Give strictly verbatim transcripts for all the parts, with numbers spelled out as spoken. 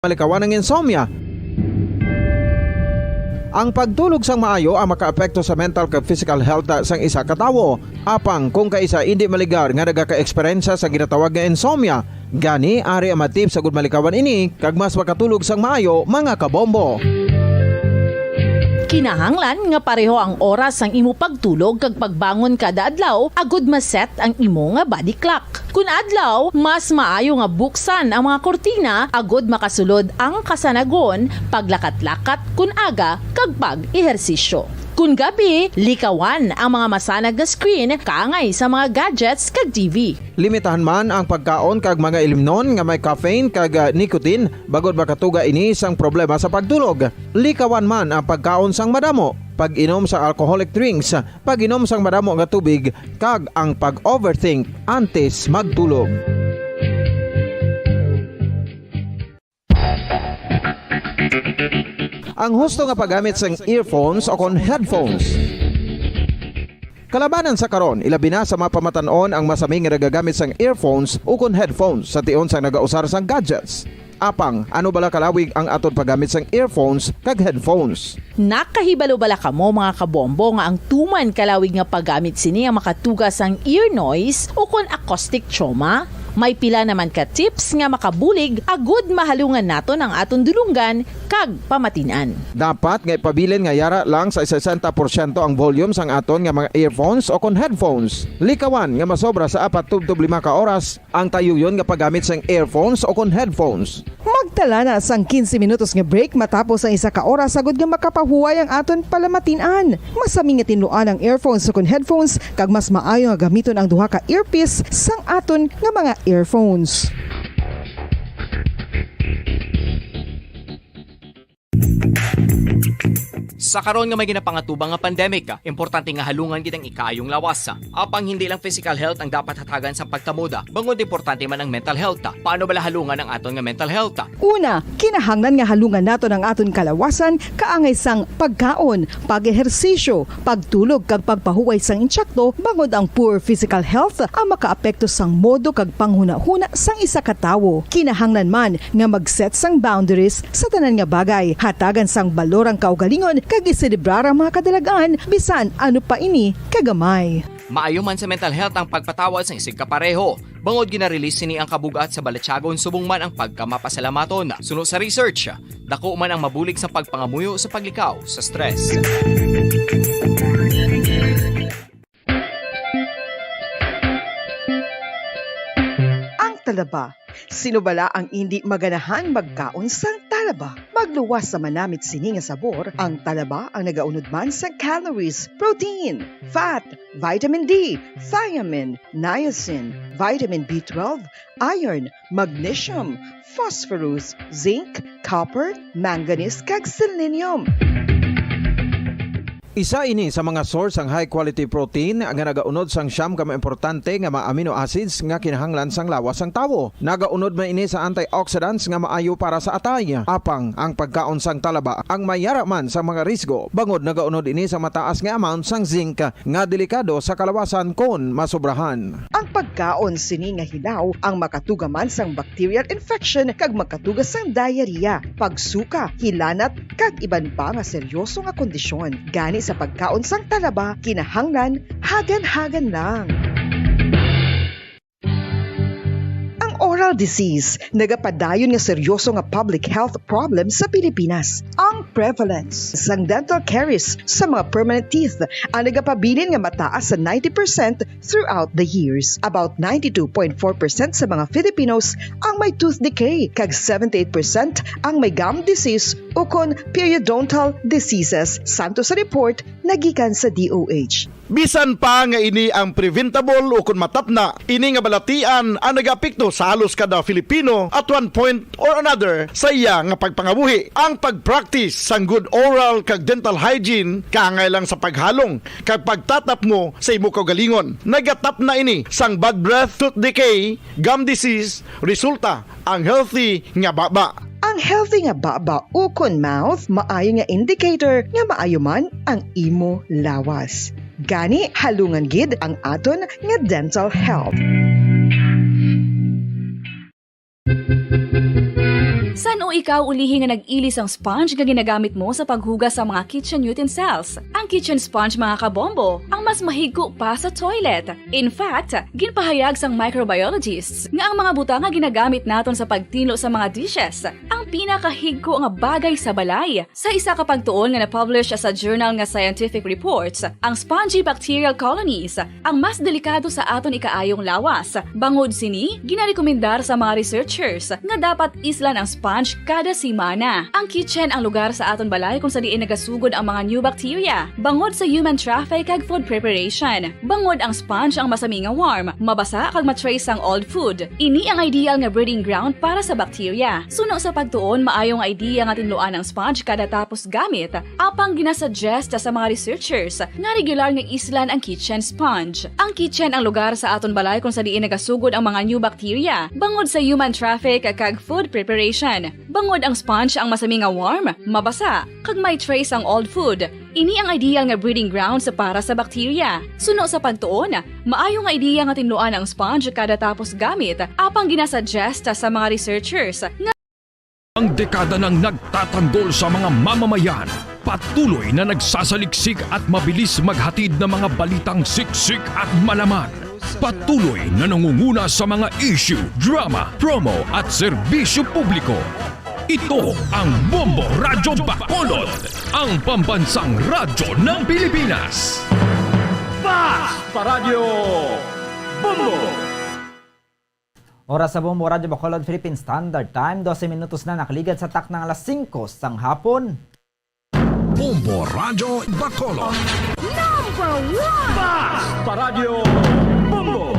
malikawan ang insomnia. Ang pagtulog sang maayo ang makaapekto sa mental kag physical health sang isa ka tawo. Apang kung kaisa indi maligar nga nagaka-eksperyensya sa ginatawag nga insomnia, gani ari ang mga tips agud malikawan ini kag mas makatulog sang maayo, mga kabombo. Kinahanglan nga pareho ang oras sang imo pagtulog kag pagbangon kada adlaw agud ma-set ang imo nga body clock. Kun adlaw, mas maayo nga buksan ang mga kurtina agud makasulod ang kasanagon, paglakat-lakat kun aga, kag pag-ehersisyo. Kun gabi, likawan ang mga masanag nga screen kaangay sa mga gadgets kag T V. Limitahan man ang pagkaon kag mga ilimnon nga may caffeine kag, ah, nicotine, bangod makatuga ini sang problema sa pagtulog. Likawan man ang pagkaon sang madamo, pag-inom sa alcoholic drinks, pag-inom sang madamo nga tubig, kag ang pag-overthink antes magtulog. Ang husto nga paggamit sang earphones o kon headphones. Kalabanan sa karon, ilabi na sa mga pamatan-on ang masami nga nagagamit sang earphones o kon headphones sa tion sang nagausar sang gadgets. Apang, ano bala kalawig ang aton paggamit sang earphones kag headphones? Nakahibalo bala kamo, mga kabombo, nga ang tuman kalawig nga paggamit sini ang makatuga sang ear noise o kon acoustic trauma? May pila naman ka tips nga makabulig agud mahalungan naton ang aton dulonggan kag pamatin-an. Dapat nga ipabilin nga yara lang sa sesenta porsyento ang volume sang aton nga mga earphones o kon headphones. Likawan nga masobra sa apat tubtob lima ka oras ang tayuyon nga paggamit sang earphones o kon headphones. Magtala na sang quince minutos nga break matapos ang isa ka oras agud nga makapahuway ang aton palamatin-an. Masami nga tinluan ang earphones o kon headphones, kag mas maayo nga gamiton ang duha ka earpiece sang aton nga mga earphones. Sa karon nga may ginapangatubang nga pandemic, importante nga halungan gid ang ikaayong lawas. Apang hindi lang physical health ang dapat hatagan sang pagtamod, bangod importante man ang mental health. Paano bala halungan ang aton nga mental health? Una, kinahanglan nga halungan naton ang aton kalawasan kaangay sang pagkaon, pag-ehersisyo, pagtulog kag pagpahuway sang insakto, bangod ang poor physical health ang makaapekto sang modo kag panghunahuna sang isa ka tawo. Kinahanglan man nga mag-set sang boundaries sa tanan nga bagay, hatagan sang balor ang kaugalingon kag iselebrar ang mga kadalag-an, bisan ano pa ini kagamay. Maayo man sa mental health ang pagpatawad sang isigkapareho, bangod gina-release sini ang kabug-at sa balatyagon subong man ang pagkamapasalamaton. Suno sa research, dako man ang mabulig sa pagpangamuyo sa paglikaw sa stress. Ang talaba. Sino bala ang indi maganahan magkaon sang talaba? Magluwas sa manamit sini nga sabor, ang talaba ang nagaunod man sa calories, protein, fat, vitamin D, thiamine, niacin, vitamin B twelve, iron, magnesium, phosphorus, zinc, copper, manganese, kag selenium. Isa ini sa mga source sang high quality protein nga nagaunod sang siyam ka mga importante nga mga amino acids nga kinahanglan sang lawas sang tawo. Nagaunod man ini sa antioxidants nga maayo para sa atay. Apang ang pagkaon sang talaba ang may yara man sa mga risgo, bangod nagaunod ini sa mataas nga amount sang zinc nga delikado sa kalawasan kon masobrahan. Ang pagkaon sini nga hilaw ang makatuga man sang bacterial infection kag makatuga sang diarrhea, pagsuka, hilanat, kag iban pa nga seryoso nga kondisyon. Gani sa pagkaon sang talaba, kinahanglan hagan-hagan lang. Ang oral disease nagapadayon nga seryoso nga public health problem sa Pilipinas. Ang prevalence sang dental caries sa mga permanent teeth ang nagapabilin nga mataas sa ninety percent throughout the years. About ninety-two point four percent sa mga Filipinos ang may tooth decay, kag seventy-eight percent ang may gum disease ukon periodontal diseases, santo sa report nagikan sa D O H. Bisan pa nga ini ang preventable ukon matapna, ini nga balatian ang nagaapekto sa halos kada Filipino at one point or another sa iya nga pagpangabuhi. Ang pag-practice sang good oral kag dental hygiene kaangay lang sa paghalong kag pagtatapmo sa imo kaugalingon. Nagatapna ini sang bad breath, tooth decay, gum disease, resulta ang healthy nga baba. Ang healthy nga baba ukon mouth maayo nga indicator nga maayo man ang imo lawas. Gani, halungan gid ang aton nga dental health. San-o Ikaw ulihi nga nag-ili sang sponge nga ginagamit mo sa paghugas sa mga kitchen utensils. Ang kitchen sponge, mga kabombo, ang mas mahigko pa sa toilet. In fact, ginpahayag sang microbiologists nga ang mga butang nga ginagamit naton sa pagtinlo sa mga dishes ang pinakahigko nga bagay sa balay. Sa isa ka pagtuon nga na-publish sa journal nga Scientific Reports, ang spongy bacterial colonies ang mas delikado sa aton ikaayong lawas. Bangod sini, ginarekomendar sa mga researchers nga dapat islan ang sponge kada semana. Ang kitchen ang lugar sa aton balay kung sa diin nagasugod ang mga new bacteria, bangod sa human traffic kag food preparation. Bangod ang sponge ang masami nga warm, mabasa kag ma-trace ang old food. Ini ang ideal nga breeding ground para sa bacteria. Suno sa pagtuon, maayo nga idea nga tinluan ang sponge kada tapos gamit, apang ginasuggest sa mga researchers nga regular nga islan ang kitchen sponge. Ang kitchen ang lugar sa aton balay kung sa diin nagasugod ang mga new bacteria, bangod sa human traffic kag food preparation. Bangod ang sponge ang masami nga warm, mabasa, kag may trace ang old food. Ini ang ideal nga breeding grounds para sa bacteria. Suno sa pagtuon, maayo nga idea nga tinluan ang sponge kada tapos gamit, apang ginasuggest sa mga researchers nga Ang dekada nang nagtatanggol sa mga mamamayan, patuloy na nagsasaliksik at mabilis maghatid ng mga balitang siksik at malaman. Patuloy na nangunguna sa mga issue, drama, promo at serbisyo publiko. Ito ang Bombo Radyo Bacolod, ang pambansang radyo ng Pilipinas. Fast Paradyo Bombo! Oras sa Bombo Radyo Bacolod, Philippine Standard Time, dose minutos na nakaligad sa takna nga alas singko sang hapon. Bombo Radyo Bacolod. Number one! Fast Paradyo Bombo!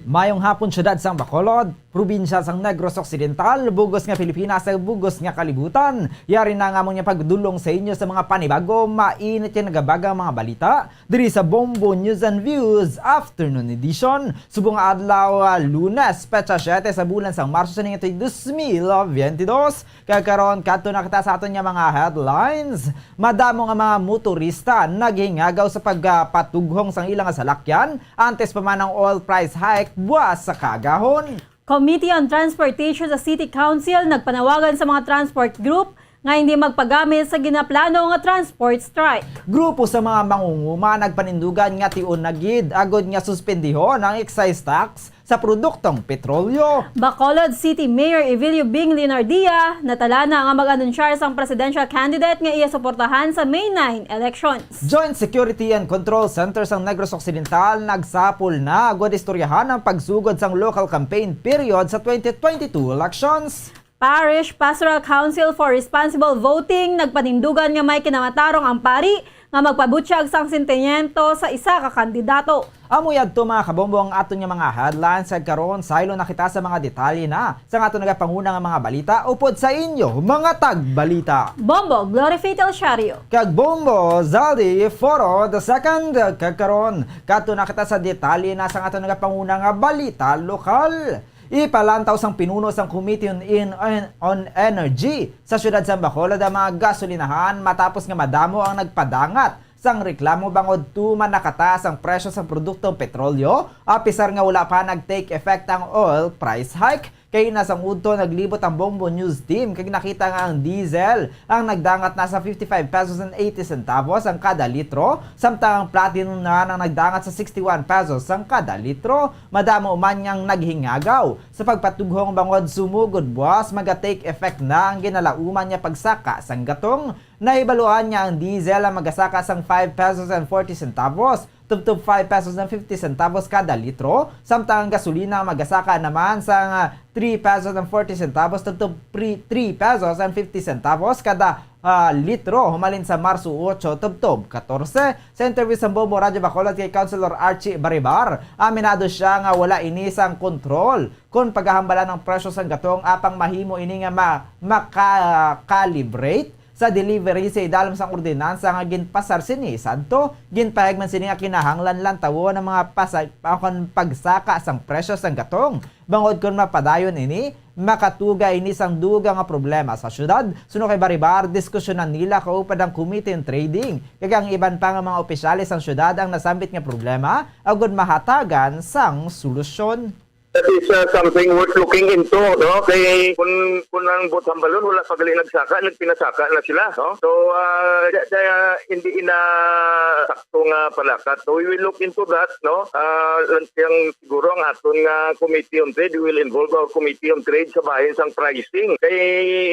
Mayong hapon, siyudad sang Bacolod, probinsya sang Negros Occidental, bug-os nga Pilipinas, ug bug-os nga kalibutan. Yari na ang amon nga pagdulong sa inyo sa mga panibago, mainit nga nagabagang mga balita diri sa Bombo News and Views Afternoon Edition. Subong nga adlaw, ah, Lunes, petsa siete sa bulan sang Marso sa ning dos mil veintidós. Kag karon, kadto na kita sa aton nga mga headlines. Madamo nga mga motorista naghingagaw sa pagpatughong sang ilang salakyan antes pa man ang oil price hike buwas sa kaagahon. Committee on Transportation sa City Council nagpanawagan sa mga transport group nga hindi magpagamit sa ginaplano nga transport strike. Grupo sa mga mangunguma nagpanindugan nga tion na gid agod nga suspendihon ang excise tax sa produktong petrolyo. Bacolod City Mayor Evelio Bing Leonardia natalana nga mag-anunsyar sang presidential candidate nga iya suportahan sa May nine elections. Joint Security and Control Center sang Negros Occidental nagsapol na agod istoryahan ang pagsugod sang local campaign period sa twenty twenty-two elections. Parish Pastoral Council for Responsible Voting nagpanindugan nga may kinamatarong ang pari nga magpabutyag sang sentimiento sa isa ka kandidato. Amo yadto, mga kabombo, ang aton nga mga headlines, kag karon saylo na kita sa mga detalye na sa aton nagapanguna nga mga balita upod sa inyo, mga tagbalita. Bombo Glory Faith El Shario. Kag Bombo Zaldi Foro the second, kag karon kadto na kita sa detalye na sa aton nagapanguna nga balita lokal. Ipalantaw sang pinuno sang Committee on, in, on, on Energy sa siyudad sang Bacolod ang mga gasolinahan matapos nga madamo ang nagpadangat sang reklamo bangod tuman nakataas ang presyo sang produktong petrolyo, apisar nga wala pa nag-take effect ang oil price hike. Kay ina sang udto, naglibot ang Bombo News Team kag nakita nga ang diesel ang nagdangat na sa fifty-five pesos and eighty centavos ang kada litro, samtang ang platinum na ang nagdangat sa sixty-one pesos ang kada litro. Madamo man nga ang naghingagaw sa pagpatughong bangod sumugod buwas maga-take effect na ang ginalauman nga pagsaka sang gatong. Nahibaluan nga ang diesel ang magasaka sang five pesos and forty centavos tubtob five pesos and fifty centavos kada litro, samtang ang gasolina ang magasaka naman sang, ah, three pesos and forty centavos tubtob pri-, three pesos and fifty centavos kada, ah, litro humalin sa Marso otso tubtob katorse. Sa interview sa Bombo Radyo Bacolod kay Councilor Archie Baribar, aminado sia nga wala ini sang kontrol kon pagahambalan ang presyo sang gatong, apang mahimo ini nga ma-, maka-calibrate sa delivery sa idalom sang ordinansa nga ginpasar sini sadto. Ginpahayag man sini nga kinahanglan lantawon ang mga pasag-, pakon pagsaka sang presyo sang gatong, bangod kon mapadayon ini, makatuga ini sang dugang nga problema sa syudad. Suno kay Baribar, diskusyonan nila kaupod ang Committee on Trading kag ang iban pa nga mga opisyales sang syudad ang nasambit nga problema agud mahatagan sang solusyon. That is, uh, something worth looking into, no? Kay kung, kung ang Bohol Hambalon wala pa gali nagsaka, nagpinasaka na sila, no? So, uh, kaya, kaya hindi ina sakto nga palakat. So, we will look into that, no? Uh, lang siyang siguro ang aton nga Committee on Trade, we will involve our Committee on Trade sa bahin sang pricing. Kay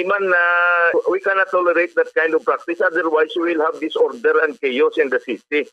man, uh, we cannot tolerate that kind of practice. Otherwise, we will have disorder and chaos in the city.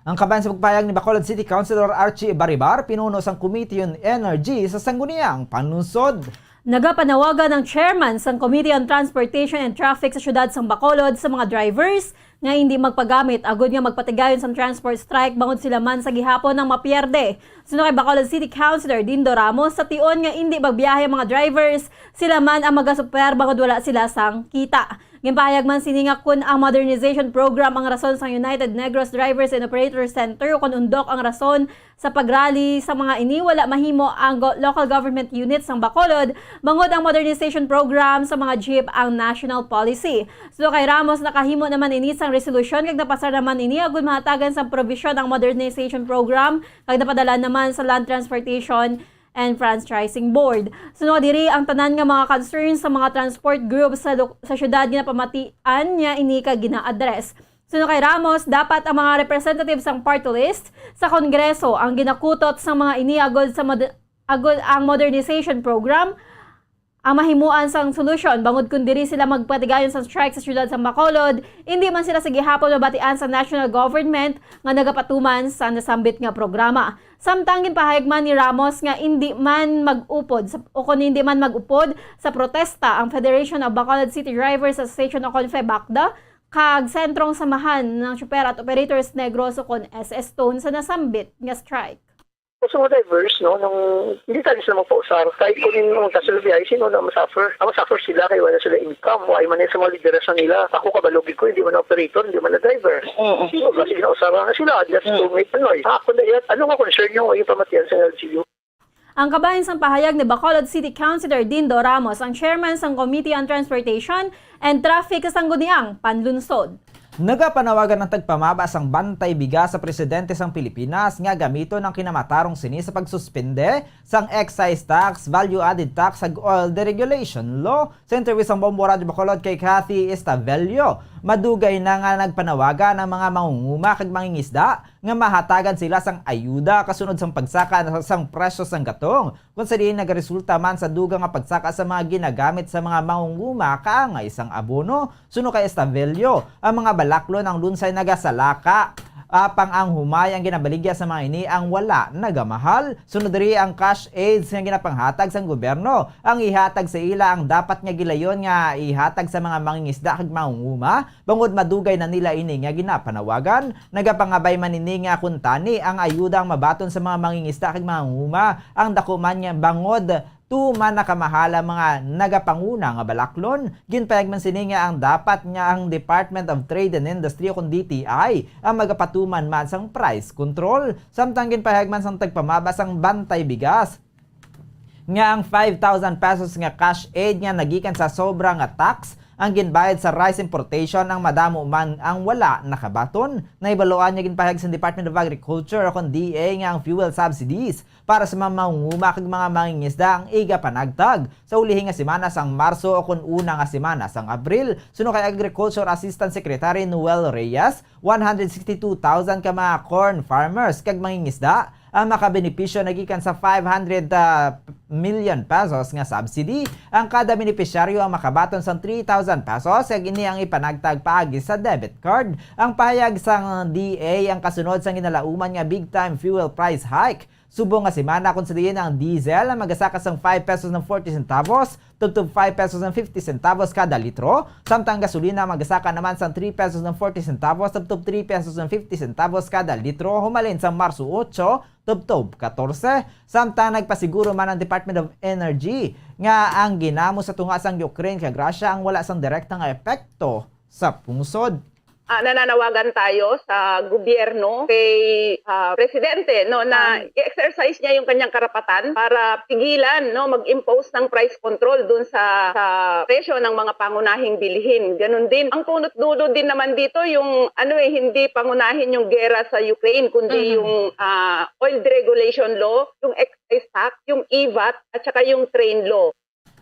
Ang kabahin sa pagpahayag ni Bacolod City Councilor Archie Baribar, pinuno sang Committee on Energy sa Sangguniang Panlungsod. Nagapanawagan ang chairman sang Committee on Transportation and Traffic sa siyudad sang Bacolod sa mga drivers nga hindi magpagamit agud nga magpatigayon sang transport strike bangod sila man sa gihapon ang mapierde. Suno kay Bacolod City Councilor Dindo Ramos, sa tion nga hindi magbiyahe ang mga drivers, sila man ang magasupwer bangod wala sila sang kita. Ginpahayag man sini nga kun ang modernization program ang rason sang United Negros Drivers and Operators Center, o kun undok ang rason sa pagrally sa mga ini, wala mahimo ang go- local government unit sang Bacolod, bangod ang modernization program sa mga jeep ang national policy. Suno kay Ramos, nakahimo naman ini sang resolusyon kag napasar naman ini agud mahatagan sang probisyon ang modernization program kag napadala naman sa Land Transportation and Franchising Board. Suno diri ang tanan nga mga concerns sa mga transport groups sa, lu- sa syudad ginapamatian niya ini kag gina-address. Suno kay Ramos, dapat ang mga representatives sang party list sa Kongreso ang ginakutot sang mga ini agud sa mod- agud ang modernization program ang mahimuan sang solusyon, bangod kun diri sila magpatigayon sang strike sa siyudad sang Bacolod, indi man sila sa gihapon mabatian sa national government nga nagapatuman sa nasambit nga programa. Samtang ginpahayag man ni Ramos nga indi man mag-upod sa, o kun hindi man mag-upod sa protesta ang Federation of Bacolod City Drivers Association o kun FEBACDA, kag Sentrong Samahan ng Chopper at Operators Negros o kun S S Tone sa nasambit nga strike. Sa mga drivers, no, nang hindi tayo sila magpausar. Kahit kung yung mga kasulbihay, sino na masuffer? Ang masuffer sila kay wala sila income. Wala man sa mga lideresa nila. Ako kabalo gid ko, hindi man operator, hindi man na driver. Oo. Sino ba? Sige na, usara na sila. Just to make a noise. Ako na yan. Ano nga concern nyo? Yung pamatian sa L G U. Ang kabahin sang pahayag ni Bacolod City Councilor Dindo Ramos, ang chairman sang Committee on Transportation and Traffic sa Sangguniang Panlunsod. Nagapanawagan ang tagpamaba sang bantay bigas sa presidente sang Pilipinas nga gamiton ang kinamatarong sini sa pagsuspende sang excise tax, value-added tax, kag oil deregulation law. Sa interview sang Bombo Radyo Bacolod kay Cathy Estavelio, madugay na nga nagpanawagan ang mga mangunguma kag mangingisda nga mahatagan sila sang ayuda kasunod sang pagsaka sang presyo sang gatong, kung sa diin nagaresulta man sa dugang nga pagsaka sa mga ginagamit sa mga mangunguma kaangay sang abono. Suno kay Estavelio, ang mga balaklon ang lunsay nagasalaka, apang ang humay ang ginabaligya sa mga ini ang wala nagamahal. Sunod diri ang cash aids nga ginapanghatag sang gobyerno. Ang ihatag sa ila ang dapat nga gilayon nga ihatag sa mga mangingisda kag mangunguma, bangod madugay na nila ini nga ginapanawagan. Nagapangabay man ini nga kuntani ang ayuda ang mabaton sa mga mangingisda kag mangunguma, ang dako man nga bangod tuman nakamahal ang mga nagapanguna nga balaklon. Ginpayag man sini nga ang dapat nga ang Department of Trade and Industry o kun D T I ang magapatuman man sang price control. Samtang ginpayag man sang tagpamaba sang bantay bigas nga ang five thousand pesos nga cash aid nga nagikan sa sobra nga tax ang ginbayad sa rice importation ang madamo man ang wala nakabaton. Nahibaluan nga ginpahayag sa Department of Agriculture o kon D A nga ang fuel subsidies para sa mga mangunguma kag mga mangingisda ang igapanagtag sa ulihi nga semana sang Marso o kon una nga semana sang Abril. Suno kay Agriculture Assistant Secretary Noel Reyes, one hundred sixty-two thousand ka mga corn farmers kag mangingisda ang makabenepisyo nagikan sa five hundred, ah, million pesos nga subsidy. Ang kada benepisyaryo ang makabaton sang three thousand pesos, kag ini ang ipanagtag paagi sa debit card. Ang pahayag sang D A ang kasunod sang ginalauman nga big time fuel price hike. Subong nga semana, kung sa diin ang diesel ang magasaka sang five pesos and forty centavos, tubtob five pesos and fifty centavos kada litro, samtang ang gasolina magasaka naman sang three pesos and forty centavos tubtob three pesos and fifty centavos kada litro humalin sang Marso otso tubtob katorse. Samtang nagpasiguro man ang Department of Energy nga ang ginamo sa tunga sang Ukraine kag Russia ang wala sang direkta nga epekto sa pungsod. ah, nananawagan tayo sa gobyerno, kay, ah, presidente, no, na Ah. i-exercise niya yung kanyang karapatan para pigilan, no, mag-impose ng price control dun sa, sa presyo ng mga pangunahing bilhin. Ganun din, ang punot dulo din naman dito yung, ano eh, hindi pangunahin yung gera sa Ukraine, kundi Mhm. yung, ah, oil deregulation law, yung excise tax, yung E vat, at saka yung train law.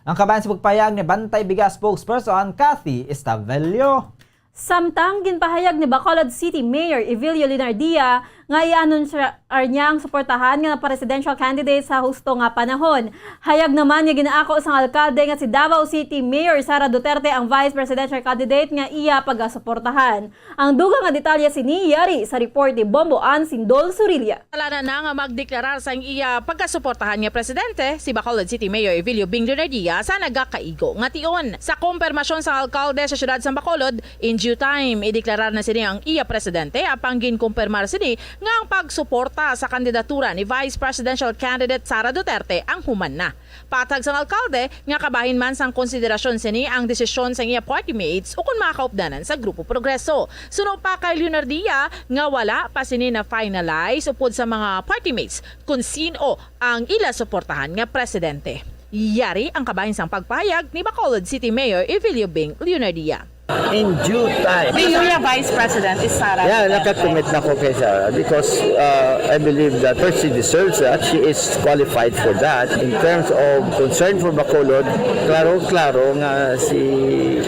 Ang kabahin sa pagpahayag ni Bantay Bigas spokesperson Cathy Estavelio. Samtang ginpahayag ni Bacolod City Mayor Evilio Leonardia nga i-anunsyar niya ang suportahan nga presidential candidate sa husto nga panahon. Hayag naman nga ginaako sang alkalde nga si Davao City Mayor Sara Duterte ang vice presidential candidate nga iya pagasuportahan. Ang dugang nga detalye sini yari sa report ni Bombo Ann Sindol Surilla. Talanan na nga magdeklarar sang iya pagkasuportahan nga presidente si Bacolod City Mayor Evilio Bing Leonardia sa nagakaigo nga tion. Sa kompermasyon sang alkalde sa siyudad sang Bacolod, in due time, ideklarar na sini ang iya presidente, apang ginkompermar sini nga ang pagsuporta sa kandidatura ni Vice Presidential Candidate Sara Duterte ang human na. Patag sang alkalde nga kabahin man sang konsiderasyon sini ang desisyon sang iya party mates ukon mga kaupdanan sa Grupo Progreso. Suno pa kay Leonardia nga wala pa sini na-finalize upod sa mga party mates kon sin-o ang ila suportahan nga presidente. Yari ang kabahin sang pagpahayag ni Bacolod City Mayor Evilio Bing Leonardia. In due time. May Yuya Vice President is Sara. Yeah, Duterte. Nakakommit na ko kay Sara because, uh, I believe that first, she deserves that. She is qualified for that. In terms of concern for Bacolod, klaro-klaro nga si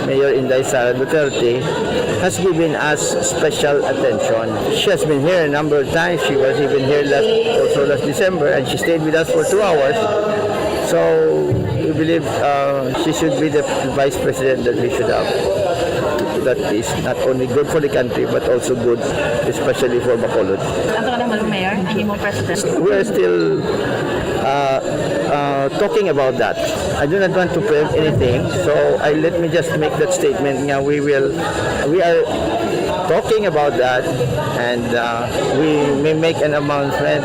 Mayor Inday Sara Duterte has given us special attention. She has been here a number of times. She was even here last, also last December, and she stayed with us for two hours. So, we believe, uh, she should be the vice president that we should have. That is not only good for the country, but also good, especially for Bacolod. Ang taga Mayor, ang imong president. We are still, uh, uh, talking about that. I do not want to preempt anything, so I, let me just make that statement nga we will, we are talking about that, and, uh, we may make an announcement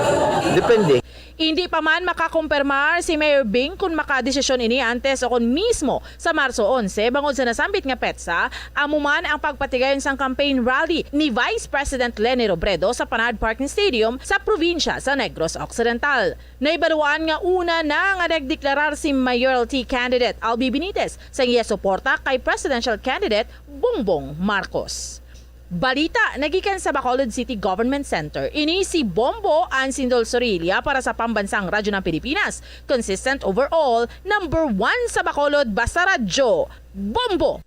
depending. Indi pa man makakumpirmar si Mayor Bing kon makadesisyon ini antes o kon mismo sa Marso onse, bangod sa nasambit nga petsa, amo man ang pagpatigayon sang campaign rally ni Vice President Leni Robredo sa Panad Parking Stadium sa probinsya sa Negros Occidental. Nahibaluan nga una na nga nagdeklarar si mayoralty candidate Albi Benitez sa iya suporta kay presidential candidate Bongbong Marcos. Balita nagikan sa Bacolod City Government Center. Ini si Bombo Ansindol Sorilla para sa Pambansang Radyo ng Pilipinas. Consistent overall, number one sa Bacolod, basta radyo, Bombo!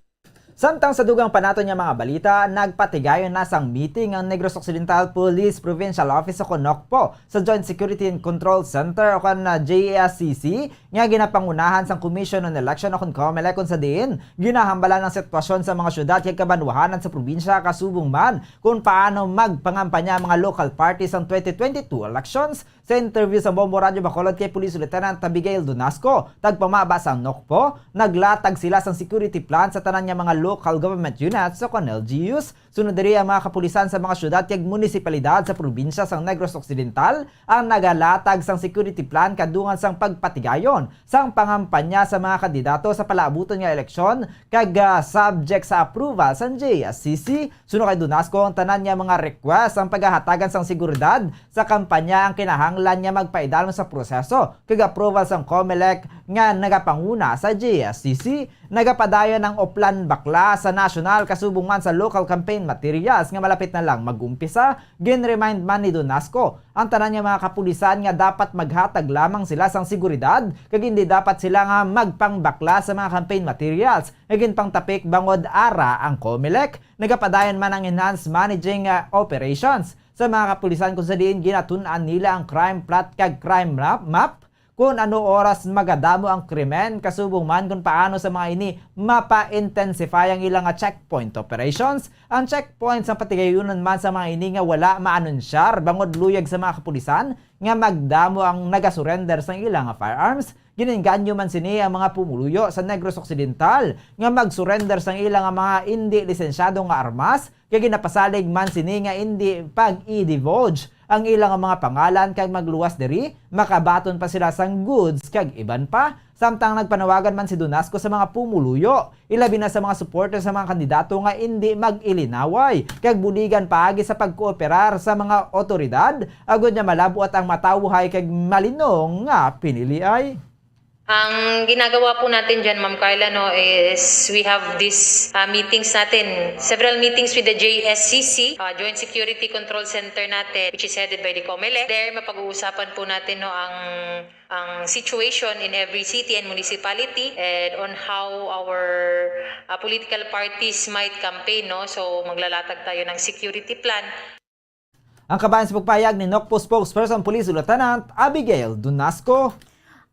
Samtang sa dugang pa naton nga mga balita, nagpatigayon na sang meeting ang Negros Occidental Police Provincial Office o kon NOCPO sa Joint Security and Control Center o kon, ah, J S C C, nga ginapangunahan sang Commission on Election o kon COMELEC, kon sa diin ginahambalan ang sitwasyon sa mga syudad kag kabanwahanan sa probinsya, kasubong man kon paano magpangampanya ang mga local party sang twenty twenty-two elections. Sa interview sa Bombo Radyo Bacolod kay Police Lieutenant Abigail Donasco, tagpamaba sang NOCPO, naglatag sila sang security plan sa tanan nga mga local government units o kon L G Us. Sunod diri ang mga kapulisan sa mga syudad kag munisipalidad sa probinsya sang Negros Occidental ang nagalatag sang security plan kadungan sang pagpatigayon sang pangampanya sa mga kandidato sa palaabuton nga eleksyon kag, ah, subject sa approval sang J S C C. Suno kay Donasco, ang tanan nga mga request ang pagahatagan sang seguridad sa kampanya ang kinahanglan nga magpaidalom sa proseso kag approval sang COMELEC nga nagapanguna sa J S C C. Nagapadayon ang Oplan Bakla sa national kasubong man sa local campaign materials nga malapit na lang mag-umpisa. Gin-remind man ni Donasco ang tanan nga mga kapulisan nga dapat maghatag lamang sila sang seguridad kag hindi dapat sila nga magpangbakla sa mga campaign materials nga ginpangtapik bangod ara ang COMELEC. Nagapadayon man ang enhanced managing, ah, operations sa mga kapulisan, kung sa diin ginatun-an nila ang crime plot kag crime map, map, kung ano oras magadamo ang krimen, kasubong man kung paano sa mga ini mapa-intensify ang ilang nga checkpoint operations. Ang checkpoint sa patigayunon man sa mga ini nga wala maanunsyar bangod luyag sa mga kapulisan nga magdamo ang nagasurrender sang ilang nga firearms. Ginengganyo man sini ang mga pumuluyo sa Negros Occidental nga mag-surrender sang ila nga mga indi lisensyado nga armas, kay ginapasalig man sini nga indi pag-i-divulge ang ila nga mga pangalan kag magluwas diri, makabaton pa sila sang goods kag iban pa. Samtang nagpanawagan man si Donasco sa mga pumuluyo, ilabi na sa mga supporter sa mga kandidato nga indi mag-ilinaway, kag buligan paagi sa pagkooperar sa mga otoridad, agud nga malab-ot ang matawhay kag malinong nga piniliay. Ang ginagawa po natin dyan, Ma'am Carla, no, is we have this, ah, meetings natin, several meetings with the J S C C, ah, Joint Security Control Center natin, which is headed by the COMELEC. There, mapag-uusapan po natin, no, ang, ang situation in every city and municipality and on how our, ah, political parties might campaign, no? So, maglalatag tayo ng security plan. Ang kabahin sa pagpahayag ni NOCPO spokesperson Police Lieutenant Abigail Dunasco.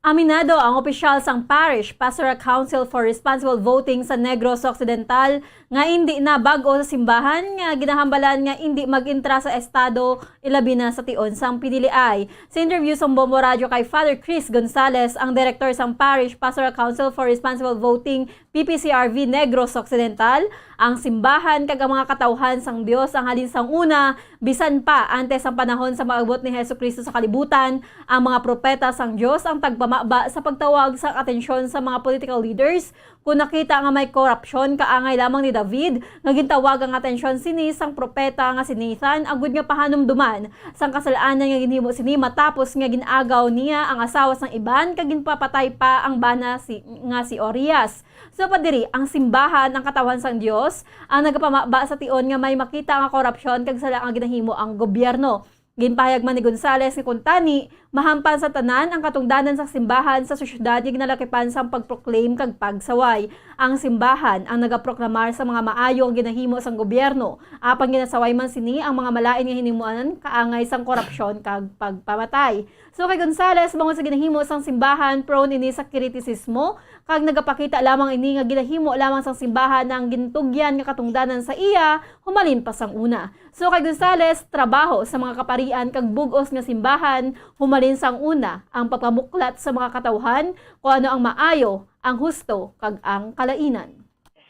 Aminado ang opisyal sang Parish Pastoral Council for Responsible Voting sa Negros Occidental nga indi na bag-o sa simbahan nga ginahambalan nga indi mag-entra sa estado, ilabi na sa tion sang piniliay. Sa interview sang Bombo Radyo kay Father Chris Gonzalez, ang direktor sang Parish Pastoral Council for Responsible Voting, P P C R V Negros Occidental, ang simbahan kag ang mga katawhan sang Dios ang halin sang una, bisan pa antes ang panahon sa pag-abot ni Jesu-Cristo sa kalibutan, ang mga propeta sang Dios ang tagpamaba sa pagtawag sang atensyon sa mga political leaders. Kon nakita nga may korupsyon kaangay lamang ni David, nga gintawag ang atensyon sini sang propeta nga si Nathan, agud nga pahanumduman sang kasal-anan nga ginhimo sini matapos nga gin-agaw niya ang asawa sang iban kag ginpapatay pa ang bana si, nga si Urias. Sumala pa diri, ang simbahan, ang katawhan sang Dios, ang nagapamaba sa tion nga may makita nga korupsyon kag sala nga ginahimo ang gobyerno. Ginpahayag man ni Gonzales nga kuntani, mahampan sa tanan ang katungdanan sang simbahan sa sosyedad nga ginalakipan sang pagproklaim kag pagsaway. Ang simbahan ang nagaproklamar sa mga maayo nga ginahimo sang gobyerno, apan ginasaway man sini ang mga malain nga hinimuan kaangay sang korupsyon kag pagpamatay. So kay Gonzales, bangod sa ginahimo sang simbahan, prone ini sa kritisismo, kag nagapakita lamang ini nga ginahimo lamang sang simbahan ang gintugyan nga katungdanan sa iya humalin pa sang una. So kay Gonzales, trabaho sa mga kaparian kag bug-os nga simbahan humalin sang una ang pagpamuklat sa mga katawhan kung ano ang maayo, ang husto, kag ang kalainan.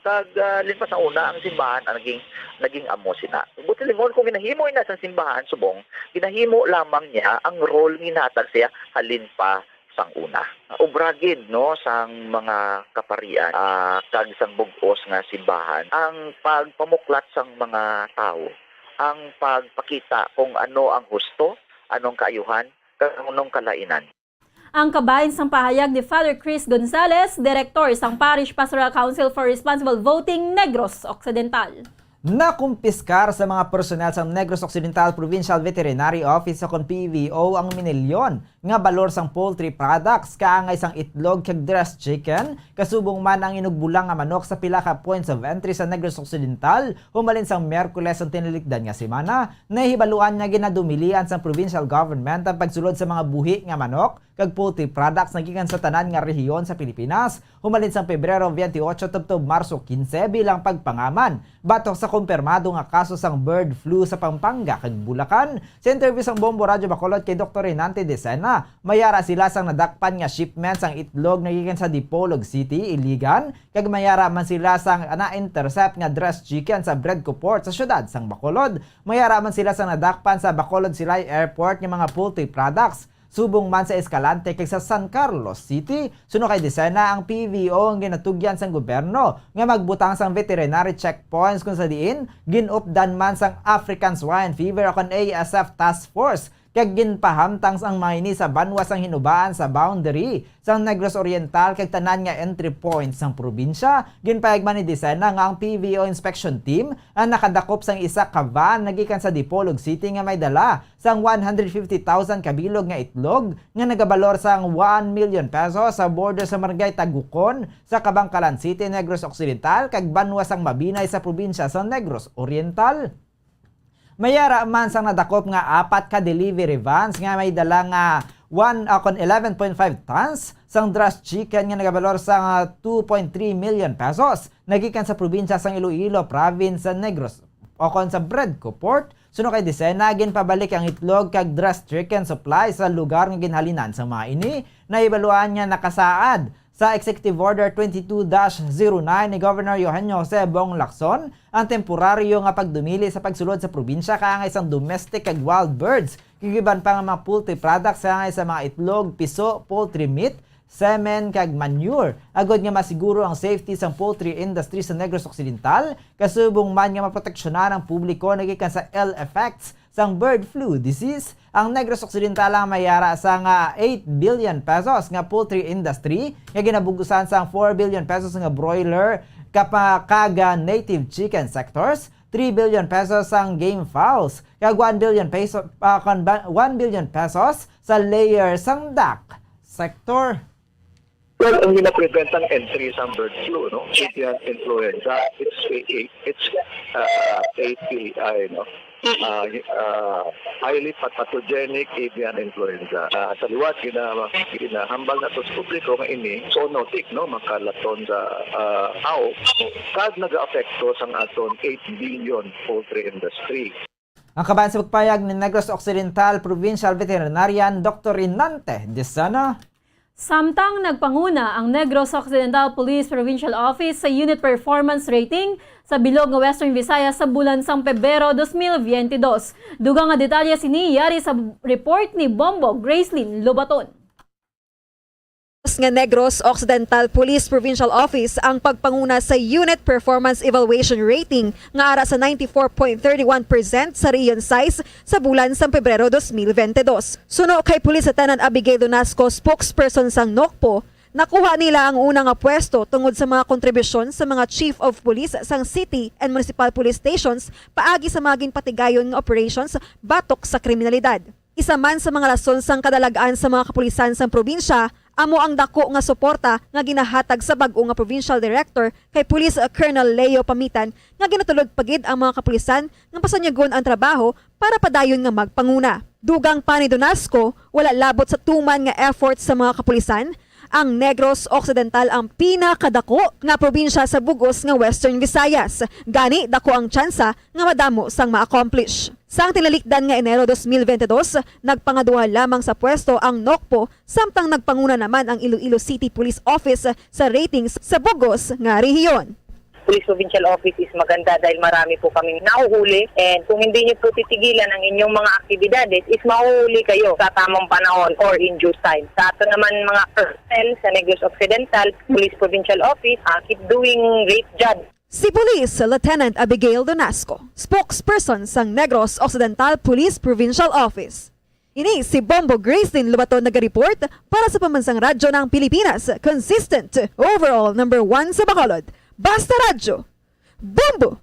Kag, ah, halin pa sa una, ang simbahan ang naging, naging amo sina. Buot silingon, kung ginahimo ina sang simbahan, subong, ginahimo lamang niya ang role nga ginhatag siya halin pa sang una. Obra gid, no, sang mga kaparian, ah, kag sang bug-os nga simbahan ang pagpamuklat sang mga tawo, ang pagpakita kung ano ang husto, anong kaayuhan, kag anong kalainan. Ang kabahin sang pahayag ni Father Chris Gonzales, direktor sang Parish Pastoral Council for Responsible Voting, Negros Occidental. Nakumpiskar sa mga personnel sang Negros Occidental Provincial Veterinary Office, o kon P V O, ang minilyon nga balor sang poultry products, kaangay sang itlog kag dressed chicken, kasubong man ang inugbolang nga manok sa pila ka points of entry sa Negros Occidental, humalin sang Miyerkules sang tinalikdan nga semana. Nahibaluan nga ginadumilian sang provincial government ang pagsulod sa mga buhi nga manok kag poultry products nga gikan sa tanan nga rehiyon sa Pilipinas, humalin sang Pebrero veintiocho tubtob Marso quince, bilang pagpangaman batok sa kumpirmado nga kaso sang bird flu sa Pampanga kag Bulacan. Sa interview sang Bombo Radyo Bacolod kay Doktor Renante Decena, may ara sila sang nadakpan nga shipment sang itlog nga gikan sa Dipolog City, Iligan, kag may ara man sila sang na-intercept nga dressed chicken sa Bredco Port sa siyudad sang Bacolod. May ara man sila sang nadakpan sa Bacolod Silay Airport nga mga poultry products, subong man sa Escalante kag sa San Carlos City. Suno kay Decena, ang P V O ang ginatugyan sang gobyerno nga magbutang sang veterinary checkpoints, kung sa diin gin-updan man sang African Swine Fever, o kon A S F Task Force, kag ginpahamtang ang mga ini sa banwa sang hinubaan sa boundary sang Negros Oriental kag tanan nga entry points sang probinsya. Ginpahayag man ni Decena nga ang P V O inspection team ang nakadakop sang isa ka van nga gikan sa Dipolog City nga may dala sang one hundred fifty thousand ka bilog nga itlog nga nagabalor sang one million pesos sa border sa Barangay Tagucon sa Kabankalan City, Negros Occidental, kag banwa sang Mabinay sa probinsya sa Negros Oriental. May ara man sang nadakop nga apat ka delivery vans nga may dala nga one, ah, kon eleven point five tons sang dressed chicken nga nagabalor sang, ah, two point three million pesos, nagikan sa probinsya sang Iloilo, province sa Negros, o kon sa Bredco Port. Suno kay Decena, ginpabalik ang itlog kag dressed chicken supply sa lugar nga ginhalinan sang mga ini. Nahibaluan nga nakasaad sa Executive Order twenty-two dash zero nine ni Governor Eugenio Jose Bong Lacson ang temporaryo nga pagdumili sa pagsulod sa probinsya kaangay sang domestic kag wild birds, kag iban pa nga mga poultry products kaangay sa mga itlog, piso, poultry meat, semen, kag manure, agod nga masiguro ang safety sang poultry industry sa Negros Occidental, kasubong man nga maproteksyonan ang publiko nagikan sa ill effects sang bird flu disease. Ang Negros Occidental ang may ara sang eight billion pesos nga poultry industry nga ginabugusan sang four billion pesos nga broiler kapa-, kag native chicken sectors, three billion pesos sang game fowls, kag one billion peso, ah, kon ba, one billion pesos sa layer sang duck sector. Well, ang ginaprevent ang entry sa bird flu, no? Avian influenza. It's a, a- it's uh, A P I, no? Ah, ah, highly pathogenic avian influenza. Ah, sa liwat, gina, ginahambal nato sa publiko nga ini zoonotic, no? Makalaton sa ah, tao. Kag nagaapekto sang aton eight billion poultry industry. Ang kabahin sa pagpayag ni Negros Occidental Provincial Veterinarian Doktor Renante Dizana. Samtang nagpanguna ang Negros Occidental Police Provincial Office sa Unit Performance Rating sa bilog nga Western Visayas sa bulan sang Pebrero dos mil biyente dos. Dugang nga detalye sini yari sa report ni Bombo Gracelyn Lobaton. Nga Negros Occidental Police Provincial Office ang pagpanguna sa Unit Performance Evaluation Rating nga ara sa ninety-four point thirty-one percent sa Region sais sa bulan sang Pebrero dos mil biyente dos. Suno kay Police Lieutenant Abigail Donasco, spokesperson sang NOCPO, nakuha nila ang una nga pwesto tungod sa mga kontribusyon sa mga Chief of Police sang City and Municipal Police Stations paagi sa mga ginpatigayon nga operations batok sa kriminalidad. Isa man sa mga rason sang kadalag-an sa mga kapulisan sang probinsya amo ang dako nga suporta nga ginahatag sa bag-o nga Provincial Director kay Police Colonel Leo Pamitan nga ginatulod pa gid ang mga kapulisan nga pasanyugon ang trabaho para padayon nga magpanguna. Dugang pa ni Donasco, wala labot sa tuman nga effort sa mga kapulisan, ang Negros Occidental ang pinakadako nga probinsya sa bug-os nga Western Visayas. Gani, dako ang tsansa nga madamo sang ma-accomplish. Sang tinalikdan nga Enero dos mil biyente dos, nagpangaduha lamang sa pwesto ang NOCPO, samtang nagpanguna naman ang Iloilo City Police Office sa ratings sa bug-os nga rehiyon. Police Provincial Office is maganda dahil marami po kaming nahuhuli, and kung hindi niyo po titigilan ang inyong mga aktibidades, is mahuhuli kayo sa tamang panahon or in due time. Sa ato naman mga personnel sa Negros Occidental Police Provincial Office, ah, keep doing great job. Si Police Lieutenant Abigail Donasco, spokesperson sang Negros Occidental Police Provincial Office. Ini si Bombo Gracelyn Lobaton nagareport para sa Pambansang Radyo ng Pilipinas, consistent, overall number one sa Bacolod. Basta Radyo, Bombo!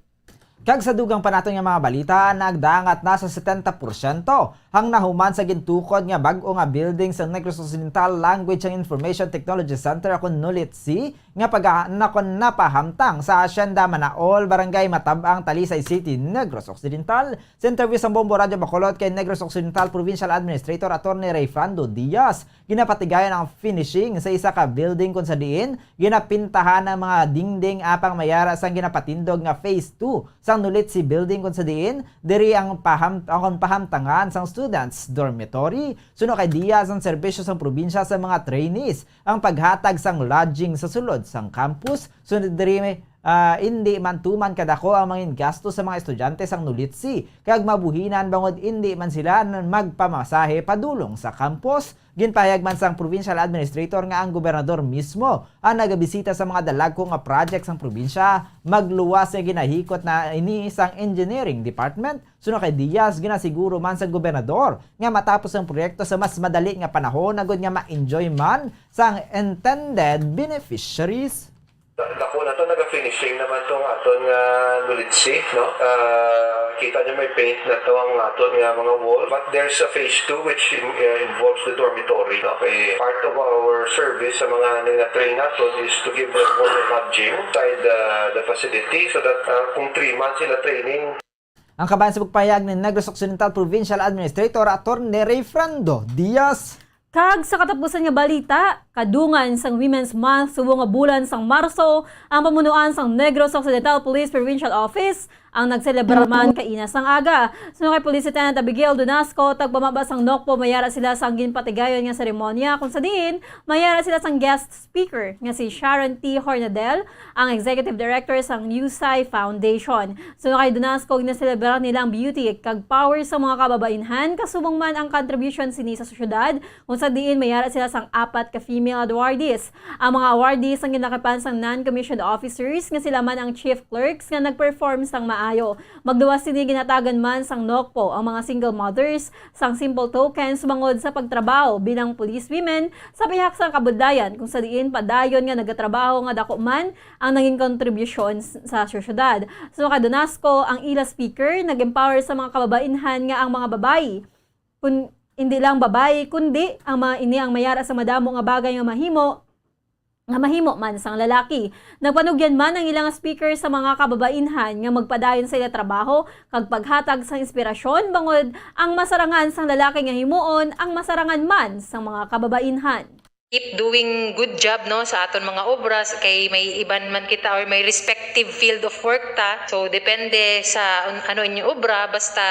Kag sa dugang pa naton nga mga balita, nagdangat na sa setenta porsyento ang nahuman sa gintukod nga bag-o nga building sa Negros Occidental Language and Information Technology Center, kon NULITC, nga paganaakon napahamtang sa Hacienda Manaol, Barangay Matab-ang, Talisay City, Negros Occidental. Sa interview sang Bombo Radyo Bacolod kay Negros Occidental Provincial Administrator Attorney Rayfrando Diaz, ginapatigayon ang finishing sa isa ka building kon sa diin ginapintahan ang mga dingding apang may ara sang ginapatindog nga phase two sang NULITC building kon sa diin diri ang paham-, ang pahamtangan sang students dormitory. Suno kay Diaz, ang serbisyo sang probinsya sa mga trainees ang paghatag sang lodging sa sulod sang campus. Sunod diri, ah, indi man tuman kadako ang mga gasto sa mga estudyante sang NULITC, kag mabuhinan bangod indi man sila n-, magpamasahe padulong sa campus. Ginpahayag man sang provincial administrator nga ang gobernador mismo ang nagabisita sa mga dalagko nga project sang probinsya, magluwas nga ginahikot na ini sang engineering department. Suno kay Diaz, ginasiguro man sang gobernador nga matapos ang proyekto sa mas madali nga panahon, agud nga ma-enjoy man sang intended beneficiaries. Dako na to, naga-finishing naman tong aton nga NULITC, no? Ah, kita niyo may paint na to ang aton nga mga wall. But there's a phase two which in- uh, involves the dormitory. Okay, part of our service sa mga nga train naton is to give them more lodging inside the, the facility so that uh, kung three months sila training, Ang kabahin sa pagpahayag ni Negros Occidental Provincial Administrator Attorney Rayfrando Diaz. Kag sa katapusan nga balita, kadungan sang Women's Month subong nga bulan sang Marso, ang pamunuan sang Negros Occidental Police Provincial Office ang nagselebrar man kaina sang aga. Suno kay Police Lieutenant Abigail Donasco, tagpamaba sang NOCPO, mayara sila sang ginpatigayon nga seremonya, kung sa diin mayara sila sang guest speaker nga si Sharon T. Hornadel, ang Executive Director sang USAI Foundation. Suno kay Donasco, ginaselebrar nila ang beauty kag power sa mga kababainhan, kasubong man ang contribution sini sa sosyedad, kung sa diin mayara sila sang apat ka female awardees. Ang mga awardees ang ginakipan sang non-commissioned officers nga sila man ang chief clerks nga nag-perform sang maayo. Magluwas sini, ginhatagan man sang NOCPO ang mga single mothers sang simple tokens bangod sa pagtrabaho bilang police women sa pihak sang kabudlayan, kung sa diin padayon nga nagatrabaho nga dako man ang naging kontribusyon s-, sa sosyedad. Suno kay Donasco, ang ila speaker nag-empower sa mga kababainhan nga ang mga babayi kun, hindi lang babayi, kundi ang mga ini ang mayara sa madamo nga bagay nga mahimo, nga mahimo man sang lalaki. Nagpanugyan man ang ilang speaker sa mga kababainhan nga magpadayon sa ila trabaho kag paghatag sang inspirasyon, bangod ang masarangan sang lalaki nga himuon ang masarangan man sang mga kababainhan. Keep doing good job, no, sa aton mga obras, kay may iban man kita or may respective field of work ta. So, depende sa un-, ano inyong obra, basta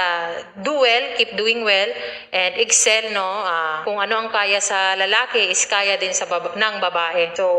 do well, keep doing well, and excel, no. Ah, kung ano ang kaya sa lalaki is kaya din sa baba-, ng babae. So,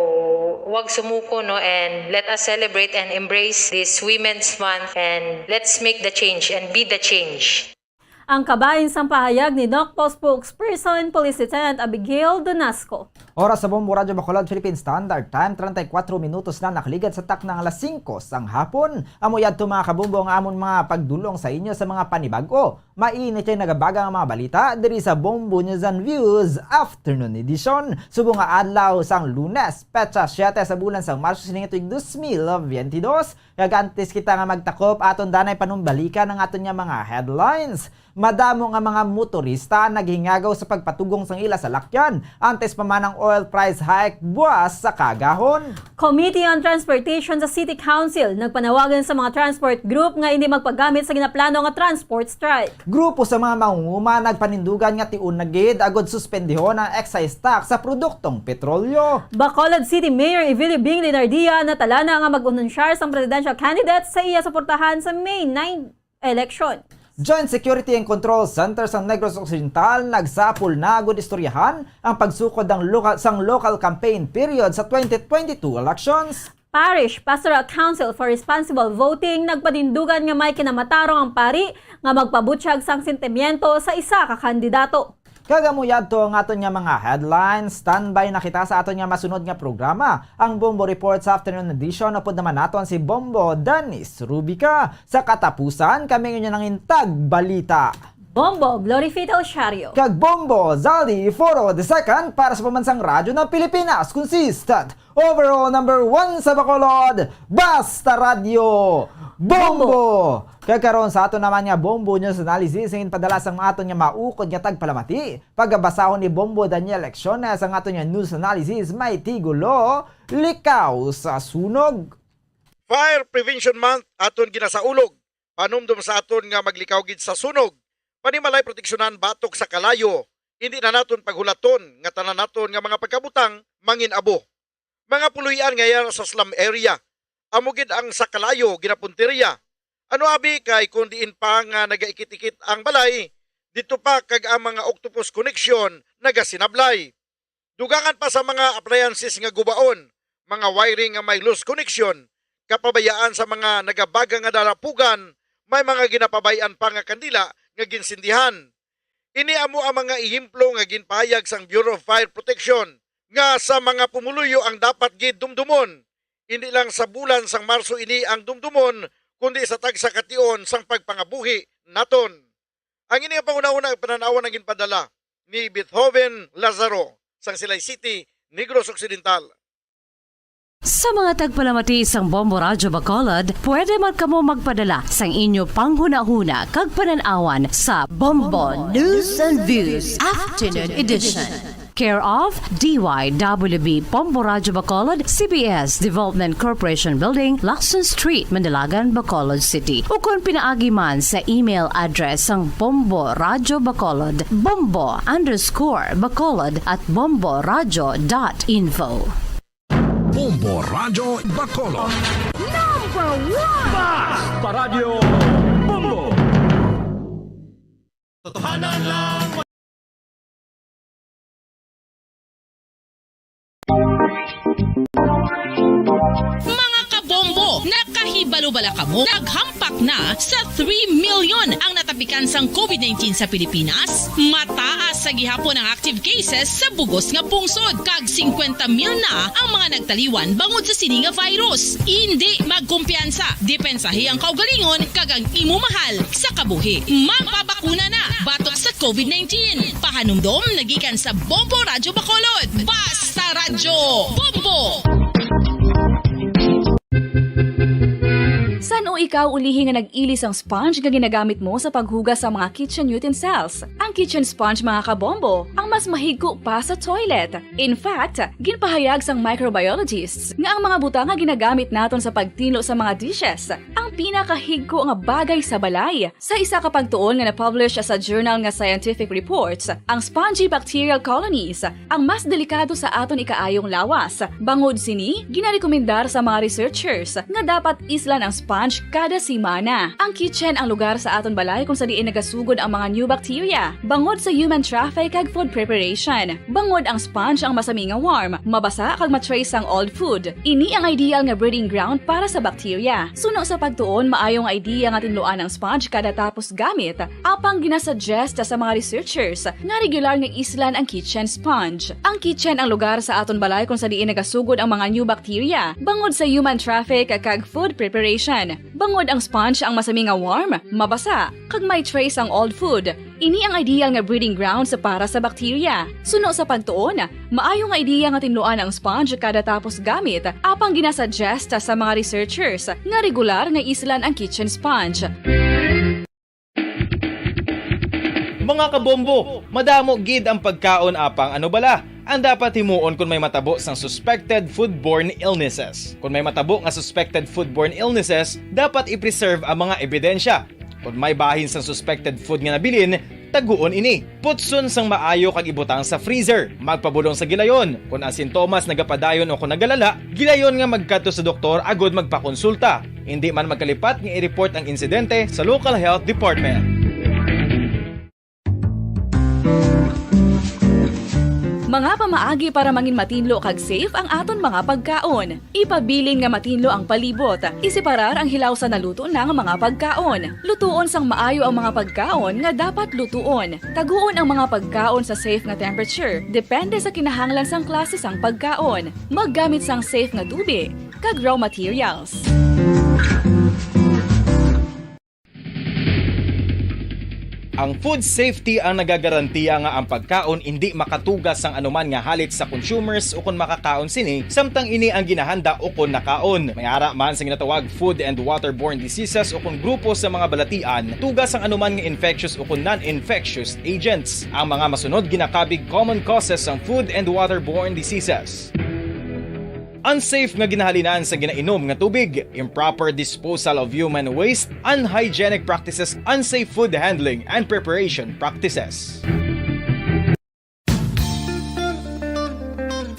wag sumuko, no, and let us celebrate and embrace this Women's Month, and let's make the change and be the change. Ang kabahin sang pahayag ni NOCPO spokesperson, Police Lieutenant Abigail Donasco. Oras sa Bombo Radyo Bacolod, Philippine Standard Time, treinta y cuatro minutos na nakaligad sa takna nga alas singko sang hapon. Amo yadto, mga kabombo, ang amon mga pagdulong sa inyo sa mga panibag-o. Mainit kag nagabaga nga mga balita diri sa Bombo News and Views Afternoon Edition. Subong nga adlaw sang Lunes, petsa siete sa bulan sang Marso sining tuig dos mil veintidós. Kag antes kita nga magtakop, aton danay panumbalikan ang aton nga mga headlines. Madamo nga mga motorista ang naghingagaw sa pagpatugong sang ila salakyan, antes pa man ang oil price hike buas sa kaagahon. Committee on Transportation sa City Council nagpanawagan sa mga transport group nga hindi magpagamit sa ginaplano nga transport strike. Grupo sa mga mangunguma nagpanindugan nga tion na gid agod suspendihon ang excise tax sa produktong petrolyo. Bacolod City Mayor Evelio Bing Linardia natalana nga mag-anunsyar sang presidential candidate sa iya suportahan sa May nine election. Joint Security and Control Center sa Negros Occidental nagsapol na agud istoryahan ang pagsukod ang local, sang local campaign period sa twenty twenty-two elections. Parish Pastoral Council for Responsible Voting nagpanindugan nga may kinamatarong ang pari nga magpabutyag sang sentimiento sa isa ka kandidato. Kag amo yadto ang aton nga mga headlines. Standby na kita sa aton nga masunod nga programa, ang Bombo Report sa Afternoon Edition. Upod naman naton si Bombo Dennis Rubica. Sa katapusan, kami ang inyo nangin tagbalita, Bombo Glory Fidel Shario kag Bombo Zaldi Foro the Second para sa Pambansang Radyo ng Pilipinas. Consistent, overall number one sa Bacolod, basta radyo, Bombo! Bombo! Kag karon sa aton naman nga Bombo News Analysis, ang ginpadala sang aton nga maukod nga tagpalamati. Pagabasahon ni Bombo Daniel Lecciones ang aton nga news analysis, may tigulo, Likaw sa Sunog. Fire Prevention Month aton ginasaulog, panumdom sa aton nga maglikaw gid sa sunog, panimalay proteksyonan batok sa kalayo, indi na naton paghulaton nga tanan naton nga mga pagkabutang mangin-abo. Mga puloy-an nga yara sa slum area, amo gid ang sa kalayo ginapuntirya. Ano abi kay kon diin pa nga nagaikit-ikit ang balay, didto pa kag ang mga octopus connection nagasinablay. Dugangan pa sa mga appliances nga gubaon, mga wiring nga may loose connection, kapabayaan sa mga nagabaga nga dalapugan, may mga ginapabay-an pa nga kandila nga ginsindihan. Ini amo ang mga ehemplo nga ginpahayag sang Bureau of Fire Protection nga sa mga pumuluyo ang dapat gid dumdumon. Indi lang sa bulan sang Marso ini ang dumdumon, kundi sa tagsa ka tion sang pagpangabuhi naton. Ang ini nga panghunahuna ang panan-awan ang ginpadala ni Beethoven Lazaro sang Silay City, Negros Occidental. Sa mga tagpalamati sang Bombo Radyo Bacolod, pwede man kamo magpadala sang inyo panghunahuna kag panan-awan sa Bombo News and Views Afternoon Edition. Care of D Y W B Bombo Radyo Bacolod, C B S Development Corporation Building, Lacson Street, Mandalagan, Bacolod City. Ukon pinaagi man sa email address sang Bombo Radyo Bacolod, bombo underscore bacolod at bombo radyo dot info. Bombo Radyo Bacolod. Number one! Basta Paradyo Bombo! Totohanan lang. Mga kabombo, nakahibalo bala kamo? Naghampak na sa three million ang natapikan sang covid nineteen sa Pilipinas. Mataas sa gihapon ang active cases sa bugos nga pungsod, kag singkwenta mil na ang mga nagtaliwan bangod sa sini nga virus. Indi magkumpiyansa, depensahi ang kaugalingon kag ang imo mahal sa kabuhi. Magpabakuna na batok sa covid nineteen. Pahanumdom nagikan sa Bombo Radyo Bacolod. Basta Radyo Bombo! San-o ikaw ulihi nga nag-ili sang sponge nga ginagamit mo sa paghugas sa mga kitchen utensils? Ang kitchen sponge, mga kabombo, ang mas mahigko pa sa toilet. In fact, ginpahayag sang microbiologists nga ang mga butang nga ginagamit naton sa pagtinlo sa mga dishes ang pinakahigko nga bagay sa balay. Sa isa ka pagtuon nga na-publish sa journal nga Scientific Reports, ang spongy bacterial colonies ang mas delikado sa aton ikaayong lawas. Bangod sini, ginarekomendar sa mga researchers nga dapat islan ang sponge kada semana. Ang kitchen ang lugar sa aton balay kung sa diin nagasugod ang mga new bacteria. Bangod sa human traffic kag food preparation, bangod ang sponge ang masami nga warm, mabasa kag ma-trace ang old food. Ini ang ideal nga breeding ground para sa bacteria. Suno sa pagtuon, maayo nga idea nga tinluan ang sponge kada tapos gamit, apang ginasuggest sa mga researchers nga regular nga islan ang kitchen sponge. Ang kitchen ang lugar sa aton balay kung sa diin nagasugod ang mga new bacteria, bangod sa human traffic kag food preparation. Bangod ang sponge ang masami nga warm, mabasa, kag may trace ang old food. Ini ang ideal nga breeding grounds para sa bacteria. Suno sa pagtuon, maayo nga idea nga tinluan ang sponge kada tapos gamit, apang ginasuggest sa mga researchers nga regular nga islan ang kitchen sponge. Mga kabombo, madamo gid ang pagkaon, apang ano bala ang dapat himuon kon may matabo sang suspected foodborne illnesses? Kon may matabo nga suspected foodborne illnesses, dapat i-preserve ang mga ebidensya. Kon may bahin sang suspected food nga nabilin, taguon ini. Putson sang maayo kag ibutang sa freezer. Magpabulong sa gilayon. Kon ang sintomas nagapadayon o kon nagalala, gilayon nga magkadto sa doktor agod magpakonsulta. Indi man magkalipat nga i-report ang insidente sa local health department. Mga pamaagi para mangin matinlo kag safe ang aton mga pagkaon. Ipabilin nga matinlo ang palibot. Iseparar ang hilaw sa naluto na nga mga pagkaon. Lutuon sang maayo ang mga pagkaon nga dapat lutuon. Taguon ang mga pagkaon sa safe nga temperature, depende sa kinahanglan sang klase sang pagkaon. Maggamit sang safe nga tubi kag raw materials. Ang food safety ang nagagarantiya nga ang pagkaon indi makatuga sang anuman nga halit sa consumers ukon makakaon sini, samtang ini ang ginahanda ukon nakaon. May ara man sa ginatawag food and waterborne diseases ukon grupo sa mga balatian, tuga sang anuman nga infectious ukon non-infectious agents. Ang mga masunod ginakabig common causes sang food and waterborne diseases. Unsafe nga ginahalinan sa ginainom nga tubig, improper disposal of human waste, unhygienic practices, unsafe food handling and preparation practices.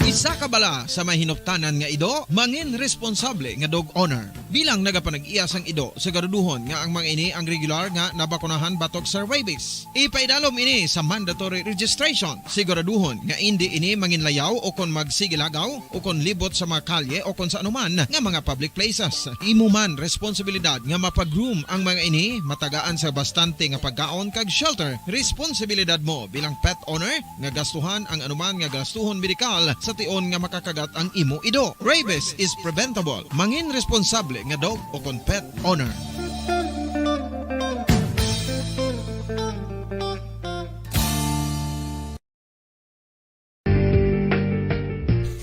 Isa ka bala sa may hinuptanan nga ido, mangin responsable nga dog owner. Bilang nagapanag-iya sang ido, siguraduhon nga ang mga ini ang regular nga nabakunahan batok sa rabies. Ipaidalom ini sa mandatory registration. Siguraduhon nga indi ini manginlayaw o kon magsigilagaw o kon libot sa mga kalye o kon sa anuman nga mga public places. Imo man responsibilidad nga mapa-groom ang mga ini, matagaan sa bastante nga pagkaon kag shelter. Responsibilidad mo bilang pet owner nga gastuhan ang anuman nga gastuhon medikal sa tion nga makakagat ang imo ido. Rabies is preventable. Mangin responsable nga dog o kon pet owner.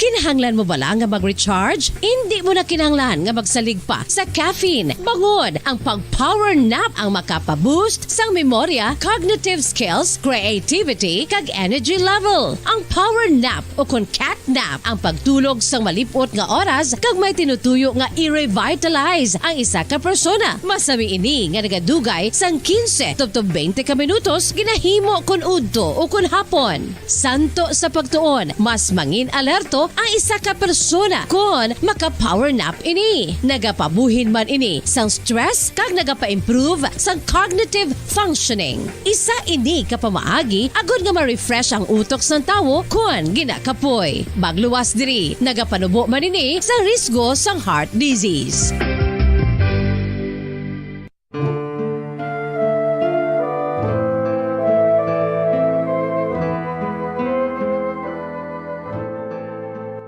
Kinahanglan mo bala nga mag-recharge? Indi mo na kinahanglan nga magsalig pa sa caffeine. Bangod, ang pag-power nap ang makapa-boost sang memorya, cognitive skills, creativity, kag energy level. Ang power nap o kon cat nap ang pagtulog sang malip-ot nga oras kag may tinutuyo nga i-revitalize ang isa ka persona. Masami ini nga nagadugay sang quince tubtob twenty ka minutos ginahimo kon udto o kon hapon. Santo sa pagtuon, mas mangin-alerto ang sa ka persona kon maka-power nap ini. Nagapabuhin man ini sang stress kag nagapa-improve sang cognitive functioning. Isa ini ka pamaagi agud nga ma-refresh ang utok sang tawo kon ginakapoy. Magluwas diri, nagapanubo man ini sa risgo sang heart disease.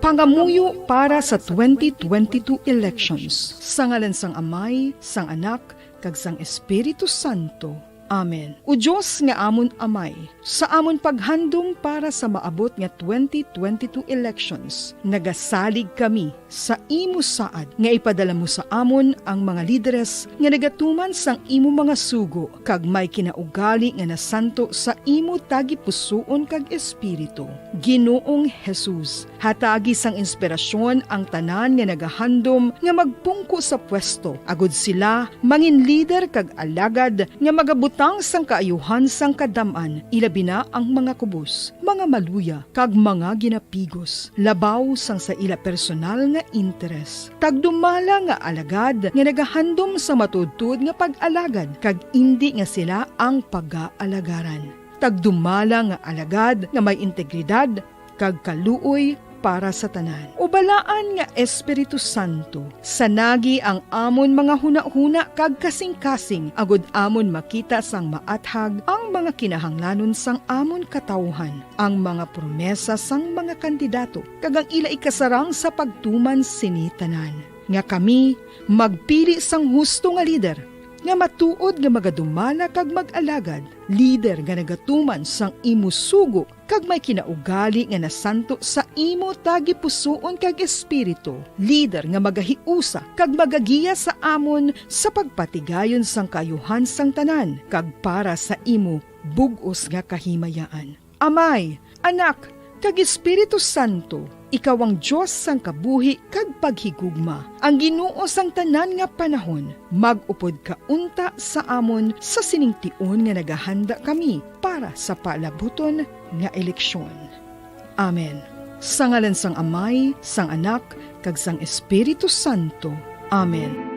Pangamuyo para sa twenty twenty-two elections. Sa ngalan sang Amay, sang Anak, kag sang Espiritu Santo. Amen. O Dios nga amon Amay, sa amon paghandom para sa maabot nga twenty twenty-two elections, nagasalig kami sa imo saad nga ipadala mo sa amon ang mga lideres nga nagatuman sang imo mga sugo kag may kinaugali nga nasanto sa imo tagipusoon kag espiritu. Ginoong Jesus, hatagi sang inspirasyon ang tanan nga nagahandom nga magpungko sa pwesto, agud sila mangin lider kag alagad nga magabutang sang kaayuhan sang kadam-an, ilabi na ang mga kubos, mga maluya, kag mga ginapigos, labaw sang sa ila personal nga interes. Tagdumala nga alagad nga nagahandom sa matuodtuod nga pag-alagad, kag indi nga sila ang pagaalagarang. Tagdumala nga alagad nga may integridad kag kaluoy para sa tanan. O Balaan nga Espiritu Santo, sanagi ang amon mga hunahuna kag kasingkasing, agud amon makita sang maathag ang mga kinahanglanon sang amon katawuhan, ang mga promesa sang mga kandidato, kag ang ila ikasarang sa pagtuman sini tanan, nga kami magpili sang husto nga lider, nga matuod nga magadumala kag mag-alagad, lider nga nagatuman sang imo sugo, kag may kinaugali nga nasanto sa imo tagipusoon kag espiritu, lider nga magahiusa kag magagiya sa amon sa pagpatigayon sang kaayuhan sang tanan kag para sa imo bug-os nga kahimayaan. Amay, Anak, kag Espiritu Santo, ikaw ang Dios sang kabuhi kag paghigugma, ang Ginoo sang tanan nga panahon. Mag-upod ka unta sa amon sa sining tion nga nagahanda kami para sa palabuton nga eleksyon. Amen. Sa ngalan sang Amay, sang Anak, kag sang Espiritu Santo. Amen.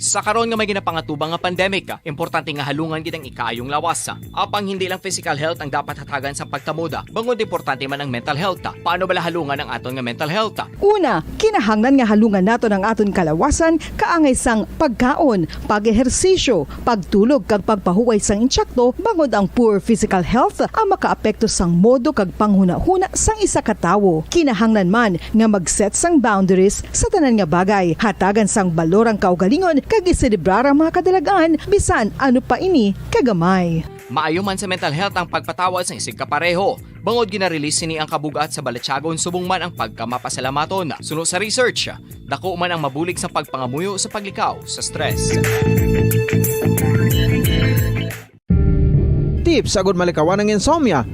Sa karon nga may ginapangatubang nga pandemic, importante nga halungan gid ang ikaayong lawas. Apang hindi lang physical health ang dapat hatagan sa pagkamuda, bangod importante man ang mental health. Paano bala halungan ang aton nga mental health? Una, kinahanglan nga halungan naton ang aton kalawasan kaangay sang pagkaon, pag-ehersisyo, pagtulog kag pagpahuway sang insakto, bangod ang poor physical health ang makaapekto sang modo kag panghunahuna sang isa ka tawo. Kinahanglan man nga mag-set sang boundaries sa tanan nga bagay, hatagan sang balor ang kaugalingon kag iselebrar ang mga kadalag-an bisan ano pa ini kagamay. Maayo man sa mental health ang pagpatawad sang isigkapareho, bangod gina-release sini ang kabug-at sa balatyagon subong man ang pagkamapasalamaton. Suno sa research, dako man ang mabulig sa pagpangamuyo sa paglikaw sa stress. Tips agud malikawan ang insomnia.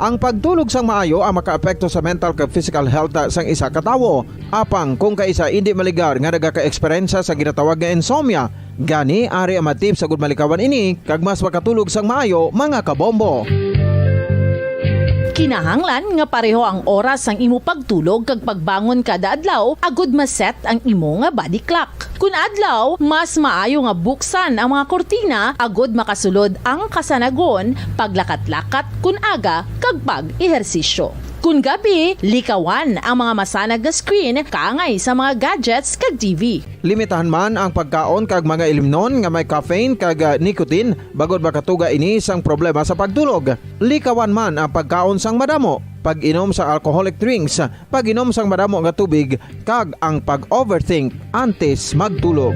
Ang pagtulog sang maayo ang makaapekto sa mental kag physical health sang isa ka tawo. Apang kung kaisa indi maligar nga nagaka-eksperyensya sa ginatawag nga insomnia, gani ari ang mga tips agud malikawan ini kag mas makatulog sang maayo, mga kabombo. Kinahanglan nga pareho ang oras sang imo pagtulog kag pagbangon kada adlaw agud ma-set ang imo nga body clock. Kun adlaw, mas maayo nga buksan ang mga kurtina agud makasulod ang kasanagon, paglakat-lakat kun aga, kag pag-ehersisyo. Kun gabi, likawan ang mga masanag nga screen kaangay sa mga gadgets kag T V. Limitahan man ang pagkaon kag mga ilimnon nga may caffeine kag, ah, nicotine, bangod makatuga ini sang problema sa pagtulog. Likawan man ang pagkaon sang madamo, pag-inom sang alcoholic drinks, pag-inom sang madamo nga tubig, kag ang pag-overthink antes magtulog.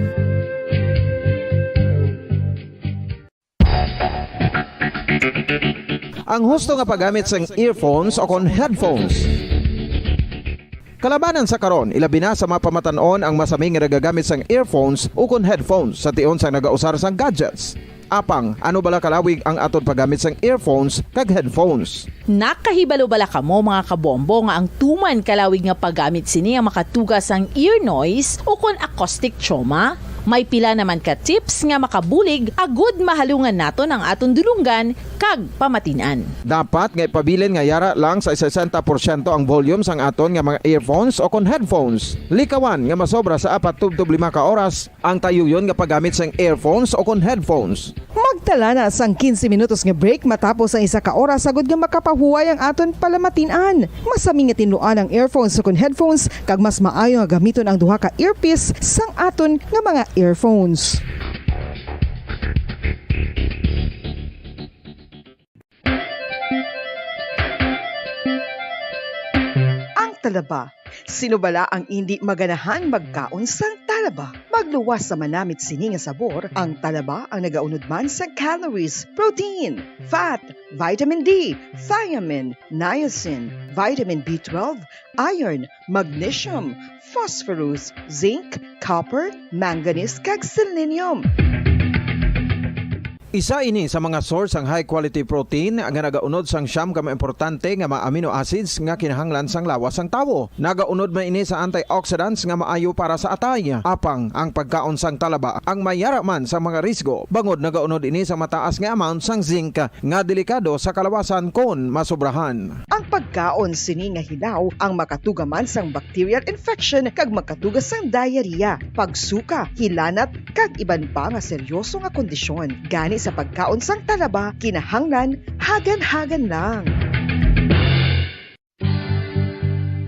Ang husto nga paggamit sang earphones o kon headphones. Kalabanan sa karon, ilabi na sa mga pamatan-on ang masami nga nagagamit sang earphones o kon headphones sa tion sang nagausar sang gadgets. Apang, ano bala kalawig ang aton paggamit sang earphones kag headphones? Nakahibalo bala kamo, mga kabombo, nga ang tuman kalawig nga paggamit sini ang makatuga sang ear noise o kon acoustic trauma? May pila naman ka tips nga makabulig agud mahalungan naton ang aton dulonggan kag pamatin-an. Dapat nga ipabilin nga yara lang sa sesenta porsyento ang volume sang aton nga mga earphones o kon headphones. Likawan nga masobra sa apat tubtob lima ka oras ang tayuyon nga paggamit sang earphones o kon headphones. Magtala na sang quince minutos nga break matapos ang isa ka oras, agud nga makapahuway ang aton palamatin-an. Masami nga tinluan ang earphones o kon headphones, kag mas maayo nga gamiton ang duha ka earpiece sang aton nga mga earphones. Ang talaba. Sino bala ang indi maganahan magkaon sang talaba? Magluwas sa manamit sini nga sabor, ang talaba ang nagaunod man sa calories, protein, fat, vitamin D, thiamine, niacin, vitamin B twelve, iron, magnesium, phosphorus, zinc, copper, manganese, kag selenium. Isa ini sa mga source sang high quality protein nga nagaunod sang siyam ka mga importante nga mga amino acids nga kinahanglan sang lawas sang tawo. Nagaunod man ini sa antioxidants nga maayo para sa atay. Apang ang pagkaon sang talaba ang may yara man sa mga risgo, bangod nagaunod ini sa mataas nga amount sang zinc nga delikado sa kalawasan kon masobrahan. Ang pagkaon sini nga hilaw ang makatuga man sang bacterial infection kag makatuga sang diarrhea, pagsuka, hilanat, kag iban pa nga seryoso nga kondisyon. Gani sa pagkaon sang talaba, kinahanglan hagan-hagan lang.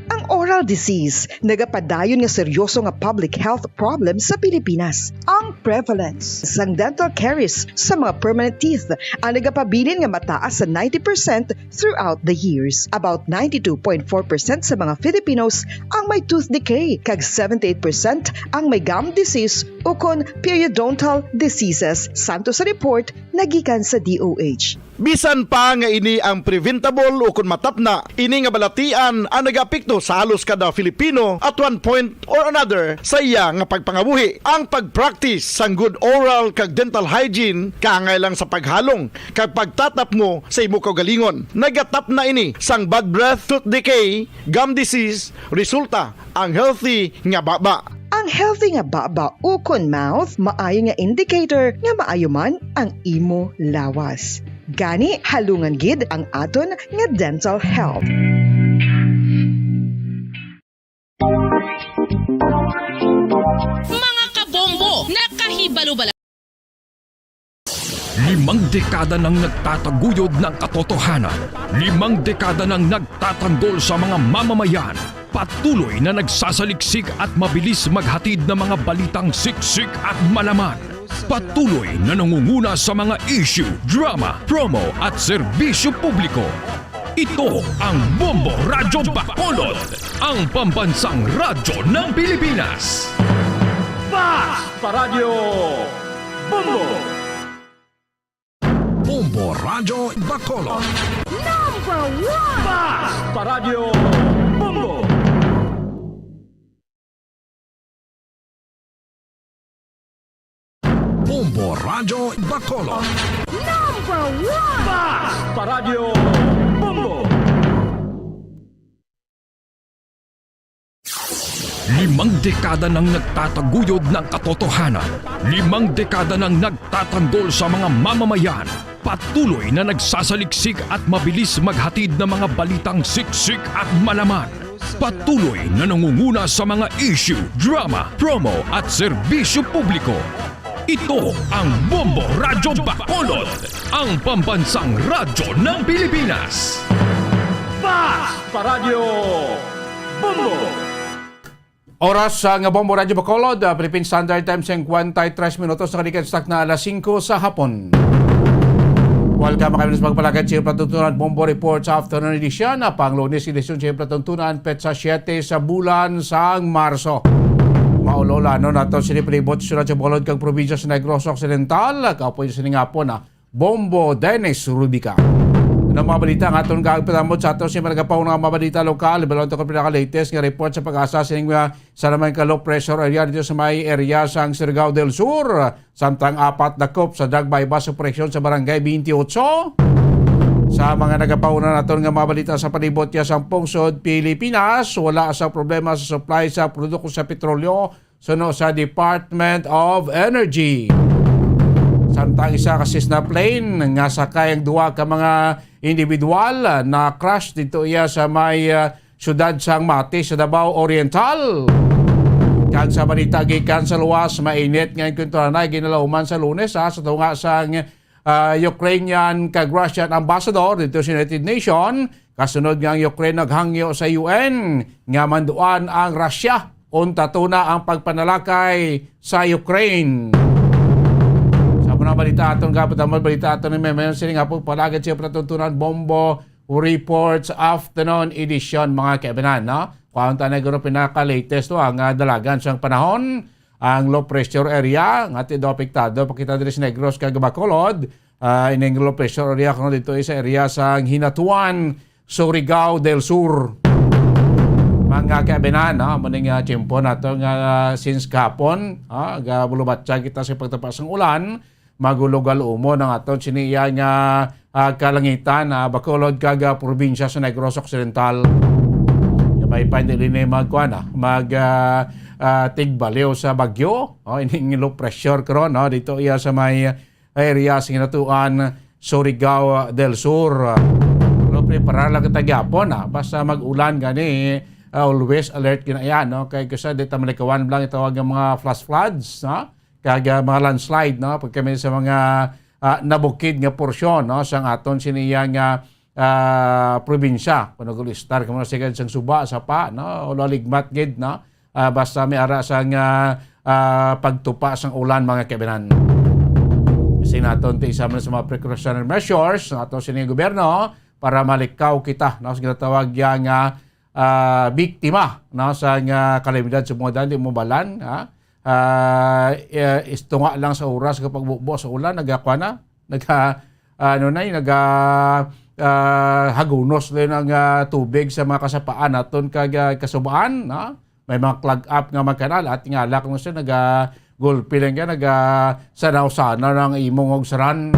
Ang oral disease nagapadayon nga seryoso nga public health problem sa Pilipinas. Ang prevalence sang dental caries sa mga permanent teeth ang nagapabilin nga mataas sa ninety percent throughout the years. About ninety-two point four percent sa mga Filipinos ang may tooth decay, kag seventy-eight percent ang may gum disease ukon periodontal diseases, santo sa report nga gikan sa D O H. Bisan pa nga ini ang preventable ukon matapna, ini nga balatian ang nagaapekto sa halos kada Filipino at one point or another sa iya nga pagpangabuhi. Ang pag-practice sang good oral kag dental hygiene kaangay lang sa paghalong kag pagtatapngo sa imo kaugalingon. Nagatapna ini sang bad breath, tooth decay, gum disease, resulta ang healthy nga baba. Ang healthy nga baba ukon mouth maayo nga indicator nga maayo man ang imo lawas. Gani, halungan gid ang aton nga dental health. Mga kabombo, nakahibalo bala? Limang dekada nang nagtataguyod ng katotohanan. Limang dekada nang nagtatanggol sa mga mamamayan. Patuloy na nagsasaliksik at mabilis maghatid ng mga balitang siksik at malaman. Patuloy na nangunguna sa mga issue, drama, promo at serbisyo publiko. Ito ang Bombo Radyo Bacolod, ang pambansang radyo ng Pilipinas. Basta Radyo Bombo! Bombo Radyo Bacolod. Number one! Basta Radyo Bombo! Bombo Radyo Bacolod. Number one! Basta Radyo Bombo! Limang dekada nang nagtataguyod ng katotohanan. Limang dekada nang nagtatanggol sa mga mamamayan. Patuloy na nagsasaliksik at mabilis maghatid ng mga balitang siksik at malaman. Patuloy na nangunguna sa mga issue, drama, promo at serbisyo publiko. Ito ang Bombo Radyo Bacolod, ang pambansang radyo ng Pilipinas. Paradyo Bombo! Oras sa nga Bombo Radyo Bacolod, ah, Philippine Standard Time, singkwenta y tres minutos, nakalikid sa takna alas singko sa hapon. Welcome kami sa pagpalakad sa patutunan Bombo Report sa Afternoon Edition, ah, pang Lunes, edisyon sa patutunan, petsa siyete sa bulan sang Marso. Maulolanon nato sini palibot sa syudad sa Bacolod kag probinsya sa Negros Occidental, kapoy sa ning hapon, ah, Bombo Dennis Rubica. Ano mga balita nga aton kaagpamot sa aton sa mga nagapauna nga mga balita lokal? Balon to ko pinaka-latest nga report sa PAGASA sining, ah, sa naman ka low pressure area dito sa may area sang Surigao del Sur. Samtang apat dakop sa Dagba Ibas operasyon sa Barangay twenty-eight. Sa mga nagapauna naton nga mga balita sa palibot niya sang pungsod Pilipinas, wala sa problema sa supply sa produkto sa petrolyo suno sa Department of Energy. Samtang isa ka Cessna plane nga sakay ang duha ka mga individual na crash dito iya sa may, ah, siyudad sang Mati sa Davao Oriental. Kag sa balita gikan sa luwas, mainit nga enkwentro na ginalauman sa Lunes, ha, sa tunga sang, ah, Ukrainian kag Russian ambassador dito sa United Nation, kasunod nga ang Ukraine naghangyo sa U N nga manduan ang Russia unta tuna ang pagpanalakay sa Ukraine. Sa mga balita aton, kapit ang mga balita aton ni Meme, sini nga po palagad siya palatuntunan, Bombo Reports Afternoon Edition, mga kaibigan, no? Kuwan ta na guro pinaka-latest to, ang, ah, dalagan sang panahon, ang low pressure area, nga ti daw apektado, pakita diri sa Negros kag Bacolod, ah, ining low pressure area, kuno dito sa area sa Hinatuan, Surigao del Sur. Mga kaibigan, no? Muning, ah, tiyempo nato nga, ah, since kahapon, ah, gabulubatsa kita sa pagtapas ng ulan, magulugal umon ang aton sini iya nga, ah, kalangitan, ah, Bacolod kag, ah, probinsya sa Negros Occidental. Kabay pa, hindi din mag, kuwan, ah, mag, ah, ah, tigbaliw sa bagyo, oh, ining low pressure karon, no? Dito iya sa may area sa Hinatuan, Surigao del Sur. Pero preparar lang kita gyapon, ah. Basta mag-ulan gani, ah, always alert gina yan, no? Kay kasi di ta malikawan lang itawag nga mga flash floods, no? Kag, ah, mga landslide, no? Pag kami sa mga, ah, nabukid nga porsyon, no? Sang aton sini iya nga, ah, probinsya. Kung nag-ulistar ka mo na sigad sang suba, sapa, no? O laligmat gid, no? Ah, basta may ara sang, ah, ah, pagtupa sang ulan, mga kaibigan. Kasi naton ti isa man sa mga precautionary measures, nato sini gobyerno para malikaw kita, no? Sa ginatawag yang, ah, ah, biktima, no? Sa nga kalamidad sa mga daan, di mo balan, ha? Ah, eh, istunga lang sa oras kapag bubo sa ulan, nagakwa na, naga, ano na, naga, ah, hagunos na yun ang, ah, tubig sa mga kasapaan naton kag, ah, kasubaan, no? May mga clog up nga mga kanal at nga alak lang siya, naga gulpi lang ka, naga sanaw-sana ng imong og saran.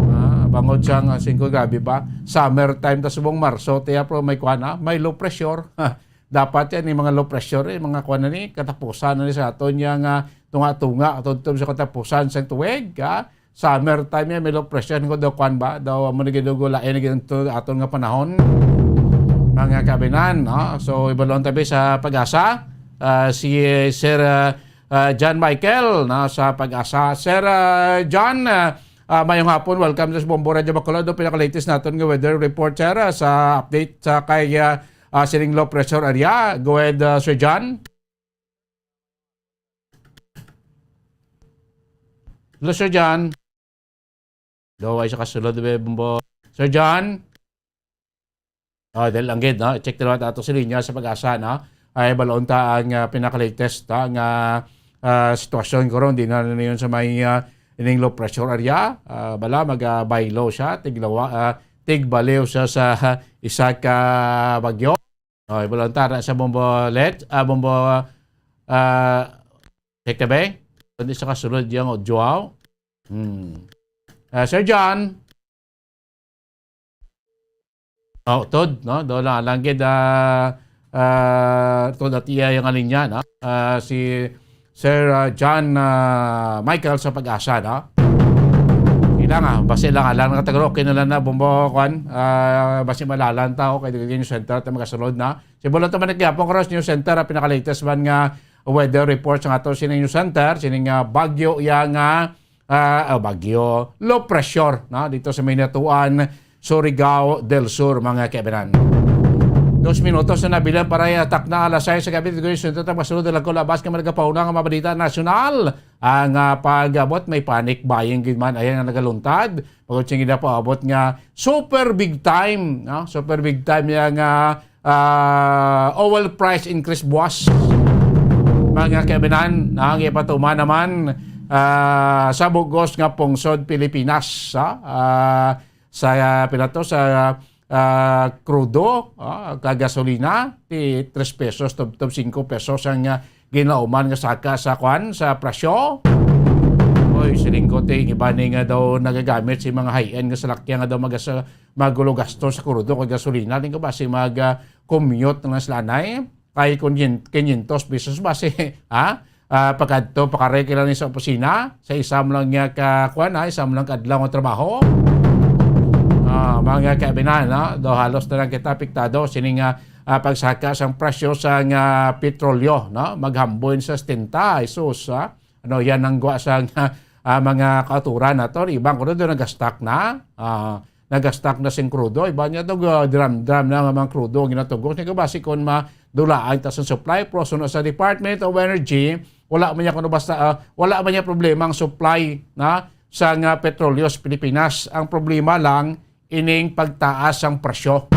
Ah, bangod sa nga singko, grabe ba? Summer time, tas subong Marso, tiya, pero may kuwan na, may low pressure. Dapat yan, yung mga low pressure, eh, mga kuwan na ni, katapusan na ni sa aton niya nga tunga-tunga, tuntun sa katapusan sa tuig, ha? Summer time yan, may low pressure, ko daw kuwan ba? Daw, amo na gidugo, lain na gid to, aton nga panahon. Mga kabinan, no? So, ibalon tabi sa PAGASA, ah, si Sir, ah, ah, John Michael, no, sa PAGASA. Sir, ah, John, ah, ah, mayong hapon. Welcome sa Bombo Radyo Bacolod. Ang pinaka-latest naton nga weather report, sir, ah, sa update sa kay, ah, ah, sining low pressure area. Go ahead, ah, Sir John. Hello, Sir John. Daw ay sa kasulod, be, Bombo. Sir John? Oh, dahil lang gid, no? Check ta naman ato sa linya sa PAGASA, no? Ay, balaon ta ang, ah, pinaka-latest, ah, nga, ah, sitwasyon karon. Di na, na yun sa may, ah, ining low pressure area. Ah, bala, mag, ah, buy low siya, tiglawa, ah, tigbaliw siya sa, ah, isa ka bagyo. Oh, balaon ta na sa Bombo Let, ah, Bombo, ah, check ta ba? Kundi sa kasulod yung audio. Hmm. Ah, Sir John. Oh, tod, no? Do lang, lang gid, ah, ah, tod at iya yung linya, no? Ah, si Sir, ah, John, ah, Michael sa PAGASA, no? Ilang, ah, basi lang, alang nga taga-, okay na lang na, Bombo, kwan, ah, basi malalan ta, okay, dito yung center, tayo magasulod na. Si Bulon to man, Quiapo, Cross News Center, ah, pinaka-latest man nga weather report sa ato, sining News Center, sining, ah, bagyo, iya nga, ah, ah, bagyo, low pressure, no? Dito sa may Hinatuan, Surigao del Sur, mga kaibigan. Dos minutos na nabilang para i-atak na alas sais sa gabi. Ito yung sunod at masunod na lang ko labas nga mga nagapahuna nga mga balita nasyonal. Ang ah, pag-abot, may panic buying gid man. Ayan nga nagaluntad. Pagod siyang ginapaabot nga super big time, no? Super big time yang ah, ah, oil price increase buwas. Mga kaibigan, ang ipatuman naman ah, sa bugos nga pungsod Pilipinas, ah, ah, sa ah, pila to sa ah, krudo, ah, kag gasolina, ti tres pesos tubtob singko pesos ang ah, ginlauman nga saka sa kwan, sa presyo. Oy, siling ko, ti, iba ni nga daw nagagamit si mga high-end nga salakyan nga daw magas-, magulo gasto sa krudo kag gasolina. Di ko ba si mag ah, commute na sila anay? Kay kun yin-, quinientos pesos ba si, ha? Ah, pagkadto, pakari kila ni sa opisina, sa isa mo lang niya ka, kuwan, ha? Isa mo lang kadlaw nga trabaho. Ah, mga kaibigan, no? Do halos na lang kita apektado sining ah, ah, pagsaka sang presyo sang ah, petrolyo, no? Maghamboy sa setenta, Jesus, ha? Ano, yan ang gwa sa ah, mga kauturan nato. Iban ko na doon nagastak na. Ah, nagastak na sing krudo. Iban niya to, ah, drum-drum na nga mga krudo ang ginatugos. Ni kabasi kung madulaan ta sa supply, pero sunod sa Department of Energy, wala man niya kuno basta, ah, wala man niya problema ang supply na sa nga petrolyo sa Pilipinas. Ang problema lang, ining pagtaas ang presyo.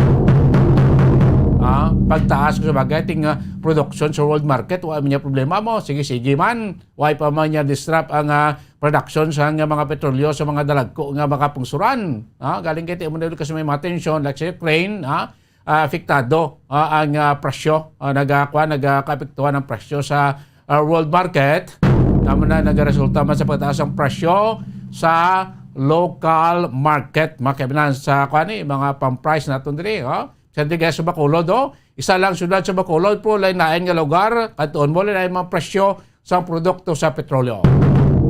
Ah, pagtaas ko sa bagay, ting ah, production sa world market, wala man niya problema mo. Sige, sige man. Wala pa man niya disrupt ang ah, production sa nga mga petrolyo sa mga dalagko nga mga pungsuran. Ah, galing kay mo kasi may mga tension like sa Ukraine, ah, ah, apektado ah, ang ah, presyo, ah, nagakwa, nagakaapektuhan ang presyo sa ah, world market. Tama na, nagaresulta man sa pagtaas ang presyo sa local market. Mga kaibigan, sa kwan, eh, mga pang-price naton diri, oh. Sa diri sa Bacolod, oh. Isa lang syudad sa Bacolod, pero lain-lain nga lugar, katuon mo, lain mga presyo sa produkto sa petrolyo.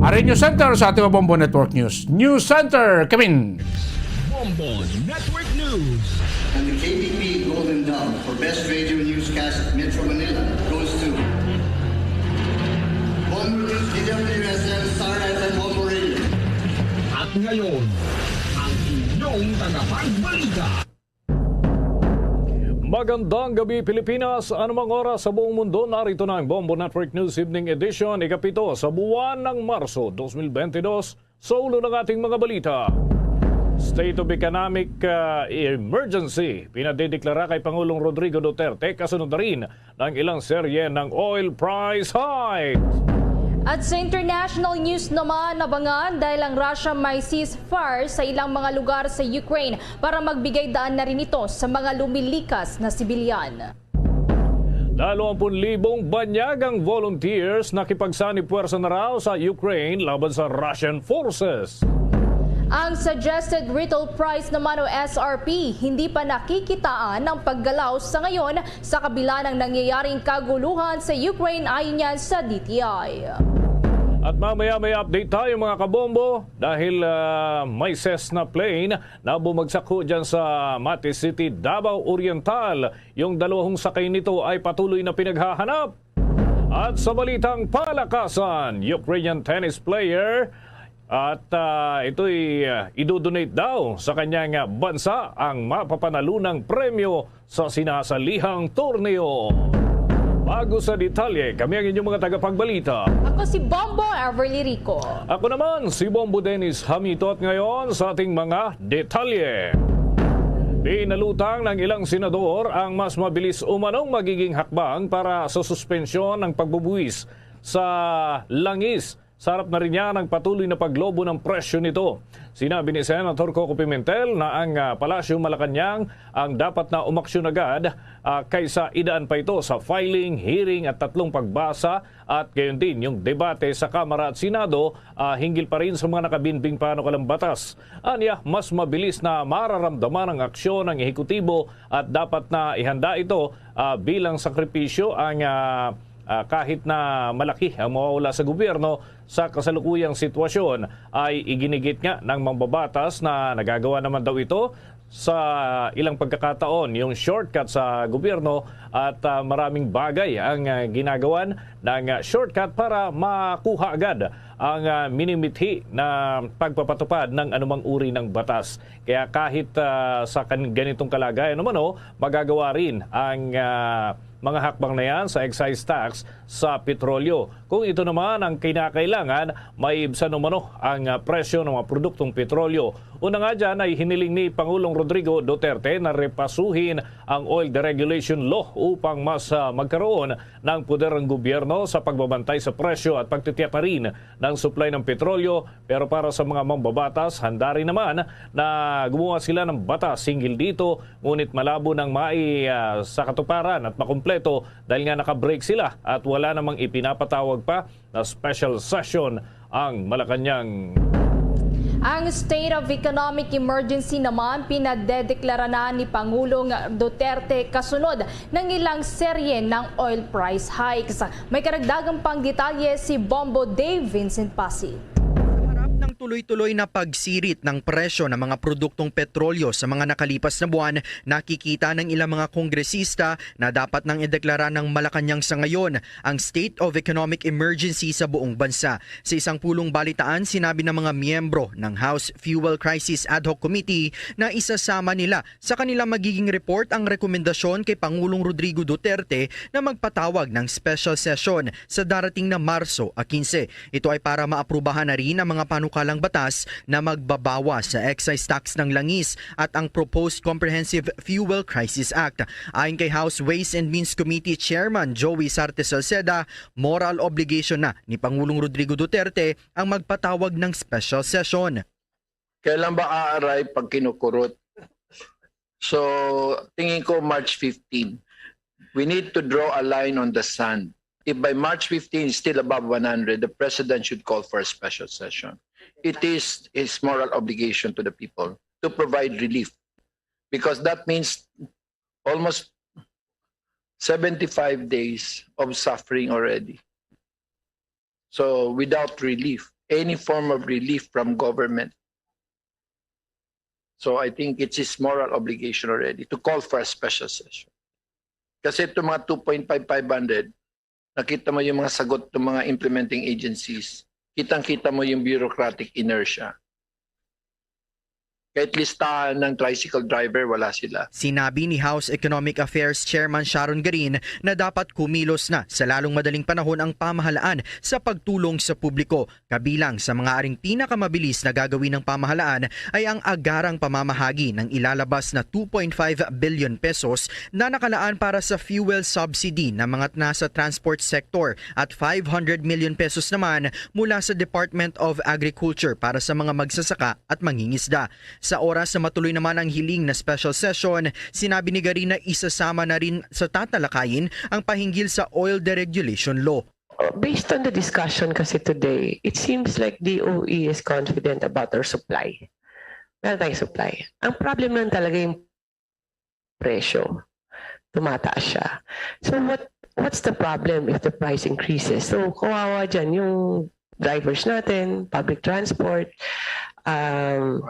Ari News Center sa ating Bombo Network News. News Center, Kevin. Bombo Network News. And the K B P Golden Dove for Best Radio Newscast Metro Manila goes to Bombo News, D W S M, Star F M, Bombo Radio. At ngayon, ang inyong tagapagbalita. Magandang gabi, Pilipinas. Anumang oras sa buong mundo, narito na ang Bombo Network News Evening Edition, ikapito sa buwan ng Marso, dos mil bentidós. Sa ulo ng ating mga balita, State of Economic, ah, Emergency pinadedeklara kay Pangulong Rodrigo Duterte, kasunod na rin ng ilang serye ng oil price hikes. At sa international news naman, nabangan dahil ang Russia may ceasefire sa ilang mga lugar sa Ukraine para magbigay daan na rin ito sa mga lumilikas na sibilyan. Dalawampung libong banyagang volunteers nakipagsanib puwersa na raw sa Ukraine laban sa Russian forces. Ang suggested retail price naman o S R P, hindi pa nakikitaan ng paggalaw sa ngayon sa kabila ng nangyayaring kaguluhan sa Ukraine, ayon yan sa D T I. At mamaya may update tayo, mga kabombo, dahil ah, may Cessna plane na bumagsak ho dyan sa Mati City, Davao Oriental. Yung dalawang sakay nito ay patuloy na pinaghahanap. At sa balitang palakasan, Ukrainian tennis player at ah, ito'y ah, idodonate daw sa kanyang ah, bansa ang mapapanalunang premyo sa sinasalihang torneo. Bago sa detalye, kami ang inyong mga tagapagbalita. Ako si Bombo Everly Rico. Ako naman, si Bombo Dennis Hamito, at ngayon sa ating mga detalye. Pinalutang ng ilang senador ang mas mabilis umanong magiging hakbang para sa suspensyon ng pagbubuwis sa langis. Sa harap na rin niya ng patuloy na paglobo ng presyo nito. Sinabi ni Senator Coco Pimentel na ang ah, Palasyo Malacañang ang dapat na umaksyon agad ah, kaysa idaan pa ito sa filing, hearing at tatlong pagbasa at gayon din yung debate sa Kamara at Senado ah, hinggil pa rin sa mga nakabinbing panukalang batas. Anya, mas mabilis na mararamdaman ang aksyon ng ehekutibo at dapat na ihanda ito ah, bilang sakripisyo ang ah, ah, kahit na malaki ang mawawala sa gobyerno sa kasalukuyang sitwasyon, ay iginigit nga ng mambabatas na nagagawa naman daw ito sa ilang pagkakataon, yung shortcut sa gobyerno at ah, maraming bagay ang ah, ginagawan ng, ah, shortcut para makuha agad ang, ah, minimithi na pagpapatupad ng anumang uri ng batas. Kaya kahit, ah, sa kan-, ganitong kalagayan naman, oh, magagawa rin ang, ah, mga hakbang na yan sa excise tax sa petrolyo. Kung ito naman ang kinakailangan, maibsan umano ang, ah, presyo ng mga produktong petrolyo. Una nga dyan ay hiniling ni Pangulong Rodrigo Duterte na repasuhin ang oil deregulation law upang mas, ah, magkaroon ng poder ang gobyerno sa pagbabantay sa presyo at pagtitiyak na rin ng supply ng petrolyo. Pero para sa mga mambabatas, handa rin naman na gumawa sila ng batas hinggil dito, ngunit malabo nang mai, ah, sa katuparan at makumpleto dahil nga naka-break sila at wala namang ipinapatawag pa na special session ang Malacañang. Ang state of economic emergency naman pinadedeklara na ni Pangulong Duterte kasunod ng ilang serye ng oil price hikes. May karagdagan pang detalye si Bombo Dave Vincent Pasi. Sa harap ng tuloy-tuloy na pagsirit ng presyo ng mga produktong petrolyo sa mga nakalipas na buwan, nakikita ng ilang mga kongresista na dapat nang ideklara ng Malacañang sa ngayon ang state of economic emergency sa buong bansa. Sa isang pulong balitaan, sinabi ng mga miyembro ng House Fuel Crisis Ad Hoc Committee na isasama nila sa kanilang magiging report ang rekomendasyon kay Pangulong Rodrigo Duterte na magpatawag ng special session sa darating na Marso a quince. Ito ay para maaprubahan na rin ang mga panukalang batas na magbabawas sa excise tax ng langis at ang proposed Comprehensive Fuel Crisis Act. Ayon kay House Ways and Means Committee Chairman Joey Sarte Salceda, moral obligation na ni Pangulong Rodrigo Duterte ang magpatawag ng special session. Kailan ba aaray pag kinukurot? So, tingin ko March fifteen. We need to draw a line on the sand. If by March fifteen it's still above one hundred, the president should call for a special session. It is his moral obligation to the people to provide relief, because that means almost seventy-five days of suffering already. So, without relief, any form of relief from government. So, I think it's his moral obligation already to call for a special session. Kasi itong mga two point five five hundred, nakita mo yung mga sagot ng mga implementing agencies. Kitang-kita mo yung bureaucratic inertia. Kahit listahan ng tricycle driver, wala sila. Sinabi ni House Economic Affairs Chairman Sharon Garin na dapat kumilos na sa lalong madaling panahon ang pamahalaan sa pagtulong sa publiko. Kabilang sa mga aring pinakamabilis na gagawin ng pamahalaan ay ang agarang pamamahagi ng ilalabas na two point five billion pesos na nakalaan para sa fuel subsidy ng mga nasa transport sector at five hundred million pesos naman mula sa Department of Agriculture para sa mga magsasaka at mangingisda. Sa oras na matuloy naman ang hiling na special session, sinabi ni Garin na isasama na rin sa tatalakayin ang pahinggil sa oil deregulation law. Uh, based on the discussion kasi today, it seems like D O E is confident about our supply. Meron tayong supply. Ang problem lang talaga yung presyo. Tumataas siya. So what what's the problem if the price increases? So kawawa dyan yung drivers natin, public transport, um,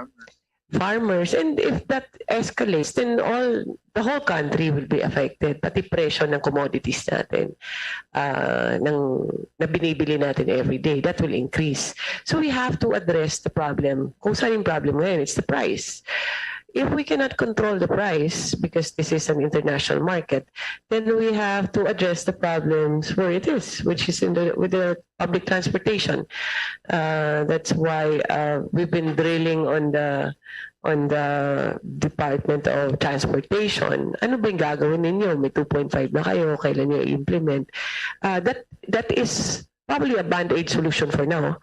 farmers. And if that escalates, then all the whole country will be affected. Pati presyo ng commodities natin, ah, ng, na binibili natin every day, that will increase. So we have to address the problem. Kung saan yung problem ngayon, it's the price. If we cannot control the price, because this is an international market, then we have to address the problems where it is, which is in the, with the public transportation. Uh, that's why, uh, we've been drilling on the on the Department of Transportation. Ano ba yung gagawin ninyo? May two point five na kayo, kailan niyo i-implement? Uh, that that is probably a band-aid solution for now.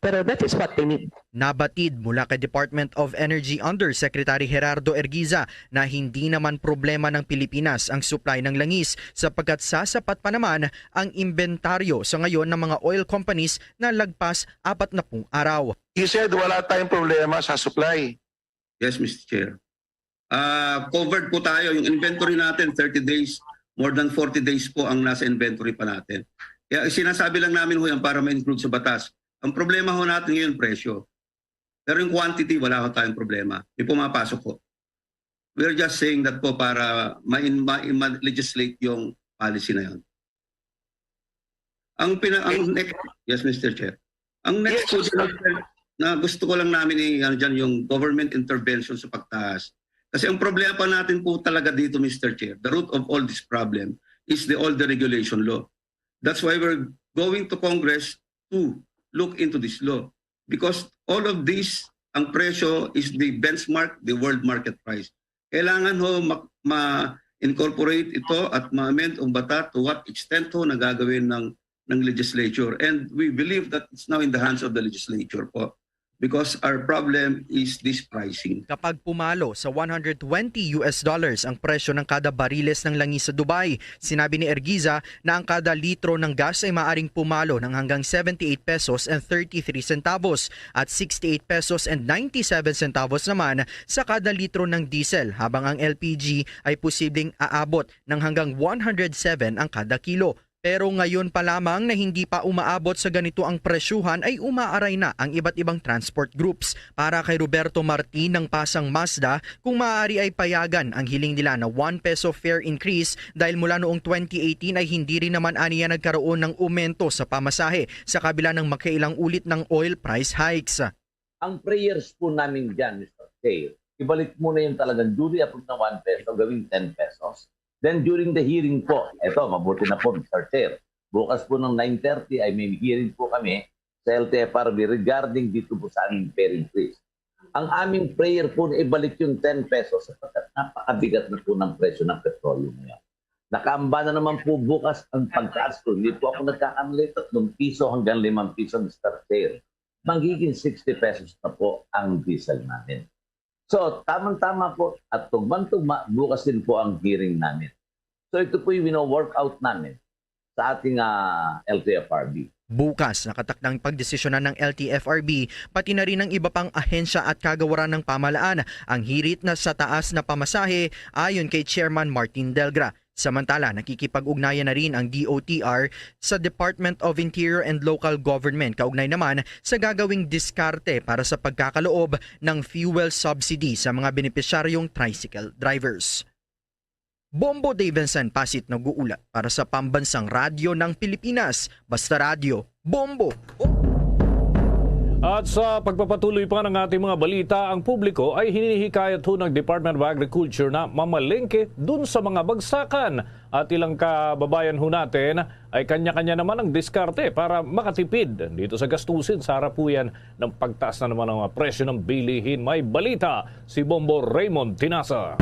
Pero that is what they need. Nabatid mula kay Department of Energy Undersecretary Gerardo Ergiza na hindi naman problema ng Pilipinas ang supply ng langis sapagkat sasapat pa naman ang imbentaryo sa ngayon ng mga oil companies na lagpas apat na pung araw. He said wala tayong problema sa supply. Yes, Mister Chair. Ah, covered po tayo. Yung inventory natin, thirty days, more than forty days po ang nasa inventory pa natin. Kaya sinasabi lang namin ho yan para ma-include sa batas. Ang problema ho natin ngayon, presyo. Pero yung quantity, wala ho tayong problema. May pumapasok ho. We're just saying that po para ma-, ma-, ma-legislate yung policy na yun. Ang pina, ang next, yes, Mister Chair. Ang next po, Mister, na gusto ko lang namin i-, ano dyan, yung government intervention sa pagtaas. Kasi ang problema pa natin po talaga dito, Mister Chair, the root of all this problem is the all deregulation law. That's why we're going to Congress to look into this law. Because all of this, ang presyo is the benchmark, the world market price. Kailangan ho ma-, ma-incorporate ito at ma-amend ang bata to what extent ho nagagawin ng, ng legislature. And we believe that it's now in the hands of the legislature po. Because our problem is this pricing. Kapag pumalo sa one hundred twenty U S dollars ang presyo ng kada bariles ng langis sa Dubai, sinabi ni Ergiza na ang kada litro ng gas ay maaring pumalo ng hanggang seventy-eight pesos and thirty-three centavos at sixty-eight pesos and ninety-seven centavos naman sa kada litro ng diesel, habang ang L P G ay posibleng aabot ng hanggang one hundred seven ang kada kilo. Pero ngayon pa lamang na hindi pa umaabot sa ganito ang presyuhan ay umaaray na ang iba't ibang transport groups. Para kay Roberto Martin ng Pasang Mazda, kung maaari ay payagan ang hiling nila na one peso fare increase dahil mula noong twenty eighteen ay hindi rin naman aniya nagkaroon ng umento sa pamasahe sa kabila ng makailang ulit ng oil price hikes. Ang prayers po namin dyan, Mister Chair, ibalik mo na yung talagang duly approved na one peso, gawing ten pesos. Then during the hearing po, eto, mabuti na po, Mister Chair, bukas po ng nine thirty ay may hearing po kami sa L T F R B regarding dito po sa aming fare increase. Ang aming prayer po na ibalik yung ten pesos sapagkat napakabigat na po ng presyo ng petrolyo ngayon. Nakaamba na naman po bukas ang pagtaas ko. Hindi po ako nagkakamali, tatlong piso hanggang limang piso, Mister Chair. Magiging sixty pesos na po ang diesel namin. So, tamang-tama po at tugmang-tugma, bukas din po ang hearing namin. So, ito po yung wino-work out namin sa ating, ah, L T F R B. Bukas, nakatakdang pagdesisyonan ng L T F R B, pati na rin ang iba pang ahensya at kagawaran ng pamahalaan, ang hirit na sa taas na pamasahe, ayon kay Chairman Martin Delgra. Samantala, nakikipag-ugnayan na rin ang D O T R sa Department of Interior and Local Government kaugnay naman sa gagawing diskarte para sa pagkakaloob ng fuel subsidy sa mga benepisyaryong tricycle drivers. Bombo Davidson Pasit nag-uulat para sa Pambansang Radyo ng Pilipinas, Basta Radyo, Bombo. At sa pagpapatuloy pa ng ating mga balita, ang publiko ay hinihikayat ho ng Department of Agriculture na mamalengke dun sa mga bagsakan. At ilang kababayan ho natin ay kanya-kanya naman ang diskarte para makatipid dito sa gastusin sa harap po yan ng pagtaas na naman ng mga presyo ng bilihin. May balita si Bombo Raymond Tinasa.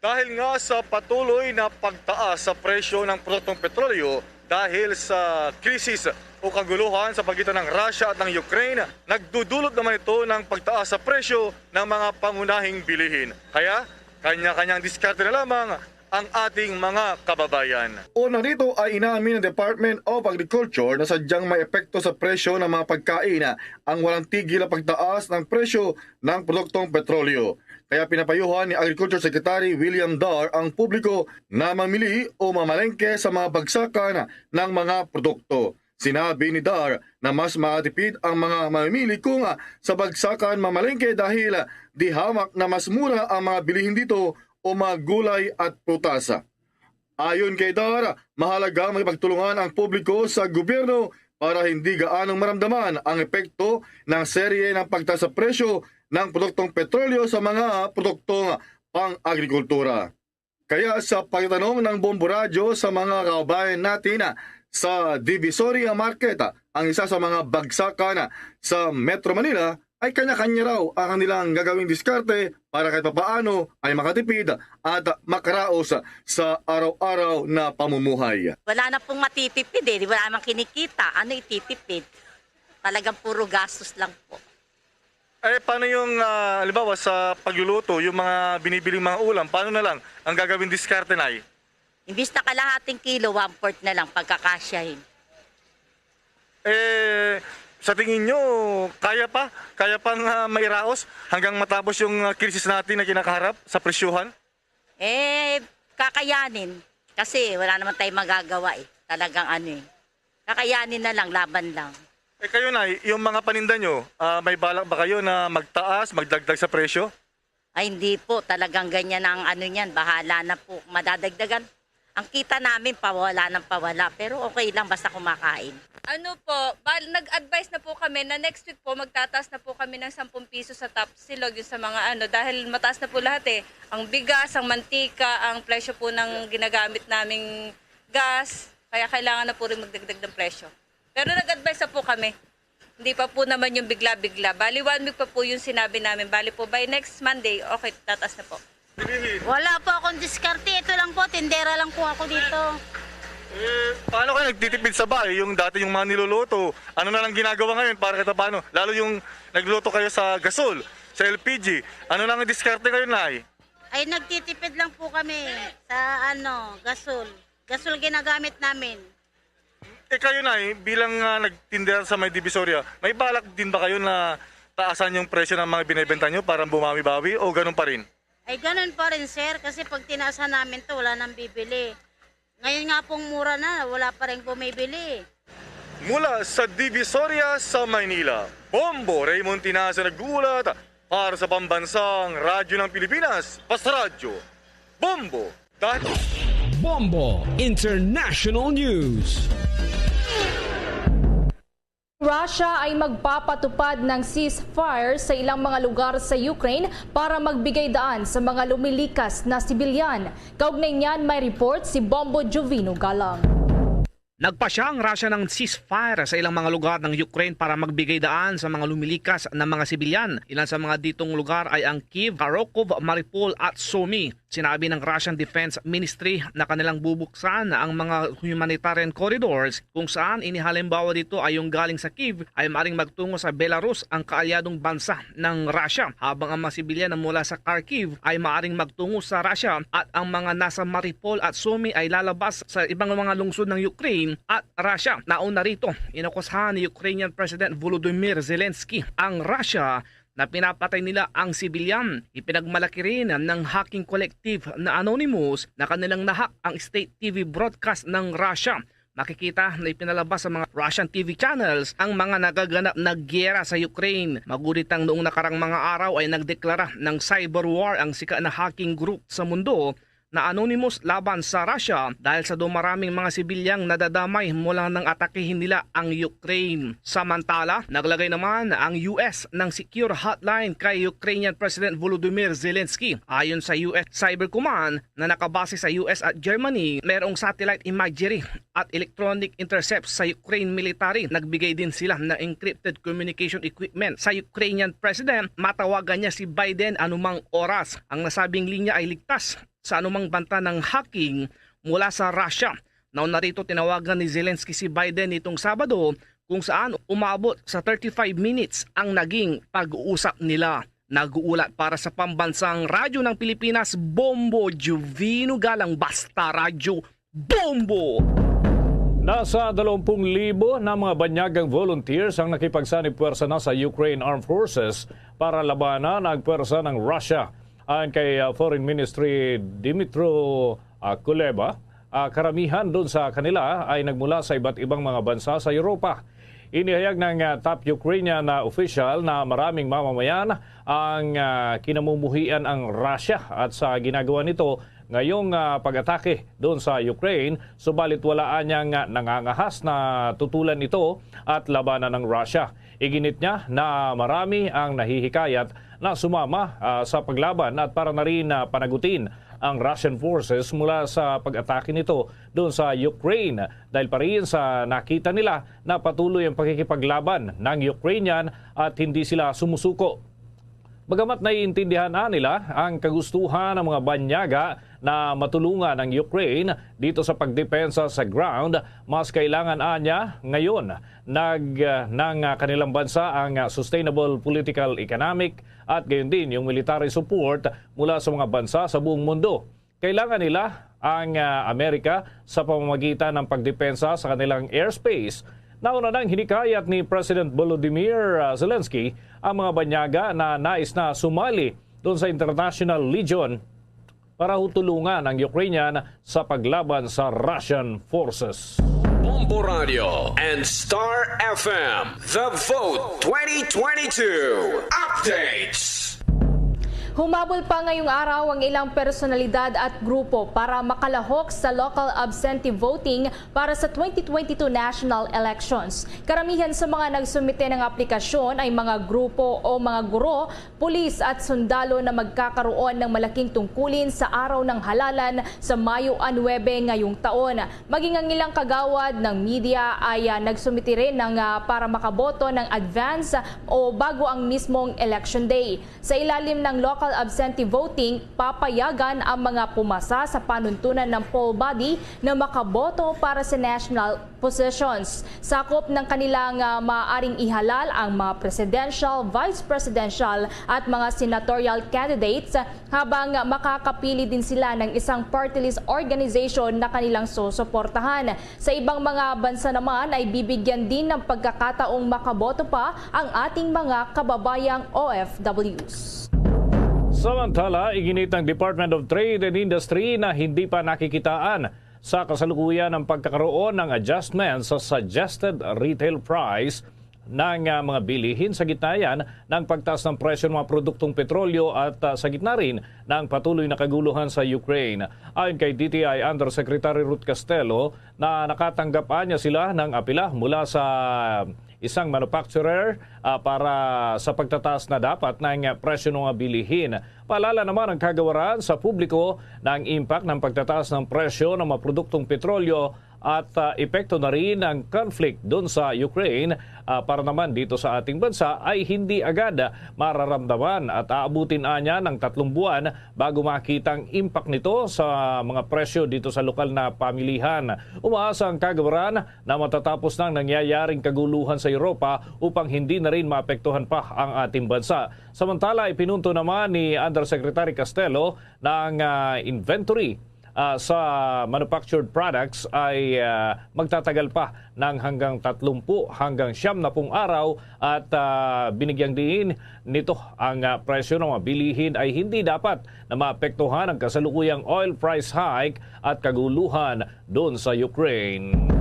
Dahil nga sa patuloy na pagtaas sa presyo ng produktong petrolyo dahil sa krisis o kaguluhan sa pagitan ng Russia at ng Ukraine, nagdudulot naman ito ng pagtaas sa presyo ng mga pangunahing bilihin. Kaya, kanya-kanyang diskarte na lamang ang ating mga kababayan. Una dito ay inamin ng Department of Agriculture na sadyang may epekto sa presyo ng mga pagkain ang walang tigil na pagtaas ng presyo ng produktong petrolyo. Kaya pinapayuhan ni Agriculture Secretary William Dar ang publiko na mamili o mamalengke sa mga bagsakan ng mga produkto. Sinabi ni Dar na mas makatipid ang mga mamimili kung, ah, sa bagsakan mamalengke dahil, ah, di hamak na mas mura ang mga bilihin dito o mga gulay at prutas. Ayon kay Dar, mahalaga makipagtulungan ang publiko sa gobyerno para hindi gaanong maramdaman ang epekto ng serye ng pagtaas sa presyo ng produktong petrolyo sa mga produktong pang-agrikultura. Kaya sa pagtanong ng Bombo Radyo sa mga kababayan natin, ah, sa Divisoria Market, ah, ang isa sa mga bagsakan, ah, sa Metro Manila, ay kanya-kanya raw ang kanilang gagawing diskarte para kahit papaano ay makatipid at makaraos sa araw-araw na pamumuhay. Wala na pong matitipid eh, di wala namang kinikita. Ano ititipid? Talagang puro gastos lang po. Eh, paano yung, ah, halimbawa sa pagluluto, yung mga binibiling mga ulam, paano na lang ang gagawing diskarte, Nay? Imbis na kalahating kilo, one-fourth na lang pagkakasyahin. Eh, sa tingin nyo, kaya pa? Kaya pang, ah, mairaos hanggang matapos yung, ah, krisis natin na kinakaharap sa presyuhan? Eh, kakayanin. Kasi wala naman tayong magagawa eh. Talagang ano eh. Kakayanin na lang, laban lang. Eh, kayo, Nay, yung mga paninda nyo, ah, may balak ba kayo na magtaas, magdagdag sa presyo? Ay, hindi po. Talagang ganyan ang ano niyan. Bahala na po. Madadagdagan. Ang kita namin, pawala ng pawala. Pero okay lang, basta kumakain. Ano po, bal-, nag-advise na po kami na next week po, magtataas na po kami ng sampung piso sa top silog, yung sa mga ano, dahil mataas na po lahat eh. Ang bigas, ang mantika, ang presyo po ng ginagamit naming gas, kaya kailangan na po rin magdagdag ng presyo. Pero nag-advise na po kami. Hindi pa po naman yung bigla-bigla. Bali, one week pa po yung sinabi namin. Bali po, by next Monday, okay, tataas na po. Wala po akong diskarte. Ito lang po, tindera lang po ako dito. Eh, paano kayo nagtitipid sa bahay? Yung dati yung mga niluluto, ano na lang ginagawa ngayon para kahit paano? Lalo yung nagluto kayo sa gasol, sa L P G. Ano na ang diskarte ngayon, Nay? Ay, nagtitipid lang po kami sa ano, gasol. Gasol ginagamit namin. Eh kayo, Nay, bilang ah, nagtindera sa may Divisoria, may balak din ba kayo na taasan yung presyo ng mga binebenta nyo para bumawi-bawi o ganun pa rin? Ay, ganun pa rin, sir, kasi pag tinaasan namin to, wala nang bibili. Ngayon nga pong mura na, wala pa rin bumibili. Mula sa Divisoria sa Maynila, Bombo Raymond Tinaza nag-uulat para sa Pambansang Radyo ng Pilipinas, Basta Radyo, Bombo. Dahil Bombo International News. Russia ay magpapatupad ng ceasefire sa ilang mga lugar sa Ukraine para magbigay daan sa mga lumilikas na sibilyan. Kaugnay niyan, may report si Bombo Jovino Galang. Nagpasya ang Russia ng ceasefire sa ilang mga lugar ng Ukraine para magbigay daan sa mga lumilikas na mga sibilyan. Ilan sa mga ditong lugar ay ang Kyiv, Kharkov, Mariupol at Sumy. Sinabi ng Russian Defense Ministry na kanilang bubuksan ang mga humanitarian corridors kung saan inihalimbawa dito ay yung galing sa Kyiv ay maaring magtungo sa Belarus, ang kaalyadong bansa ng Russia, habang ang mga sibilyan na mula sa Kharkiv ay maaring magtungo sa Russia at ang mga nasa Mariupol at Sumy ay lalabas sa ibang mga lungsod ng Ukraine at Russia. Nauna rito, inakusahan ni Ukrainian President Volodymyr Zelensky ang Russia na pinapatay nila ang sibilyan. Ipinagmalaki rin ng hacking collective na Anonymous na kanilang na-hack ang state T V broadcast ng Russia. Makikita na ipinalabas sa mga Russian T V channels ang mga nagaganap na giyera sa Ukraine. Magunit ang noong nakarang mga araw ay nagdeklara ng cyber war ang sikat na hacking group sa mundo na Anonymous laban sa Russia dahil sa dumaraming mga sibilyang nadadamay mula nang atakihin nila ang Ukraine. Samantala, naglagay naman ang U S ng secure hotline kay Ukrainian President Volodymyr Zelensky. Ayon sa U S Cyber Command na nakabase sa U S at Germany, mayroong satellite imagery at electronic intercepts sa Ukraine military. Nagbigay din sila ng encrypted communication equipment sa Ukrainian president. Matawagan niya si Biden anumang oras. Ang nasabing linya ay ligtas sa anumang banta ng hacking mula sa Russia. Nauna rito, tinawagan ni Zelensky si Biden nitong Sabado, kung saan umabot sa thirty-five minutes ang naging pag-uusap nila. Nag-uulat para sa Pambansang Radyo ng Pilipinas, Bombo Jovino Galang, Basta Radyo, Bombo! Nasa dalawang libo na mga banyagang volunteers ang nakipagsanib puwersa na sa Ukraine Armed Forces para labanan ang puwersa ng Russia. Ayon kay, ah, Foreign Ministry Dmytro, ah, Kuleba, ah, karamihan doon sa kanila ay nagmula sa iba't ibang mga bansa sa Europa. Inihayag ng, ah, top Ukrainian na official na maraming mamamayan ang, ah, kinamumuhian ang Russia at sa ginagawa nito ngayong, ah, pag-atake doon sa Ukraine, subalit wala anyang, ah, nangangahas na tutulan ito at labanan ng Russia. Iginit niya na marami ang nahihikayat na sumama, ah, sa paglaban at para na rin na panagutin ang Russian forces mula sa pag-atake nito doon sa Ukraine, dahil pa rin sa nakita nila na patuloy ang pakikipaglaban ng Ukrainian at hindi sila sumusuko. Bagamat naiintindihan nila ang kagustuhan ng mga banyaga na matulungan ang Ukraine dito sa pagdepensa sa ground, mas kailangan anya ngayon nag, ng kanilang bansa ang sustainable political, economic at gayon din yung military support mula sa mga bansa sa buong mundo. Kailangan nila ang, ah, Amerika sa pamamagitan ng pagdepensa sa kanilang airspace. Nauna nang hinikayat ni President Volodymyr, ah, Zelensky ang mga banyaga na nais na sumali doon sa International Legion para ho tulungan ang Ukrainian sa paglaban sa Russian forces. Bombo Radio and Star F M, The Vote twenty twenty-two Updates. Humabol pa ngayong araw ang ilang personalidad at grupo para makalahok sa local absentee voting para sa twenty twenty-two national elections. Karamihan sa mga nagsumite ng aplikasyon ay mga grupo o mga guro, pulis at sundalo na magkakaroon ng malaking tungkulin sa araw ng halalan sa Mayo nuebe ngayong taon. Maging ang ilang kagawad ng media ay, ah, nagsumite rin ng, ah, para makaboto ng advance o bago ang mismong election day. Sa ilalim ng local absentee voting, papayagan ang mga pumasa sa panuntunan ng poll body na makaboto para sa national positions. Sakop ng kanilang, ah, maaaring ihalal ang mga presidential, vice presidential at mga senatorial candidates, habang makakapili din sila ng isang party list organization na kanilang susuportahan. Sa ibang mga bansa naman ay bibigyan din ng pagkakataong makaboto pa ang ating mga kababayang O F Ws. Samantala, iginit ng Department of Trade and Industry na hindi pa nakikitaan sa kasalukuyan ang pagkakaroon ng adjustment sa suggested retail price ng, ah, mga bilihin sa gitna yan ng pagtaas ng presyo ng mga produktong petrolyo at, ah, sa gitna rin ng patuloy na kaguluhan sa Ukraine. Ayon kay D T I Undersecretary Ruth Castelo, na nakatanggap niya sila ng apila mula sa isang manufacturer, ah, para sa pagtataas na dapat ng presyo ng mga bilihin. Paalala naman ang kagawaran sa publiko na ang impact ng pagtataas ng presyo ng mga produktong petrolyo at, ah, epekto na rin ng conflict doon sa Ukraine, ah, para naman dito sa ating bansa ay hindi agad mararamdaman at aabutin anya ng tatlong buwan bago makita ang impact nito sa mga presyo dito sa lokal na pamilihan. Umaasa ang kagawaran na matatapos na ang nangyayaring kaguluhan sa Europa upang hindi na rin maapektuhan pa ang ating bansa. Samantala, ipinunto naman ni Undersecretary Castelo na ang, ah, inventory, ah, sa manufactured products ay, ah, magtatagal pa ng hanggang tatlumpu hanggang siyam na pung araw at, ah, binigyang diin nito ang, ah, presyo ng mga bilihin ay hindi dapat na maapektuhan ang kasalukuyang oil price hike at kaguluhan doon sa Ukraine.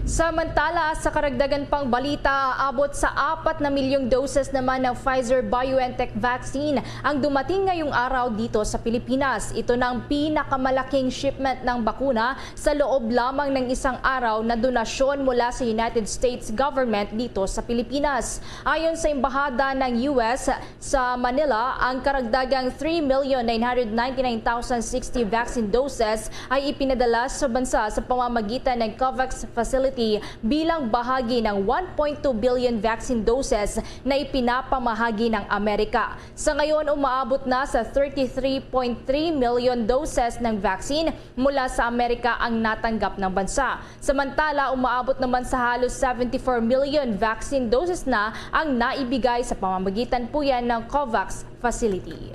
Samantala, sa karagdagan pang balita, abot sa apat na milyong doses naman ng Pfizer-BioNTech vaccine ang dumating ngayong araw dito sa Pilipinas. Ito na ang pinakamalaking shipment ng bakuna sa loob lamang ng isang araw na donasyon mula sa United States government dito sa Pilipinas. Ayon sa Embahada ng U S, sa Manila, ang karagdagang three million nine hundred ninety-nine thousand sixty vaccine doses ay ipinadala sa bansa sa pamamagitan ng COVAX facility bilang bahagi ng one point two billion vaccine doses na ipinapamahagi ng Amerika. Sa ngayon, umaabot na sa thirty-three point three million doses ng vaccine mula sa Amerika ang natanggap ng bansa. Samantala, umaabot naman sa halos seventy-four million vaccine doses na ang naibigay sa pamamagitan po yan ng COVAX facility.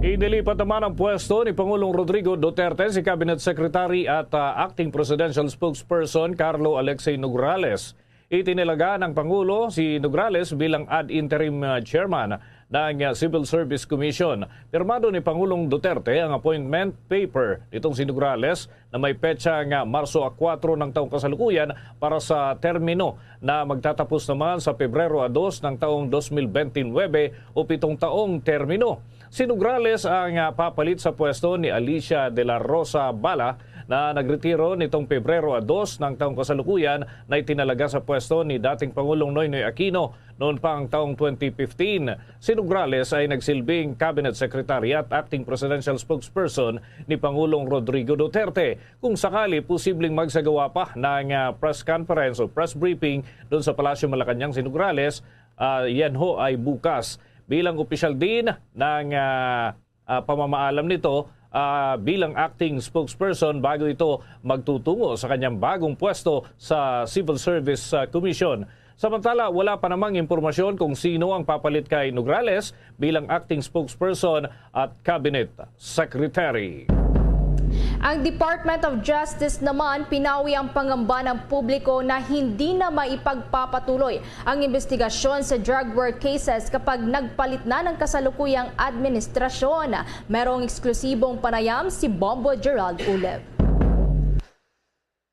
Inilipat naman ang pwesto ni Pangulong Rodrigo Duterte si Cabinet Secretary at, ah, Acting Presidential Spokesperson Carlo Alexei Nograles. Itinilaga ng Pangulo si Nograles bilang ad interim, ah, chairman ng, ah, Civil Service Commission. Pirmado ni Pangulong Duterte ang appointment paper nitong si Nograles na may petsa nga Marso kuwatro ng taong kasalukuyan para sa termino na magtatapos naman sa Pebrero a dos ng taong dos mil benti nuebe o pitong taong termino. Si Nograles ang, ah, papalit sa pwesto ni Alicia de la Rosa Bala na nagretiro nitong Pebrero a dos ng taong kasalukuyan na itinalaga sa pwesto ni dating Pangulong Noynoy Aquino noon pa ang taong twenty fifteen. Si Nograles ay nagsilbing Cabinet Secretary at Acting Presidential Spokesperson ni Pangulong Rodrigo Duterte. Kung sakali, posibleng magsagawa pa ng, ah, press conference o press briefing doon sa Palasyo Malacañang si Nograles. Ah, yan ho ay bukas. Bilang opisyal din ng, ah, ah, pamamaalam nito, ah, bilang acting spokesperson bago ito magtutungo sa kanyang bagong pwesto sa Civil Service, ah, Commission. Samantala, wala pa namang impormasyon kung sino ang papalit kay Nograles bilang acting spokesperson at cabinet secretary. Ang Department of Justice naman pinawi ang pangamba ng publiko na hindi na maipagpapatuloy ang investigasyon sa drug war cases kapag nagpalit na ng kasalukuyang administrasyon. Merong eksklusibong panayam si Bombo Gerald Ulep.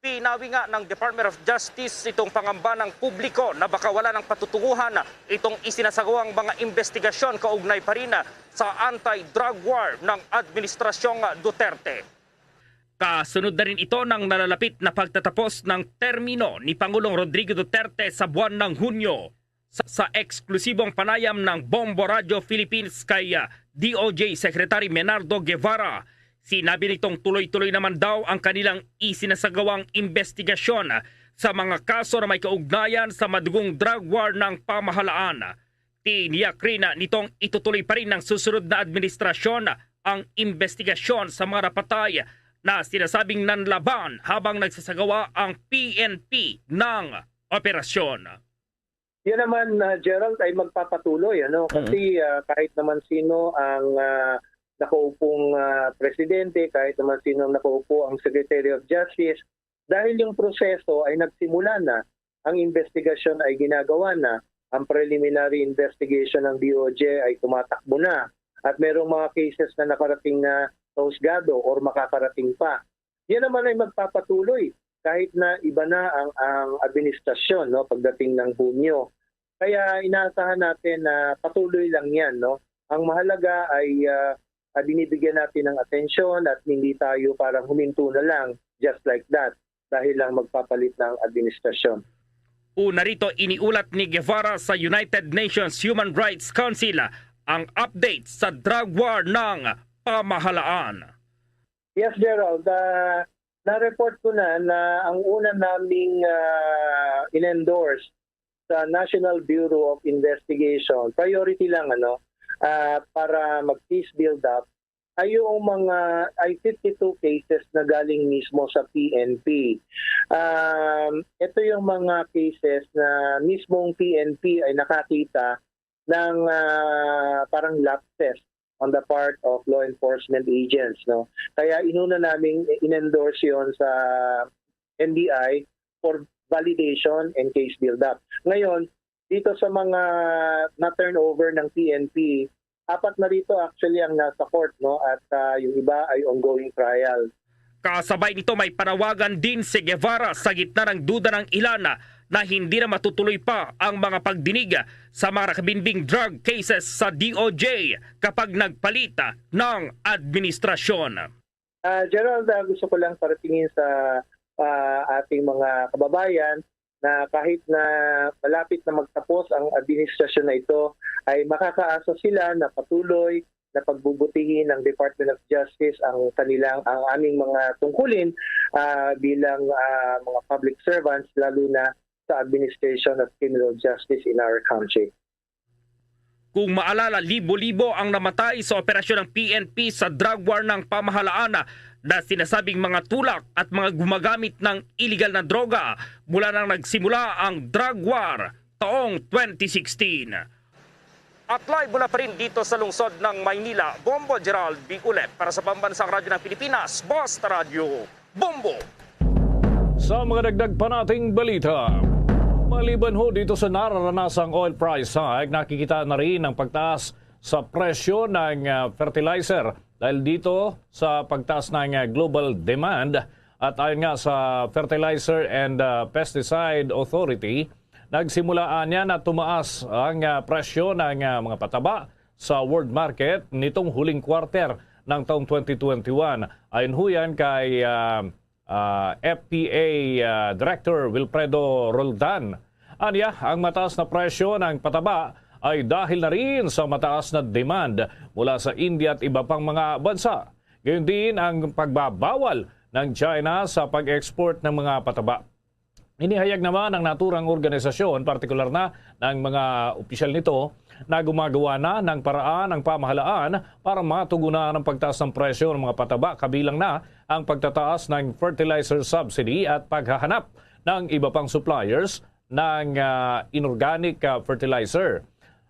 Pinawi nga ng Department of Justice itong pangamba ng publiko na baka wala ng patutunguhan itong isinasagawang mga investigasyon kaugnay pa rin sa anti-drug war ng Administrasyong Duterte. Kasunod na rin ito ng nalalapit na pagtatapos ng termino ni Pangulong Rodrigo Duterte sa buwan ng Hunyo sa, sa eksklusibong panayam ng Bombo Radio Philippines kay, ah, D O J Secretary Menardo Guevara. Sinabi nitong tuloy-tuloy naman daw ang kanilang isinasagawang investigasyon sa mga kaso na may kaugnayan sa madugong drug war ng pamahalaan. Tiniyak rin na nitong itutuloy pa rin ng susunod na administrasyon ang investigasyon sa mga napatay na sinasabing nanlaban habang nagsasagawa ang P N P ng operasyon. Yan naman, ah, Gerald, ay magpapatuloy, ano? Kasi, ah, kahit naman sino ang, ah, nakaupong, ah, presidente, kahit naman sino ang nakaupo ang Secretary of Justice, dahil yung proseso ay nagsimula na, ang investigasyon ay ginagawa na, ang preliminary investigation ng D O J ay tumatakbo na, at merong mga cases na nakarating na sa husgado or makakarating pa. Yan naman ay magpapatuloy kahit na iba na ang, ang administrasyon, no, pagdating ng Hunyo. Kaya inaasahan natin na patuloy lang yan, no? Ang mahalaga ay, ah, ah, binibigyan natin ng atensyon at hindi tayo parang huminto na lang just like that dahil lang magpapalit na ang administrasyon. Una rito, iniulat ni Guevara sa United Nations Human Rights Council ang update sa drug war ng pamahalaan. Yes, Gerald. Ah, na-report ko na na ang una naming, ah, in-endorse sa National Bureau of Investigation, priority lang, ano, ah, para mag-case build-up, ay yung mga, ay fifty-two cases na galing mismo sa P N P. Um, ito yung mga cases na mismong P N P ay nakakita ng, ah, parang lapses on the part of law enforcement agents, no? Kaya inuna naming in-endorse yon sa N B I for validation and case build-up. Ngayon, dito sa mga na-turnover ng P N P, apat na rito actually ang nasa court, no? At, ah, yung iba ay ongoing trial. Kasabay nito, may panawagan din si Guevara sa gitna ng duda ng ilan na hindi na matutuloy pa ang mga pagdinig sa mga nakabinbing drug cases sa D O J kapag nagpalit ng administrasyon. Ah, Gerald, ah, gusto ko lang paratingin sa, ah, ating mga kababayan na kahit na malapit na magtapos ang administrasyon na ito, ay makakaasa sila na patuloy na pagbubutihin ng Department of Justice ang kanilang, ang aming mga tungkulin, ah, bilang, ah, mga public servants, lalo na sa administration of criminal justice in our country. Kung maalala, libo-libo ang namatay sa operasyon ng P N P sa drug war ng pamahalaan na sinasabing mga tulak at mga gumagamit ng iligal na droga mula nang nagsimula ang drug war taong twenty sixteen. At live mula pa rin dito sa lungsod ng Maynila, Bombo Gerald B. Ulet para sa Pambansang Radyo ng Pilipinas, Basta Radyo, Bombo. Sa mga dagdag pa nating balita, maliban ho dito sa nararanasang oil price hike, nakikita na rin ang pagtaas sa presyo ng, ah, fertilizer dahil dito sa pagtaas ng, ah, global demand. At ayon nga sa Fertilizer and, ah, Pesticide Authority, nagsimula anya na tumaas ang, ah, presyo ng, ah, mga pataba sa world market nitong huling quarter ng taong twenty twenty-one. Ayon ho yan kay, ah, ah, F P A, ah, Director Wilfredo Roldan. Anya, ang mataas na presyo ng pataba ay dahil na rin sa mataas na demand mula sa India at iba pang mga bansa. Gayon din ang pagbabawal ng China sa pag-export ng mga pataba. Inihayag naman ng naturang organisasyon, partikular na ng mga opisyal nito, na gumagawa na ng paraan ang pamahalaan para matugunan ang pagtaas ng presyo ng mga pataba, kabilang na ang pagtataas ng fertilizer subsidy at paghahanap ng iba pang suppliers ng, ah, inorganic, ah, fertilizer.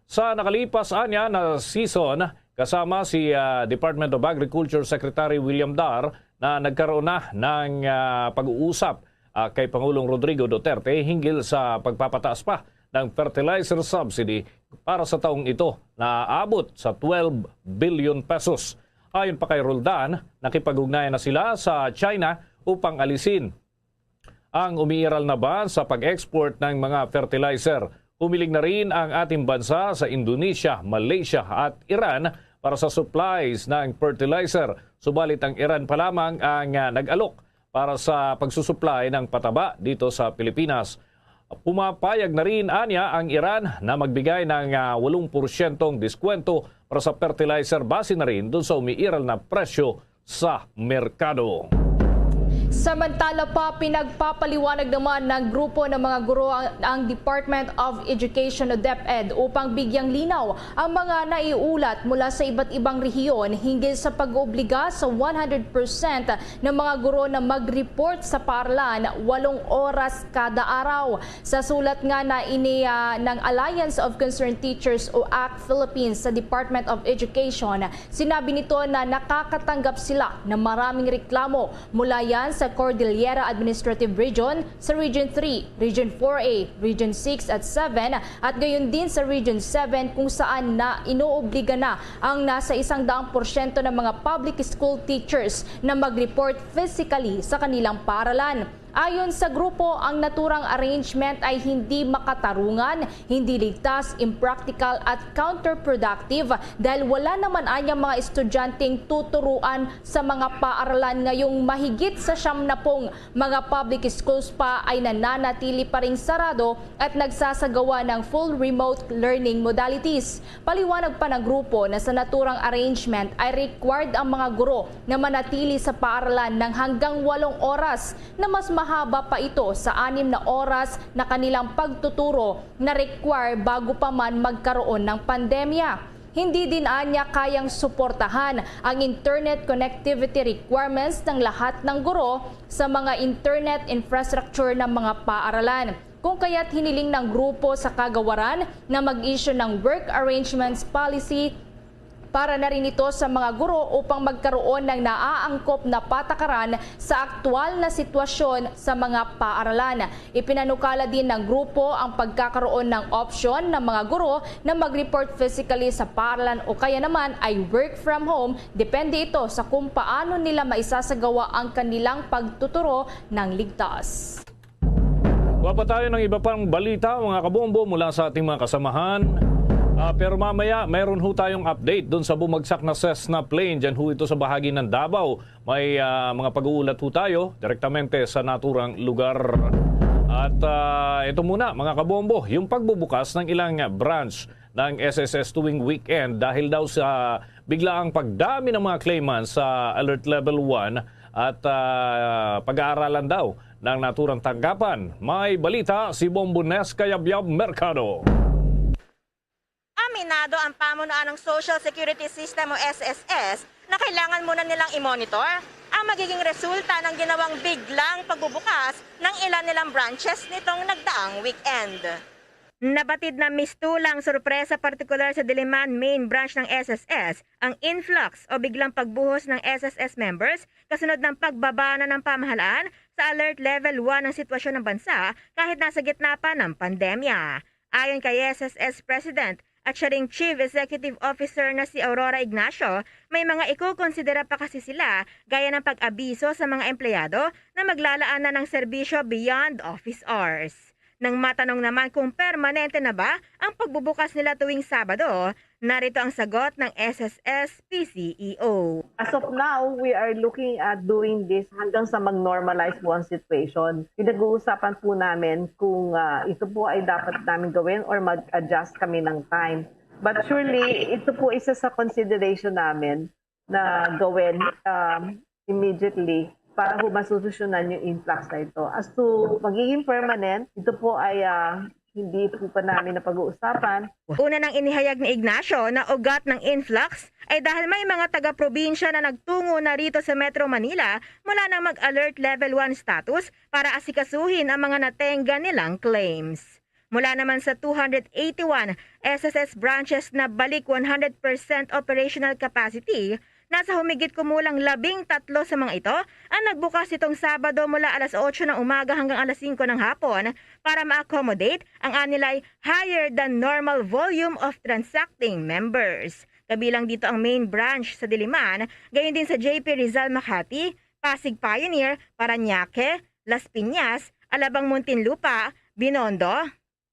Sa nakalipas anya na season, kasama si, ah, Department of Agriculture Secretary William Dar na nagkaroon na ng, ah, pag-uusap, ah, kay Pangulong Rodrigo Duterte hinggil sa pagpapataas pa ng fertilizer subsidy para sa taong ito na aabot sa twelve billion pesos. Ayon pa kay Roldan, nakipag-ugnayan na sila sa China upang alisin ang umiiral na ban sa pag-export ng mga fertilizer. Humiling na rin ang ating bansa sa Indonesia, Malaysia at Iran para sa supplies ng fertilizer. Subalit ang Iran pa lamang ang, ah, nag-alok para sa pagsusuplay ng pataba dito sa Pilipinas. Pumapayag na rin anya ang Iran na magbigay ng, ah, walong porsyentong diskwento para sa fertilizer base na rin dun sa umiiral na presyo sa merkado. Samantala pa, pinagpapaliwanag naman ng grupo ng mga guro ang, ang Department of Education o DepEd upang bigyang linaw ang mga naiulat mula sa iba't ibang rehiyon hinggil sa pag-oobliga sa one hundred percent ng mga guro na mag-report sa paaralan walong oras kada araw. Sa sulat nga na ini, ah, ng Alliance of Concerned Teachers o act Philippines sa Department of Education, sinabi nito na nakakatanggap sila ng maraming reklamo mula yan sa Cordillera Administrative Region, sa Region three, Region four A, Region six at seven, at gayon din sa Region seven, kung saan na inoobliga na ang nasa isang daang porsyento ng mga public school teachers na mag-report physically sa kanilang paaralan. Ayon sa grupo, ang naturang arrangement ay hindi makatarungan, hindi ligtas, impractical at counterproductive dahil wala naman anyang mga estudyanteng tuturuan sa mga paaralan ngayong mahigit sa siyam na pong mga public schools pa ay nananatili pa ring sarado at nagsasagawa ng full remote learning modalities. Paliwanag pa ng grupo na sa naturang arrangement ay required ang mga guro na manatili sa paaralan ng hanggang walong oras, na mas mahaba pa ito sa anim na oras na kanilang pagtuturo na require bago pa man magkaroon ng pandemya. Hindi din anya kayang suportahan ang internet connectivity requirements ng lahat ng guro sa mga internet infrastructure ng mga paaralan. Kung kaya't hiniling ng grupo sa kagawaran na mag-issue ng work arrangements policy para na rin ito sa mga guro upang magkaroon ng naaangkop na patakaran sa aktual na sitwasyon sa mga paaralan. Ipinanukala din ng grupo ang pagkakaroon ng opsyon ng mga guro na mag-report physically sa paaralan o kaya naman ay work from home, depende ito sa kung paano nila maisasagawa ang kanilang pagtuturo ng ligtas. Kuha pa tayo ng iba pang balita, mga kabombo, mula sa ating mga kasamahan. Ah, pero mamaya, mayroon ho tayong update dun sa bumagsak na Cessna plane. Diyan ho ito sa bahagi ng Davao. May, ah, mga pag-uulat ho tayo direktamente sa naturang lugar. At, ah, ito muna, mga kabombo, yung pagbubukas ng ilang branch ng S S S tuwing weekend dahil daw sa biglaang pagdami ng mga claimants sa Alert Level one at, ah, pag-aaralan daw ng naturang tanggapan. May balita si Bombo Nes Kayabyab Mercado. Aminado ang pamunuan ng Social Security System o S S S na kailangan muna nilang i-monitor ang magiging resulta ng ginawang biglang pagbubukas ng ilan nilang branches nitong nagdaang weekend. Nabatid na mistulang sorpresa, partikular sa Diliman Main Branch ng S S S, ang influx o biglang pagbuhos ng S S S members kasunod ng pagbaba na ng pamahalaan sa Alert Level one ang sitwasyon ng bansa kahit nasa gitna pa ng pandemya. Ayon kay S S S President at siya ring Chief Executive Officer na si Aurora Ignacio, may mga ikukonsidera pa kasi sila, gaya ng pag-abiso sa mga empleyado na maglalaan na ng serbisyo beyond office hours. Nang matanong naman kung permanente na ba ang pagbubukas nila tuwing Sabado, narito ang sagot ng S S S P C E O. As of now, we are looking at doing this hanggang sa mag-normalize po ang situation. Pinag-uusapan po namin kung, ah, ito po ay dapat namin gawin or mag-adjust kami ng time. But surely, ito po isa sa consideration namin na gawin, um, immediately para po masolusyonan yung influx na ito. As to magiging permanent, ito po ay, ah, hindi po pa namin napag-uusapan. Una nang inihayag ni Ignacio na ugat ng influx ay dahil may mga taga-probinsya na nagtungo na rito sa Metro Manila mula nang mag-alert level one status para asikasuhin ang mga natengga nilang claims. Mula naman sa two hundred eighty-one S S S branches na balik one hundred percent operational capacity, nasa humigit kumulang labing tatlo sa mga ito ang nagbukas nitong Sabado mula alas otso ng umaga hanggang alas singko ng hapon para ma-accommodate ang anilay higher than normal volume of transacting members. Kabilang dito ang main branch sa Diliman, gayon din sa J P Rizal Makati, Pasig Pioneer, Parañaque, Las Piñas, Alabang, Muntinlupa, Binondo,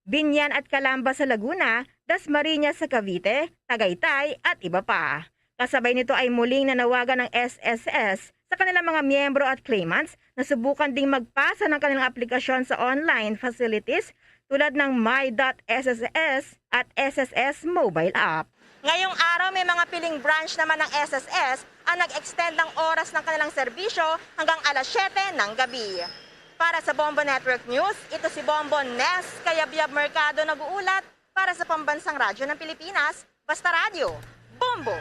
Biñan at Calamba sa Laguna, Dasmariñas sa Cavite, Tagaytay at iba pa. Kasabay nito ay muling nanawagan ng S S S sa kanilang mga miyembro at claimants na subukan ding magpasa ng kanilang aplikasyon sa online facilities tulad ng my dot S S S at S S S mobile app. Ngayong araw, may mga piling branch naman ng S S S ang nag-extend ng oras ng kanilang serbisyo hanggang alas siyete ng gabi. Para sa Bombo Network News, ito si Bombo Nes Kayabyab Mercado nag-uulat para sa Pambansang Radyo ng Pilipinas, Basta Radyo, Bombo!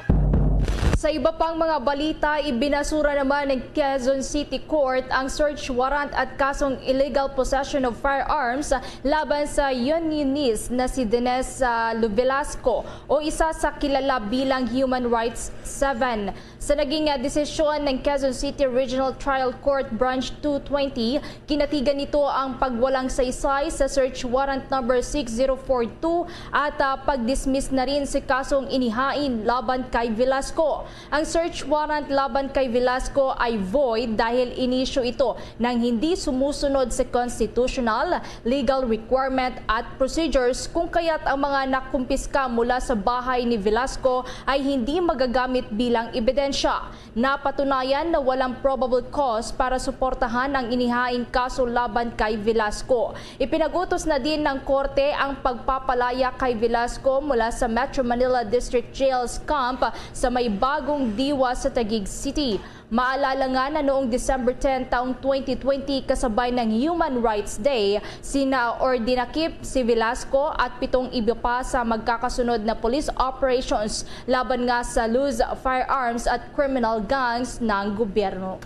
Sa iba pang mga balita, ibinasura naman ng Quezon City Court ang search warrant at kasong illegal possession of firearms laban sa Yunyonis na si Dennis, ah, Velasco, o isa sa kilala bilang Human Rights Seven. Sa naging, ah, desisyon ng Quezon City Regional Trial Court Branch two twenty, kinatigan nito ang pagwalang saysay sa search warrant number six zero four two at, ah, pag-dismiss na rin sa kasong inihain laban kay Velasco. Ang search warrant laban kay Velasco ay void dahil inisyu ito nang hindi sumusunod sa constitutional, legal requirement at procedures, kung kaya't ang mga nakumpiska mula sa bahay ni Velasco ay hindi magagamit bilang ebidensya. Napatunayan na walang probable cause para suportahan ang inihaing kaso laban kay Velasco. Ipinag-utos na din ng korte ang pagpapalaya kay Velasco mula sa Metro Manila District Jail's camp sa may Bagong Diwa sa Taguig City. Maalala nga na noong December ten taong twenty twenty, kasabay ng Human Rights Day, sina Ordinakip, si Velasco at pitong iba pa sa magkakasunod na police operations laban nga sa loose firearms at criminal gangs ng gobyerno.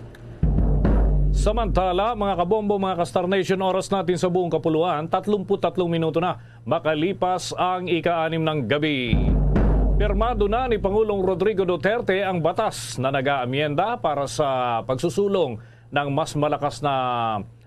Samantala, mga kabombo, mga ka-Star Nation, oras natin sa buong kapuluan, tatlumpu't tatlong minuto na makalipas ang ika-anim ng gabi. Pirmado na ni Pangulong Rodrigo Duterte ang batas na nag-aamyenda para sa pagsusulong ng mas malakas na,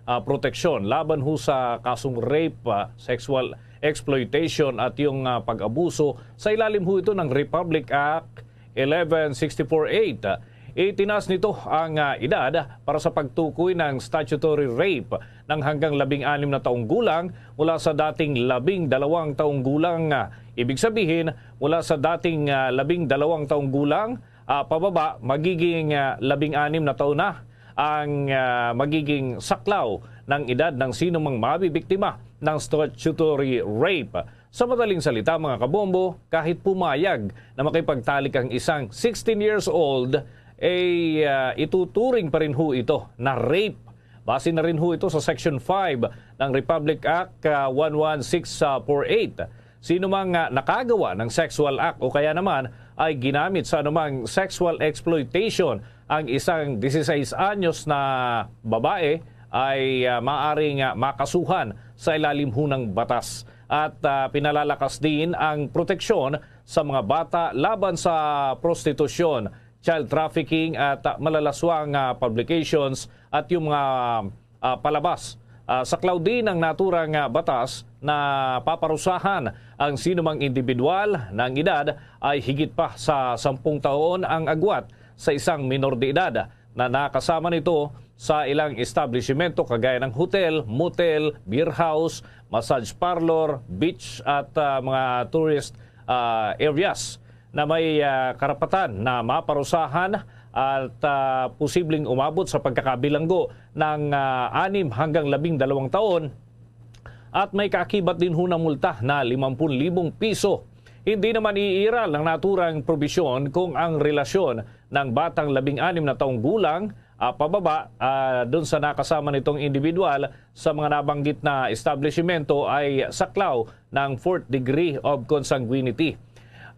ah, proteksyon laban ho sa kasong rape, ah, sexual exploitation at yung, ah, pag-abuso. Sa ilalim ho ito ng Republic Act eleven sixty-four eight. Itinaas nito ang, ah, edad para sa pagtukoy ng statutory rape ng hanggang labing anim na taong gulang mula sa dating labing dalawang taong gulang. Ibig sabihin, mula sa dating, ah, labing dalawang taong gulang, ah, pababa, magiging, ah, labing anim na taon na ang, ah, magiging saklaw ng edad ng sinumang mabibiktima ng statutory rape. Sa madaling salita, mga kabombo, kahit pumayag na makipagtalik ang isang sixteen years old, eh, ah, ituturing pa rin ho ito na rape. Base na rin ho ito sa Section five ng Republic Act, ah, one one six four eight. Sino mang, ah, nakagawa ng sexual act o kaya naman ay ginamit sa anumang sexual exploitation ang isang dieciséis anyos na babae ay, ah, maaaring, ah, makasuhan sa ilalim ho ng batas. At, ah, pinalalakas din ang proteksyon sa mga bata laban sa prostitusyon, child trafficking at, ah, malalaswang, ah, publications at yung mga, ah, palabas. Ah, saklaw din ang naturang, ah, batas na paparusahan ang sinumang individual na ang edad ay higit pa sa sampung taon ang agwat sa isang minor de edad na nakasama nito sa ilang establishmento kagaya ng hotel, motel, beer house, massage parlor, beach at, ah, mga tourist, ah, areas na may, ah, karapatan na maparusahan at, ah, posibleng umabot sa pagkakabilanggo ng, ah, anim hanggang labing dalawang taon at may kaakibat din ho ng multa na limampu't libong piso. Hindi naman iiral ng naturang probisyon kung ang relasyon ng batang labing anim na taong gulang, ah, pababa, ah, dun sa nakasama nitong individual sa mga nabanggit na establishmento ay saklaw ng fourth degree of consanguinity.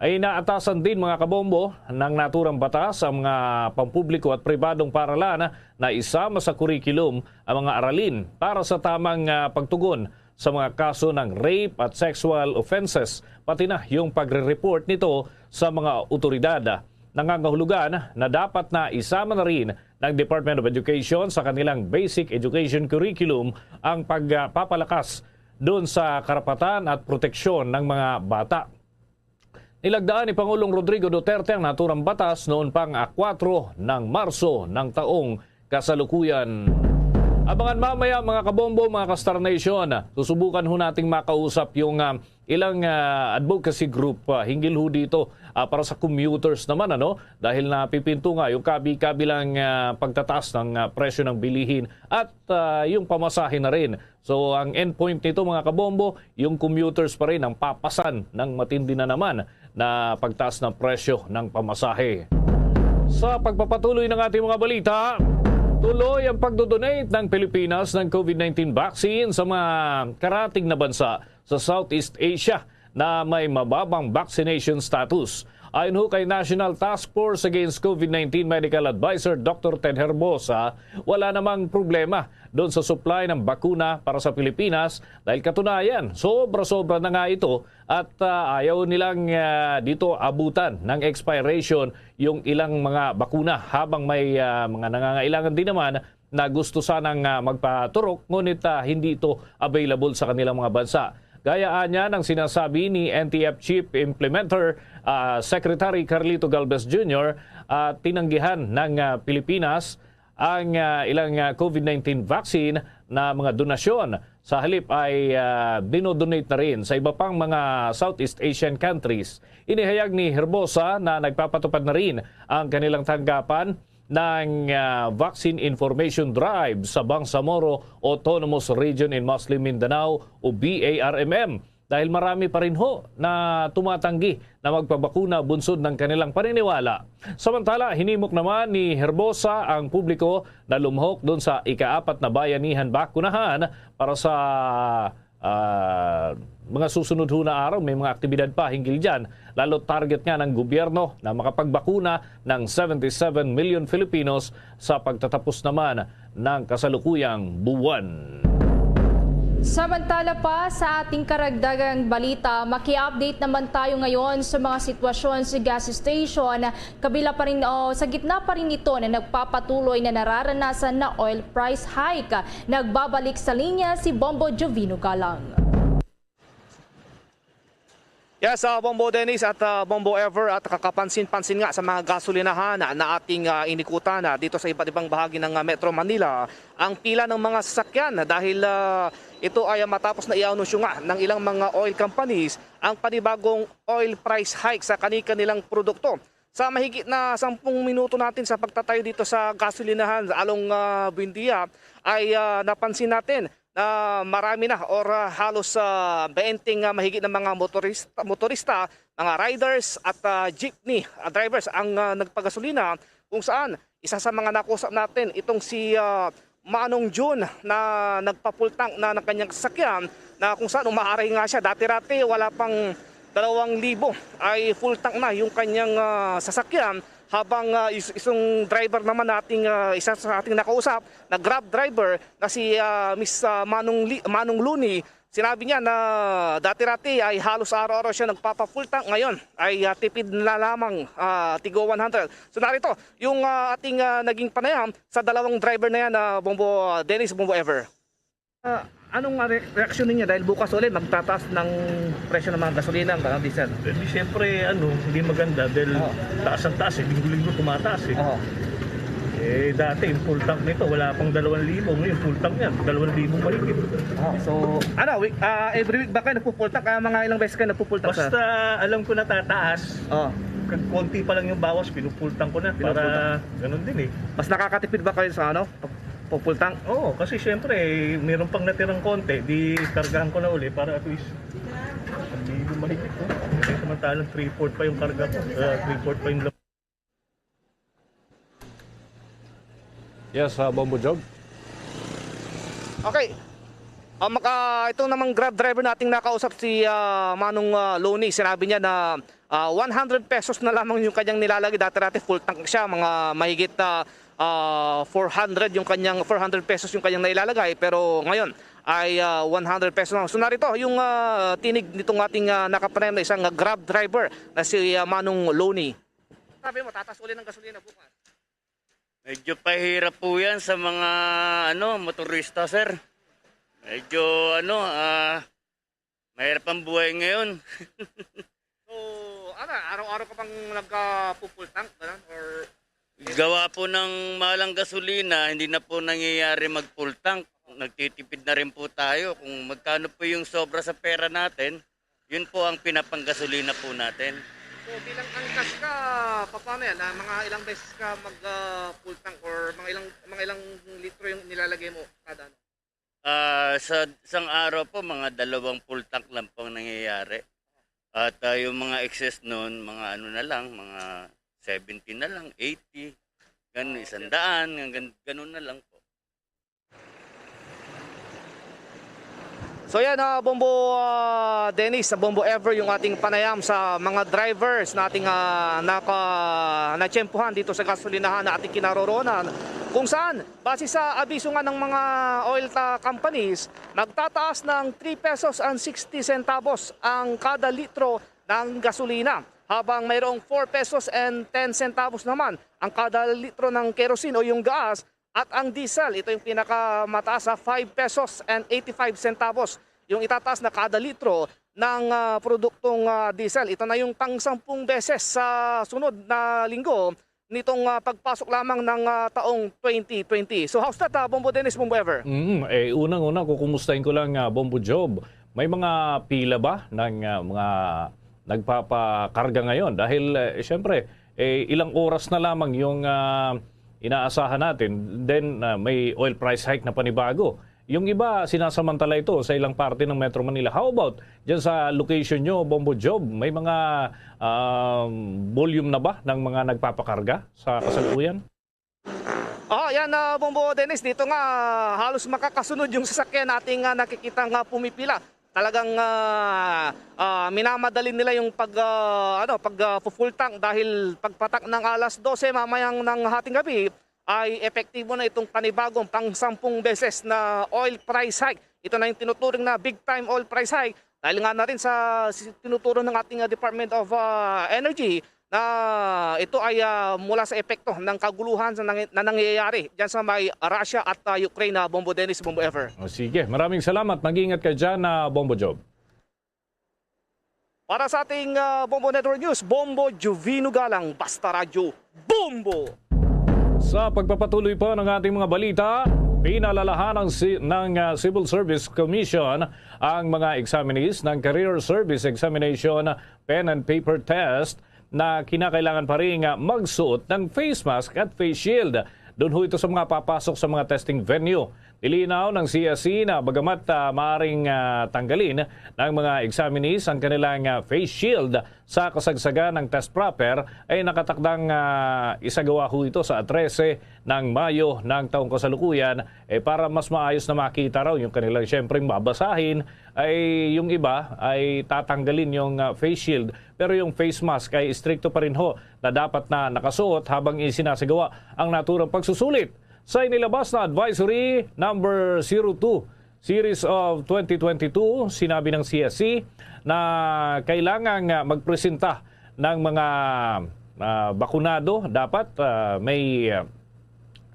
Ay naatasan din, mga kabombo, ng naturang batas ang mga pampubliko at pribadong paralan na isama sa curriculum ang mga aralin para sa tamang, ah, pagtugon sa mga kaso ng rape at sexual offenses, pati na yung pagre-report nito sa mga otoridad. Nangangahulugan na dapat na isama na rin ng Department of Education sa kanilang basic education curriculum ang pagpapalakas doon sa karapatan at proteksyon ng mga bata. Nilagdaan ni Pangulong Rodrigo Duterte ang naturang batas noon pang, ah, kwatro ng Marso ng taong kasalukuyan. Abangan mamaya, mga kabombo, mga ka-Star Nation. Susubukan ho nating makausap yung, ah, ilang, ah, advocacy group, ah, hinggil ho dito, ah, para sa commuters naman, ano? Dahil napipinto nga yung kabi-kabilang, ah, pagtataas ng, ah, presyo ng bilihin at, ah, yung pamasahe na rin. So, ang endpoint nito, mga kabombo, yung commuters pa rin ang papasan ng matindi na naman na pagtaas ng presyo ng pamasahe. Sa pagpapatuloy ng ating mga balita, tuloy ang pagdodonate ng Pilipinas ng COVID nineteen vaccine sa mga karatig na bansa sa Southeast Asia na may mababang vaccination status. Ayon ho kay National Task Force Against COVID nineteen Medical Advisor Doctor Ted Herbosa, wala namang problema doon sa supply ng bakuna para sa Pilipinas dahil katunayan, sobra-sobra na nga ito at, ah, ayaw nilang, ah, dito abutan ng expiration yung ilang mga bakuna habang may, ah, mga nangangailangan din naman na gusto sanang, ah, magpaturok, ngunit, ah, hindi ito available sa kanilang mga bansa. Gaya anya ng sinasabi ni N T F Chief Implementer, ah, Secretary Carlito Galvez Junior, ah, tinanggihan ng, ah, Pilipinas ang, ah, ilang, ah, COVID nineteen vaccine na mga donasyon. Sa halip ay, ah, dinodonate na rin sa iba pang mga Southeast Asian countries. Inihayag ni Herbosa na nagpapatupad na rin ang kanilang tanggapan ng, ah, Vaccine Information Drive sa Bangsamoro Autonomous Region in Muslim Mindanao o B A R M M, dahil marami pa rin ho na tumatanggi na magpabakuna bunsod ng kanilang paniniwala. Samantala, hinimok naman ni Herbosa ang publiko na lumahok doon sa ikaapat na bayanihan bakunahan para sa, ah, mga susunod ho na araw. May mga aktibidad pa hinggil dyan. Lalo target nga ng gobyerno na makapagbakuna ng seventy-seven million Filipinos sa pagtatapos naman ng kasalukuyang buwan. Samantala pa sa ating karagdagang balita, maki-update naman tayo ngayon sa mga sitwasyon sa gas station. Kabila pa rin, o sa gitna pa rin nito na nagpapatuloy na nararanasan na oil price hike. Nagbabalik sa linya si Bombo Jovino Galang. Yes, ah, Bombo Dennis at, ah, Bombo Ever, at kakapansin-pansin nga sa mga gasolinahan na, na ating, ah, inikutan, ah, dito sa iba't ibang bahagi ng, ah, Metro Manila, ang pila ng mga sasakyan dahil, ah, ito ay, ah, matapos na i-anunsyo nga ng ilang mga oil companies ang panibagong oil price hike sa kani-kanilang produkto. Sa mahigit na sampung minuto natin sa pagtatayo dito sa gasolinahan along, ah, Buendia, ay, ah, napansin natin na marami na or, ah, halos, ah, baynte nga mahigit na mga motorista, motorista, mga riders at, ah, jeepney, ah, drivers ang, ah, nagpagasolina, kung saan isa sa mga nakusap natin itong si, ah, Manong Jun na nagpa-full tank na ng kanyang sasakyan, na kung saan umaaray nga siya. Dati-dati wala pang dalawang libo ay full tank na yung kanyang, ah, sasakyan, habang, ah, is-, isang driver naman nating, ah, isa sa ating nakausap na Grab driver na si, ah, Miss, ah, Manong Li-, Manong Luni, sinabi niya na dati-dati ay halos araw-araw siya nagpapa-full tank, ngayon ay, ah, tipid na lamang, ah, tigwa one hundred. So narito yung, ah, ating, ah, naging panayam sa dalawang driver na yan, ah, Bombo Dennis, Bombo Ever. Ah, anong, ah, re-, reaksyon ninyo dahil bukas ulit magtataas ng presyo ng mga gasolina, ang diesel? Eh, di siyempre, ano, hindi maganda dahil Oo. taas ang taas eh. Linggo-linggo tumataas eh. Oo. Eh, dati yung full tank nito, wala pang dalawang libo. Ngayon, full tank yan, dalawang libo mahigit. Ah, so, ano, week, ah, every week ba kayo nagpo-full tank? Ah, mga ilang beses kayo nagpo-full tank, sir? Basta alam ko natataas, Oo. kag konti pa lang yung bawas, pinupull tank ko na para Pinupull tank. ganun din eh. Mas nakakatipid ba kayo sa, ano, pag-full tank? Oo, kasi syempre, eh, meron pang natirang konti, di kargahan ko na uli para at least hindi ko mahigit, oh. Kasi samantalang three-fourth pa yung karga ko, ah, three-fourth pa yung lab- Yes, ah, Bombo Jog. Okay. Ah, maka-, itong namang Grab driver nating nakausap, si, ah, Manong, ah, Loni, sinabi niya na, ah, one hundred pesos na lamang yung kanyang nilalagay. Dati-dati full tank siya, mga mahigit, ah, ah, four hundred yung kanyang, four hundred pesos yung kanyang nailalagay, pero ngayon ay, ah, one hundred pesos lang. So narito yung, ah, tinig nitong ating, ah, nakapanayam na isang, ah, Grab driver na si, ah, Manong Loni. Sabi mo, tataas uli ng gasolina bukas. Medyo pahirap po yan sa mga, ano, motorista, sir. Medyo, ano, ah, mahirap ang buhay ngayon. So, ano, araw-araw ka bang nagka-full tank, ganun? Or Gawa po ng malang gasolina, hindi na po nangyayari mag full tank. Nagtitipid na rin po tayo. Kung magkano po yung sobra sa pera natin, yun po ang pinapanggasolina po natin. So bilang angkas ka, paano yan? Ah, mga ilang beses ka mag ah, full tank or mga ilang mga ilang litro yung nilalagay mo kada ano? Ah, sa isang araw po, mga dalawang full tank lang po ang nangyayari. At ah, yung mga excess noon, mga ano na lang, mga seventy na lang, eighty, ganun, isang daan, ganun, ganun na lang po. So yan, ah, Bombo ah, Dennis, Bombo Ever, yung ating panayam sa mga drivers na ating ah, naka, natsyempohan dito sa gasolinahan na ating kinaroroonan. Kung saan, base sa abiso nga ng mga oil ta- companies, magtataas ng three pesos and sixty centavos ang kada litro ng gasolina. Habang mayroong four pesos and ten centavos naman ang kada litro ng kerosene o yung gas, at ang diesel, ito yung pinakamataas, ha, five pesos and eighty-five centavos yung itataas na kada litro ng ah, produktong ah, diesel. Ito na yung pang-sampung beses sa sunod na linggo nitong ah, pagpasok lamang ng ah, taong twenty twenty. So how's that, ah, Bombo Dennis, Bombo Ever? Mm, eh, unang-una, kukumustahin ko lang, ah, Bombo Job. May mga pila ba ng ah, mga nagpapakarga ngayon? Dahil, eh, siyempre, eh, ilang oras na lamang yung ah, inaasahan natin. Then, ah, may oil price hike na panibago. Yung iba, sinasamantala ito sa ilang parte ng Metro Manila. How about dyan sa location nyo, Bombo Job? May mga um, volume na ba ng mga nagpapakarga sa kasalukuyan? Ah, yan, ah, Bombo Dennis, dito nga ah, halos makakasunod yung sasakyan nating ah, nakikita nga pumipila. Talagang ah, ah, minamadali nila yung pag ah, ano, pag ah, full tank dahil pagpatak ng alas dose mamayang ng hating gabi ay epektibo na itong panibagong pang-sampung beses na oil price hike. Ito na yung tinuturing na big time oil price hike dahil nga na rin sa si- tinuturo ng ating ah, Department of ah, Energy na ito ay ah, mula sa epekto ng kaguluhan sa nangy- na nangyayari dyan sa may Russia at ah, Ukraine na Bombo Dennis, Bombo Ever. O, sige, maraming salamat. Mag-ingat ka dyan, ah, Bombo Job. Para sa ating ah, Bombo Network News, Bombo Juvino Galang, Basta Radyo, Bombo! Sa pagpapatuloy pa ng ating mga balita, pinalalahan ng, si- ng ah, Civil Service Commission ang mga examinees ng Career Service Examination Pen and Paper Test na kinakailangan pa rin ah, magsuot ng face mask at face shield. Doon ho ito sa mga papasok sa mga testing venue. Nilinaw ng C S E na bagamat ah, maaring ah, tanggalin ng mga examinees ang kanilang ah, face shield sa kasagsagan ng test proper, ay nakatakdang ah, isagawa ho ito sa trese ng Mayo ng taong kasalukuyan, eh, para mas maayos na makita raw yung kanilang siyempre babasahin, ay yung iba ay tatanggalin yung ah, face shield, pero yung face mask ay istrikto pa rin ho na dapat na nakasuot habang isinasagawa ang naturang pagsusulit. Sa inilabas na Advisory Number zero two Series of twenty twenty-two, sinabi ng C S C na kailangan nga magpresenta ng mga ah, bakunado, dapat ah, may ah,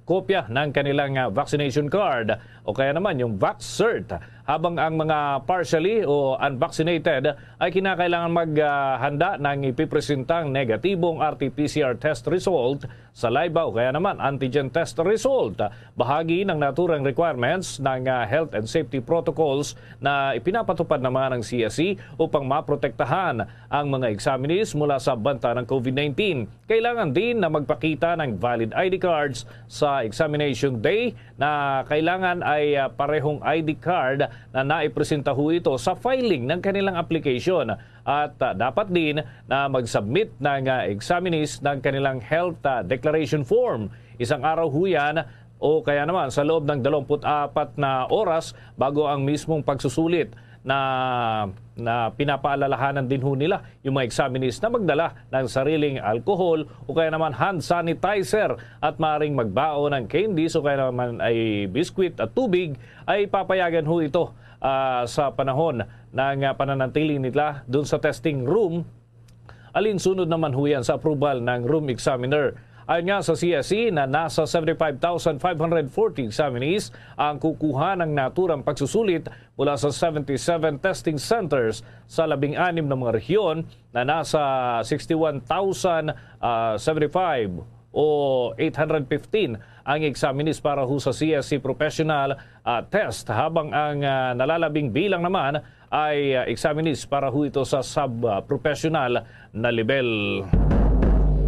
kopya ng kanilang ah, vaccination card o kaya naman yung vax cert, habang ang mga partially o unvaccinated ay kinakailangan maghanda ng ipipresentang negatibong R T P C R test result, saliva o kaya naman antigen test result. Bahagi ng naturang requirements ng ah, health and safety protocols na ipinapatupad naman ng C S C upang maprotektahan ang mga examinees mula sa banta ng COVID nineteen. Kailangan din na magpakita ng valid I D cards sa examination day, na kailangan ay ah, parehong I D card na naipresenta ho ito sa filing ng kanilang application. At ah, dapat din na mag-submit ng ah, examinees ng kanilang health ah, declaration form. Isang araw ho yan o kaya naman sa loob ng dalawampu't apat na oras bago ang mismong pagsusulit na, na pinapaalalahanan din ho nila yung mga examinees na magdala ng sariling alcohol o kaya naman hand sanitizer at maaaring magbaon ng candies o kaya naman ay biskwit at tubig, ay papayagan ho ito ah, sa panahon ng ah, pananatili nila dun sa testing room. Alinsunod naman ho yan sa approval ng room examiner. Ayon nga sa C S C na nasa seventy-five thousand five hundred forty examinees ang kukuha ng naturang pagsusulit mula sa seventy-seven testing centers sa labing anim na mga rehiyon na nasa sixty-one thousand seventy-five o eight hundred fifteen ang examinees para ho sa C S C professional, ah, test, habang ang, ah, nalalabing bilang naman ay, ah, examinees para ho ito sa sub, ah, professional na level.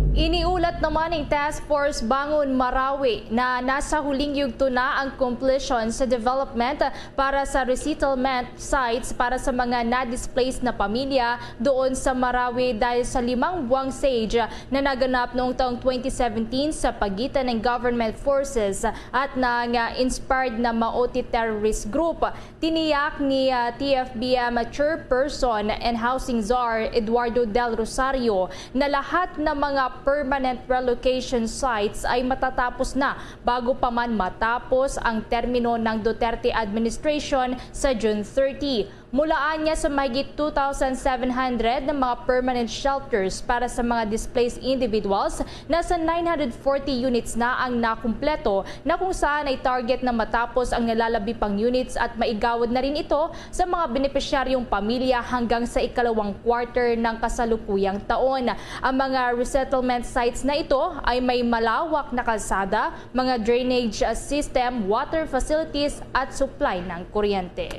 Iniulat naman ning Task Force Bangon Marawi na nasa huling yugto na ang completion sa development para sa resettlement sites para sa mga na-displaced na pamilya doon sa Marawi dahil sa limang buwang siege na naganap noong taong twenty seventeen sa pagitan ng government forces at ng, ah, Inspired Namaoti terrorist group. Tiniyak ni, ah, T F B M Chairperson and Housing Czar Eduardo Del Rosario na lahat ng mga permanent relocation sites ay matatapos na bago pa man matapos ang termino ng Duterte administration sa June thirty. Mula anya sa mahigit two thousand seven hundred na mga permanent shelters para sa mga displaced individuals, nasa nine hundred forty units na ang nakumpleto, na kung saan ay target na matapos ang nalalabi pang units at maigawad na rin ito sa mga benepisyaryong pamilya hanggang sa ikalawang quarter ng kasalukuyang taon. Ang mga resettlement sites na ito ay may malawak na kalsada, mga drainage, uh, system, water facilities, at supply ng kuryente.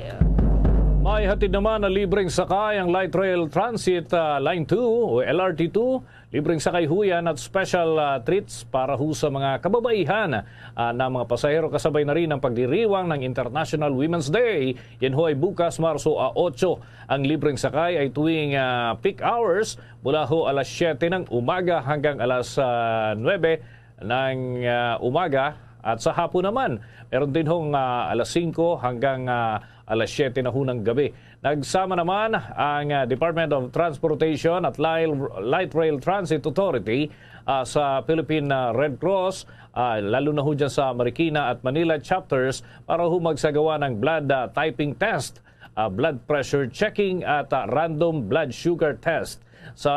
May hatid naman na libreng sakay ang Light Rail Transit, ah, Line two o L R T two, libreng sakay huyan at special, ah, treats para ho sa mga kababaihan, ah, na mga pasahero, kasabay na rin ang pagdiriwang ng International Women's Day. Yan ho ay bukas, Marso a otso. Ang libreng sakay ay tuwing, ah, peak hours mula ho alas siyete ng umaga hanggang alas, ah, nuwebe ng, ah, umaga, at sa hapon naman, meron din hong, ah, alas singko hanggang, ah, alas siyete na ho ng gabi. Nagsama naman ang, ah, Department of Transportation at Lil-, Light Rail Transit Authority, ah, sa Philippine, ah, Red Cross, ah, lalo na ho dyan sa Marikina at Manila chapters para ho magsagawa ng blood, ah, typing test, ah, blood pressure checking at, ah, random blood sugar test sa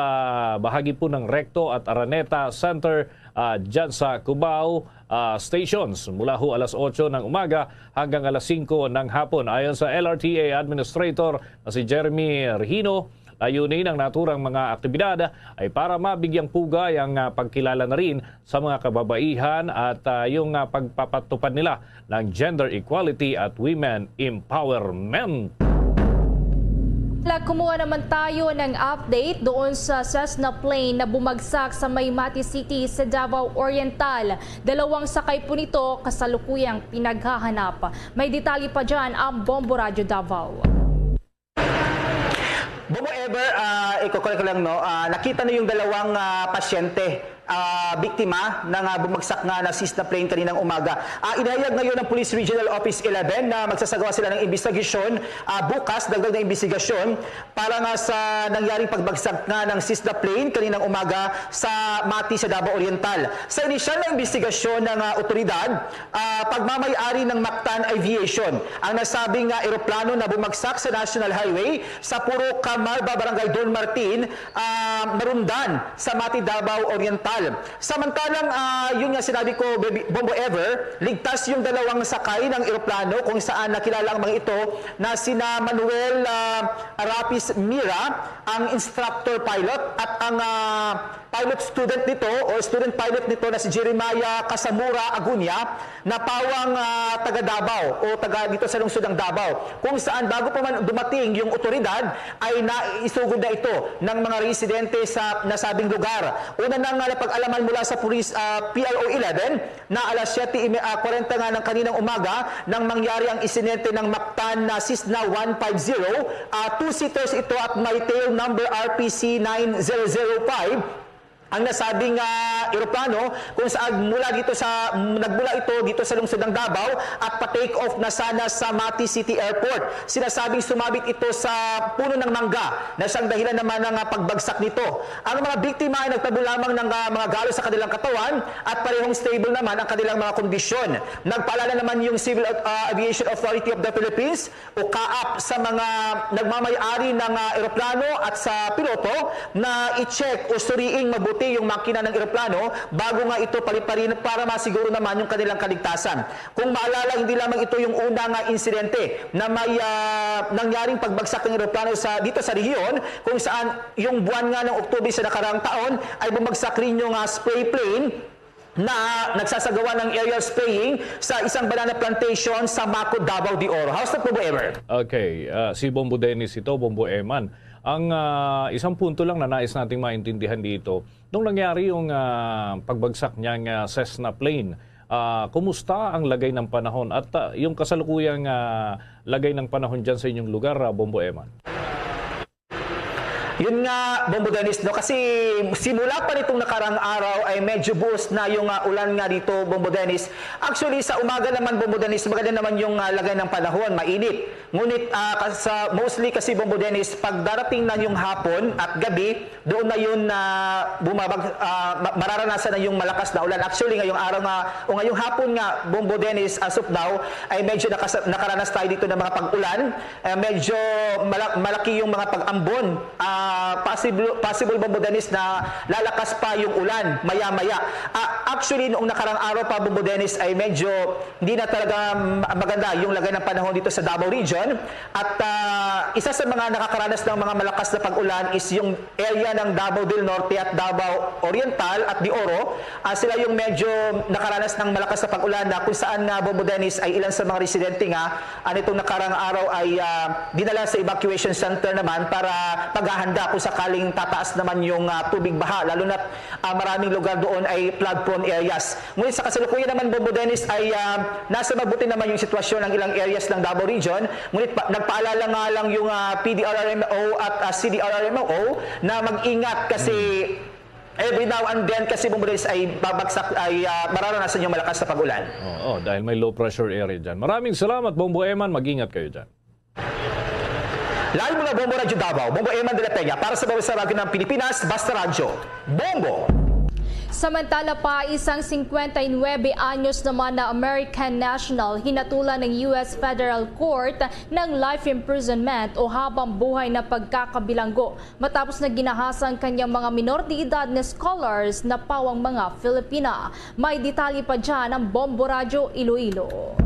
bahagi po ng Recto at Araneta Center, ah, dyan sa Cubao, ah, stations mula ho alas otso ng umaga hanggang alas singko ng hapon. Ayon sa L R T A Administrator na si Jeremy Regino, layunin ng naturang mga aktibidad ay para mabigyang pugay ang, ah, pagkilala na rin sa mga kababaihan at, ah, yung, ah, pagpapatupad nila ng gender equality at women empowerment. Kumuha naman tayo ng update doon sa Cessna plane na bumagsak sa may Mati City sa Davao Oriental. Dalawang sakay po nito kasalukuyang pinaghahanap. May detalye pa dyan ang Bombo Radyo Davao. Bobo Ever, ah, i-correct ko lang, no? Ah, nakita na yung dalawang, ah, pasyente, ah, biktima ng, ah, bumagsak nga na Cessna plane kaninang umaga. Ah, inihayag ngayon ng Police Regional Office eleven na magsasagawa sila ng imbestigasyon, ah, bukas, dagdag na imbestigasyon para nga sa nangyaring pagbagsak nga ng Cessna plane kaninang umaga sa Mati sa Davao Oriental. Sa inisyal na imbestigasyon ng, ah, otoridad, ah, pagmamay-ari ng Mactan Aviation ang nasabing, ah, eroplano na bumagsak sa National Highway sa Purok Camarba, Barangay Don Martin, ah, Marundan, sa Mati, Davao Oriental. Samantalang, ah, yun nga sinabi ko, Baby, Bombo Ever, ligtas yung dalawang sakay ng eroplano kung saan nakilala ang mga ito na sina Manuel, ah, Arapis Mira, ang instructor pilot, at ang, ah, pilot student nito o student pilot nito na si Jeremiah Casamura Agunya, na pawang, ah, taga Davao o taga dito sa lungsod ng Davao, kung saan bago pa man dumating yung otoridad ay naisugod na ito ng mga residente sa nasabing lugar. Una nang, ah, napag-alaman mula sa pulis, ah, P R O eleven na alas siyete y me-, ah, kwarenta nga ng kaninang umaga nang mangyari ang insidente ng Mactan na Cessna one five zero, ah, two-seaters ito at may tail number R P C nine zero zero five. Ang nasabing, ah, eroplano kung saan mula dito sa, nagmula ito dito sa lungsod ng Davao at pa-take off na sana sa Mati City Airport. Sinasabing sumabit ito sa puno ng mangga na siyang dahilan naman ng, ah, pagbagsak nito. Ang mga biktima ay nagtabo lamang ng, ah, mga galo sa kanilang katawan at parehong stable naman ang kanilang mga kondisyon. Nagpaalala naman yung Civil, ah, Aviation Authority of the Philippines o CAAP sa mga nagmamay-ari ng, ah, eroplano at sa piloto na i-check o suriing mabuti yung makina ng eroplano bago nga ito paliparin para masiguro naman yung kanilang kaligtasan. Kung maalala, hindi lamang ito yung una nga insidente na may, ah, nangyaring pagbagsak ng eroplano sa, dito sa rehiyon, kung saan yung buwan nga ng Oktubre sa nakaraang taon ay bumagsak rin yung, ah, spray plane na nagsasagawa ng aerial spraying sa isang banana plantation sa Maco, Davao de Oro. How's that, Bombo Ever? Okay, ah, si Bombo Dennis ito, Bombo Eman. Ang ah, isang punto lang na nais nating maintindihan dito, nung nangyari yung ah, pagbagsak niyang ah, Cessna plane, ah, kumusta ang lagay ng panahon at ah, yung kasalukuyang ah, lagay ng panahon dyan sa inyong lugar, ah, Bombo Eman? Yun nga, Bombo Dennis, no? Kasi simula pa nitong nakarang araw ay medyo buhos na yung ah, ulan nga dito, Bombo Dennis. Actually, sa umaga naman, Bombo Dennis, maganda naman yung ah, lagay ng panahon, mainit. Ngunit ah, kas- sa, mostly kasi, Bombo Dennis, pag darating na yung hapon at gabi, doon na yun na bumabag, ah, ma- mararanasan na yung malakas na ulan. Actually, ngayong araw nga, o ngayong hapon nga, Bombo Dennis, as of now, ay medyo nakas- nakaranas tayo dito ng mga pag-ulan. Eh, medyo mala- malaki yung mga pag-ambon. Ah, possible, possible, Bombo Dennis, na lalakas pa yung ulan maya-maya. Ah, actually, noong nakarang araw pa, Bombo Dennis, ay medyo hindi na talaga ma- maganda yung lagay ng panahon dito sa Davao Region. At ah, isa sa mga nakakaranas ng mga malakas na pag-ulan is yung area ng Davao del Norte at Davao Oriental at de Oro. Ah, sila yung medyo nakaranas ng malakas na pag-ulan na kung saan nga, Bombo Dennis, ay ilan sa mga residente nga ah, nitong nakarang araw ay ah, dinala sa evacuation center naman para paghahanda kung sakaling tataas naman yung ah, tubig baha, lalo na ah, maraming lugar doon ay flood-prone areas. Ngunit sa kasalukuyan naman, Bombo Dennis, ay ah, nasa mabuti naman yung sitwasyon ng ilang areas ng Davao Region. Ngunit pa- nagpaalala nga lang yung ah, P D R R M O at ah, C D R R M O na mag-ingat kasi every now and then kasi, Bombo Dennis, ay babagsak, ay ah, mararanasan yung malakas na pag-ulan. Oo, dahil may low pressure area dyan. Maraming salamat, Bombo Eman. Mag-ingat kayo dyan. Live mula Bombo Radyo Davao, Bombo Eman de la Peña para sa Bawang Radyo ng Pilipinas, Basta Radyo, Bombo! Samantala pa, isang singkwenta y nuebe anyos naman na American national hinatulan ng U S Federal Court ng life imprisonment o habang buhay na pagkakabilanggo matapos na ginahasa ang kanyang mga minor de edad na scholars na pawang mga Filipina. May detalye pa dyan ang Bombo Radyo Iloilo.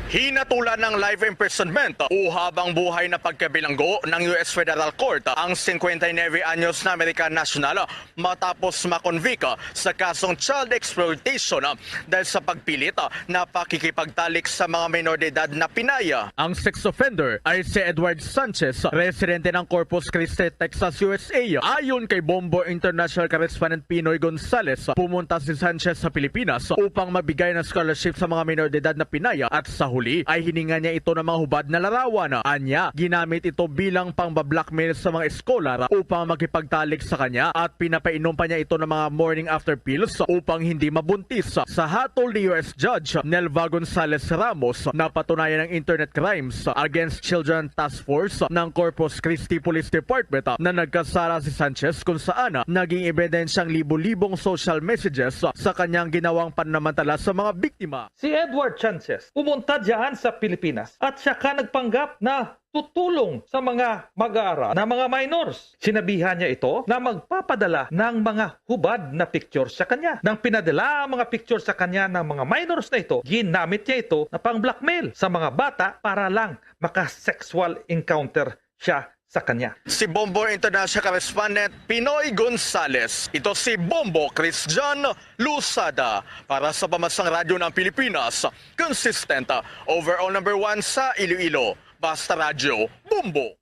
Hinatulan ng life imprisonment o habang buhay na pagkabilanggo ng U S Federal Court ang singkwenta y nuebe anyos na American national matapos makonvict sa kasong child exploitation dahil sa pagpilit na pakikipagtalik sa mga minor de edad na Pinay. Ang sex offender ay si Edward Sanchez, residente ng Corpus Christi, Texas, U S A. Ayon kay Bombo International Correspondent Pinoy Gonzales, pumunta si Sanchez sa Pilipinas upang mabigay ng scholarship sa mga minor de edad na Pinay at sa huli ay hiningan niya ito ng mga hubad na larawan. Anya, ginamit ito bilang pangba-blackmail sa mga eskolar upang makipagtalik sa kanya at pinapainom pa niya ito ng mga morning after pills upang hindi mabuntis. Sa hatol ni U S Judge Nelva Gonzales Ramos, napatunayan ang internet crimes against children task force ng Corpus Christi Police Department na nagkasala si Sanchez, kung saan naging ebidensyang libo-libong social messages sa kanyang ginawang pananamantala sa mga biktima. Si Edward Sanchez pumunta dyan sa Pilipinas at siya ka nagpanggap na tutulong sa mga mag-aaral na mga minors. Sinabihan niya ito na magpapadala ng mga hubad na picture sa kanya. Nang pinadala ang mga picture sa kanya ng mga minors na ito, ginamit niya ito na pang-blackmail sa mga bata para lang maka-sexual encounter siya sa kanya. Si Bombo International Correspondent Pinoy Gonzales. Ito si Bombo Christian Lusada para sa Pamansang Radyo ng Pilipinas. Consistent, overall number one sa Iloilo. Basta Radyo, Bombo!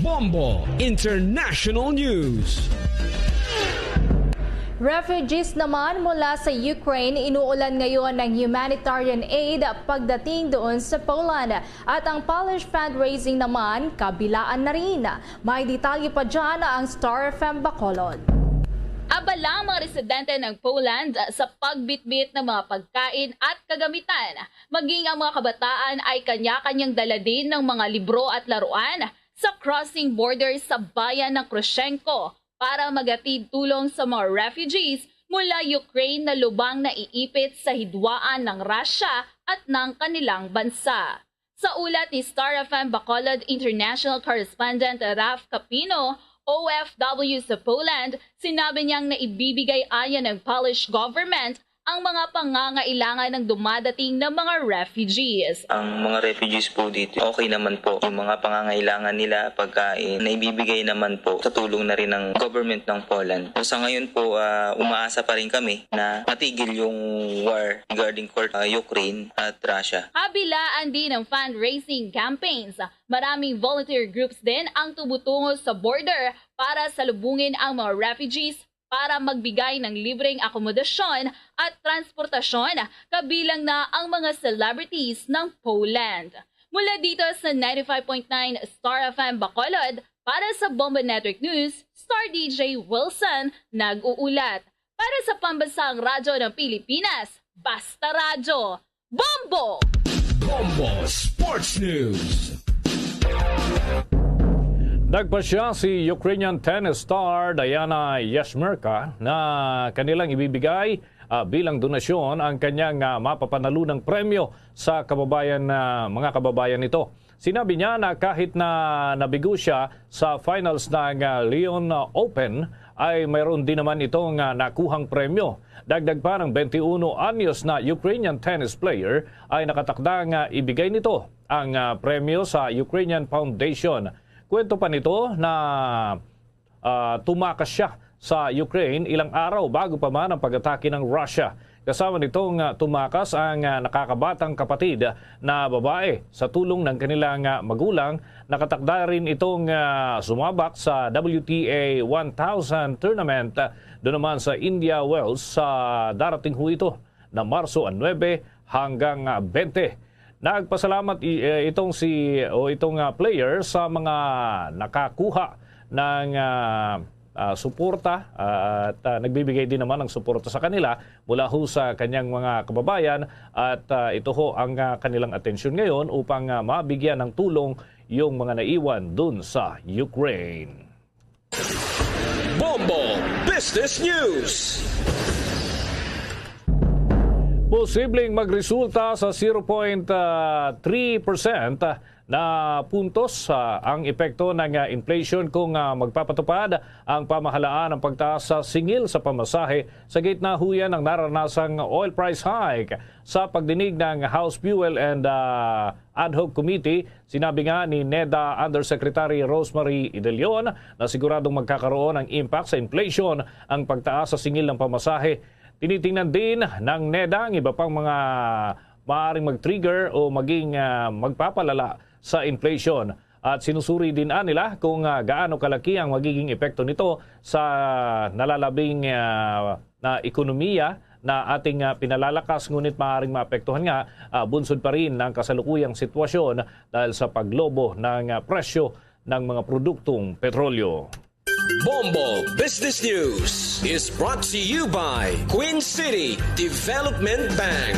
Bombo International News. Refugees naman mula sa Ukraine inuulan ngayon ng humanitarian aid pagdating doon sa Poland. At ang Polish fundraising naman, kabilaan na rin. May detalye pa dyan ang Star F M Bacolod. Abala ang mga residente ng Poland sa pagbitbit ng mga pagkain at kagamitan, maging ang mga kabataan ay kanya-kanyang dala din ng mga libro at laruan sa crossing border sa bayan ng Krushenko para maghatid tulong sa mga refugees mula Ukraine na lubang naiipit sa hidwaan ng Russia at ng kanilang bansa. Sa ulat ni Star F M Bacolod International Correspondent Ralph Capino, O F W sa Poland, sinabi niyang naibibigay aya ng Polish government ang mga pangangailangan ng dumadating na mga refugees. Ang mga refugees po dito, okay naman po. Yung mga pangangailangan nila, pagkain, naibibigay naman po sa tulong na rin ng government ng Poland. So, sa ngayon po, ah, umaasa pa rin kami na matigil yung war regarding court, ah, Ukraine at Russia. Kabilaan din ang fundraising campaigns. Maraming volunteer groups din ang tumutungo sa border para salubungin ang mga refugees para magbigay ng libreng akomodasyon at transportasyon, kabilang na ang mga celebrities ng Poland. Mula dito sa ninety-five point nine Star F M Bacolod, para sa Bombo Network News, Star D J Wilson nag-uulat. Para sa Pambansang Radyo ng Pilipinas, Basta Radyo, Bombo! Bombo Sports News. Nagpasya si Ukrainian tennis star Diana Yashmerka na kanilang ibibigay, ah, bilang donasyon ang kanyang, ah, mapapanalunang premyo sa kababayan, ah, mga kababayan nito. Sinabi niya na kahit na nabigo siya sa finals ng, ah, Lyon Open, ay mayroon din naman itong, ah, nakuhang premyo. Dagdag pa, ng twenty-one anyos na Ukrainian tennis player ay nakatakda nga ibigay nito ang, ah, premyo sa Ukrainian Foundation. Kwento pa nito na, ah, tumakas siya sa Ukraine ilang araw bago pa man ang pag-atake ng Russia. Kasama nitong, ah, tumakas ang, ah, nakakabatang kapatid na babae. Sa tulong ng kanilang, ah, magulang, nakatakda rin itong, ah, sumabak sa W T A one thousand tournament, ah, doon naman sa India Wells sa darating ho ito na Marso nuebe hanggang, ah, bente. Nagpasalamat i-, eh, itong si, o itong, ah, player sa mga nakakuha ng, ah, ah, suporta, ah, at, ah, nagbibigay din naman ng suporta sa kanila mula ho sa kanyang mga kababayan, at, ah, ito ho ang, ah, kanilang atensyon ngayon upang, ah, mabigyan ng tulong yung mga naiwan dun sa Ukraine. Bombo Business News. Posibleng magresulta sa zero point three percent na puntos, ah, ang epekto ng, ah, inflation kung, ah, magpapatupad ang pamahalaan ng pagtaas sa singil sa pamasahe sa gitna ho yan ng naranasang oil price hike. Sa pagdinig ng House Fuel and, ah, Ad Hoc Committee, sinabi nga ni NEDA Undersecretary Rosemary Idelion na siguradong magkakaroon ng impact sa inflation ang pagtaas sa singil ng pamasahe. Tinitingnan din ng NEDA ang iba pang mga maaaring mag-trigger o maging, ah, magpapalala sa inflation. At sinusuri din, ah, nila kung, ah, gaano kalaki ang magiging epekto nito sa nalalabing, ah, na ekonomiya na ating, ah, pinalalakas, ngunit maaaring maapektuhan nga, ah, bunsod pa rin ng kasalukuyang sitwasyon dahil sa paglobo ng, ah, presyo ng mga produktong petrolyo. Bombo Business News is brought to you by Queen City Development Bank.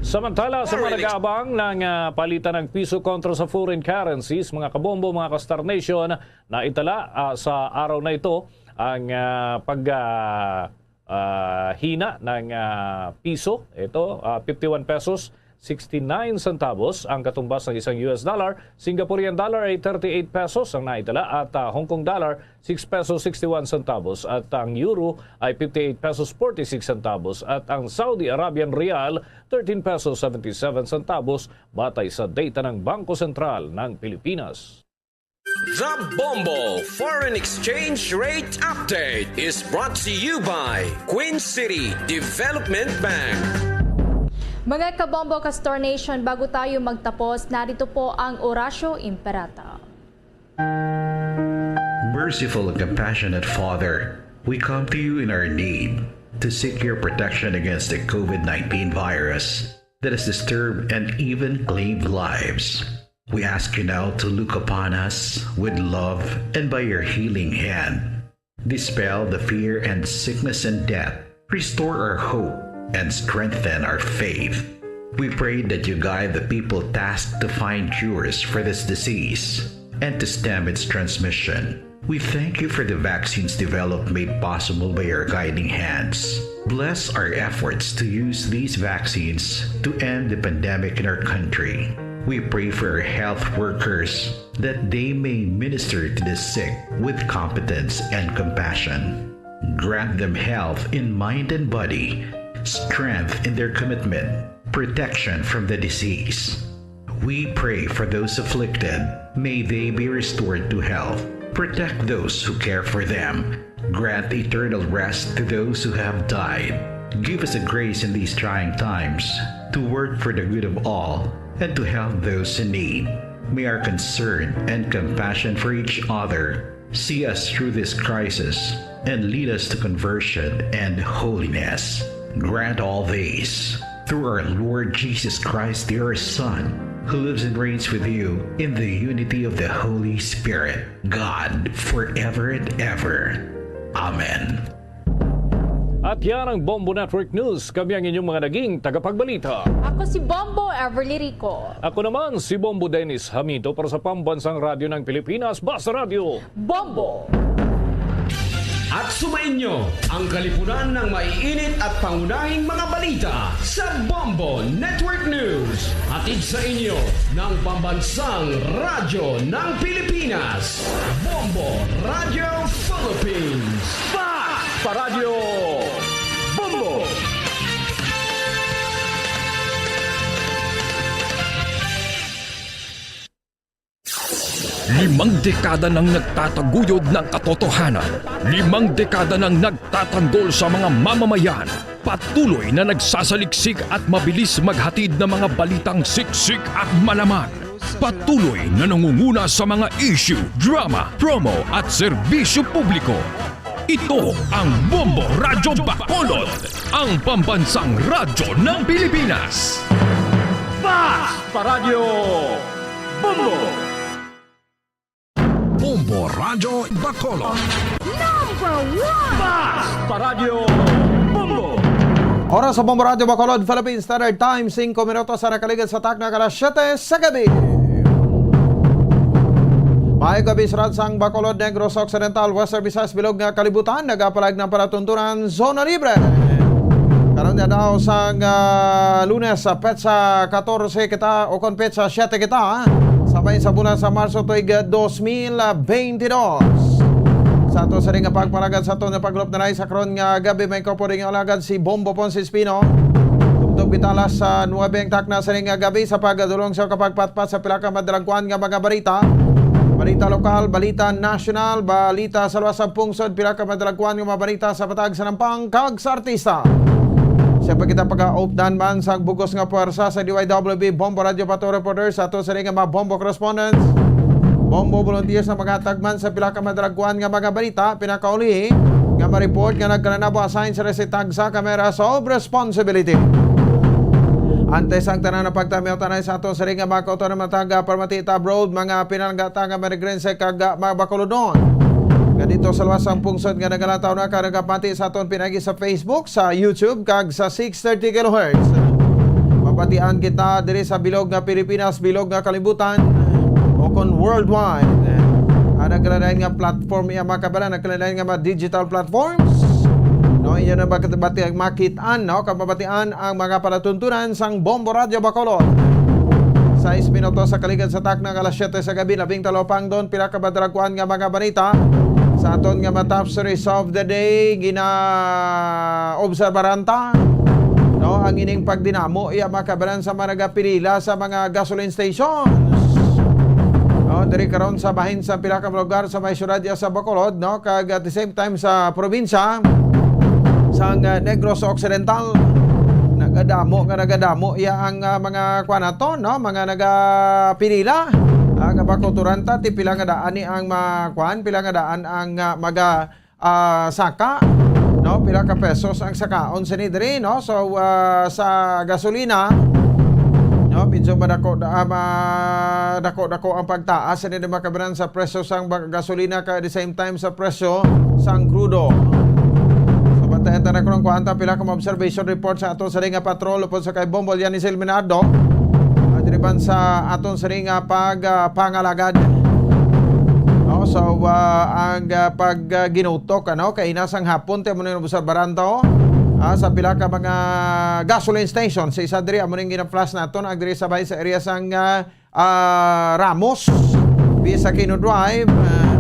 Samantala, sa mga nag-aabang ng, ah, palitan ng piso kontra sa foreign currencies, mga kabombo, mga ka-Star Nation, naitala, ah, sa araw na ito ang, ah, pag, ah, ah, hina ng, ah, piso. Ito, ah, fifty-one pesos sixty-nine centavos ang katumbas ng isang U S dollar. Singaporean dollar ay thirty-eight pesos ang naitala at, ah, Hong Kong dollar six pesos sixty-one centavos at ang euro ay fifty-eight pesos forty-six centavos at ang Saudi Arabian rial thirteen pesos seventy-seven centavos, batay sa data ng Bangko Sentral ng Pilipinas. The Bombo Foreign Exchange Rate Update is brought to you by Queen City Development Bank. Mga kabombo ka Star Nation, bago tayo magtapos, narito po ang Orasyo Imperata. Merciful and compassionate Father, we come to you in our need to seek your protection against the COVID nineteen virus that has disturbed and even claimed lives. We ask you now to look upon us with love and by your healing hand, dispel the fear and sickness and death, restore our hope, and strengthen our faith. We pray that you guide the people tasked to find cures for this disease and to stem its transmission. We thank you for the vaccines developed made possible by your guiding hands. Bless our efforts to use these vaccines to end the pandemic in our country. We pray for our health workers that they may minister to the sick with competence and compassion. Grant them health in mind and body, strength in their commitment, protection from the disease. We pray for those afflicted. May they be restored to health. Protect those who care for them. Grant eternal rest to those who have died. Give us a grace in these trying times to work for the good of all and to help those in need. May our concern and compassion for each other see us through this crisis and lead us to conversion and holiness. Grant all these through our Lord Jesus Christ, your Son, who lives and reigns with you in the unity of the Holy Spirit, God, forever and ever. Amen. At yan ang Bombo Network News. Kami ang inyong mga naging tagapagbalita. Ako si Bombo Everly Rico. Ako naman si Bombo Dennis Hamito para sa Pambansang Radyo ng Pilipinas, Basta Radyo. Bombo! At sumainyo ang kalipunan ng maiinit at pangunahing mga balita sa Bombo Network News. Hatid sa inyo ng Pambansang Radyo ng Pilipinas, Bombo Radio Philippines. Fast Paradyo Bombo! Limang dekada nang nagtataguyod ng katotohanan. Limang dekada nang nagtatanggol sa mga mamamayan. Patuloy na nagsasaliksik at mabilis maghatid ng mga balitang siksik at malaman. Patuloy na nangunguna sa mga issue, drama, promo at serbisyo publiko. Ito ang Bombo Radyo Bacolod, ang pambansang radyo ng Pilipinas. Fast Paradyo Bombo! Bombo Radyo Bacolod. Number one! Fast Paradyo Bombo! Oras sa Bombo Radyo Bacolod, Philippine Standard Time, singko minutos sa nakaligad sa takna ka alas siyete sa gabi. Maayong gabi, Saradsang Bacolod, Negros Occidental, Western Visayas, bilog nga kalibutan, nagapalag ng palatuntunan, Zona Libre. Karon nga daw sang, ah, Lunes, sa petsa katorse kita, o kon petsa siyete kita, sa bahin sa bulan sa Marso tuig, ah, dos mil beintidos. Sa ato sa ring nga pagpalagad sa ato nga paglup na sa karon nga gabi, may kaupod ning alagad si Bombo Ponce Espino. Tubtob kita alas, ah, nuebe ang takna sa ring nga gabi sa pagdulong sa kapagpatpat sa pila ka madalagkuan nga mga balita. Balita lokal, balita nasyonal, balita sa luwas sang pungsod, pila ka madalagkuan nga mga balita sa patag sa nampang kag sa artista. Siyempre kita pagaupdan man sa bug-os nga puwersa sa D Y W B Bombo Radio Pato Reporter, sa ato sa ring nga mga Bombo correspondents, Bombo volunteers na maghatag man sa pila ka madalagkuan nga mga balita, pinakauli nga ma-report nga nagkalanabo assign sa resitag sa cameras of responsibility. Antes ang tanan, pagtamiyaw ta na sa ato sa ring nga mga kautoran, mga taga Parmati Tab Road, mga pinalangga ta nga Marigrense kag, ah, mga Bacolodon nga didto sa luwas sang pungsod nga nagalataw na kag nagapati sa aton pinaagi sa Facebook, sa YouTube, kag sa six thirty kilohertz. Mabatian kita diri sa bilog nga Pilipinas, bilog nga kalibutan, o kon worldwide. Ah, nagkalain-lain nga platform iya, mga kabayan, nagkalain-lain nga mga digital platforms. No, inyo na ba bati-, makit-an, no? Kag mabatian ang mga palatuntunan sang Bombo Radyo Bacolod. Sais minutos sa kaligad sa takna nga alas siyete sa gabi, labing talupangdon, pila ka madalagkuan nga mga balita. Sa aton nga mga top stories of the day, gina-obserbaran ta, no, ang ining pagdinamo iya, mga kabayan, sa mga nagapilila sa mga gasoline stations. No, diri karon sa bahin sa pila ka lugar sa may syudad iya sa Bacolod, no, kag at the same time sa probinsya sang, uh, Negros Occidental. Nagadamo nga nagadamo iya ang, uh, mga kuan naton, no, mga nagapilila. Ah, nga bakuturan ta, ti pila nga daan ni ang ma-, kuan, pila nga daan ang, uh, maga-, ah, saka, no? Pila ka pesos ang sakaon sini diri, no? So, ah, sa gasolina, no, medyo madako, ah, madako-dako ang pagtaas sini, mga kabayan, sa presyo sang bag-, gasolina, kag at the same time sa presyo sang krudo. So, bantayan ta na kung kuan ta pila ka mga observation report sa ato sa ring nga patrol upod sa kay Bombo Lianisel Minardo. Ah, diri man sa aton sa ring nga pag, ah, pangalagad. No, so, ah, ang, ah, pag, ah, ginutok, ano, kay ina sang hapon, ti amo ni obserbaran ta, oh. Ah, sa pila ka mga gasoline station, sa isa diri, amo ning gina-flash naton, ang diri sa bay sa area sang, ah, ah, Ramos, Bisakino Drive, ah,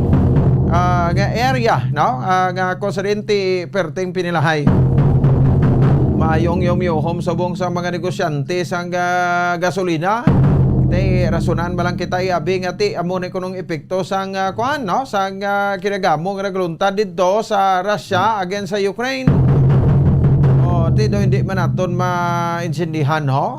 ah, nga area, no? Ah, nga konsidente perting pinilahay. Maayong yumyuhom subong sa mga negosyante sang, ah, gasolina. Tay rasunan man lang kita, abi nga ti amo ni kunong epekto sang, ah, kuan, no? Sang, ah, kinagamo nga nagluntad didto sa Russia against sa Ukraine. Oh, ti do hindi man naton maintindihan, ho?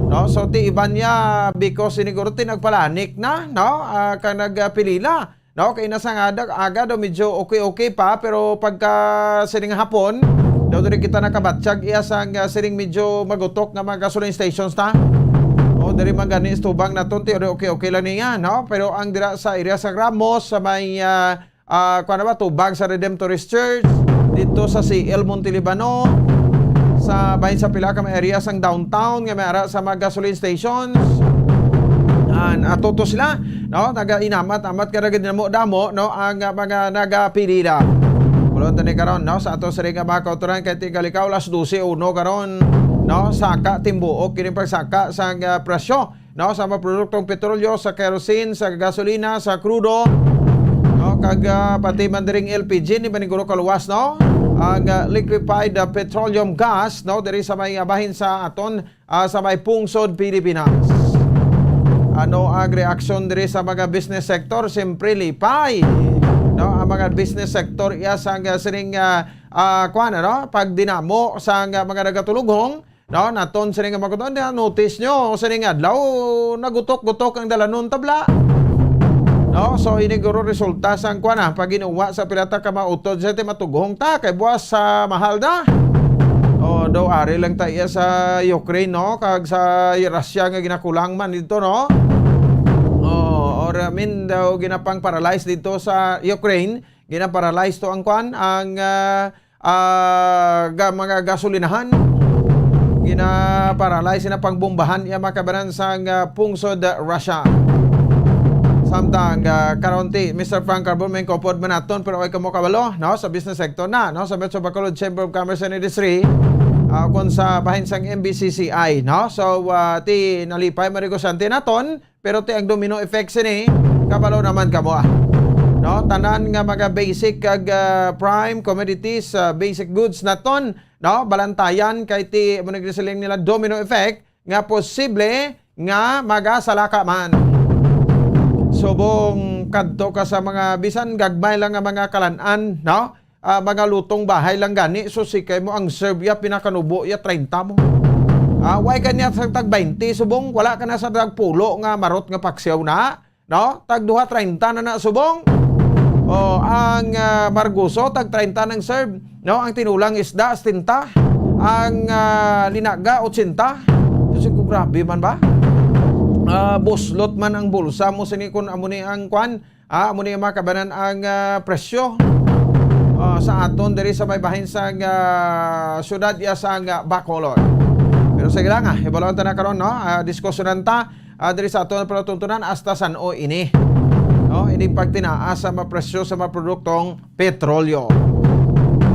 No? So, ti iban niya, because siniguro ti nagpalanik na, no? Ah, kag nagpilila. No, kay nasa nga aga, aga daw medyo okay-okay pa, pero pagka sining hapon, daw diri kita nakabatyag iya sang, ah, sining medyo magutok nga mga gasoline stations ta. O, diri man gani sa tubang naton, ti okay-okay lang niya, no? Pero ang dira sa area sa Ramos, sa may, ah, ah, kuwan na ba, tubang sa Redemptorist Church, dito sa C L Montelibano, sa bahin sa pila ka mga area sang downtown nga may ara sa mga gasoline stations. An, ato to sila, no? Nagainamat-amat ka na gid damo-damo, no? Ang, ah, mga nagapilila. Kulon tani karon, no? Sa ato sa ring, ah, mga kautoran kay tingali ka alas dose uno karon, no? Saka timbuok kining pagsaka sang, ah, presyo, no? Sa mga produktong petrolyo, sa kerosene, sa gasolina, sa krudo, no? Kag, ah, pati man diring L P G, ni maniguro kaluwas, no? Ang, ah, liquefied, ah, petroleum gas, no? Diri sa may, ah, bahin sa aton ah, sa may pungsod Pilipinas. Ano ang reaksyon diri sa mga business sector? Siyempre, lipay. No, ang mga business sector iya sang, ah, sining, ah, ah, kuwan, ano, pagdinamo sang, ah, mga nagatulughong, no, naton sining mga kuwan, na notice nyo, sining adlaw, nagutok-gutok ang dalanon tabla. No, so ini guro resulta sang kuwan, ah, pagginuwa sa pilata ka mautod sa ti matughong ta kay buwas sa mahal da. Oh, daw ari lang ta iya sa Ukraine, no? Kag sa Russia nga ginakulang man dito, no? Oh, or, I mean, daw ginapang-paralyze dito sa Ukraine, ginaparalyze to ang kwan, ang, ah, ah, ga-, mga gasolinahan. Ginaparalyze, ginapangbombahan iya mga kabanan sang, ah, pungsod, ah, Russia. Samtang, ah, karon ti, Mister Frank Carbon, may kopod man naton, pero ay kamo kabalo, no? Sa business sector na, no? Sa Metro Bacolod Chamber of Commerce and Industry, ah, kung sa bahin sang M B C C I, no? So, ah, ti nalipay mga negosyante naton, pero ti ang domino effect sini, kabalo naman kamo, ah. No? Tanan nga mga basic kag, ah, prime commodities, ah, basic goods naton, no? Balantayan kay ti, mo nagsiling nila domino effect, nga posible nga magasalaka man. Subong kadto ka sa mga bisan gagmay lang nga mga kalan-an, no? Ah, mga lutong bahay lang gani, susikay mo ang serve ya, pinakanubo ya, treinta mo. Ah, way ka niya sa tag baynte, subong wala ka na sa tag pulo nga marot nga paksiw na. No? Tag duha treinta na na subong. O, ang, ah, marguso, tag treinta nang serve. No? Ang tinulang isda, setenta. Ang, ah, linaga, otsenta. Kasi ko, grabe man ba? Ah, buslot man ang bulsa mo, sini kun amo ni ang kwan. Ah, amo ni ang mga kabanan ang, ah, presyo. Ah, sa aton diri sa may bahin sang, ah, syudad ya sang, ah, Bacolod. Pero sige lang, ah, ibalon ta na karon, no? Ah, diskusyonan ta ah, diri sa aton palatuntunan hasta san-o ini. No, ini pagtinaas sa mga presyo sa mga produktong petrolyo.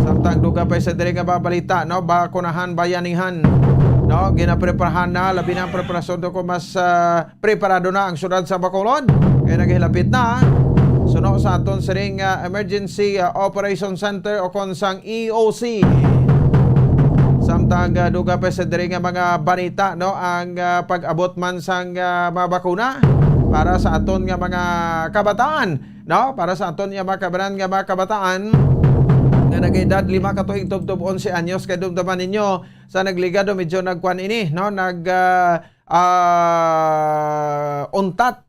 Samtang dugang pa sa diri nga mga balita, no, bakunahan bayanihan, no, ginapreparahan na, labi na ang preparasyon do kung mas, ah, preparado na ang syudad sa Bacolod. Kaya naghilapit na. Suno sa aton siring, ah, Emergency, ah, Operation Center o kon sang E O C. Samtang, ah, dugang pa sa diri nga mga balita, no, ang, ah, pag-abot man sang, ah, mga bakuna para sa aton nga mga kabataan, no, para sa aton nga mga kabanan nga mga kabataan nga nag-edad lima ka tuig tubtob onse anyos, kay dumdaman ninyo sa nagligado medyo nagkuan ini, no, nag, ah, ah, untat,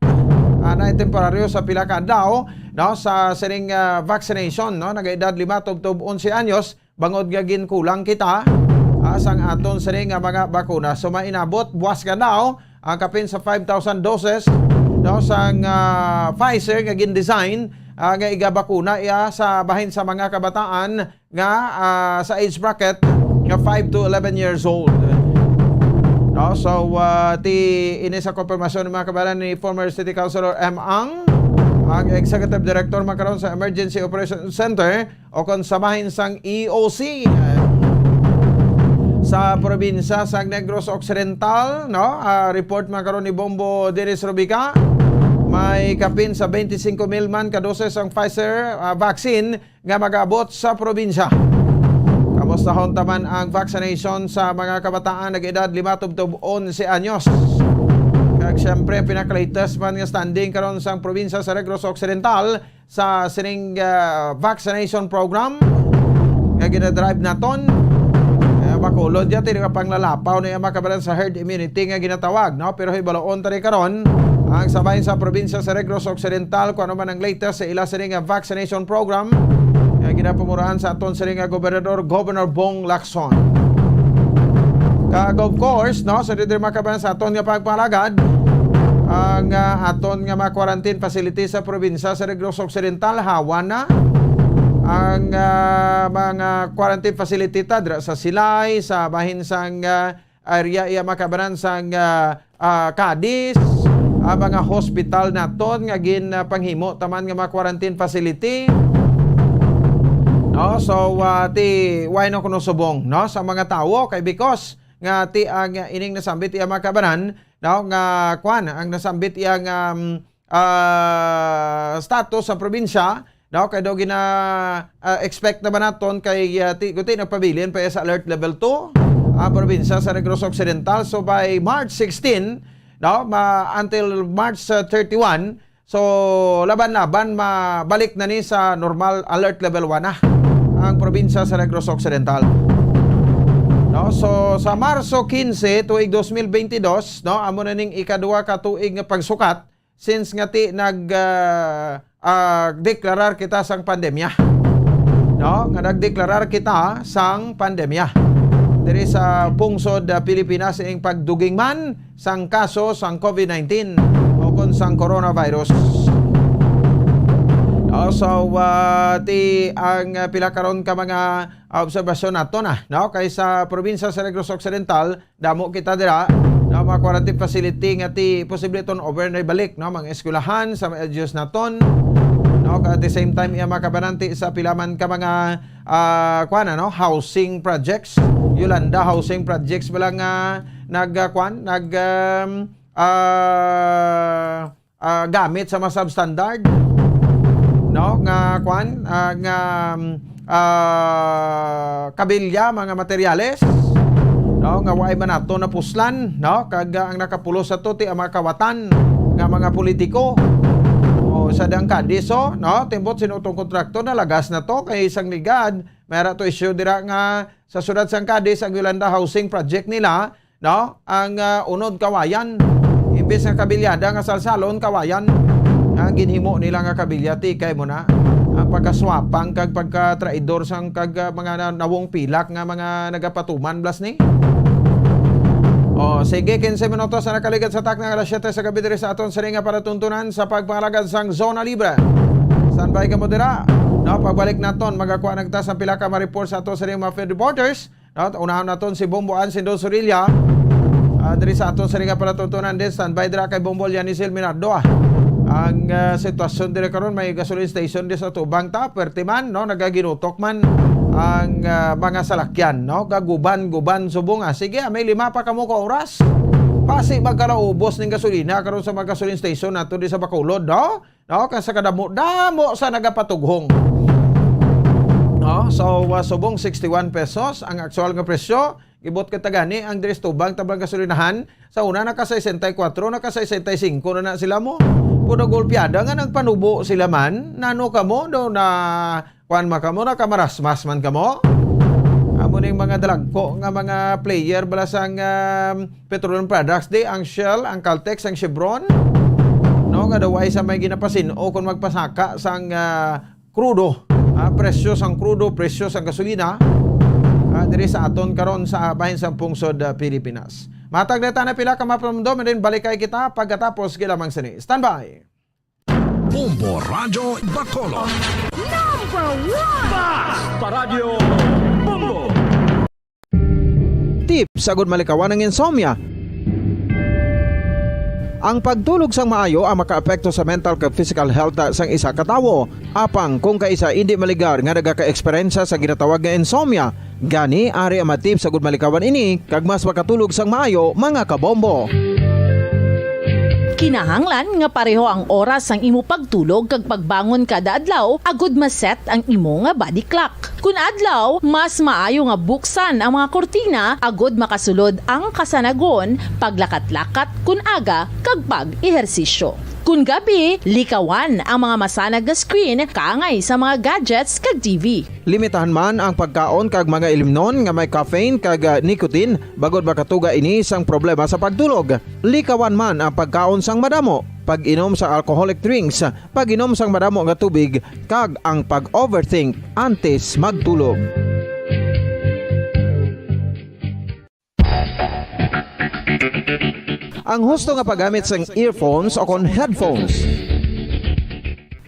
ah, na temporaryo sa pila ka adlaw, no, sa sining, ah, vaccination, no, nag-edad lima tubtob onse anyos, bangod nga ginkulang kita, ah, sang aton sini nga mga bakuna. So, mainabot buwas ka daw ang kapin sa five thousand doses, no, sang, ah, Pfizer nga gin-design, ah, nga igabakuna iya sa bahin sa mga kabataan nga, ah, sa age bracket nga five to eleven years old. No? So, ah, ti ini sa konfirmasyon ng mga kabalan ni former City Councilor M. Ang, ang Executive Director makaron sa Emergency Operations Center o kon sa bahin sang E O C. Sa probinsya sang Negros Occidental, no? Ah, report makaron ni Bombo Dennis Rubica. May kapin sa twenty-five mil man ka doses ang Pfizer, ah, vaccine nga mag-abot sa probinsya. Kamustahon ta man ang vaccination sa mga kabataan nag-edad lima tubtob onse anyos. Kag siyempre, pinaka-latest man nga standing karon sang probinsya sa Negros Occidental sa sining, ah, vaccination program nga ginadrive naton. Kaya makulod ya, tini nga panglalapaw na iya makabalan sa herd immunity nga ginatawag, no? Pero hibaloon ta rin karon, ang sabay sa probinsya sa Negros Occidental, kung ano man ang latest sa ila sining nga vaccination program nga ginapamuraan sa aton sining nga gobernador, Governor Bong Lacson. Kag of course, no, sa diri makabalan sa aton nga pagpalagad, ang, ah, aton nga mga quarantine facility sa probinsya sa Negros Occidental, hawa na. Ang, ah, mga quarantine facility ta dira sa Silay, sa bahin sang, ah, area iya makabanan sang, ah, ah, Cadiz, ang mga hospital naton nga gin, ah, panghimo taman nga mga quarantine facility. No, so, ah, ti, why no kuno subong, no, sa mga tawo kay because nga ti ang, ah, ining nasambit iya makabanan, no, nga kwan ang nasambit iya nga, um, ah, status sa probinsya, no, kay daw gina, ah, expect naman naton kay, ah, ti, kuti nagpabilin pa sa alert level two ang probinsya sa Negros Occidental. So by March sixteen, no, ma, until March, ah, thirty-one, so laban-laban mabalik na ni sa normal alert level one na ang probinsya sa Negros Occidental. No, so sa Marso quince, tuig dos mil bentidós, no, amo na ning ikaduha ka tuig nga pagsukat since nga ti nag, ah, ah, deklarar kita sang pandemya. No, nga nagdeklarar kita sang pandemya diri sa pungsod, ah, Pilipinas, ing pagduging man sang kaso sang COVID nineteen o kon sang coronavirus. No, so, ah, ti ang, ah, pila karon ka mga, ah, obserbasyon nato na, no, kay sa probinsya sa Negros Occidental, damo kita dira, no, mga quarantine facility nga ti posible turnover na ibalik, no, mga eskwelahan sa mga L G Us naton, no, kag at the same time, iya makabananti sa pila man ka mga, ah, kuan, ano, housing projects, Yolanda housing projects bala nga nag, ah, kuan, nag, um, ah, ah, gamit sa mga substandard, no, nga kuan, ah, nga, um, ah, kabilya, mga materyales, no, nga waay man nato napuslan, no, kag, ah, ang nakapulos sa to ti ang mga kawatan nga mga politiko. O, sa dang kadiso, no, timbot sino tong kontraktor, nalagas na to kay isang ligad, may ara to issue dira nga sa siyudad sang Cadiz ang Yolanda Housing Project nila, no? Ang, ah, unod kawayan. Imbes nga kabilyada nga salsalon, kawayan. Ang ginhimo nila nga kabilya, ti kay mo na ang pagkaswapang kag pagkatraidor sang kag, ah, mga na-, nawong pilak nga mga nagapatuman blas ni. O, sige, quince minutos na nakaligad sa takna nga alas siyete sa gabi diri sa aton sining nga palatuntunan sa pagpangalagad sang Zona Libre. Standby kamo dira. No, pagbalik naton, magakuha na kita sa pila ka ma-report sa aton sining mga field reporters. No, unahon naton si Bombo Ansin Dos Orilla. Ah, diri sa aton sining nga palatuntunan din, standby dira kay Bombo Lianicel Minardo, ah. Ang, ah, sitwasyon diri karon, may gasoline station di sa tubang ta, perte man, no, nagaginutok man ang, ah, mga salakyan, no, gaguban-guban subong, ah. Sige, ah, may lima pa kamo ka oras. Basi magkalaubos ning gasolina karon sa mga gasoline station nato di sa Bacolod, no? No, kag sa kadamo-damo sa nagapatughong. No, so, uh, subong sixty-one pesos ang aktual nga presyo. Gibot ka ta gani ang diri sa tubang tabang gasolinahan. Sa una naka sesenta y kuatro, naka sesenta y singko na na sila mo. Puro golpeada nga nagpanubo sila man. Nano kamo do na kuan man kamo, nakamarasmas man kamo? Amo ning mga dalagko nga mga player bala sang, um, petroleum products, di ang Shell, ang Caltex, ang Chevron, no, nga daw ay sa may ginapasin-o kung magpasaka sang, ah, krudo, ah, presyo sang krudo, presyo sang gasolina, ah, diri sa aton karon sa bahin sang pungsod, ah, Pilipinas. Matag na ta na pila ka mapamundo, and then balikay kita pagkatapos gilamang sini. Standby! Bombo Radyo Bacolod. Number one! Basta Radyo Bombo! Tips agud malikawan ang insomnia. Ang pagtulog sang maayo ang makaapekto sa mental kag physical health sang isa ka tawo. Apang kung kaisa indi maligar nga nagaka-eksperyensya sa ginatawag nga insomnia, gani ari ang mga tips agud malikawan ini kag mas makatulog sang maayo, mga kabombo. Kinahanglan nga pareho ang oras sang imo pagtulog kag pagbangon kada adlaw agud ma-set ang imo nga body clock. Kun adlaw, mas maayo nga buksan ang mga kurtina agud makasulod ang kasanagon, paglakat-lakat kun aga, kag pag-ehersisyo. Kun gabi, likawan ang mga masanag nga screen kaangay sa mga gadgets kag T V. Limitahan man ang pagkaon kag mga ilimnon nga may caffeine kag, ah, nicotine, bangod makatuga ini sang problema sa pagtulog. Likawan man ang pagkaon sang madamo, pag-inom sang alcoholic drinks, pag-inom sang madamo nga tubig, kag ang pag-overthink antes magtulog. Ang husto nga paggamit sang earphones o kon headphones.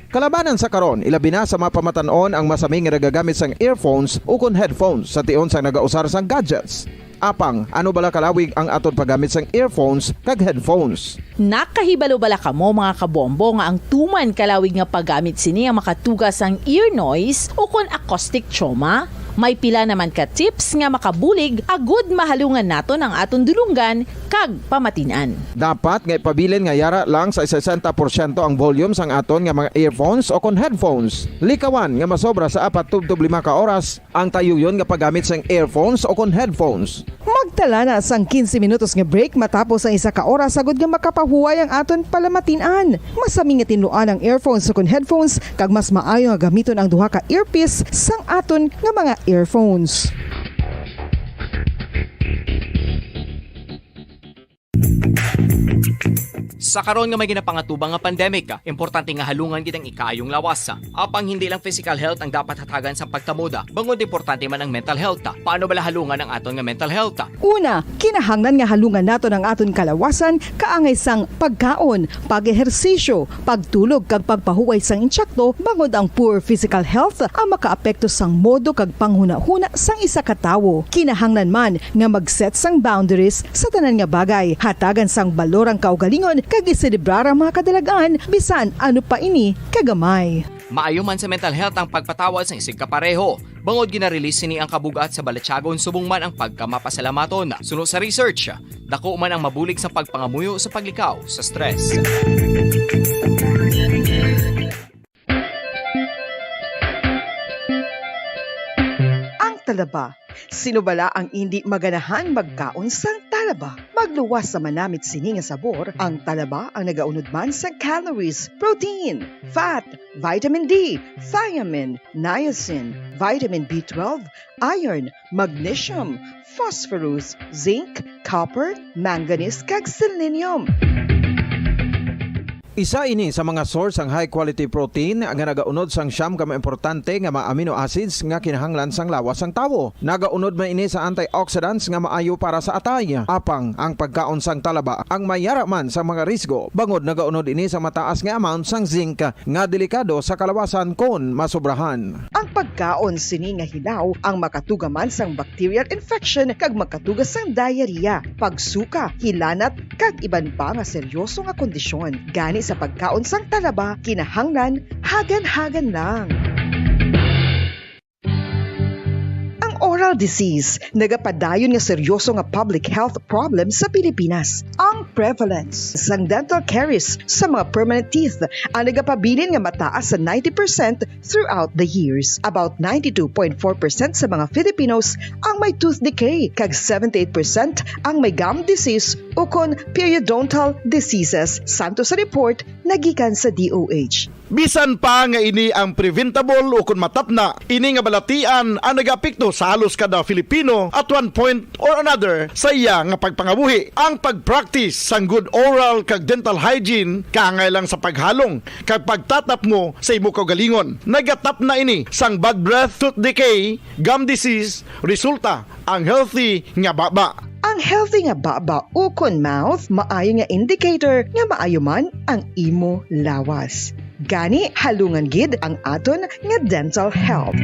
Kalabanan sa karon, ilabi na sa mga pamatan-on ang masami nga nagagamit sang earphones o kon headphones sa tion sang nagausar sang gadgets. Apang, ano bala kalawig ang aton paggamit sang earphones kag headphones? Nakahibalo bala kamo, mga kabombo, nga ang tuman kalawig nga paggamit sini ang makatuga sang ear noise o kon acoustic trauma? May pila naman ka tips nga makabulig agud mahalungan naton ang aton dulonggan kag pamatin-an. Dapat nga ipabilin nga yara lang sa sesenta porsyento ang volume sang aton nga mga earphones o kon headphones. Likawan nga masobra sa apat tubtob lima ka oras ang tayuyon nga paggamit sang earphones o kon headphones. Magtala na sang quince minutos nga break matapos ang isa ka oras agud nga makapahuway ang aton palamatin-an. Masami nga tinluan ang earphones o kon headphones, kag mas maayo nga gamiton ang duha ka earpiece sang aton nga mga earphones. Sa karon nga may ginapangatubang nga pandemic, importante nga halungan gid ang ikaayong lawas. Apang hindi lang physical health ang dapat hatagan sang pagtamod, bangod importante man ang mental health. Paano bala halungan ang aton nga mental health? Una, kinahanglan nga halungan naton ang aton kalawasan kaangay sang pagkaon, pag-ehersisyo, pagtulog kag pagpahuway sang insakto, bangod ang poor physical health ang makaapekto sang modo kag panghunahuna sang isa ka tawo. Kinahanglan man nga mag-set sang boundaries sa tanan nga bagay, hatagan sang balor ang kaugalingon kag iselebrar ang mga kadalag-an, bisan ano pa ini kagamay. Maayo man sa mental health ang pagpatawad sang isigkapareho, bangod gina-release sini ang kabug-at sa balatyagon subong man ang pagkamapasalamaton. Suno sa research, dako man ang mabulig sa pagpangamuyo sa paglikaw sa stress. Ang talaba. Sino bala ang indi maganahan magkaon sang talaba? Magluwas sa manamit sini nga sabor, ang talaba ang nagaunod man sang calories, protein, fat, vitamin D, thiamine, niacin, vitamin B twelve, iron, magnesium, phosphorus, zinc, copper, manganese, kag selenium. Isa ini sa mga source sang high quality protein nga nagaunod sang siyam ka mga importante nga mga amino acids nga kinahanglan sang lawas sang tawo. Nagaunod man ini sa antioxidants nga maayo para sa atay. Apang ang pagkaon sang talaba ang may yara man sa mga risgo, bangod nagaunod ini sa mataas nga amount sang zinc nga delikado sa kalawasan kon masobrahan. Ang pagkaon sini nga hilaw ang makatuga man sang bacterial infection kag makatuga sang diarrhea, pagsuka, hilanat, kag iban pa nga seryoso nga kondisyon. Gani sa pagkaon sang talaba, kinahanglan hagan-hagan lang. Ang oral disease nagapadayon nga seryoso nga public health problem sa Pilipinas. Ang prevalence sang dental caries sa mga permanent teeth ang nagapabilin nga mataas sa ninety percent throughout the years. About ninety-two point four percent sa mga Filipinos ang may tooth decay, kag seventy-eight percent ang may gum disease ukon periodontal diseases, santo sa report nga gikan sa D O H. Bisan pa nga ini ang preventable ukon matapna, ini nga balatian ang nagaapekto sa halos kada Filipino at one point or another sa iya nga pagpangabuhi. Ang pag-practice sang good oral kag dental hygiene kaangay lang sa paghalong kag pagtatapmo sa imo kaugalingon. Nagatapna ini sang bad breath, tooth decay, gum disease, resulta ang healthy nga baba. Ang healthy nga baba ukon mouth maayo nga indicator nga maayo man ang imo lawas. Gani, halungan gid ang aton nga dental health.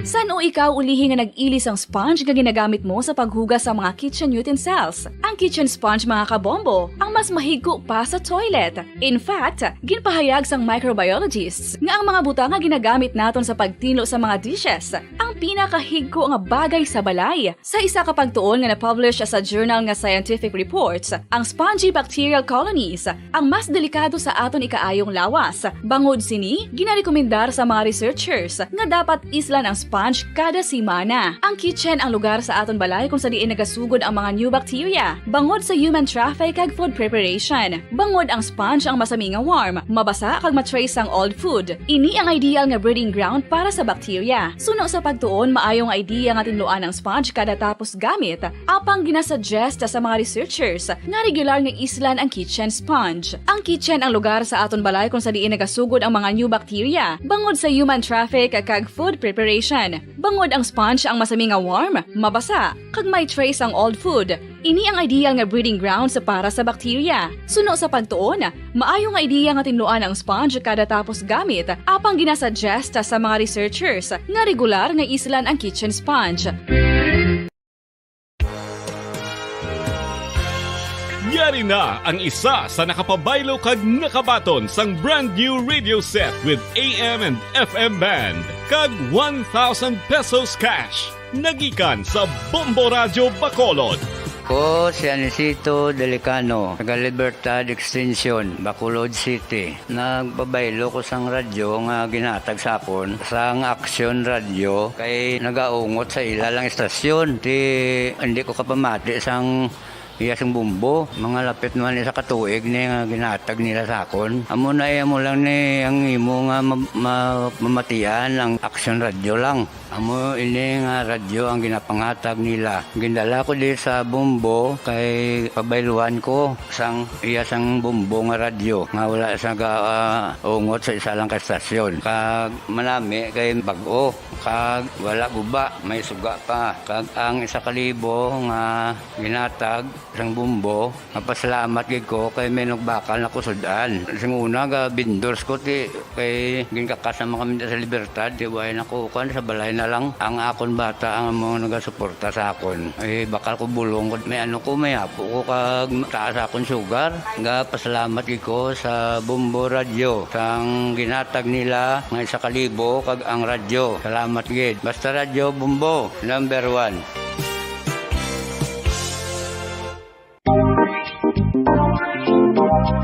San-o Ikaw ulihi nga nag-ili sang sponge nga ginagamit mo sa paghugas sa mga kitchen utensils. Ang kitchen sponge, mga kabombo, ang mas mahigko pa sa toilet. In fact, ginpahayag sang microbiologists nga ang mga butang nga ginagamit naton sa pagtinlo sa mga dishes ang pinakahigko nga bagay sa balay. Sa isa ka pagtuon nga na-publish sa journal nga Scientific Reports, ang spongy bacterial colonies ang mas delikado sa aton ikaayong lawas. Bangod sini, ginarekomendar sa mga researchers nga dapat islan ang sponge kada semana. Ang kitchen ang lugar sa aton balay kung sa diin nagasugod ang mga new bacteria, bangod sa human traffic kag food preparation. Bangod ang sponge ang masami nga warm, mabasa kag ma-trace ang old food. Ini ang ideal nga breeding ground para sa bacteria. Suno sa pagtuon, maayo nga idea nga tinluan ang sponge kada tapos gamit, apang ginasuggest sa mga researchers nga regular nga islan ang kitchen sponge. Ang kitchen ang lugar sa aton balay kung sa diin nagasugod ang mga new bacteria, bangod sa human traffic kag food preparation. Bangod ang sponge ang masami nga warm, mabasa, kag may trace ang old food. Ini ang ideal nga breeding grounds para sa bacteria. Suno sa pagtuon, maayo nga ideya nga tinluan ang sponge kada tapos gamit, apang ginasuggest sa mga researchers nga regular nga islan ang kitchen sponge. Yari na ang isa sa nakapabaylo kag nakabaton sang brand new radio set with A M and F M band kag one thousand pesos cash. Nagikan sa Bombo Radyo Bacolod. Ko si Anisito Delicano, taga Libertad Extension, Bacolod City. Nagpabaylo ko sang radyo nga ginhatag sa akon sang Action Radio kay nagaungot sa ila lang istasyon. Ti hindi ko kapamati sang iya sing bumbo. Mga lapit man isa ka tuig ni nga ginhatag nila sa akon. Amo na iya mo lang ni ang imo nga ma- ma- mamatian ang Action Radio lang. Amo ini nga radyo ang ginapanghatag nila. Gindala ko di sa Bombo kay pabayluan ko sang iya sang Bombo nga radyo nga wala sa ga ah, ungot sa isa lang ka estasyon. Kag manami kay bag-o kag wala guba, may suga pa. Kag ang isa ka libo nga ginatag sang Bombo, mapasalamat gid ko kay may nagbakal na ko sud-an. Sing una ga vendors ko ti kay ginkakas naman kami sa Libertad, ti way na ko kuan sa balay na lang. Ang akon bata ang mga nagasuporta sa akon. Eh, bakal ko bulong ko, may ano ko, may apo ko kag taas akon sugar. Ga pasalamat gid ko sa Bombo Radyo sang ginatag nila nga isa ka libo kag ang radyo. Salamat gid. Basta Radyo Bombo, number one.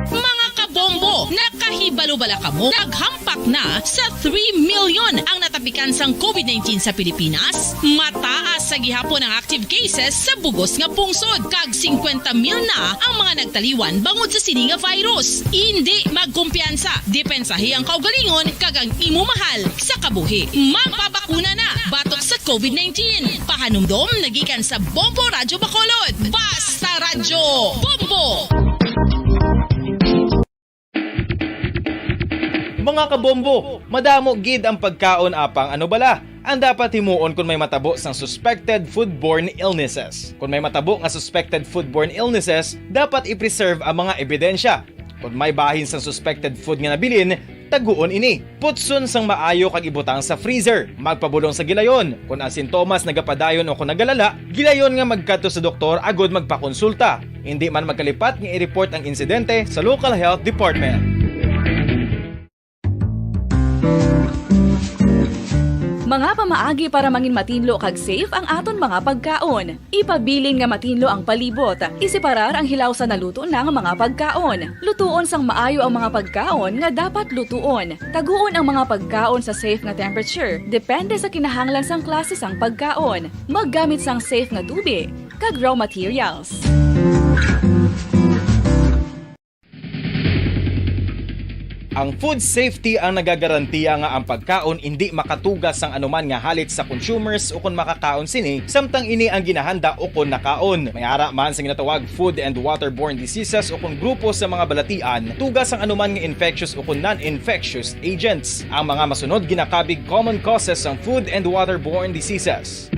Mga kabombo, nakahibalo bala kamo? Naghampak na sa three million ang natapikan sang COVID nineteen sa Pilipinas. Mataas sa gihapon ang active cases sa bugos nga pungsod, kag singkwenta mil na ang mga nagtaliwan bangod sa sini nga virus. Indi magkumpiyansa, depensahi ang kaugalingon kag ang imo mahal sa kabuhi. Magpabakuna na batok sa COVID nineteen. Pahanumdom nagikan sa Bombo Radyo Bacolod. Basta Radyo Bombo! Mga kabombo, madamo gid ang pagkaon apang ano bala ang dapat himuon kon may matabo sang suspected foodborne illnesses. Kon may matabo nga suspected foodborne illnesses, dapat i-preserve ang mga ebidensya. Kon may bahin sang suspected food nga nabilin, taguon ini. Putson sang maayo kag ibutang sa freezer. Magpabulong sa gilayon. Kon ang sintomas nagapadayon o kon nagalala, gilayon nga magkadto sa doktor agud magpakonsulta. Indi man magkalipat nga i-report ang insidente sa local health department. Mga pamaagi para mangin matinlo kag safe ang aton mga pagkaon. Ipabilin nga matinlo ang palibot. Iseparar ang hilaw sa naluto na nga mga pagkaon. Lutuon sang maayo ang mga pagkaon nga dapat lutuon. Taguon ang mga pagkaon sa safe nga temperature, depende sa kinahanglan sang klase sang pagkaon. Maggamit sang safe nga tubig kag raw materials. Ang food safety ang nagagarantiya nga ang pagkaon indi makatuga sang anuman nga halit sa consumers ukon makakaon sini, samtang ini ang ginahanda ukon nakaon. May ara man sa ginatawag food and waterborne diseases ukon grupo sa mga balatian, tuga sang anuman nga infectious ukon non-infectious agents. Ang mga masunod ginakabig common causes sang food and waterborne diseases.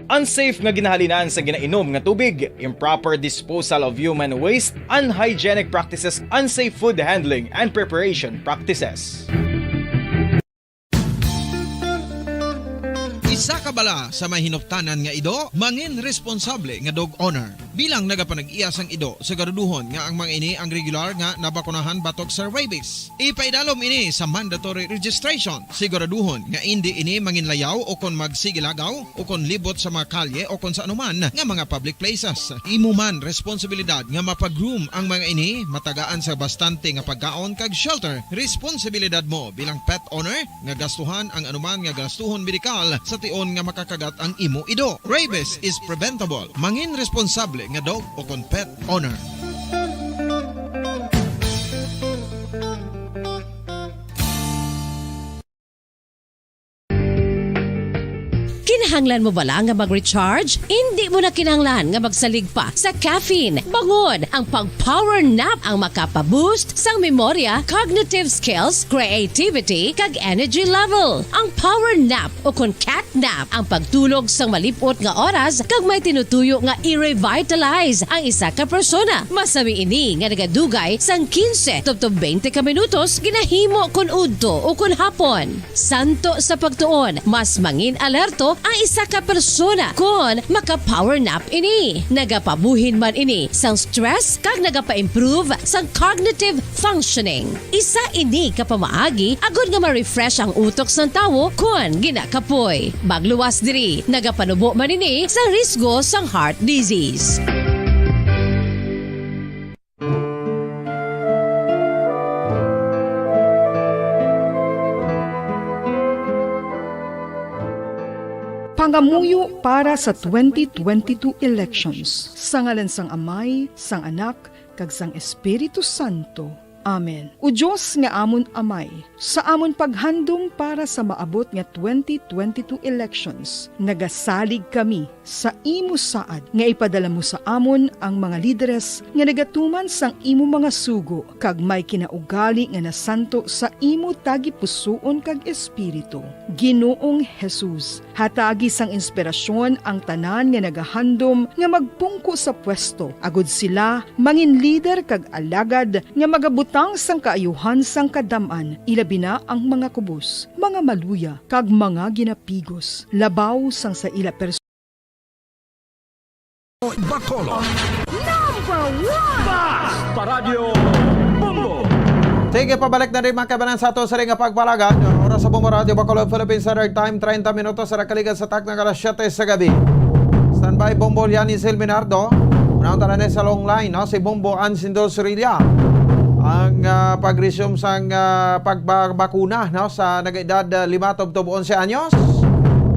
Unsafe nga ginahalinan sa ginainom nga tubig, improper disposal of human waste, unhygienic practices, unsafe food handling and preparation practices. Isa ka bala sa may hinuptanan nga ido, mangin responsable nga dog owner. Bilang nagapanag-iya sang ido, siguraduhon nga ang mga ini ang regular nga nabakunahan batok sa rabies. Ipaidalom ini sa mandatory registration. Siguraduhon nga indi ini manginlayaw o kon magsigilagaw o kon libot sa mga kalye o kon sa anuman nga mga public places. Imo man responsibilidad nga mapag-groom ang mga ini, matagaan sa bastante nga pagkaon kag shelter. Responsibilidad mo bilang pet owner nga gastuhan ang anuman nga gastuhon medikal sa tion nga makakagat ang imo ido. Rabies is preventable. Mangin responsable nga dog o kon pet owner. Kinahanglan mo bala nga mag-recharge? Indi mo na kinahanglan nga magsalig pa sa caffeine. Bangon, ang pag-power nap ang makapa-boost sang memorya, cognitive skills, creativity, kag energy level. Ang power nap o kon cat nap ang pagtulog sang malip-ot nga oras kag may tinutuyo nga i-revitalize ang isa ka persona. Masami ini nga nagadugay sang quince tubtob twenty ka minutos, ginahimo kon udto o kon hapon. Santo sa pagtuon, mas mangin alerto ang isa ka persona kon maka-power nap ini. Nagapabuhin man ini sang stress kag nagapa-improve sang cognitive functioning. Isa ini ka pamaagi agod nga ma-refresh ang utok sang tawo kon ginakapoy. Magluwas diri, nagapanubo man ini sa risgo sang heart disease. Pangamuyo para sa twenty twenty-two elections. Sa ngalan sang Amay, sang Anak, kag sang Espiritu Santo. Amen. O Dios nga amon Amay, sa amon paghandom para sa maabot nga twenty twenty-two elections, nagasalig kami sa imo saad nga ipadala mo sa amon ang mga lideres nga nagatuman sang imo mga sugo kag may kinaugali nga nasanto sa imo tagipusoon kag espiritu. Ginoong Jesus, hatagi sang inspirasyon ang tanan nga nagahandom nga magpungko sa pwesto, agod sila mangin lider kag alagad nga magabutang sang kaayuhan sang kadam-an, ilabi na ang mga kubos, mga maluya, kag mga ginapigos, labaw sang sa ila pers- Bacolod. Number one! Basta Radyo Bombo! Sige, pabalik na rin, mga kaibanan, sa ato sa ring pagpalagad. Oras sa Bombo Radyo Bacolod, Philippine Standard Time, treinta minutos sa nakaligas sa takna alas siyete sa gabi. Standby, Bombo Liani Silminardo. Unang tanan sa long line, no? Si Bombo Ansindo Sorilla. Ang, ah, pag-resume sang, ah, pagbakuna, no? Sa nag-edad, ah, lima tubtob onse anyos.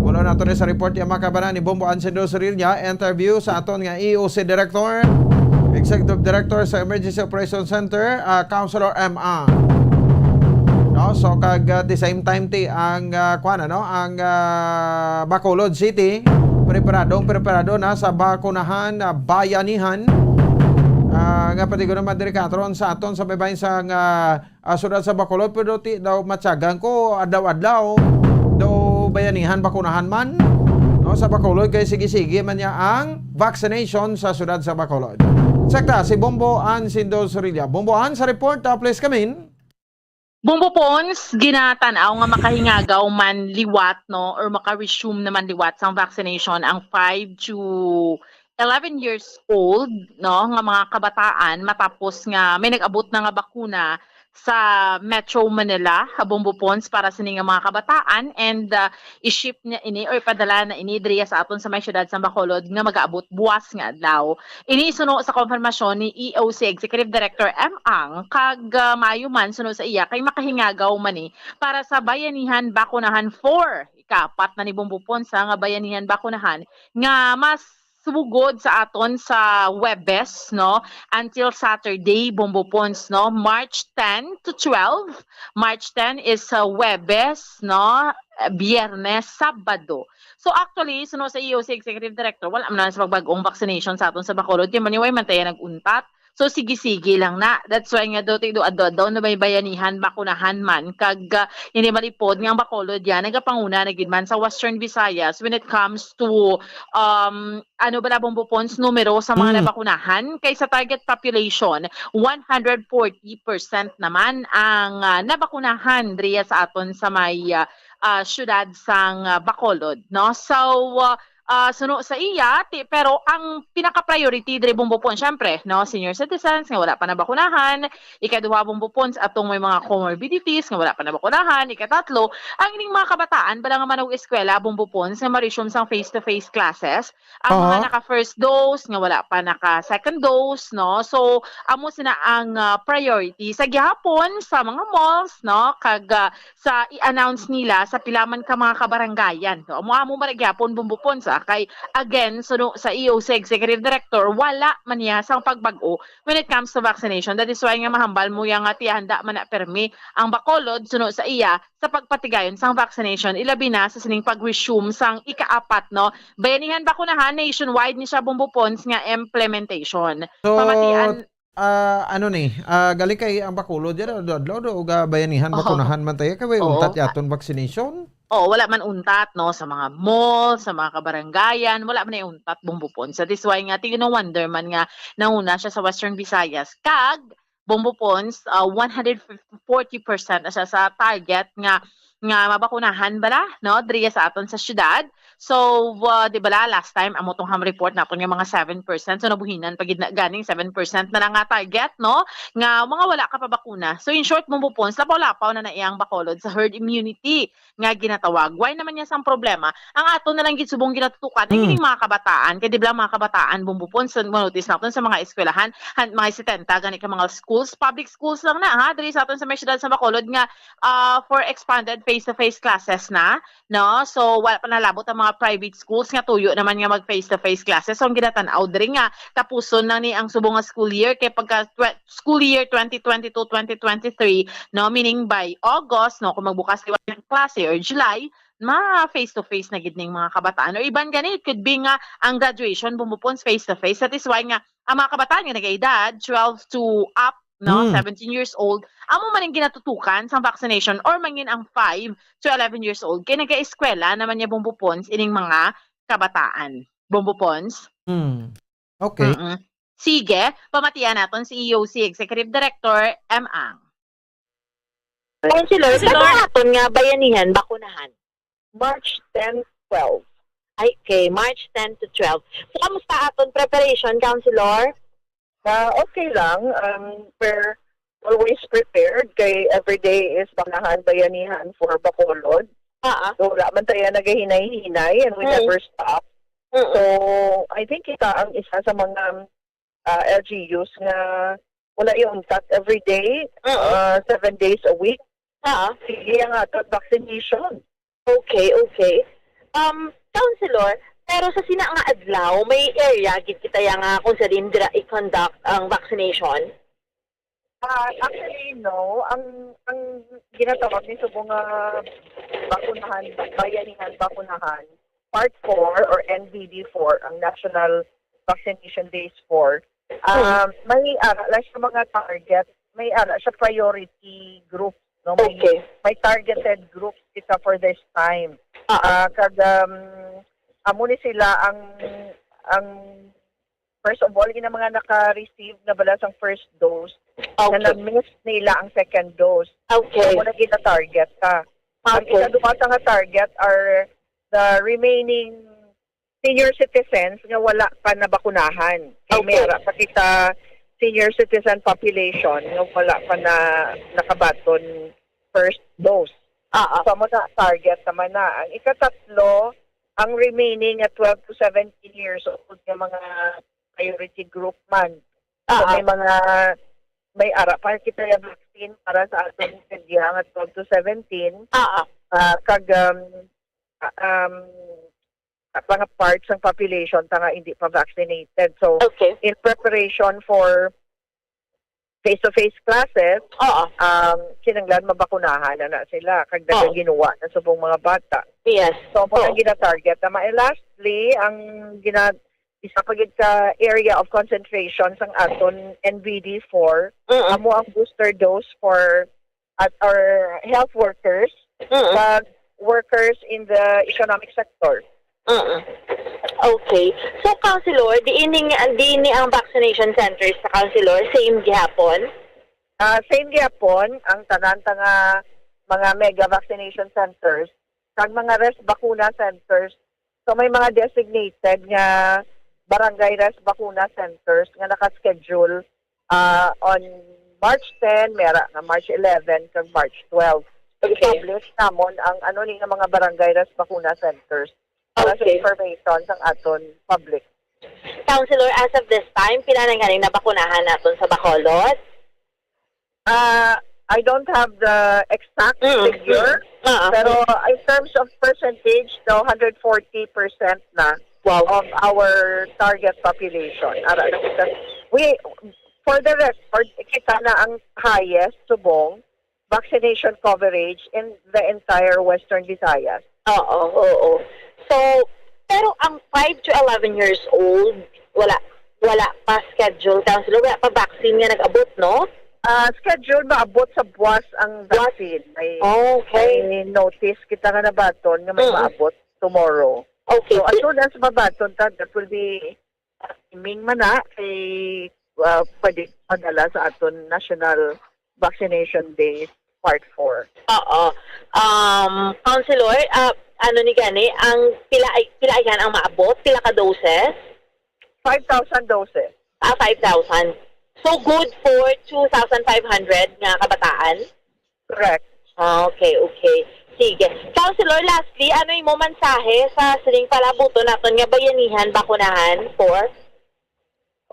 Wala na to ni sa report yung mga kabanan ni Bombo Ansindo Sorilla. Interview sa aton nga E O C Director, Executive Director sa Emergency Operations Center, ah, Councilor M. Ang. No? So, kag, ah, the same time, ti, ang, ah, kuwan, ano, ang, ah, Bacolod City, preparadong preparado na sa bakunahan, ah, bayanihan, ah, nga pati ko naman diri katron sa aton sa may bahin sa nga, ah, siyudad sa Bacolod, pero ti daw matyagan ko, adlaw-adlaw, daw bayanihan, bakunahan man, no, sa Bacolod, kay sige-sige man niya ang vaccination sa siyudad sa Bacolod. Sekta, si Bombo Ann Sindo Sorilla. Bombo Ann, sa report, ah, please come in. Bombo Pons, ginatan-aw nga makahingagaw man liwat, no, or maka-resume naman liwat sang vaccination ang five to eleven years old, no, nga mga kabataan matapos nga may nag-abot na nga bakuna sa Metro Manila, ha, Bombo Pons, para sini nga mga kabataan, and, ah, i-ship niya ini or ipadala na ini diriya sa aton sa may siyudad sa Bacolod nga magaabot buwas nga adlaw. Ini suno sa konfirmasyon ni E O C Executive Director M. Ang, kag, ah, maayo man suno sa iya kay makahingagaw man ni para sa Bayanihan Bakunahan four. Ikaapat na ni Bombo Ponsa nga Bayanihan Bakunahan nga masugod sa aton sa Huwebes, no, until Saturday, Bombo Pons, no, March ten to twelve. March ten is, uh, Huwebes, no, Biyernes, Sabado. So actually, suno sa E O C Executive Director, wala man na sa pagbag-ong vaccination sa aton sa Bacolod, kay maniway man tayo nag-untat. So sige-sige lang na. That's why nga do, do adlaw-adlaw na may bayanihan, bakunahan man, kag, ah, hindi malipod nga ang Bacolod yan nagapanguna na gid man sa Western Visayas when it comes to, um, ano ba, Bombo Pons, numero sa mga Mm. nabakunahan, kay sa target population, one hundred forty percent naman ang, ah, nabakunahan diriya sa aton sa may, ah, ah, siyudad sang, ah, Bacolod, no? So, ah, ah, suno sa iya, ti-, pero ang pinaka-priority diri, Bumbo Pons, syempre, no, senior citizens nga wala pa nabakunahan, ikaduha, Bumbo Pons, atong may mga comorbidities nga wala pa nabakunahan, ikatatlo, ang ining mga kabataan bala nga manag-eskwela, Bumbo Pons, nga ma-resume sang face-to-face classes, ang mga Aha. naka-first dose nga wala pa naka-second dose, no? So, amo sina ang, ah, priority sa gihapon sa mga malls, no? Kag, ah, sa i-announce nila sa pila man ka mga kabarangayan. So, amo, amo man gyapon, Bumbo Pons, ah, kay again, suno sa E O C Executive Director, wala man niya sang pagbag-o when it comes to vaccination. That is why nga mahambal mo yang nga tihanda man na permi ang Bacolod, suno sa iya, sa pagpatigayon sang vaccination, ilabi na sa sining pag-resume sang ikaapat, no? Bayanihan bakunahan, nationwide ni siya, Bumbo Pons, nga implementation. So, Pamatian ah, ano ni, ah, gali kay ang Bacolod dyan, adlaw-adlaw do, uga bayanihan, Oo. bakunahan man tayo, kay way Oo. untat yaton vaccination. Oo, wala man untat, no, sa mga mall, sa mga kabarangayan, wala man ay untat, Bumbo Pons. That is why nga, tingin wonder man nga, nauna siya sa Western Visayas. Kag, Bumbo Pons, ah, one hundred forty percent na siya sa target nga, nga mabakunahan bala, no, diri sa aton sa syudad. So, uh, di bala, last time, amo tong ham report naton nga mga seven percent. So, nabuhinan pa gid na ganing seven percent na lang nga target, no? Nga mga wala ka pa bakuna. So, in short, Bumbo Pons, lapaw-lapaw na na iyang Bacolod sa herd immunity nga ginatawag. Why naman niya sang problema? Ang aton na lang gid subong ginatutukan, ang Hmm. ining mga kabataan. Kay di bala mga kabataan, Bumbo Pons, sa notice naton sa mga eskwelahan, han-, mga setenta gani ka mga schools, public schools lang na, ha? Diri sa aton sa may syudad sa Bacolod nga, ah, for expanded face-to-face classes na. No? So, wala pa nalabot ang mga private schools nga tuyo naman nga mag face-to-face classes. So, ang ginatan-aw diri nga tapuson na ni ang subong nga school year kay pagka twe-, school year twenty twenty-two twenty twenty-three, no, meaning by August, no, kung magbukas liwat ang klase or July, ma face-to-face na gid ning mga kabataan. Or iban gani, it could be nga ang graduation, Bumbo Pons, face-to-face. That is why nga ang mga kabataan nga nag-edad twelve to up, no, Mm. seventeen years old, amo man ang ginatutukan sang vaccination or mangin ang five to eleven years old kay nag-eskwela naman niya, Bumbo Pons, ining mga kabataan. Bumbo Pons? Mm. Okay. Mm-mm. Sige, pamatian naton si E O C Executive Director M. Ang. Councilor, Councilor. Kano aton nga bayanihan bakunahan? March ten, twelve. Ay, okay, March ten to twelve. So, kamusta aton preparation, Councilor? Ah, okay lang. Um, we're always prepared kay every day is Bakunahan Bayanihan for Bacolod. Ah, ah. So, wala man tayo nagahinay-hinay and we Mm. never stop. Mm-mm. So, I think kita ang isa sa mga, ah, L G Us nga wala yung untat every day, Mm-mm. ah, seven days a week. Ah, ah. Sige ang aton vaccination. Okay, okay. Um, Councilor, pero sa sina nga adlaw, may area gid kita ya nga kung sa din dira i-conduct ang vaccination? Ah, actually, no. Ang, ang ginatawag ni subong nga bakunahan, bayanihan, bakunahan, Part four or N B D four, ang National Vaccination Days four, Hmm. ah, may ara lang siya mga target, may ara siya priority group, no? May, Okay. may targeted groups kita for this time. Ah, ah. Ah, kag, um, amo ni sila ang, ang, first of all, yung mga naka-receive na bala sang first dose, Okay. na na-miss nila ang second dose. Okay. Amo na gina-target ka. Ang Okay. ikaduha sa nga target are the remaining senior citizens nga wala pa nabakunahan. Kay may Okay. ara pa kita senior citizen population nga wala pa na nakabaton first dose. Ah, ah. So, amo na target naman na. Ang ikatatlo, ang remaining nga twelve to seventeen years old nga mga priority group man. So, Ah, ah. may mga, may ara pa kita yung vaccine para sa atong kadiha nga twelve to seventeen. Ah, ah. Ah, kag, um, ah, um, ah, mga parts ng population ta nga hindi pa vaccinated. So, Okay. in preparation for face-to-face classes, Oo. um, kinahanglan mabakunahan na, na sila. Kag Oo. nagaginuwa na subong mga bata. Yes. So, amo Oo. ang gina-target na. And lastly, ang gina-, isa pa gid ka area of concentration sang aton N B D four, Mm-mm. amo ang booster dose for at our health workers, Mm-mm. kag workers in the economic sector. Mm-mm. Okay. So, Councilor, diin ni, diin ni ang vaccination centers sa Councilor? Same gihapon? Ah, same gihapon, ang tanan ta nga mga mega vaccination centers, kag mga Rest Bakuna centers. So, may mga designated nga barangay Rest Bakuna centers nga naka-schedule, ah, on March ten, may ara nga March eleven, kag March twelve. Okay. I-publish namon ang ano ni nga mga barangay Rest Bakuna centers para sa Okay. information sang aton public. Councilor, as of this time, pila na gani nabakunahan naton sa Bacolod? Ah, I don't have the exact Mm, figure, mm. Ah, pero in terms of percentage, daw hundred forty percent na Wow. of our target population. Ara na kita. We, for the record, kita na ang highest subong vaccination coverage in the entire Western Visayas. Oo, oo. So, pero ang five to eleven years old, wala, wala pa schedule, Councilor, wala pa vaccine nga nag-abot, no? Ah, schedule, maabot sa buwas ang Buwas? vaccine. May, Okay. may notice kita nga nabaton nga may Mm. maabot tomorrow. Okay. So, as soon as mabaton ta, that will be, uh, timing man na kay, uh, pwede madala sa aton National Vaccination Day Part four. Oo. Um, Councilor, ah, ano ni gani, ang pila ay, pila yan ang maabot? Pila ka doses? Five thousand doses. Ah, five thousand. So, good for two thousand five hundred nga kabataan? Correct. Ah, okay, okay. Sige. Councilor, lastly, ano imo mensahe sa sining palabuton naton nga bayanihan bakunahan for?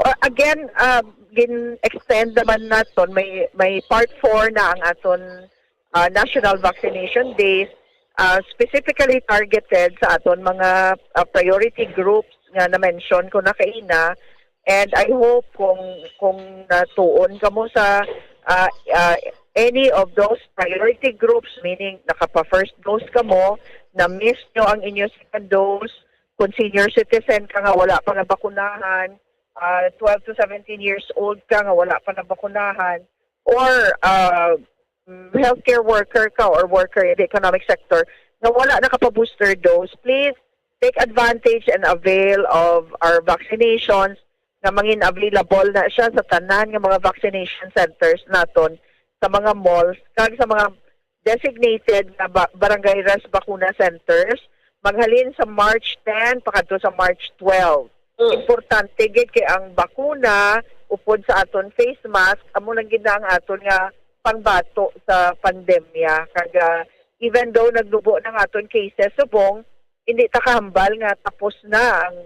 Or again, uh, gin-extend naman naton, may, may part four na ang aton, uh, National Vaccination Days, uh, specifically targeted sa aton mga, uh, priority groups nga na-mention ko na kaina. And I hope kung, kung natuon kamo sa, uh, uh, any of those priority groups, meaning nakapa-first dose kamo, na-miss nyo ang inyo second dose, kung senior citizen ka nga wala pa nabakunahan, ah, twelve to seventeen years old ka nga wala pa nabakunahan, or, ah, mm, healthcare worker ka or worker in the economic sector nga wala nakapa-booster dose, please take advantage and avail of our vaccinations nga mangin available na siya sa tanan nga mga vaccination centers naton, sa mga malls, kag sa mga designated nga ba-, barangay Rest Bakuna Centers, maghalin sa March ten pakadto sa March twelve. Mm. Importante gid kay ang bakuna upod sa aton face mask, amo lang gid na ang aton nga pangbato sa pandemya. Kag, ah, even though nagnubo na ang aton cases subong, hindi ta kahambal nga tapos na ang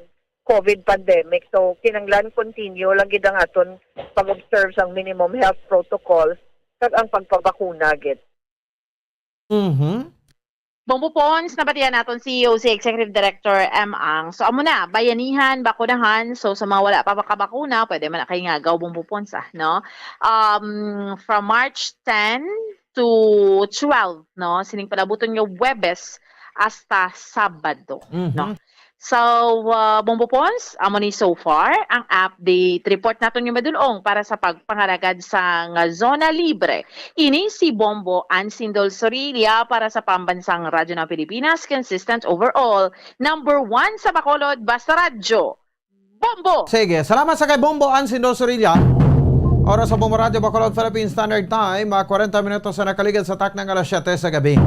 COVID pandemic. So, kinahanglan continue lang gid ang aton pag-observe sang minimum health protocols kag ang pagpabakuna gid. Mhm. Bongbo Pons, nabatian naton si O C Executive Director M Ang. So, amo na, bayanihan, bakunahan. So, sa mga wala pa makabakuna, pwede man na kay ngagaw, Bongbo Pons, ah, no? Um, from March ten to twelve, no? Sining palabuton nga Huwebes hasta Sabado, Mhm. no? So, uh, Bongbo Pons, amo ni so far ang update report naton nga madulong para sa pagpangalagad sang zona libre. Ini si Bombo Ansindol Sorilla para sa Pambansang Radyo ng Pilipinas, consistent overall, number one sa Bacolod, basta radyo. Bombo! Sige, salamat sa kay Bombo Ansindol Sorilla. Oras sa Bombo Radyo Bacolod, Philippine Standard Time, ah, kwarenta minutos sa nakaligad sa taknang alas siyete sa gabi.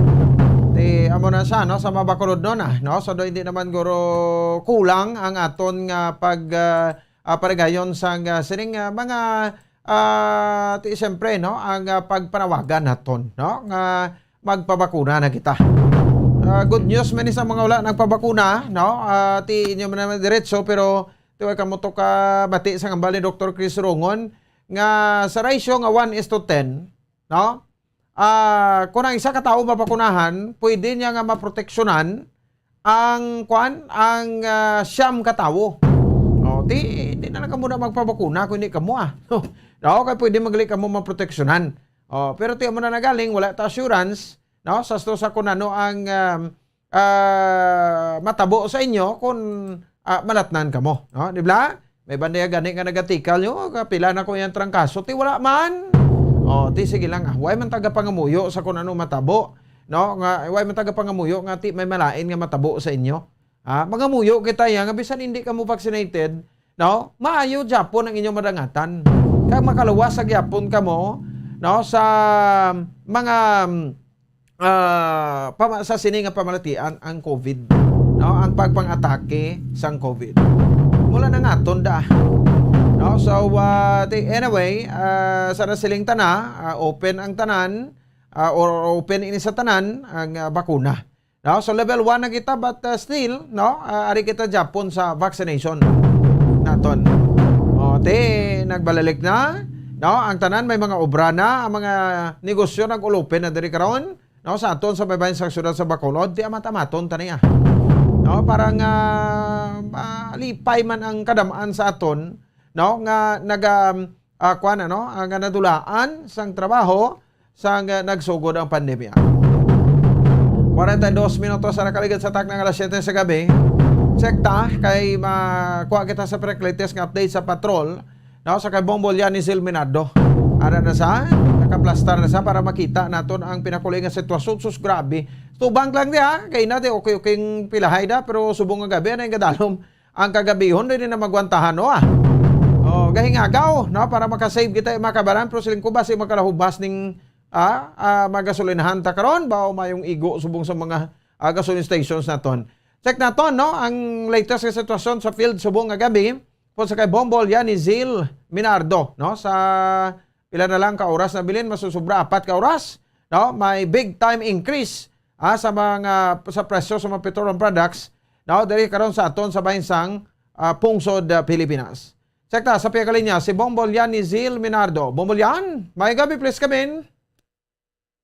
Di, amo na siya, no, sa mga Bacolod nun, ah, no? So, do, hindi naman guro kulang ang aton nga pag, ah, ah, parigayon sang, ah, sining, ah, mga, ah, ti, siyempre, no, ang, ah, pagpanawagan naton, no, nga magpabakuna na kita. Ah, good news man ni sa mga wala nagpabakuna, no? Ah, ti inyo man naman diretso, pero ti way kamo to kabati sa hambal ni Doktor Chris Rongon nga sa ratio nga one is to ten, no? Ah, kung ang isa ka tawo mabakunahan, pwede niya nga maproteksyonan ang, kuan, ang, ah, siyam ka tawo. Oh, di, di na lang kamo na magpabakuna kung hindi kamo, ah. No, kay pwede man gali kamo maproteksyonan. Oh, pero ti amo na nagaling, wala ta assurance, no? Sa sto sa kung ano ang, um, ah, matabo sa inyo kung, ah, malatnan kamo, no? Di ba? May banday gani nga nagatikal nyo, "Kapila na ko yang trangkaso," ti wala man. Oh, ti sige lang, ah, way man taga pangamuyo sa kung ano matabo, no? Nga, way man taga pangamuyo nga ti may malain nga matabo sa inyo. Ah, mangamuyo kita ya nga bisan hindi kamo vaccinated, no? Maayo gyapon ang inyong madangatan. Kag makaluwas sa gyapon kamo, no, sa mga, mm, ah, pama-, sa sini nga pamalatian ang COVID, no? Ang pagpang-atake sang COVID. Mula na nga aton da. No? So, ah, ti-, anyway, ah, sa nasiling tana, ah, open ang tanan, ah, or open ini sa tanan ang, ah, bakuna. No? So, level one na kita, but, ah, still, no? Ah, ari kita Japon sa vaccination naton. O, ti, nagbalalik na, no? Ang tanan may mga obra na, ang mga negosyo nag-open na diri karon. No, sa aton sa baybayon sa siyudad sa Bacolod, ti amat-amaton ta niya. No, para nga malipay man ang kadamaan sa aton, no, nga naga, ah, kuwan, ano, ah, nga nadulaan sang trabaho sang, ah, nagsugod ang pandemya. Kwarenta y dos minutos sa nakaligid sa takna nga alas siyete sa gabi. Check ta kay makuha kita sa pinakalatest nga update sa patrol. No, sa kay Bongbong Lian ni Zil Minardo. Ara na sa, nakaplastar na sa para makita naton ang pinakuli nga sitwasyon. Sus, grabe. Tubang lang di, ha? Kay na di, okay, okay ang pilahay da, pero subong nga gabi, ano yung gadalom? Ang kagabihon, di na magwantahan, no, ah? Oh, gahingagaw, no, para makasave kita, mga kabaran, pero siling ko ba, si magkalahubas ning, ah, ah, mga gasolinahan ta karon, ba, o mayong igo subong sa mga, ah, gasoline stations naton. Check naton, no, ang latest nga sitwasyon sa field subong nga gabi. Po sa kay Bongbong Lian ni Zil Minardo, no? Sa pila na lang ka oras na bilin, masusubra apat ka oras, no? May big time increase, ah, sa mga, sa presyo sa mga petroleum products, no? Diri karon sa aton sa bahin sang, ah, pungsod, ah, Pilipinas. Check ta sa piyakalinya si Bongbong Lian ni Zil Minardo. Bongbong Lian, may gabi, please come in.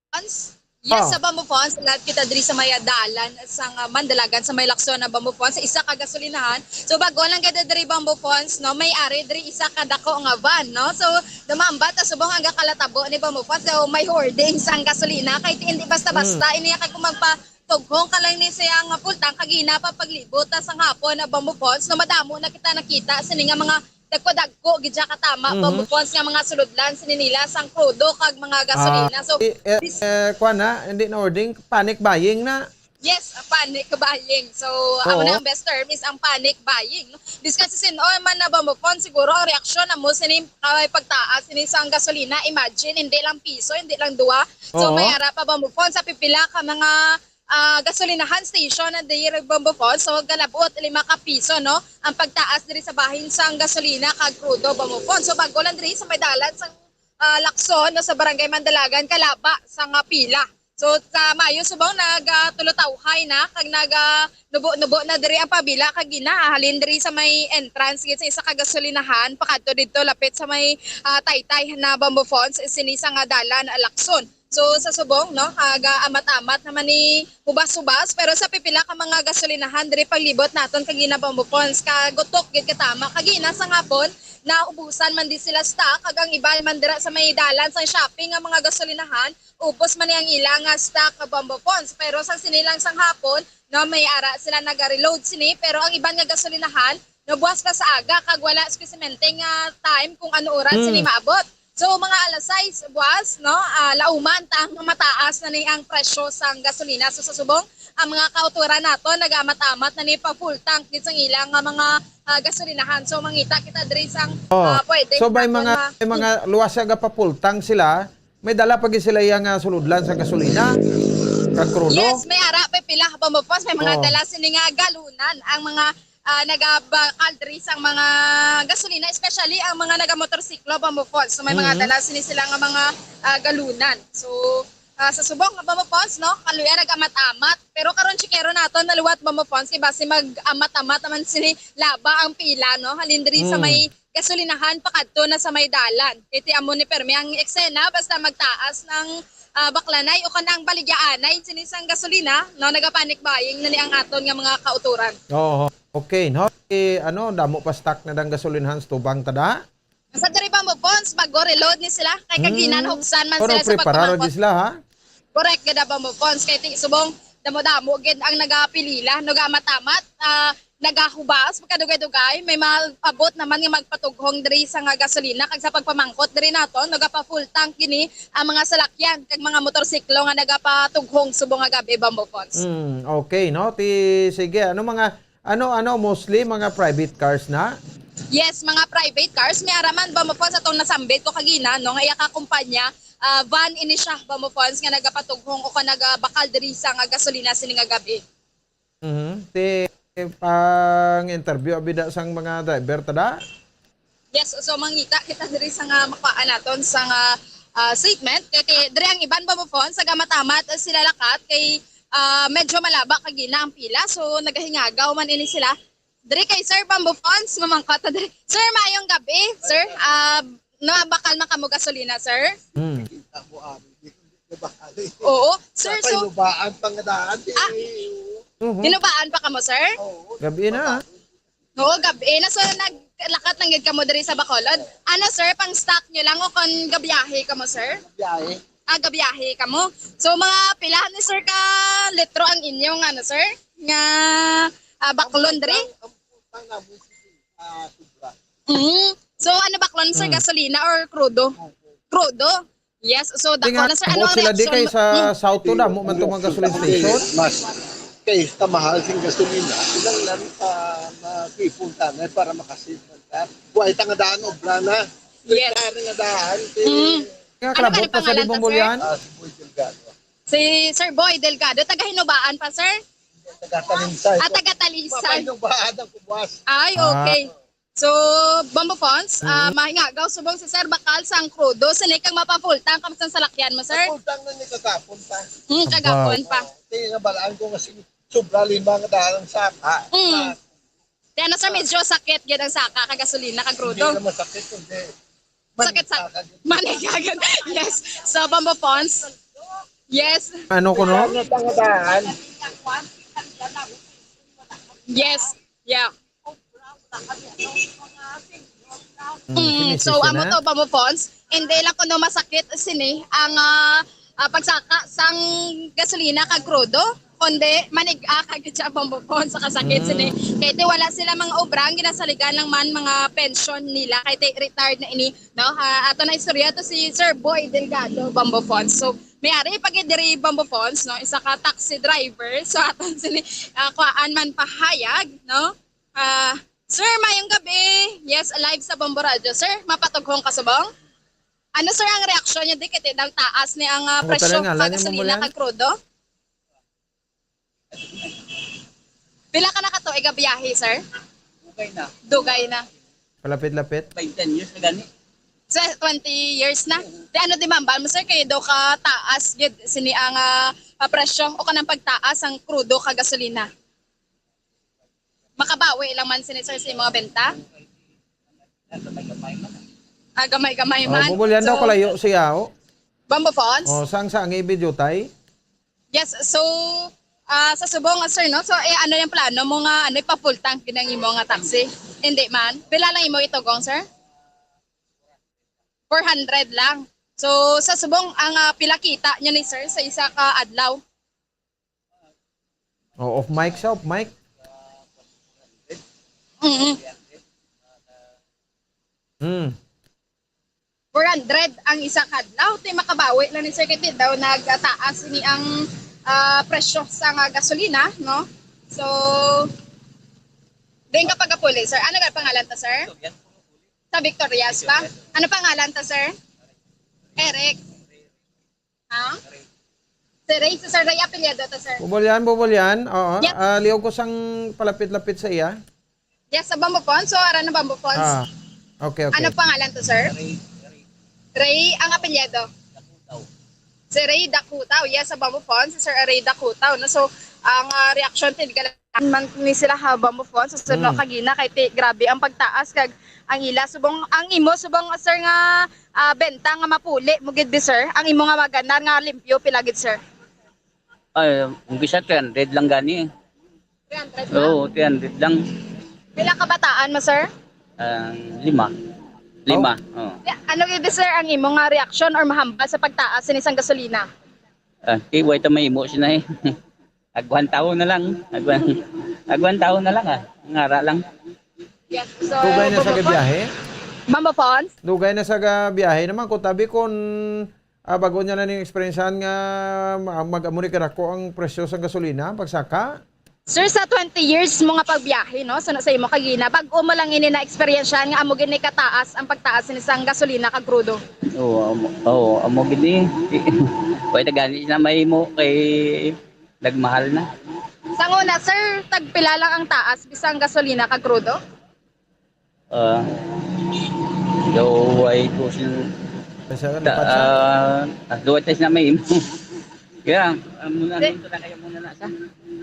Fons? Yes, Oh. sa Bamboo Fons, lahat kita diri sa may dalan sang, ah, Mandalagan, sa may Lacson na Bamboo Fons, sa isa ka gasolinahan. So, bago lang kita diri Bamboo Fons, no, may ari diri isa ka dako nga van, no? So, dumambat ta subong ang gakalatabo ni Bamboo Fons. So, may hoarding sang gasolina, kay hindi basta-basta. Mm. Ini kay kung magpatughong ka lang ni siya nga full tank, kag ina pa paglibot ta sang hapon na Bamboo Fons, no, madamo na kita nakita sini nga mga dagko-dagko gid siya katama, Mhm. Bamboo Fons nga mga sulodlan sini nila sang krudo kag mga gasolina. Ah, So, eh, eh, this eh, kuwan na, hindi na hoarding, panic buying na. Yes, a panic buying. So, amo Oo. na ang best term is ang panic buying, no? Bisan si sin-o man na Bamboo Fons, siguro ang reaksyon amo sini kay pagtaas sini sang gasolina. Imagine, hindi lang piso, hindi lang duha. So, Oo. may ara pa Bamboo Fons sa pipila ka mga ah, gasolinahan station na diri Bamboo Fons. So, galabot lima ka piso, no, ang pagtaas diri sa bahin sang gasolina kag krudo Bamboo Fons. So, bago lang diri sa may dalan sang, ah, Lacson, no, sa Barangay Mandalagan, kalaba sa nga pila. So, sa Mayo subong nag, ah, tulutawhay na kag nag, ah, nubo-nubo na diri ang pabila kag gina, ah, halin diri sa may entrance gid sa isa ka gasolinahan pakadto didto lapit sa may, ah, Taytay na Bamboo Fons, sini sa nga dalan, ah, Lacson. So, sa subong, no, aga amat-amat naman ni hubas-hubas, pero sa pipila ka mga gasolinahan diri paglibot naton kag ina Bamboo Fons, kagutok gid katama. Kag ina sa hapon, naubusan man di sila stock, kag ang iban man dira sa may dalan sa shopping nga mga gasolinahan, ubos man ni ang ila nga stock nga Bamboo Fons. Pero sa sini lang sang hapon, no, may ara sila naga-reload sini, pero ang iban nga gasolinahan, no, buwas pa sa aga, kag wala spesifiko nga time kung ano oras Hmm. sini maabot. So, mga alas sais buwas, no, ah, lauman ta nga mataas na ni ang presyo sang gasolina. So, sa subong, ang mga kautoran nato nagaamat-amat na ni pa full tank gid sang ilang nga mga, ah, gasolinahan. So, mangita kita diri sang, Oh. ah, pwede So, may naton mga, ma- may mga luwas nga pa full tank sila, may dala pa gid sila iya nga sulodlan sa gasolina, kag krudo. Yes, may ara pa pila ka Bamboo Fons, may mga Oh. dala sini nga galunan ang mga ah, nagabakal diri sang mga gasolina, especially ang mga nagamotorsiklo, Bamboo Fons. So, may mga Mm. dala sini sila nga mga, ah, galunan. So, ah, sa subong nga Bamboo Fons, no, kaluya nag-amat-amat. Pero karon, tsikero naton na liwat Bamboo Fons, kay basi mag-amat-amat naman sini laba ang pila, no? Halin diri sa Mm. may gasolinahan pakadto na sa may dalan. Kay ti amo ni permi ang eksena, basta magtaas ng, ah, baklanay o kanang baligyaanay sini sang gasolina, no, nagapanic buying na ni ang aton nga mga kautoran. Oo. Okay, no? Eh, ano, damo pa stock na dang gasolinahan sa tubang ta da? Sa diri Bamboo Fons, bago reload ni sila. Kay kagina Hmm. nahuksan man Pero sila sa preparado pagpamangkot. di sila, ha? Correct, gada Bamboo Fons. Kay ti-, subong, damo-damo gid ang nagapilila, nagaamat-amat, ah, nagahubas, magkadugay-dugay. May maabot naman nga magpatughong diri sa nga gasolina, kag sa pagpamangkot diri nato, nagapa-full tank gini ang mga salakyan kag mga motorsiklo nga nagapatughong subong nga gabi, Bamboo Fons. Hmm, okay, no? Ti, sige, ano mga, ano, ano, mostly mga private cars na? Yes, mga private cars. May ara man, Bamboo Fons, atong nasambit ko kagina, no, nga iya ka kumpanya, ah, van ini siya, Bamboo Fonz, nga nagapatughong o kon nagabakal diri sa nga gasolina sini nga gab-i. Mhm. Ti pang-interview abi da sang mga driver ta da? Yes, so mangita kita diri sa nga makuhaan naton sa nga, ah, statement. Kay ti-, diri ang iban, Bamboo Fonz, sa gamatamat sila lakat kay, ah, medyo malaba kagina ang pila. So nagahingagaw man ini sila. Diri kay Sir Bamboo Fonz, mamangkot ta diri. Sir, maayong gabi, sir. Ah, nabakal man kamo gasolina, sir? Hmm. Kita mo, ah, hindi ko nabakal eh. Oo, sir, so Pahinubaan pa nga daan, eh. Ah. Mhm. Hinubaan pa kamo, sir? Oo. Gabi na, ah. Oo, gabi na. So, naglakat lang gid kamo diri sa Bacolod. Ano, sir, pang stock nyo lang o kon gabiyahe kamo, sir? Biyahe. Ah, gabiyahe kamo. So, mga pilahan ni sir ka litro ang inyong, ano, sir? Nga, ah, baklon diri? Ang, ang, ang namin, ah, sobra. Mm. So, ano baklon, sir? Mm. Gasolina or krudo? Krudo. Krudo? Yes. So, dako na, sir. Ano ang sila di reaction kay mo? Sa Mm. South to, damo man to mga gasoline station. Mas kay kamahal sing gasolina, ilang lang pa matipon tanay para makasave man ta. Buhay ta nga daan, obra na. Yes. Kaya nga daan, eh. Mm. Nga, ano kalabot pa pa sa pangalan ta, sir? Dimong Bulian? Ah, si Boy Delgado. Si Sir Boy Delgado, taga Hinubaan pa, sir? Taga Talisay. Ah, taga Talisay. Mapahinubaan ang kubuas. Ay, ah, okay. So, Bamboo Fonz, ah, Mm. mahingagaw subong si Sir bakal sang krudo, sini kang mapapultang ka sang salakyan mo, sir? Napultang na ni kagapon pa. Mm, kagapon pa. Aba. Ti, nabalaan ko nga si sobra lima nga daan ang saka. Mm. Ah. Kaya na, sir, medyo sakit gid ang saka, kag gasolina, kag krudo. Hindi naman sakit, kundi sakit sa manikagan. Yes. So, Bamboo Fonz. Yes. Ano ko, no? Ano ang daan? Yes. Yeah. Mm, mm, finish so, na amo to, Bamboo Fonz. Hindi lang kuno masakit sini ang, ah, ah, pagsaka sang gasolina kag krudo, kundi manig-a kag siya, Bamboo Fonz, sa kasakit sini. Mm. Kay ti wala sila mga obra, ang ginasaligan lang man mga pensyon nila, kay ti retired na ini, no? Ha, ato na istorya to si Sir Boy Delgado, Bamboo Fonz. So, may ari pa gid diri, Bamboo Fonz, no? Isa ka taxi driver. So, aton sini, ah, kuhaan man pahayag, no? Ah, sir, mayong gabi. Yes, live sa Bombo Radio. Sir, mapatughong ka subong? Ano, sir, ang reaksyon niyo di kay ti daw taas ni ang, ah, presyo sa gasolina kag krudo? Pila ka na ka tuig nga biyahe, sir? Dugay na. Dugay na. Palapit-lapit? By ten years na gani. Sa twenty years na? Di ano di mambal mo, sir, kay daw ka taas gid sini ang, ah, ah, presyo o kanang pagtaas ang krudo ka gasolina? Makabawi lang man sini, sir, sa imong benta? Ah, gamay-gamay man. Oh, bubulyan daw, so, kalayo siya, oh. Bamboo Fonz? Oh, sang sa ang ibidyo, tay? Yes, so, ah, sa subong, sir, no? So, eh, ano yung plano mo nga, ano, ipa-full tank gid ang imo nga taxi? Hindi man. Pila lang imo itugong, sir? Four hundred lang. So, sa subong, ang, ah, pila kita niya ni sir sa isa ka adlaw? Oh, off mic siya, off mic. Mm. Mm. Four hundred ang isa ka adlaw. Ti makabawi lang ni sir kay ti daw nagtaas ni ang, ah, presyo sa nga gasolina, no? So, din ka pagapuli, sir. Ano ka pangalan ta, sir? Sa Victorias pa? Ano pangalan ta, sir? Eric. Ha? Si Ray, si Sir Ray, apelyido ta, sir. Bubulyan, bubulyan. Oo. Yep. Ah, liog ko sang palapit-lapit sa iya. Yes, sa Bamboo Fonz. So, ara na Bamboo Fonz. Ah, okay, okay. Ano pangalan to, sir? Ray, Ray. Ray, ang apelyido? Dakutaw. Si Ray Dakutaw. Yes, sa Bamboo Fonz, si Sir Ray Dakutaw. No? So, ang, ah, reaksyon, tinigala man ni sila ha Bamboo Fonz sa suno Mm. kagina kay ti, grabe ang pagtaas kag ang ila subong, ang imo subong, sir, nga, ah, benta nga mapuli mo gid bi, sir, ang imo nga maganar nga limpyo pila gid, sir? Ay, umpisa three hundred lang gani. Three hundred lang? Oo, three hundred lang. Pila ka bataan mo, sir? Ah, lima. Lima, oh. Ya, ano gid bi, sir, ang imo nga reaksyon or mahambal sa pagtaas sini sang gasolina? Ah, ti, way ta mahimo sina eh. Agwan tawo na lang. Agwan, agwan tawo na lang, ah. Ngara lang. Yes, so, Dugay na sa Bamboo Fonz? Gabiyahe? Bamboo Fonz? Dugay na sa gabiyahe naman. Kung tabi kung, ah, bago niya na ning eksperyensyahan nga ma-, mag-amo ni kadako ang presyo sa gasolina, pagsaka? Sir, sa twenty years mo nga pagbiyahe, no, sa, sa imo kagina, bag-o mo lang ini na-eksperyensyahan nga amo gini kataas ang pagtaas ni sang gasolina kag krudo? Oo, amo, oo, amo gini. Pwede gani na mahimo kay nagmahal na. Sa una, sir, tagpila lang ang taas bisan gasolina kag krudo? Ah, daw ay ko sin Kasi ano, ta, dapat siya. Ah, ah, duwa tayo na may imo. Kaya, ah, muna Di- nito na kayo muna na sa.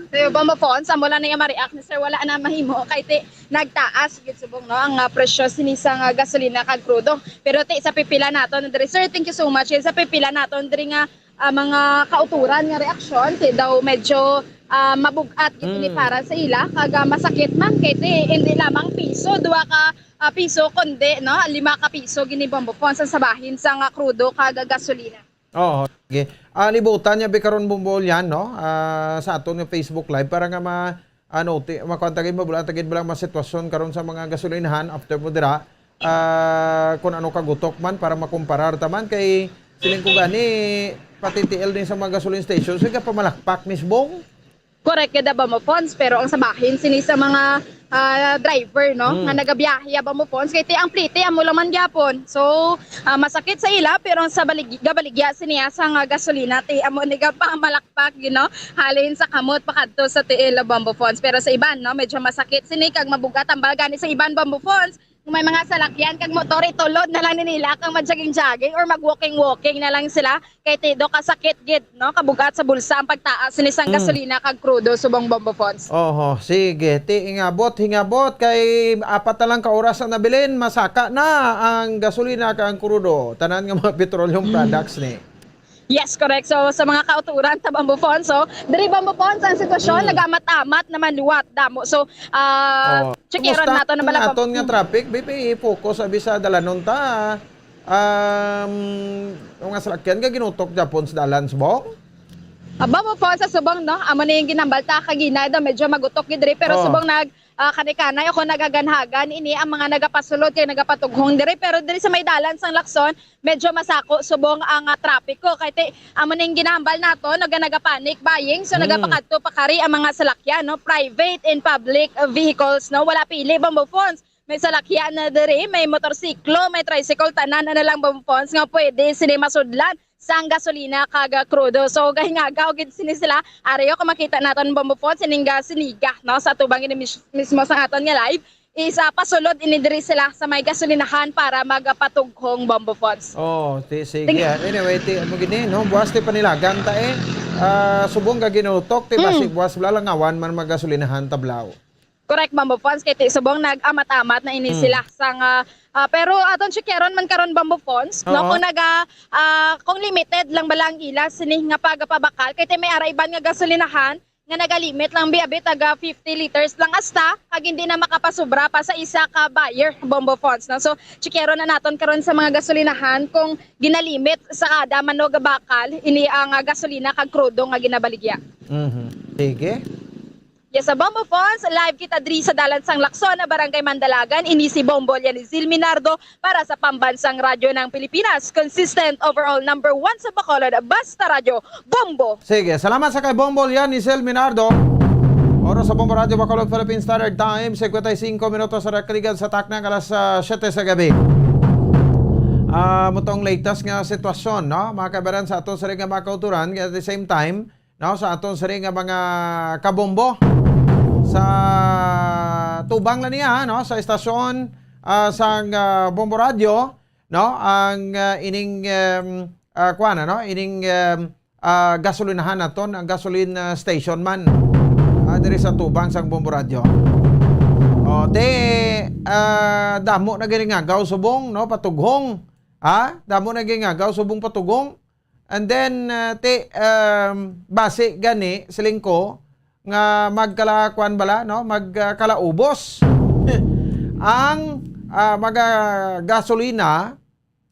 So, Bombo Fons, amo lang na yung ma-react ni sir, wala na mahimo kay ti nagtaas gid subong, no, ang ah, presyo sini sa nga gasolina kag krudo. Pero ti sa pipila naton diri, sir, thank you so much. Sa pipila naton diri nga ah, mga kauturan nga reaksyon, ti daw medyo ah, mabugat gid ini Mm. para sa ila kag ah, masakit man kay ti hindi lamang piso, duha ka ah, piso kundi, no, lima ka piso gini, Bombo Fons, ang sabahin sa nga krudo kag gasolina. Oo, sige. Ah, libutan niya bi karon, Bombo Julian, no? Ah, sa aton nga Facebook Live para nga ma ano, ti, makuan ta gid, mabulaan ta gid ba lang mga sitwasyon karon sa mga gasolinahan after mo dira. Ah, kung ano kagutok man para makumparar ta man kay siling ko gani pati T L din sa mga gasoline station, sige, pamalakpak mismo. Correct gid, Bombo Fons, pero ang sabahin sini sa mga ah, driver, no, Mm. nga nagabiyahe, Bombo Fons, kay ti ang plite amo lang man gyapon. So, ah, masakit sa ila, pero ang sa balig gabaligya siniya sa nga gasolina, ti amo ni gapamalakpak, you know, halin sa kamot pakadto sa tiil, Bombo Fons. Pero sa iban, no, medyo masakit sini kag mabugat ang bal gani sa iban, Bombo Fons. Kung may mga salakyan kag motor, itulod na lang ni nila kang mag-jogging-jogging or mag-walking-walking na lang sila. Kay ti do kasakit gid, no, kabugat sa bulsa ang pagtaas ni sang Mm. gasolina kag krudo subong, Bombo Fons. Oho, sige. Ti, ingabot, hingabot. Kay apat na lang ka oras ang nabilin, masaka na ang gasolina kag ang krudo. Tanan nga mga petroleum products ni. Yes, correct. So, sa mga kauturan sa Bombo Fons, so, diri, Bombo Fons, ang sitwasyon, Mm. nagamat-amat naman liwat, damo. So, ah, Oh. checkeron Kumusta nato na ang bala, aton Bombo. Nga traffic, B P, focus abi sa dalanon ta. Um, mga salakyan nga ginutok gyapon sa dalan, subong? Ah, Bombo Fons, sa subong, no? Amo ni yung ginambal ta kagina, do medyo magutok gid diri, pero Oh. subong nag ah, kanikanay ako nagaganhagan ini ang mga nagapasulod kay nagapatughong diri, pero diri sa may dalan sang Lacson, medyo masako subong ang ah, trapiko kay ti amo ning ginahambal nato, no, nga nagapanic buying, so Mm. nagapakadto pa kari ang mga salakyan, no, private and public ah, vehicles, no, wala pili, Bombo Fons. May salakyan na diri, may motorsiklo, may tricycle, tanan na lang, Bombo Fons, nga pwede sini masudlan sang gasolina kag ah, krudo. So gahingagaw gid sini sila. Ari, o, kung makita naton, Bombo Fons, sining ga siniga, no, sa tubang ini mis- mismo sa aton nga live, isa pasulod ini diri sila sa may gasolinahan para magapatughong, Bombo Fons. Oh, ti, sige. Ah, anyway, ti, amo gini, no? Buwas ti panilagan ta eh. Ah, subong ka ginutok, ti, Mm. basig buwas wala lang awan man magasolinahan tablaw. Correct, Bombo Fons, kay ti subong nag-amat-amat na ini Mm. sila sang ah, ah, pero aton checkeron man karon, Bombo Fons, no, Oo. kung naga ah, kung limited lang bala ang ila sini nga pagapabakal, kay ti may ara iban nga gasolinahan nga nagalimit lang bi abi taga fifty liters lang asta, kag hindi na makapasubra pa sa isa ka buyer, Bombo Fons, no? So, checkeron na naton karon sa mga gasolinahan kung ginalimit sa kada man o gabakal ini ang ah, gasolina kag krudo nga ginabaligya. Mhm. Sige. Yes, sa Bombo Fons, live kita diri sa Dalan sang Lacson, Barangay Mandalagan. Ini si Bombo Lianizil Minardo para sa Pambansang Radyo ng Pilipinas. Consistent, overall number one sa Bacolod. Basta Radyo, Bombo! Sige, salamat sa kay Bombo Lianizil Minardo. Oras sa Bombo Radyo Bacolod Philippine Standard Time, singkwenta y singko minutos sa nakaligan sa takna nga alas ah, siyete sa gabi. Ah, mutong latest nga sitwasyon, no? Mga kabaran sa aton sa nga mga kauturan, at the same time, no, sa aton sini nga mga kabombo sa tubang la niya, no, sa estasyon ah, sang ah, Bombo Radio, no, ang ah, ining um, ah, kuwan, ano, ining um, ah, gasolinahan naton, ang gasoline ah, station man ah, diri sa tubang sang Bombo Radio. O, te, ah, damo na gani ngagaw subong, no, patughong. Ha? Damo na gani ngagaw subong patughong. And then, uh, ti, um, basi gani, siling ko, nga magkalakuan bala, no? Magkalaubos ang uh, mga gasolina,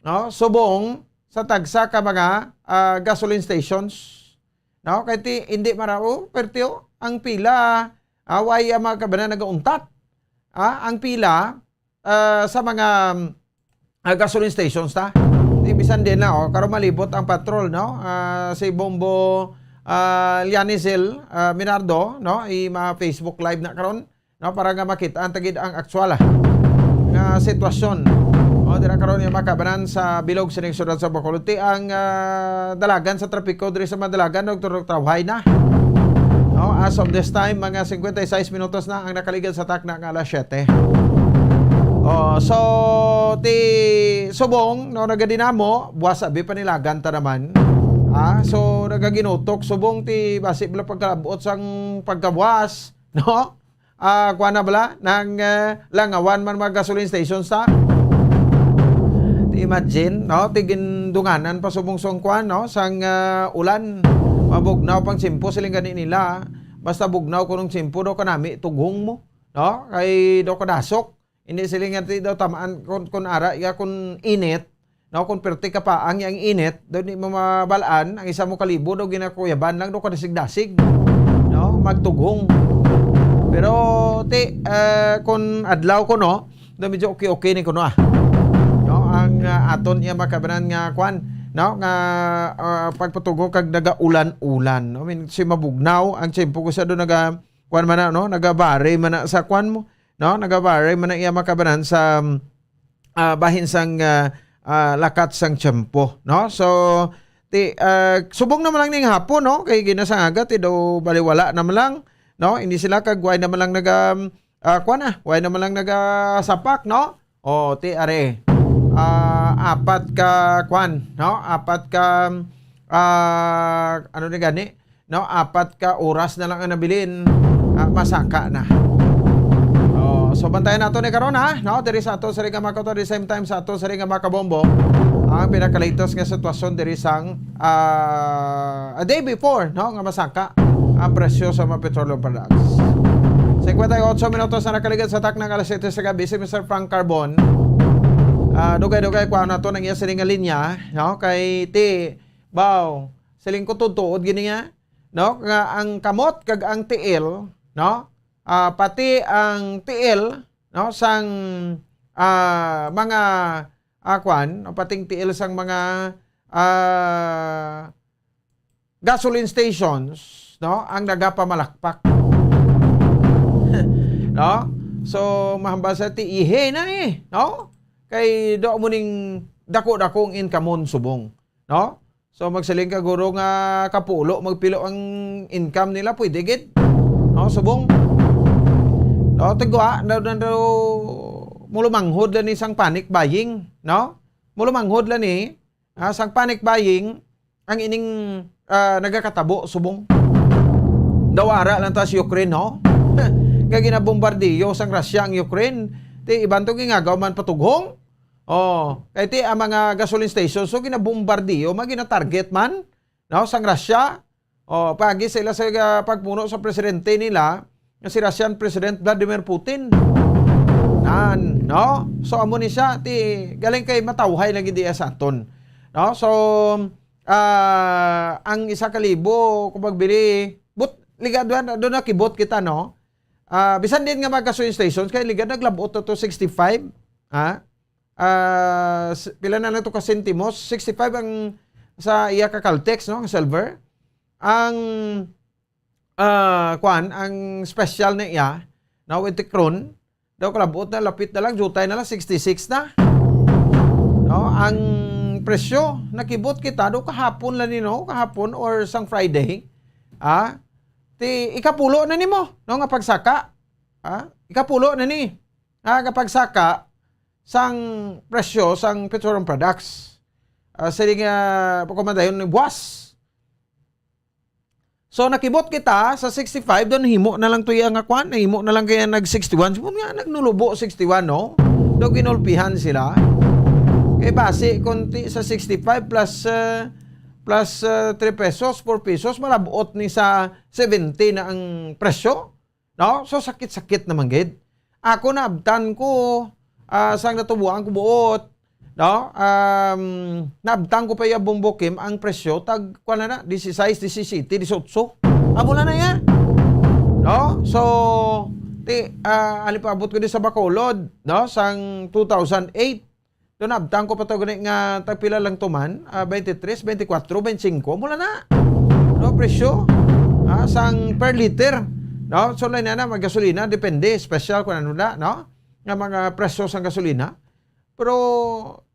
no? Subong sa tagsa ka mga uh, gasoline stations. No? Kay ti, hindi mara, oh, perti, oh, ang pila, ah, why ang mga kabanan nagauntat? Ah, ang pila, ah, sa mga ah, gasoline stations ta. Di bisan din na, oh, karon malibot ang patrol, no? Ah, si Bombo ah, Lianicel, ah, Minardo, no? I ma-Facebook Live na karon, no? Para nga makita ang tagid ang aktual, ah, nga sitwasyon. O, dira karon nga makabanan sa bilog sining syudad sa Bacolod. Ti ang, ah, dalagan sa trapiko diri sa Madalagan, no? Tawhay na. No? As of this time, mga cincuenta y seis minutos na ang nakaligad sa takna nga alas siyete. Oh, so, ti subong, no, nagadinamo, buwas abi panilagan ta naman. Ah, so, nagaginutok, subong ti basi bala pagkalabot sang pagkabuwas, no? Ah, kuha na bala, nang, eh, langawan man mga gasoline stations ta. Ti imagine, no? Ti gindunganan pa subong sang kuan, no? Sang, ah, ulan. Mabugnaw pang tiyempo, siling gani nila. Basta bugnaw kunong tiyempo daw kanami, tughong mo. No? Kay daw kadasok. Hindi sila nga ti daw tamaan kun, kun ara iya kun init, no? Kun perti ka pa ang yang init, daw di mo mabalaan, ang isa mo kalibo daw ginakuyaban lang daw kadasig-dasig, no? Magtughong. Pero ti, eh, kun adlaw ko, no, daw medyo okay-okay ni kuno, ah. No, ang, ah, aton iya makabanan nga kwan, no, nga, ah, pagpatughong kag nagaulan-ulan, no? I mean, si mabugnaw ang tiyempo ko sa do naga kwan man na, no? Nagabari man na sa kwan mo, no? Nagabari man na iya makabanan sa, um, ah, bahin sang, ah, ah, lakat sang tiyempo, no? So, ti, ah, subong naman lang ning hapon, no? Kay ginasangaga, ti daw baliwala naman lang, no? Hindi sila kag way naman lang naga, ah, kwan na, way naman lang nagasapak, no? O, ti are. Ah, apat ka kwan, no? Apat ka, ah, ano ni gani? No, apat ka oras na lang ang nabilin, ah, masaka na. Oh, so bantayan nato ni karon, ha, no, diri sa ato sa Riga Makoto, at the same time sa ato sa Riga Makabombo, ang pinakalitos nga sitwasyon diri sang, ah, a day before, no, nga masaka ang presyo sa mga petroleum products. Cincuenta y ocho minutos na nakaligad sa takna nga alas siyete sa gabi, si Mister Frank Carbon. Ah, dugay-dugay kuha nato ang iya sining nga linya, no, kay ti, baw, siling ko tuod-tuod gini nga, no, nga ang kamot kag ang tiil, no, ah, pati ang tiil, no, sang, ah, mga, ah, kwan, no, pating tiil sang mga, ah, gasoline stations, no, ang nagapamalakpak. No? So, mahambal sa ti ihe na eh, no? Kay do mo ning dako-dako ang income subong, no? So, magsiling ka, guro, nga kapulo, magpilo ang income nila, pwede gid. No, subong. No, tagwa, daw, daw, daw, mulumanghod lang ni sang panic buying, no? Mulumanghod lang ni, ah, sang panic buying, ang ining, ah, nagakatabo, subong. Daw ara lang ta sa Ukraine, no? Nga ginabombardiyo sang Russia ang Ukraine. Ti, iban to gingagaw man patughong. Oh, kay ti ang mga gasoline station, so ginabombardiyo, man, ginatarget man, no, sang Russia. Oh, pagi sila sa, ah, pagpuno sa presidente nila, nga si Russian President Vladimir Putin. Nan, no? So, amo ni siya, ti, galing kay matawhay lagi diya sa aton. No? So, ah, ang isa ka libo, kung magbili, but, ligad, doon, doon nakibot kita, no? Ah, bisan din nga mga gasoline stations, kay ligad naglabot to, to sixty-five, ha? Ah, s-, pila na lang to ka sentimos? Sixty-five ang sa iya ka Caltex, no? Ang silver. Ang, ah, kwan, ang special na iya, na with the Crown, daw kalabot na, lapit na lang, jutay na lang, sixty-six na. No? Ang presyo, nakibot kita, daw kahapon lang ni, no? Kahapon or sang Friday. Ah? Ti, ikapulo na nimo, no? Nga pagsaka. Ah? Ikapulo na ni. Ah, nga pagsaka, sang presyo sang petroleum products. Ah, sini nga, pagkumandayon ni buwas. So, nakibot kita sa sixty-five, doon himo na lang to iya nga kwan, himo na lang kaya nag sixty-one. Siguro nga, nagnulubo sixty-one, no? Daw ginulpihan sila. Kay basi, kung ti-, sa sixty-five plus, ah, plus, ah, three pesos, four pesos, malabot ni sa seventy na ang presyo. No? So, sakit-sakit naman gid. Ako, naabtan ko, ah, sang natubuan ko buot, no? Um, naabtan ko pa iya bumbukim ang presyo, tag, kuwan na na, disisais, disisiti, disotso. Amo na na iya. No? So, ti, ah, alipaabot ko di sa Bacolod, no? Sang two thousand eight, doon, abtang ko pa to gani nga tagpila lang to man, ah, twenty-three, twenty-four, twenty-five, mula na. No, presyo, ah, sang per liter, no? So, lain na, mag gasolina, depende, special kung ano na, no? Nga mga presyo sang gasolina. Pero,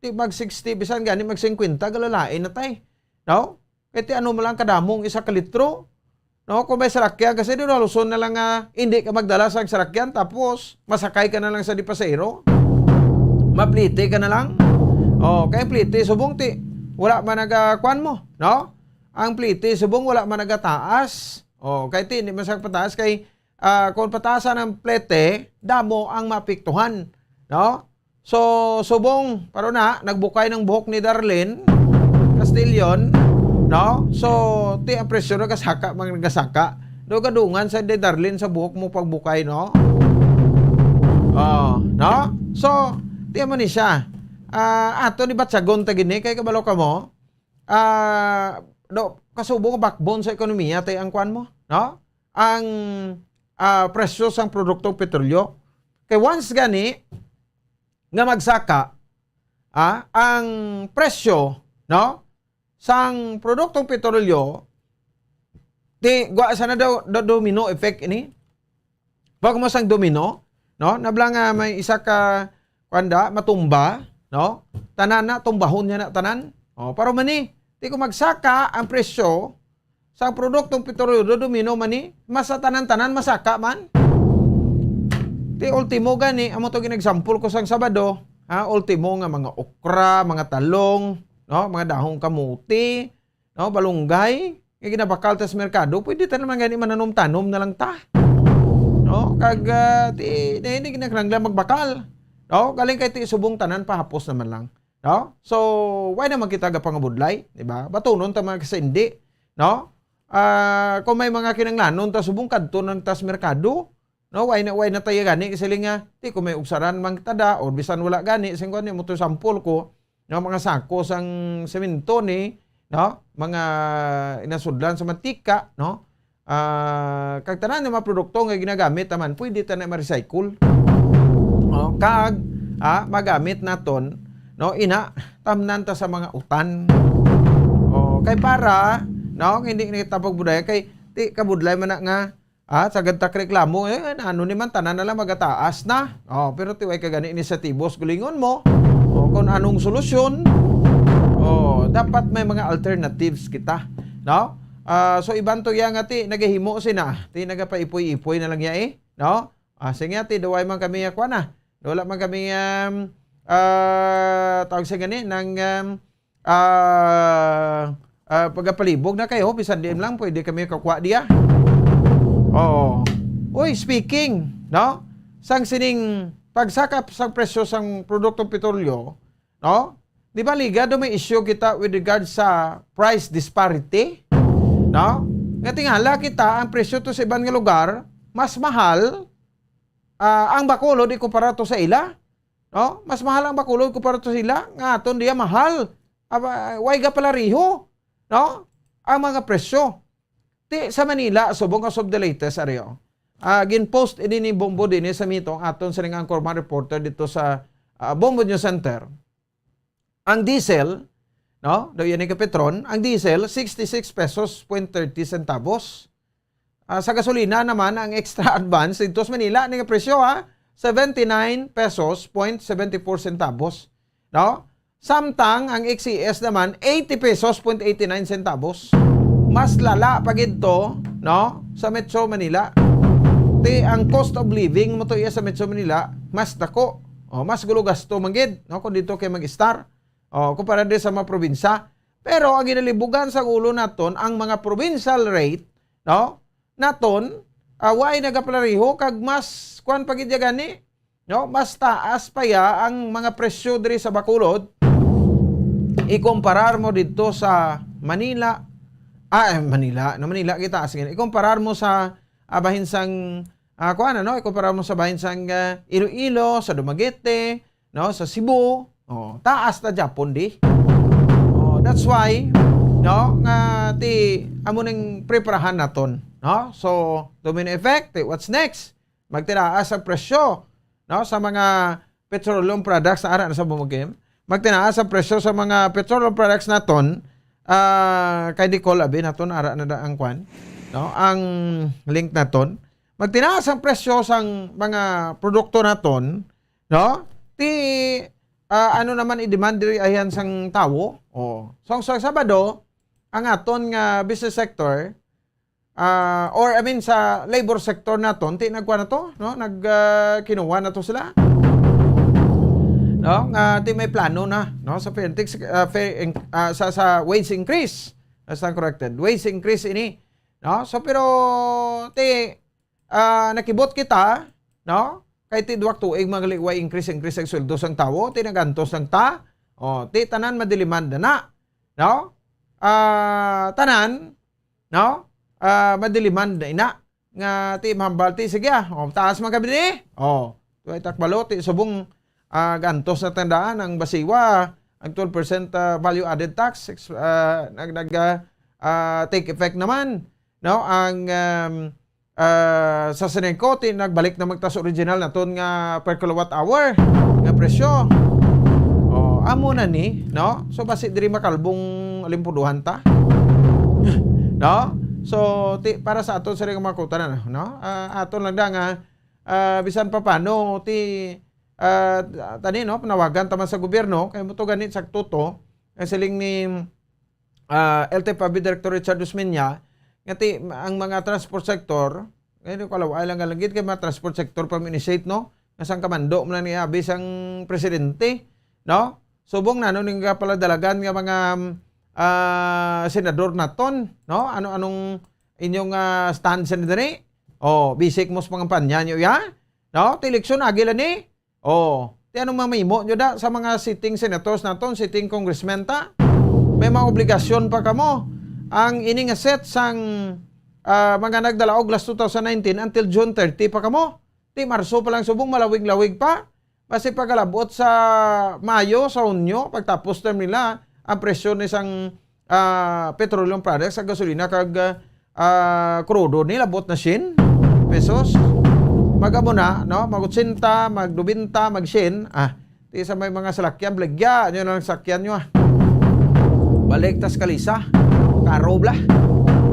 di mag sixty, bisan gani mag singkwenta, galalain na tay, no? Kay ti ano mo lang kadamong isa ka litro, no? Kung may sarakyan, kasi di haluson na lang nga hindi ka magdala sang sarakyan, tapos masakay ka na lang sa di pasahero. Mapliti ka na lang. Oh, kay pliti, subong ti, wala man naga-, kuwan mo, no? Ang pliti, subong wala man nagataas. Oh, kay ti, hindi man sa pataas, kay, ah, kung pataasan ang plete, damo ang maapektuhan, no? So, subong, paro na, nagbukay ng buhok ni Darlene Castillon, no? So, ti ang presyo nagasaka, mga nagasaka. Do gadungan sa ni Darlene sa buhok mo pagbukay, no? Oh, no? So, ti mo ni siya. Ah, ato ni batyagon ta gini, kay kabalo ka mo, ah, do, kasubong backbone sa ekonomiya, tay ang kwan mo, no? Ang, ah, presyo sang produktong petrolyo. Kay once gani nga magsaka, ah, ang presyo, no, sang produktong petrolyo, ti, gwa sana daw, do-, domino effect ini. Pag mo sang domino, no, nabla nga may isa ka, kuwan da, matumba, no, tanan na, tumbahon niya na tanan. Oh, pero mani, ti kung magsaka ang presyo, sa produktong petrolyo, domino man ni, mas sa tanan-tanan masaka man. Ti ultimo gani, amo to gin-example ko sang Sabado, ha, ultimo nga mga okra, mga talong, no, mga dahong kamuti, no, balunggay, nga ginabakal ta sa merkado, pwede ta naman gani mananom-tanom na lang ta. No, kag, ah, ti, di, di ginakinahanglan magbakal. No, galing kay ti subong tanan pahapos naman lang. No? So, why naman kita gapangabudlay, di ba? Batunon ta mga kasindi, no? Ah, kung may mga kinanglanon ta subong kadto nang tas merkado, no? Why na, why na tayo gani? Kasi nga, ti kung may ugsaran mang tada, o bisan wala gani, sing kuwan, mo to sample ko, no? Mga sako sang semento ni, no? Mga inasudlan sa mantika, no? Ah, kag tanan nga mga produkto nga ginagamit naman, pwede ta na ma-recycle. Oh, kag, ah, magamit naton, no, ina, tamnan ta sa mga utan. Oh, kay para, no, hindi na kita pagbudaya kay ti kabudlay man na nga, ah, sagad ta reklamo, eh, ano ni man, tanan na lang magataas na. Oh, pero ti way ka gani inisyatibo sa gulingon mo. Oh, kung anong solusyon, oh, dapat may mga alternatives kita, no? Ah, so iban to iya nga ti nagahimo sina, ti nagapaipoy-ipoy na lang iya, eh, no? Ah, sige, ti, duway man kami, ah, kuwan na. Wala man kami, um, ah, tawag sa gani, nang, um, ah, ah, pagapalibog na kayo, bisan di lang, pwede kami kakuha diya. Oo. Uy, speaking, no? Sang sining pagsakap sang presyo sang produktong petrolyo, no? Di ba, ligado may issue kita with regard sa price disparity, no? Nga tingala kita, ang presyo to sa iban nga lugar, mas mahal, ah, ang Bacolod ikumpara to sa ila, no? Mas mahal ang Bacolod kumpara to sa ila, nga aton diya mahal. Aba, way ga pala riho, no? Ang mga presyo. Ti, sa Manila, subong as of the latest, ari, oh. Ah, gin-post ini ni Bombo dinhi sa mito, ang aton sining anchorman reporter dito sa, ah, Bombo News Center. Ang diesel, no? Daw yan ang kapetron, ang diesel, sixty-six pesos point thirty centavos. Ah, sa gasolina naman, ang extra advance dito sa Manila, ni nga presyo, ha? Seventy-nine pesos point seventy-four centavos. No? Samtang ang X C S naman, eighty pesos point eighty-nine centavos. Mas lala pa gid to, no? Sa Metro Manila. Ti ang cost of living mo to iya sa Metro Manila, mas dako. O, mas gulo gasto man gid, no? Kung dito kay mag-star. O, kumpara din sa mga probinsya. Pero ang ginalibugan sa ulo naton, ang mga provincial rate, no? Naton, ah, way nagapareho kag mas, kuwan pa gid ya gani, no? Mas taas pa ya ang mga presyo diri sa Bacolod. Ikumparar mo didto sa Manila, ah, eh, Manila, na Manila kita, sige. Ikumparar mo sa, ah, bahin sang, ah, kuwan, ano? Ikumparar mo sa bahin sang, ah, Iloilo, sa Dumaguete, no, sa Cebu, oh, taas na Japon di. Oh, that's why, no, nga ti amo ning preparahan naton, no? So, domino effect, ti, what's next? Magtinaas ang presyo, no, sa mga petroleum products na ara na sa bumugim. Magtinaas ang presyo sa mga petroleum products naton, ah, kay Nicole, abi naton, ara na da ang kwan, no? Ang link naton. Magtinaas ang presyo sang mga produkto naton, no? Ti, ah, ano naman i-demand diri ayan sang tawo? Oh. So, sa Sabado, ang aton nga business sector, ah, or I mean sa labor sector naton, ti nagkuha na to, no? Nag, ah, kinuha na to sila. No? Nga ti may plano na, no? Sa fair, ah, fair in-, ah, sa, sa wage increase. That's not corrected. Wage increase ini. No? So, pero ti, ah, nakibot kita, no? Kay ti duwa ka tuig mga liway increase, increase ang sweldo sang tawo, ti nagantos lang ta. Oh, ti tanan madilimanda na, no? Ah, tanan, no? Ah, madilimanda ina nga ti mahambal ti sige, ah. Oh, taas man kami ni. Oh, tuway takbalo ti subong, ah, gantos na tandaan ang basiwa, ang twelve percent, ah, value added tax, ex-, ah, nag, nag, ah, ah, take effect naman, no? Ang, um, ah, sa Senenco, ti nagbalik na magtas original naton nga per kilowatt hour nga presyo. Oh, amo na ni, no? So, basi diri makalbong alimpuduhan ta. No? So, ti, para sa aton sa mga kuta na, no? Ah, aton lang da nga, ah, bisan pa paano, ti, ah, tani, no? Panawagan ta man sa gobyerno, kay mo to gani sakto to, ang siling ni, ah, L T F A B Director Richard Osmeña, nga ti, ang mga transport sector, ngayon ko alam, ay lang nga lagi kay mga transport sector pa initiate, no? Nga sang kamando mo lang ni abi sang presidente, no? Subong na, no, ning kapaladalagan nga mga, ah, senador naton, no? Ano, anong inyong, ah, stand sa diri? Oh, bisik mo sa pangampanya nyo, ya? No? Ti eleksyon, agi lang ni. Oh, ti anong mamimo nyo da sa mga sitting senators naton, sitting congressmen ta? May mga obligasyon pa kamo. Ang ini nga set sang, ah, mga nagdalaog last two thousand nineteen until June thirty pa kamo. Ti Marso pa lang subong malawig-lawig pa. Basi pagalabot sa Mayo, sa Hunyo, pagtapos term nila, ang presyo ni sang, ah, petroleum products, sa gasolina kag, ah, ah, krudo ni labot na sien pesos. Mag-amo na, no? Mag-otsenta, mag-nobenta, mag-sien. Ah, ti sa may mga salakyan, baligya nyo na lang salakyan nyo, ah. Balik tas kalisa. Karo bla.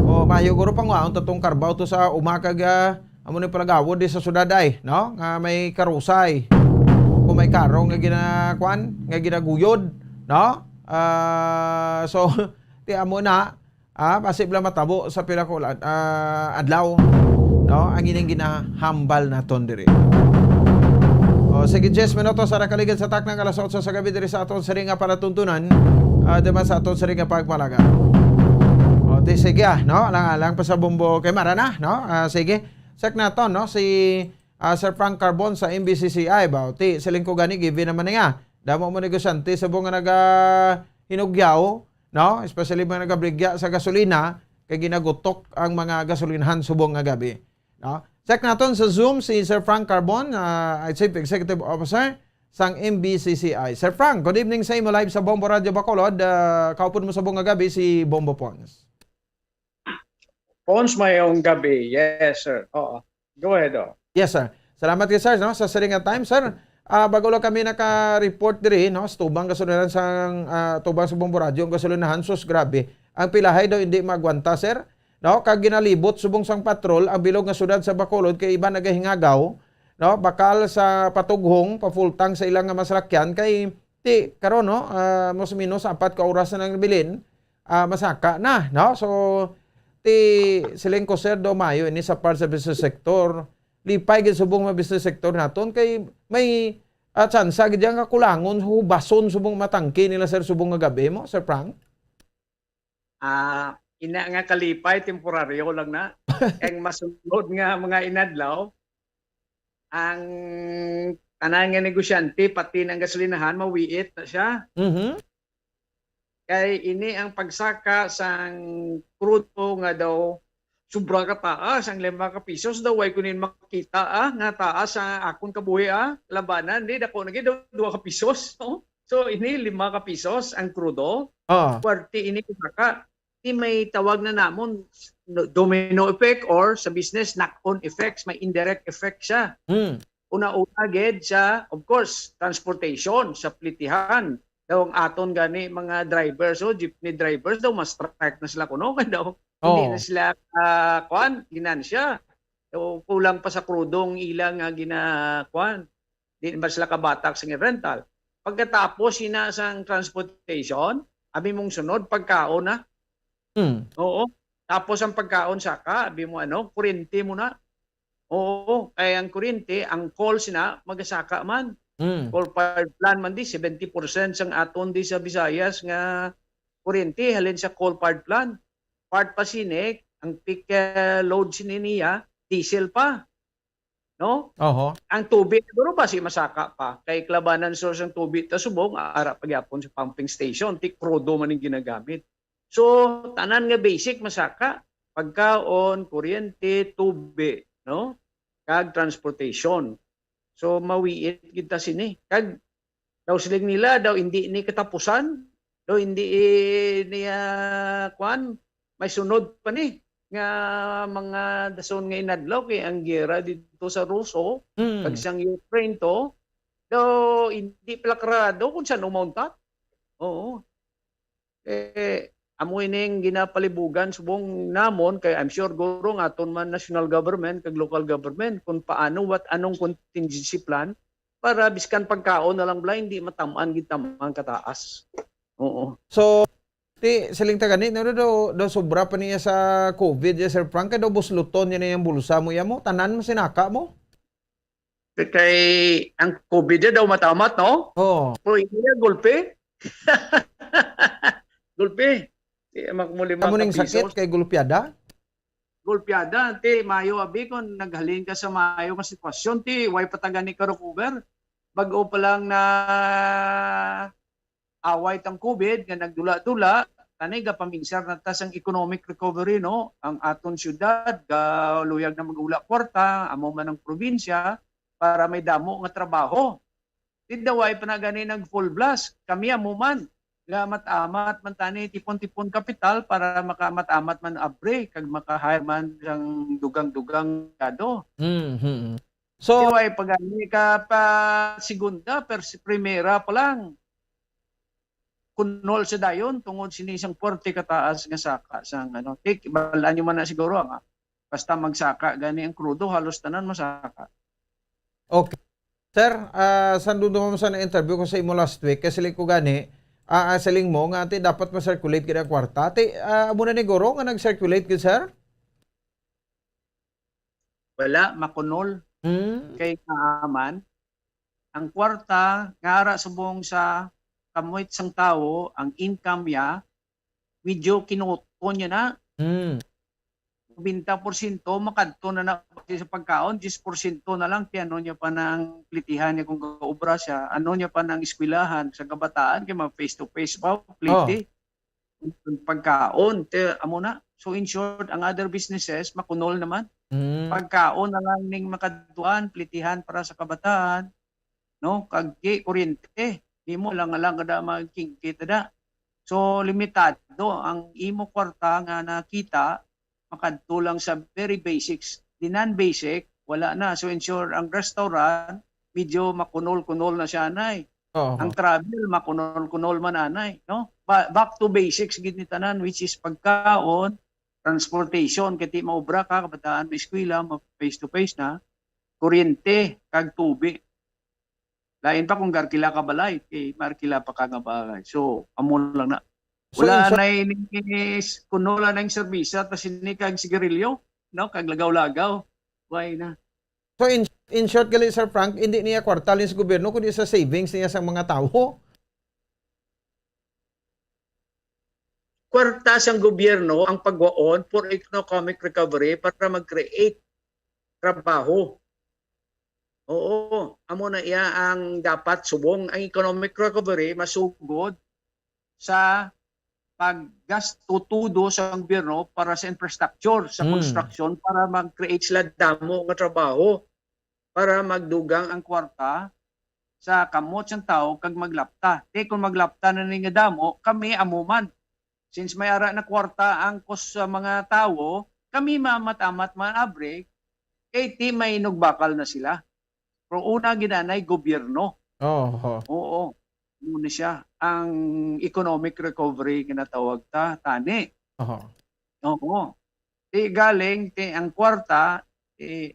O, mayo guro pangwaon ta tong karbaw to sa uma kag, ah, amo ni palagawod di sa syudad ay, no? Nga may karusay. Kung may karo nga ginakuan, nga ginaguyod, no? Ah, so, ti amo na, ah, basi bala matabo sa pila ka ula-, ah, adlaw, no? Ang ining ginahambal naton diri. O, sige, diyes minutos sa nakaligid sa taknang alas otso sa gabi diri sa aton siring nga palatuntunan, ah, di man sa aton siring nga pagpalaga. O, ti, sige, ah, no? Alang-alang pa sa bombo kay Mara na, no? Ah, sige. Check naton, no? Si, ah, Sir Frank Carbon sa M B C C I ba? O, ti, siling ko gani, given naman niya. Damo mo negosyante sa bunga naga hinugyaw, no? Especially mga nagabligya sa gasolina, kay ginagutok ang mga gasolinahan subong nga gabi, no? Check naton sa Zoom si Sir Frank Carbon, ah, Chief Executive Officer sang M B C C I. Sir Frank, good evening sa imo, live sa Bombo Radio Bacolod. Ah, kaupod mo subong nga gabi si Bombo Pons. Pons, mayong gabi. Yes, sir. Oo. Go ahead, oh. Yes, sir. Salamat kay sir, no, sa siring nga time, sir. Ah, bago lang kami naka-report diri, no, sa tubang gasolinahan sang, ah, tubang sa Bombo Radyo, ang gasolinahan, sus, grabe. Ang pilahay daw hindi maagwanta, sir. No, kag ginalibot subong sang patrol ang bilog nga syudad sa Bacolod kay iban nagahingagaw, no, bakal sa patughong, pafultang sa ilang nga masalakyan kay ti karon, no, ah, mas o menos apat ka oras na nang bilin, ah, masaka na, no? So, ti siling ko, sir, daw mayo ini sa part sa business sector. Lipay gid subong mga business sector naton kay may, ah, tsansa gid nga kulangon, hubason subong matangke nila, sir, subong nga gabi mo, Sir Frank? Ah, ina nga kalipay, temporaryo lang na. Ang masunod nga mga inadlaw, ang tanan nga negosyante, pati ng gasolinahan, mawiit na siya. Mhm. Kay ini ang pagsaka sang krudo nga daw sobra ka taas, ang lima ka pisos daw, way ko nin makita, ah, nga taas sa akon kabuhi, ah, labanan, di, dako na gid daw, dua ka pisos, no? So, ini lima ka pisos ang krudo. Ah. Puwerte ini nga saka. Ti may tawag na namon, no, domino effect or sa business, knock-on effects, may indirect effect siya. Hmm. Una-una gid sa, of course, transportation, sa plitihan. Daw ang aton gani mga drivers, oh, jeepney drivers daw, ma-strike na sila kuno, kay daw hindi Oo. na sila, ah, kuwan, ginansya. Daw kulang pa sa krudong ilang nga gina-, kuwan. Di na ba sila kabatak sa rental? Pagkatapos, ina sang transportation, abi mong sunod, pagkaon na. Hmm. Oo. Tapos ang pagkaon, saka, abi mo ano, kuryente mo na. Oo, kay ang kuryente, ang coal sina, magasaka man. Hmm. Coal-fired plant man di, seventy percent sang aton di sa Visayas nga kuryente, halin sa coal-fired plant. Part pa sini, ang peak, eh, load sini niya, diesel pa. No? Oho. Ang tubig, siguro ba si masaka pa? Kay Clabanan source ang tubig, ta subong, ara pa gyapon sa pumping station, ti krudo man ang ginagamit. So, tanan nga basic masaka, pagkaon, kuryente, tubig, no? Kag transportation. So, mawiit kita sini. Kag daw siling nila, daw hindi ni katapusan, daw hindi, eh, niya, kwan, may sunod pa ni nga mga dason nga inadlaw kay ang giyera dito sa Ruso, Mm. kag sang Ukraine to, daw hindi pala karado kung saan umauntat. Oo. Eh, amo ining ginapalibugan subong namon, kay I'm sure guro ang aton man national government kag local government kung paano, what, anong contingency plan para biskan pagkaon na lang bala, hindi matamaan gid tamaan kataas. Oo. So, ti, siling ta gani, no, daw, daw sobra pa niya sa covid, ya, Sir Frank, kay daw busluton niya na yung bulsa mo, ya mo, tanan masinaka mo? Kay ang covid na daw matamat, no? Oo. Pero hindi na gulpi. Gulpi. Di, mak-, muli Amo ning sakit kay gulpiada? Gulpiada, ti, mayo abi kung naghalin ka sa mayo nga sitwasyon, ti, way pa ta gani ka-recover. Bag-o pa lang na away tang covid nga nagdula-dula, tani gapaminsar na ta sang economic recovery, no? Ang aton syudad, galuyag na mag-ula kwarta, amo man ang probinsya, para may damo nga trabaho. Ti daw way pa na gani nag full blast. Kami amo man, nga mat-amat man tani tipon-tipon kapital para makamat-amat man abri kag maka-hire man sang dugang-dugang empleyado. Mm-hmm. So, Di way pa gani ka pa segunda, per-, primera pa lang. Kunol sa dayon tungod sini sang puwerte kataas nga saka sang ano. Tik, balaan nyo man na siguro, ah. Basta magsaka gani ang krudo, halos tanan masaka. Okay. Sir, ah, sa duduman mo sa na-interview ko sa imo last week, kay siling ko gani, ah, ah, siling mo nga, ati, dapat ma-circulate gid ang kwarta. Ati, ah, amo na ni guro nga nag-circulate gid, sir? Wala, makunol. Hmm. Kay nga man, ang kwarta nga ara subong sa kamuit sang tawo, ang income niya, medyo kinuton niya na. Hmm. Nobenta porsyento makadto na na sa pagkaon, diyes porsyento na lang, ti ano niya pa nang plitihan niya kung gaobra siya, ano niya pa nang eskwelahan sa kabataan, kay mga face to face ba, pliti. Oh. Ang pagkaon, ti, amo na. So, in short, ang other businesses, makunol naman. Mm. Pagkaon na lang ning makadtuan, plitihan para sa kabataan, no? Kag ki-, kuryente. Imo lang, lang kada magkingkit da. So, limitado ang imo kwarta nga nakita, makadto lang sa very basics. The non-basic, wala na. So, in short, ang restaurant, medyo makunol-kunol na siya, anay. Oo. Ang travel, makunol-kunol man, anay, no? Ba-, back to basics gid ni tanan, which is pagkaon, transportation, kay ti maobra ka, kabataan, maeskwela, ma-, face to face na, kuryente, kag tubig. Lain pa kung garkila ka balay, kay markila pa ka nga balay. So, amo lang na. So, Wala in short na ini, kuno lang ang serbisa, tas ini kag sigarilyo, no? Kag lagaw-lagaw. Why na? So, in, in short, gali, Sir Frank, hindi niya kwarta lin sa gobyerno, kundi sa savings niya sa mga tawo. Kwarta sang gobyerno ang pagwaon for economic recovery para mag-create trabaho. Oo, amo na iya ang dapat subong. Ang economic recovery masugod sa paggasto tudo sa gobyerno para sa infrastructure, sa Hmm. construction, para mag-create sila damo nga trabaho, para magdugang ang kwarta sa kamot sang tawo kag maglapta. Kay kung maglapta na ni nga damo, kami amo man. Since may ara na kwarta ang kos sa mga tawo, kami maamat-amat man abri, kay ti may inugbakal na sila. Pero una gid anay gobyerno. Oho. Oo. Muna siya. ang economic recovery nga natawag ta tani. Oho. Oo. Ti galing ti ang kwarta, ti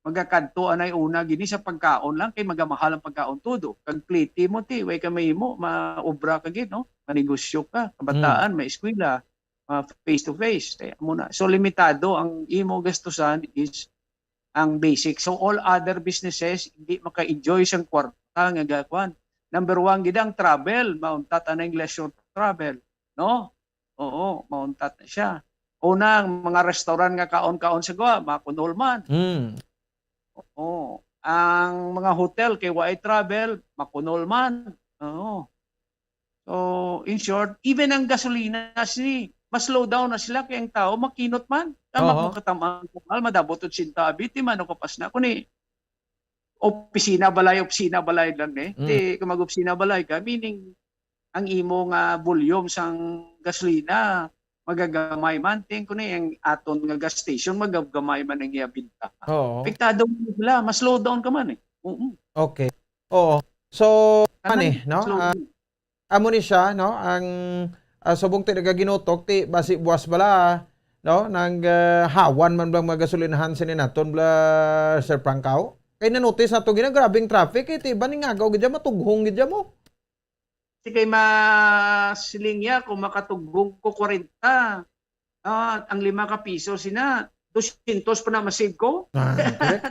magakadto anay una gini sa pagkaon lang, kay magamahal ang pagkaon todo. Kag pliti mo ti, way ka mahimo, maobra ka gid, no? Manegosyo ka, kabataan, may eskwela, ma face to face. Kaya mo na. So limitado ang imo gastusan is ang basic. So all other businesses hindi maka-enjoy sang kwarta nga gakuan. Number one gid ang travel, mauntat anay leisure travel, no? Oo, mauntat na siya. Una, ang mga restaurant nga kaon-kaon sa Guam, makunol man. Mm. Oo. Ang mga hotel kay waay travel, makunol man. Oo. So, in short, even ang gasolina si mas slow down na sila kay ang tao makinot man. Tama Oho. Ko katamaan ko, madabot otsenta abiti man o kapas na kuni opisina balay, opisina balay lang eh. Mm. Di kung mag-opisina balay ka, meaning ang imo nga volume sang gasolina magagamay man, ting ko ni ang aton nga gas station magagamay man ang iya binta. Oo. Apektado man sila, mas slow down ka man eh. Oo. Okay. Oo. So, Tanan, ani, no? slow Ah, down. Amo ni siya, no? Ang ah, subong ti nagaginutok ti basi buwas bala, no? Nang ah, hawan man bala mga gasolinahan sini naton bala, Sir Prangkaw. Kay na-notice nato gina grabing traffic eh, ti ba ning agaw gid dyan, matughong gid dyan mo. Sige, masiling niya kung makatugbong ko kwarenta, ah, ang lima ka piso sina, dosyentos pa na masave ko. Ah, correct.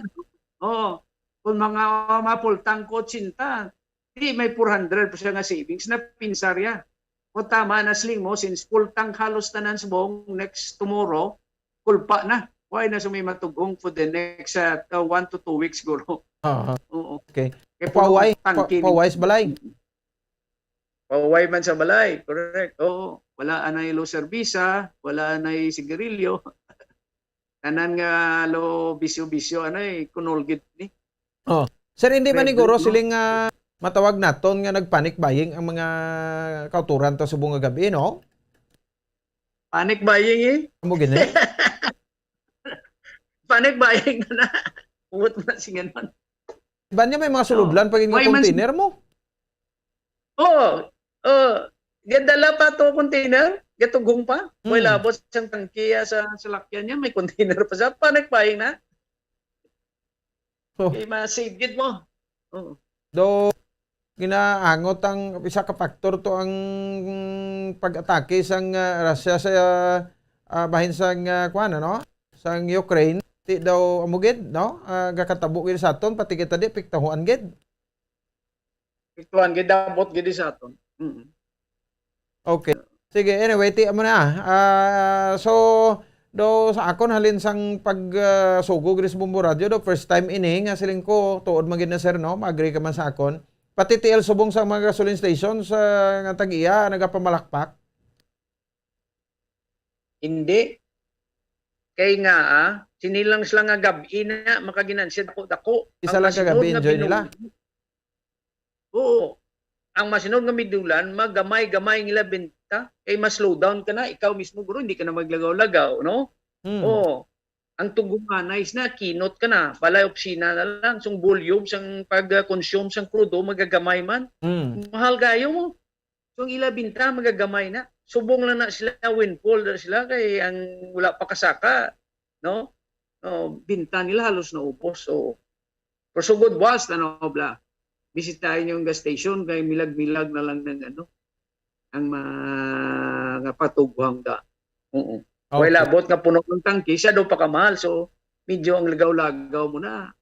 Oo. Kung mga mapultang ko otsenta, di may four hundred pa siya nga savings na pinsar ya. O tama na siling mo, since full tank halos tanan subong next tomorrow, kulpa na. Why na sa may matughong for the next uh, uh, one to two weeks guro? Ah, Oo. Okay. Kaya Pauway, puno ang tangke pa- pauway sa balay. Pauway man sa balay, correct. Oo. Wala anay lo serbisa, wala anay sigarilyo. Tanan nga lo bisyo-bisyo anay kunol gid ni. Oh. Sir, hindi man Red siguro Bull, no? Siling nga matawag naton nga nag-panic buying ang mga kauturan ta subong nga gabi, no? Panic buying eh. Amo gini. Panic buying na na. Uwat mo na si ganon. Ba niya may mga suludlan pa gid nga Why man container mo? Oo. Oh, gadala pa to container, gatughong pa. May Hmm. labot siyang tangkiya sa salakyan niya, may container pa sa panic buying na. Oh. Kay ma-save gid mo. Oo. Do ginaangot ang isa ka factor to ang pag-atake sang ah, Russia sa ah, bahin sang ah, kuan ano, sang Ukraine. Ti daw amo gid, no? Ah, gakatabo gid sa aton, pati kita di apektahuan gid. Ituan gid, dabot gid sa aton. Mm. Okay. Sige, anyway, ti amo na. Ah, so do sa akon halin sang pag ah, sugo gid sa Bombo Radio, do first time ini nga siling ko tuod man gid na, sir, no? Ma-agree ka man sa akon. Pati T L subong sa mga gasoline stations ah, nga tag-iya nagapamalakpak. Hindi. Kay nga, ah, sini lang sila nga gab-i na makaginansya dako-dako. Isa Ang lang ka masunod gabi, nga enjoy nila. binulan, oo. Ang masunod nga binulan, magamay-gamay nila benta. Kay mas slow down ka na, ikaw mismo, guro, hindi ka na maglagaw-lagaw, no? Hmm. Oo. Ang tugunganay na, kinot ka na. Balay opisina na lang. Sung volume, sang pag-consume, sang crudo, magagamay man. Hmm. Mahal kayo mo. So, ang ila binta, magagamay na. Subong lang na sila, windfall na sila, kay ang wala pa kasaka, no? No, binta nila halos naubos. So, pero sugod buwas, ano, bla, bisitahin yung gas station, kay milag-milag na lang ng, ano, ang mga patuguhang da. Oo. Okay. Wala abot nga puno ng tangke, siya daw pakamahal. So, medyo ang lagaw-lagaw mo na.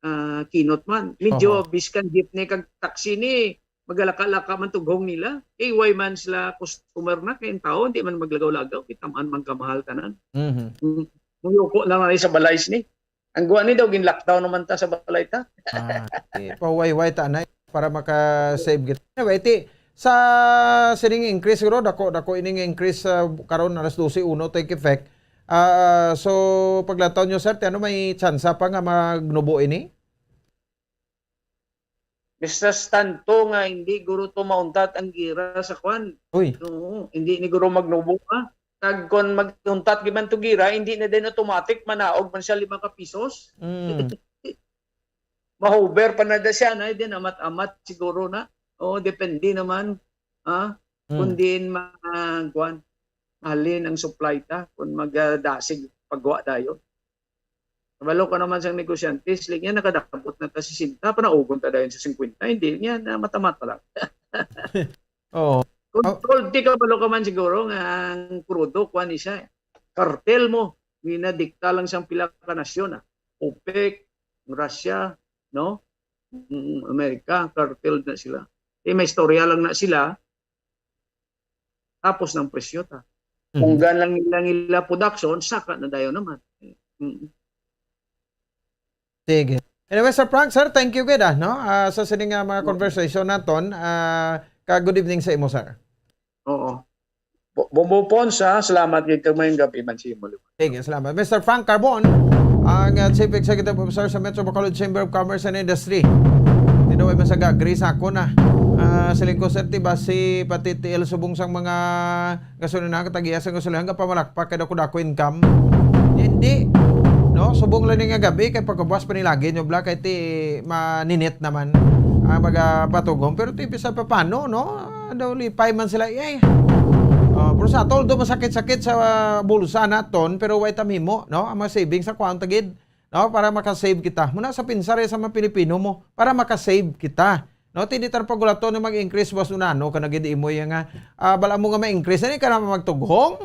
Ah, kinot man. Medyo Oho. Biskan jeepney kag taxi ni, magalaka-laka man tughong nila. Kay way man sila customer na, kay ang tao, hindi man maglagaw-lagaw. Kita man man kamahal tanan. Mhm. Mm. Muyuko na lang sa balay sini. Ang guwa ni daw, gin-lockdown naman ta sa balay ta. Ah, okay. Pahuway-huway ta, anay, para maka-save kita. Anyway, ti, sa sining increase, siguro, dako, dako ining increase ah, karon alas dose uno take effect. Ah, so, paglantaw nyo, sir, ti ano may tsansa pa nga magnubo ini? Mientras tanto nga hindi guro to mauntat ang gira sa kwan. Uy. Oo, hindi ni guro magnubo, ha? Kag kon maguntat gid man to gira, hindi na din automatic manaog man siya lima ka pisos. Mm. Mahover pa na da siya, na din amat-amat siguro na. Oo, depende naman. Ha? Mm. Kung diin ma-, kuwan, halin ang supply ta, kung magadasig pagwa dayon. Kabalo ka naman sang negosyante, sila niya nakadabot na ta sesenta, panaugon ta dayon sa singkwenta, hindi niya na mata-mata lang. Oo. Control, di kabalo ka man siguro nga ang krudo, kuwan ni siya. Kartel mo, ginadikta lang sang pila ka nasyon, ah. OPEC, Russia, no? Mm, Amerika, kartel na sila. Eh, may istorya lang na sila, tapos ng presyo ta. Mhm. Kung gan lang nila, nila production, saka na dayon naman. Mm. Sige. Anyway, Sir Frank, sir, thank you gid, ah, no? Ah, sa sini nga mga Conversation naton, ah, ka good evening sa imo, sir. Oo. Bo-, Bombo Ponsa, salamat gid kag mayong gab-i man sa imo, Liwan. Sige, salamat. Mister Frank Carbon, ang, uh, Chief Executive Officer sa Metro Bacolod Chamber of Commerce and Industry. Tinuod man sa ga-agree sa ako na. Ah, siling ko, sir, ti ba si pati T L subong sang mga gasolinahan, katagias ang gasolinahan, kapamalakpak kay dako-dako income. Hindi. No, subong lang ni nga gab-i kay pagkabuas pa ni lagi nyo bla kay ti maninit naman ang magapatugong. Pero ti bisan pa paano, no? Ah, daw lipay man sila, eh. Oh, pero sa aton, although masakit-sakit sa, ah, bulsa naton, pero way ta mahimo, no? Ang mga savings sa kuwan ta gid, no? Para makasave kita. Muna sa pinsar sa mga Pilipino mo, para makasave kita. No, ti di ta pagulaton nga mag-increase, boss, una, no, kana gid imo yang, ah, ah, bala mo nga ma-increase, ani ka na magtughong?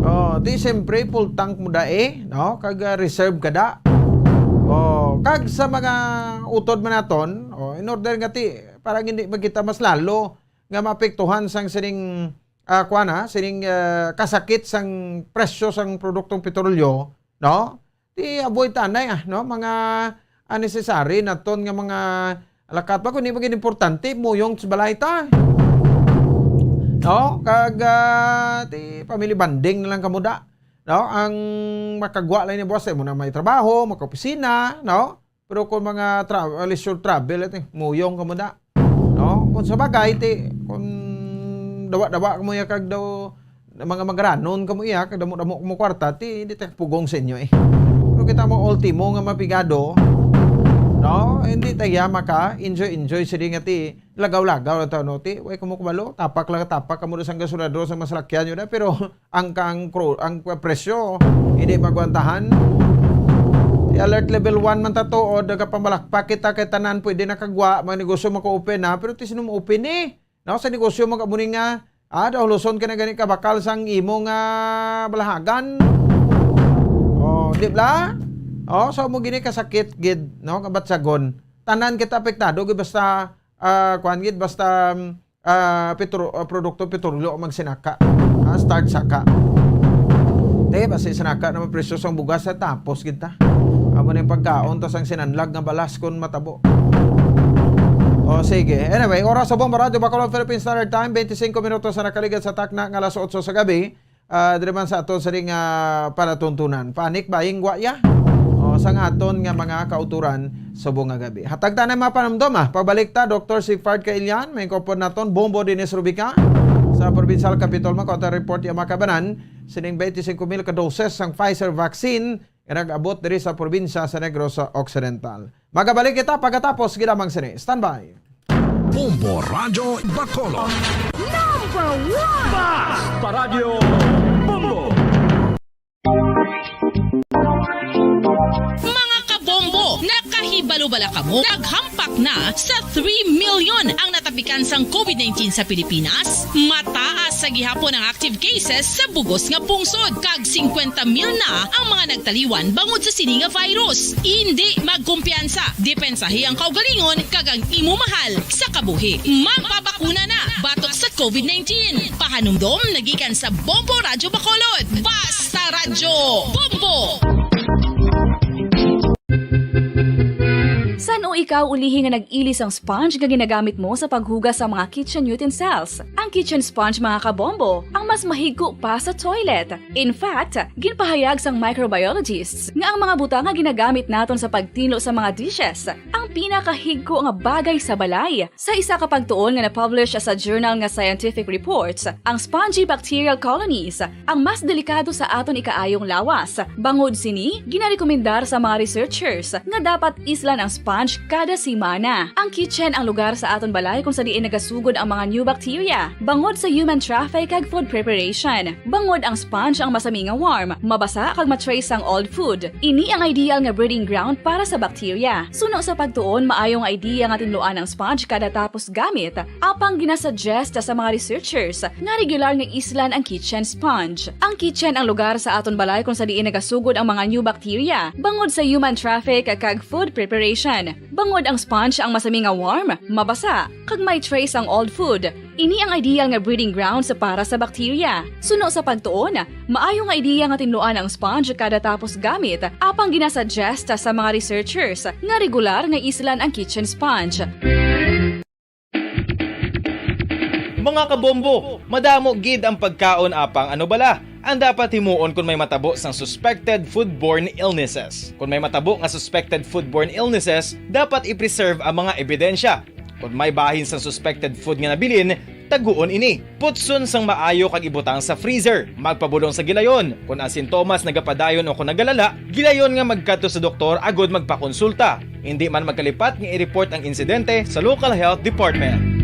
Oh, ti siyempre full tank mo da, eh, no? Kag, ah, reserve ka da. Oh, kag sa mga utod man naton, oh, in order nga ti, para hindi magkita mas lalo nga maapektuhan sang sining, ah, kuwan, ha, sining, ah, kasakit sang presyo sang produktong petrolyo, no? Ti avoid tanay, ah, no? Mga unnecessary naton nga mga lakat ba, kung di maging importante, muyong sa balay ta. No? Kag, ah, ti family bonding na lang kamo da. No? Ang makagwa lang ni boss, mo na may trabaho, makaopisina, no? Pero kung mga tra-, leisure travel, ito, muyong kamo da. No? Kung sa bagay, ti, kung dawa-dawa kamo ya kag daw, mga magranon kamo iya, kag damo-damo kamo kwarta, ti, hindi ta pugong sa inyo, eh. Pero kita mo ultimo nga mapigado, no? Hindi ta iya maka-enjoy-enjoy sa di nga ti, lagaw-lagaw na ta, no? Ti, way kamo kabalo, tapak lang, tapak kamo sa gasolinador sa masalakyan nyo na, pero ang, ang, cru-, ang presyo, hindi magwantahan. Ti alert level one man ta to, o nagapamalakpak kita kay tanan pwede nakagwa, mga negosyo maka-open na, pero ti sino mo open, eh? No, sa negosyo mo, kabuni nga, ah, daw luson ka na gani kabakal sang imo nga balahagan. Oh, di bla? Oh, so mo gini kasakit gid, no, kabatsagon. Tanan kita apektado gid basta, ah, kuan gid, basta, mm, ah, petro-, ah, produkto petrolyo ang magsinaka. Ah, start saka. Te, basi sinaka naman presyo sang bugas sa tapos gid ta. Amo na yung pagkaon, tas ang sinanlag nga balas kon matabo. O, sige. Anyway, oras sa Bombo Radyo Bacolod, Philippine Standard Time, twenty-five minutos na nakaligad sa takna nga alas otso sa gabi. Ah, diri man sa aton sining, ah, palatuntunan. Panic buying wa ya. O, sang aton nga mga kauturan subong nga gabi. Hatag ta na mga panumdom, ah. Pagbalik ta, Doktor Sifard Kailian, may kopon naton, Bombo Dennis Rubica. Sa Provincial Capitol, makuha ta report ya makabanan sining twenty-five mil ka doses sang Pfizer vaccine nga nag-abot diri sa probinsya sa Negros Occidental. Magabalik kita pagkatapos gid lamang sini. Standby. Bombo Radyo Bacolod. Number one! Basta Radyo Bombo! Mga kabombo, nakahibalo bala kamo? Naghampak na sa three million ang natapikan sang COVID nineteen sa Pilipinas. Mataas sa gihapon ang active cases sa bugos nga pungsod, kag singkwenta mil na ang mga nagtaliwan bangod sa sini nga virus. Indi magkumpiyansa, depensahi ang kaugalingon kag ang imo mahal sa kabuhi. Magpabakuna na batok sa COVID nineteen. Pahanumdom nagikan sa Bombo Radyo Bacolod. Basta Radyo Bombo! San-o ikaw ulihi nga nag-ili sang sponge nga ginagamit mo sa paghugas sa mga kitchen utensils? Ang kitchen sponge, mga kabombo, ang mas mahigko pa sa toilet. In fact, ginpahayag sang microbiologists nga ang mga butang nga ginagamit naton sa pagtinlo sa mga dishes ang pinakahigko nga bagay sa balay. Sa isa ka pagtuon nga na-publish sa journal nga Scientific Reports, ang spongy bacterial colonies ang mas delikado sa aton ikaayong lawas. Bangod sini, ginarekomendar sa mga researchers nga dapat islan ang sponge kada semana. Ang kitchen ang lugar sa aton balay kung sa diin nagasugod ang mga new bacteria bangod sa human traffic kag food preparation. Bangod ang sponge ang masami nga warm, mabasa kag ma-trace ang old food. Ini ang ideal nga breeding ground para sa bacteria. Suno sa pagtuon, maayo nga idea nga tinluan ang sponge kada tapos gamit. Apang ginasuggest sa mga researchers nga regular nga islan ang kitchen sponge. Ang kitchen ang lugar sa aton balay kung sa diin nagasugod ang mga new bacteria bangod sa human traffic kag food preparation. Bangod ang sponge ang masami nga warm, mabasa, kag may trace ang old food. Ini ang ideal nga breeding grounds para sa bacteria. Suno sa pagtuon, maayo nga ideya nga tinluan ang sponge kada tapos gamit, apang ginasuggest sa mga researchers nga regular nga islan ang kitchen sponge. Mga kabombo, madamo gid ang pagkaon, apang ano bala ang dapat himuon kon may matabo sang suspected foodborne illnesses? Kon may matabo nga suspected foodborne illnesses, dapat i-preserve ang mga ebidensya. Kon may bahin sang suspected food nga nabilin, taguon ini. Putson sang maayo kag ibutang sa freezer. Magpabulong sa gilayon. Kon ang sintomas nagapadayon o kon nagalala, gilayon nga magkadto sa doktor agud magpakonsulta. Indi man magkalipat nga i-report ang insidente sa local health department.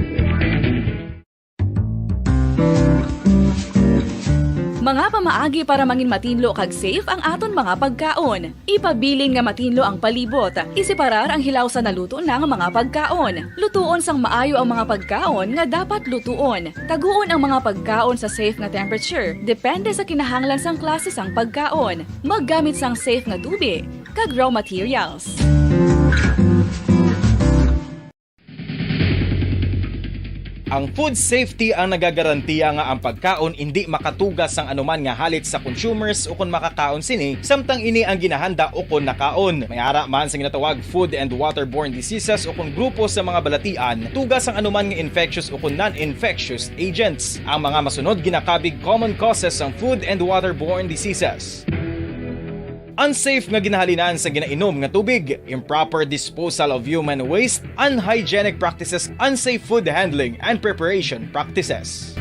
Mga pamaagi para mangin matinlo kag safe ang aton mga pagkaon. Ipabilin nga matinlo ang palibot. Iseparar ang hilaw sa naluto na nga mga pagkaon. Lutuon sang maayo ang mga pagkaon nga dapat lutuon. Taguon ang mga pagkaon sa safe nga temperature, depende sa kinahanglan sang klase sang pagkaon. Maggamit sang safe nga tubig kag raw materials. Ang food safety ang nagagarantiya nga ang pagkaon indi makatuga sang anuman nga halit sa consumers ukon makakaon sini, samtang ini ang ginahanda ukon nakaon. May ara man sa ginatawag food and waterborne diseases ukon grupo sa mga balatian, tuga sang anuman nga infectious ukon non-infectious agents. Ang mga masunod ginakabig common causes sang food and waterborne diseases. Unsafe nga ginahalinan sa ginainom nga tubig, improper disposal of human waste, unhygienic practices, unsafe food handling and preparation practices.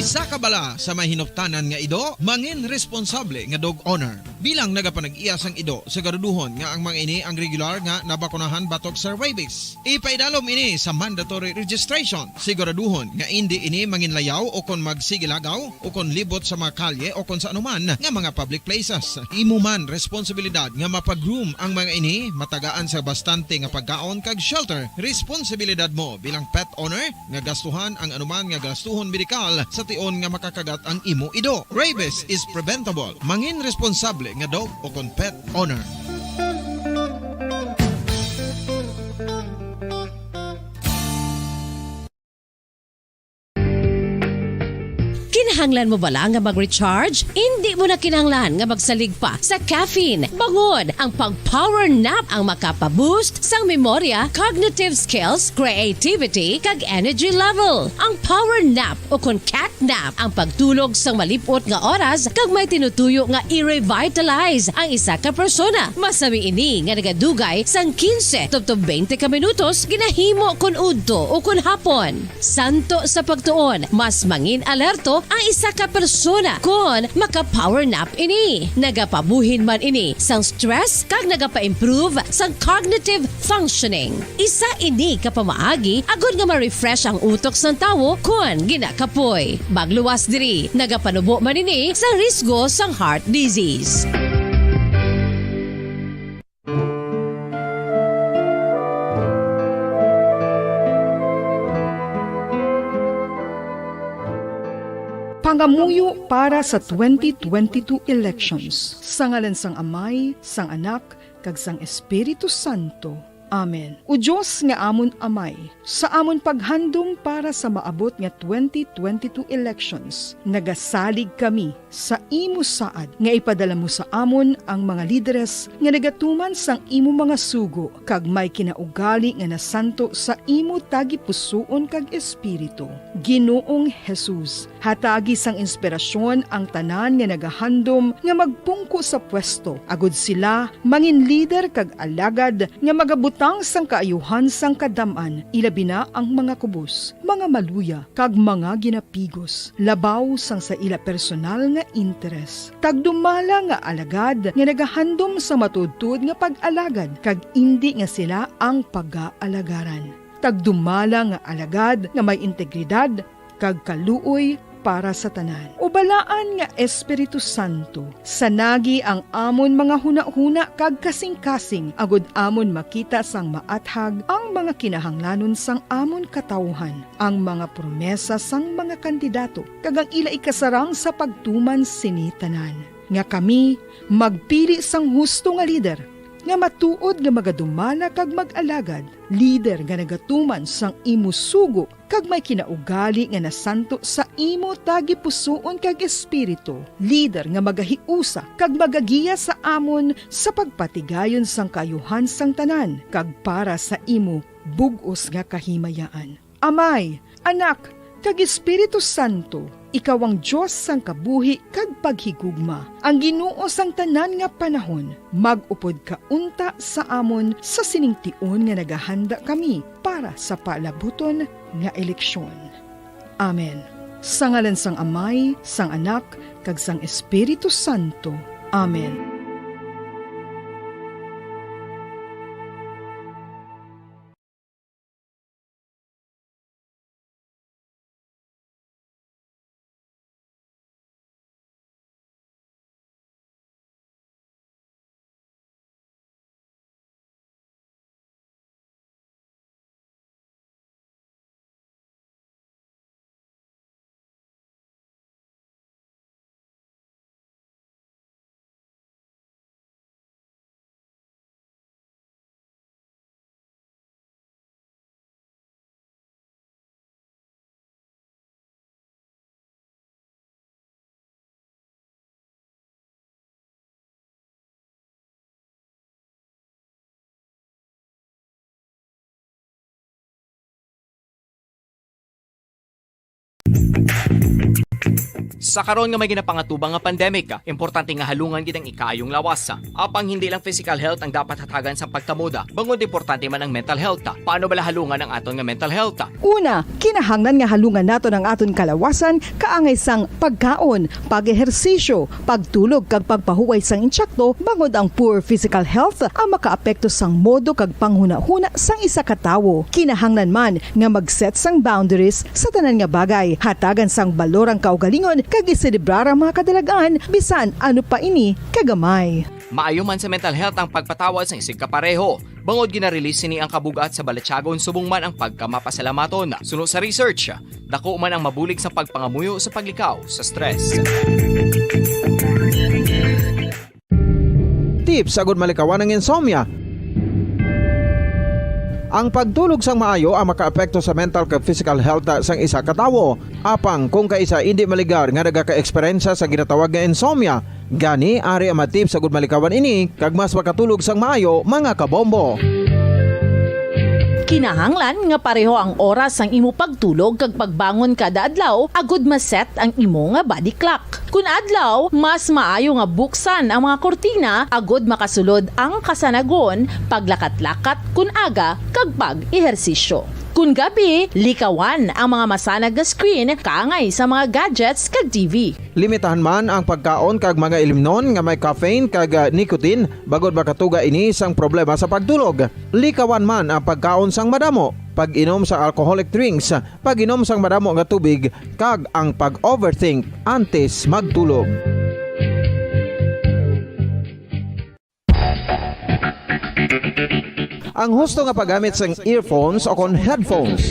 Isa ka bala sa may hinuptanan nga ido, mangin responsable nga dog owner. Bilang nagapanag-iya sang ido, siguraduhon nga ang mga ini ang regular nga nabakunahan batok sa rabies. Ipaidalom ini sa mandatory registration. Siguraduhon nga indi ini manginlayaw o kon magsigilagaw o kon libot sa mga kalye o kon sa anuman nga mga public places. Imo man responsibilidad nga mapa-groom ang mga ini, matagaan sa bastante nga pagkaon kag shelter. Responsibilidad mo bilang pet owner nga gastuhan ang anuman nga gastuhon medikal sa tion nga makakagat ang imo ido. Rabies is preventable. Mangin responsable nga dog o kon pet owner. Kinahanglan mo bala nga mag-recharge? Indi mo na kinahanglan nga magsalig pa sa caffeine. Bangod ang pag-power nap ang makapa-boost sang memorya, cognitive skills, creativity, kag energy level. Ang power nap o kon cat nap ang pagtulog sang malip-ot nga oras kag may tinutuyo nga i-revitalize ang isa ka persona. Masami ini nga nagadugay sang quince tubtob twenty ka minutos ginahimo kon udto o kon hapon. Santo sa pagtuon, mas mangin alerto ang isa ka persona kon maka-power nap ini. Nagapabuhin man ini sang stress kag nagapa-improve sang cognitive functioning. Isa ini ka pamaagi agud nga ma-refresh ang utok sang tawo kon ginakapoy. Magluwas diri, nagapanubo man ini sa risgo sang heart disease. Pangamuyo para sa twenty twenty-two elections. Sa ngalan sang Amay, sang Anak, kag sang Espiritu Santo. Amen. O Dios nga amon Amay, sa amon paghandom para sa maabot nga twenty twenty-two elections, nagasalig kami sa imo saad nga ipadala mo sa amon ang mga lideres nga nagatuman sang imo mga sugo kag may kinaugali nga nasanto sa imo tagipusoon kag espiritu. Ginoong Jesus, hatagi sang inspirasyon ang tanan nga nagahandom nga magpungko sa pwesto, agud sila mangin lider kag alagad nga magabut-, Tang sang kaayuhan sang kadam-an, ilabi na ang mga kubos, mga maluya, kag mga ginapigos, labaw sang sa ila personal nga interes. Tagdumala nga alagad nga nagahandom sa matuodtuod nga pag-alagad, kag indi nga sila ang pagaalagarang. Tagdumala nga alagad nga may integridad kag kaluoy para sa tanan. O Balaan nga Espiritu Santo, sanagi ang amon mga hunahuna kag kasingkasing, agod amon makita sang maathag ang mga kinahanglanon sang amon katawuhan, ang mga promesa sang mga kandidato, kag ang ila ikasarang sa pagtuman sini tanan, nga kami magpili sang husto nga lider, nga matuod nga magadumala kag mag-alagad, lider nga nagatuman sang imo sugo kag may kinaugali nga nasanto sa imo tagipusoon kag espiritu, lider nga magahiusa kag magagiya sa amon sa pagpatigayon sang kaayuhan sang tanan kag para sa imo bug-os nga kahimayaan. Amay, Anak, kag Espiritu Santo, ikaw ang Dios sang kabuhi kag paghigugma, ang Ginoo sang tanan nga panahon. Mag-upod ka unta sa amon sa sining tion nga nagahanda kami para sa palabuton nga eleksyon. Amen. Sa ngalan sang Amay, sang Anak, kag sang Espiritu Santo. Amen. Sa karon nga may ginapangatubang nga pandemic, importante nga halungan gid ang ikaayong lawas. Apang hindi lang physical health ang dapat hatagan sa pagtamod, bangod importante man ang mental health. Paano bala halungan ang aton nga mental health? Una, kinahanglan nga halungan naton ang aton kalawasan kaangay sang pagkaon, pag-ehersisyo, pagtulog kag pagpahuway sang insakto, bangod ang poor physical health ang makaapekto sang modo kag panghunahuna sang isa ka tawo. Kinahanglan man nga mag-set sang boundaries sa tanan nga bagay, hatagan sang balor ang kaugalingon kag iselebrar ang mga kadalag-an, bisan ano pa ini kagamay. Maayo man sa mental health ang pagpatawad sang isigkapareho. Bangod gina-release sini ang kabug-at sa balatyagon subong man ang pagkamapasalamaton. Suno sa research, dako man ang mabulig sa pagpangamuyo sa paglikaw sa stress. Tips agud malikawan ang insomnia. Ang pagtulog sang maayo ang makaapekto sa mental kag physical health sang isa ka tawo. Apang kung kaisa indi maligar nga nagaka-eksperyensya sa ginatawag nga insomnia, gani ari ang mga tips agud malikawan ini kag mas makatulog sang maayo, mga kabombo. Kinahanglan nga pareho ang oras sang imo pagtulog kag pagbangon kada adlaw agud ma-set ang imo nga body clock. Kun adlaw, mas maayo nga buksan ang mga kurtina agud makasulod ang kasanagon, paglakat-lakat kun aga, kag pag-ehersisyo. Kun gabi, likawan ang mga masanag nga screen kaangay sa mga gadgets kag T V. Limitahan man ang pagkaon kag mga ilimnon nga may caffeine kag, ah, nicotine, bangod makatuga ini sang problema sa pagtulog. Likawan man ang pagkaon sang madamo, pag-inom sa alcoholic drinks, pag-inom sang madamo nga tubig, kag ang pag-overthink antes magtulog. Ang husto nga paggamit sang earphones o kon headphones.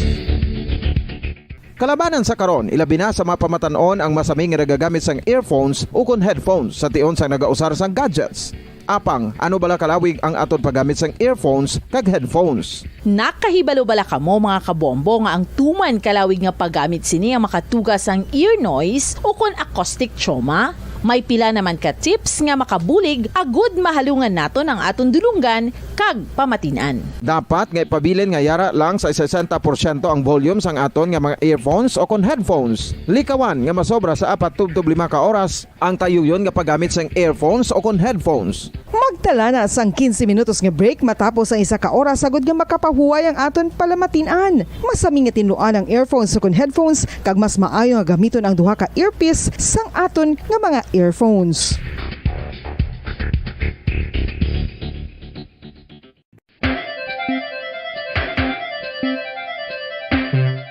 Kalabanan sa karon, ilabi na sa mga pamatan-on ang masami nga nagagamit sang earphones o kon headphones sa tion sang nagausar sang gadgets. Apang, ano bala kalawig ang aton paggamit sang earphones kag headphones? Nakahibalo bala kamo, mga kabombo, nga ang tuman kalawig nga paggamit sini ang makatuga sang ear noise o kon acoustic trauma? May pila naman ka tips nga makabulig agud mahalungan naton ang aton dulonggan kag pamatin-an. Dapat nga ipabilin nga yara lang sa sesenta porsyento ang volume sang aton nga mga earphones o kon headphones. Likawan nga masobra sa apat tubtob lima ka oras ang tayuyon nga paggamit sang earphones o kon headphones. Magtala na sang quince minutos nga break matapos ang isa ka oras, agud nga makapahuway ang aton palamatin-an. Masami nga tinluan ang earphones o kon headphones, kag mas maayo nga gamiton ang duha ka earpiece sang aton nga mga earphones.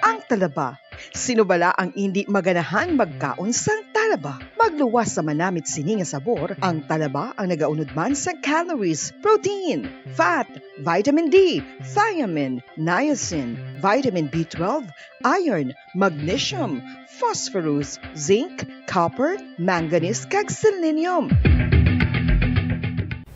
Ang talaba. Sino bala ang indi maganahan magkaon sang talaba? Magluwas sa manamit sini nga sabor, ang talaba ang nagaunod man sang calories, protein, fat, vitamin D, thiamine, niacin, vitamin B twelve, iron, magnesium, phosphorus, zinc, copper, manganese, kag selenium.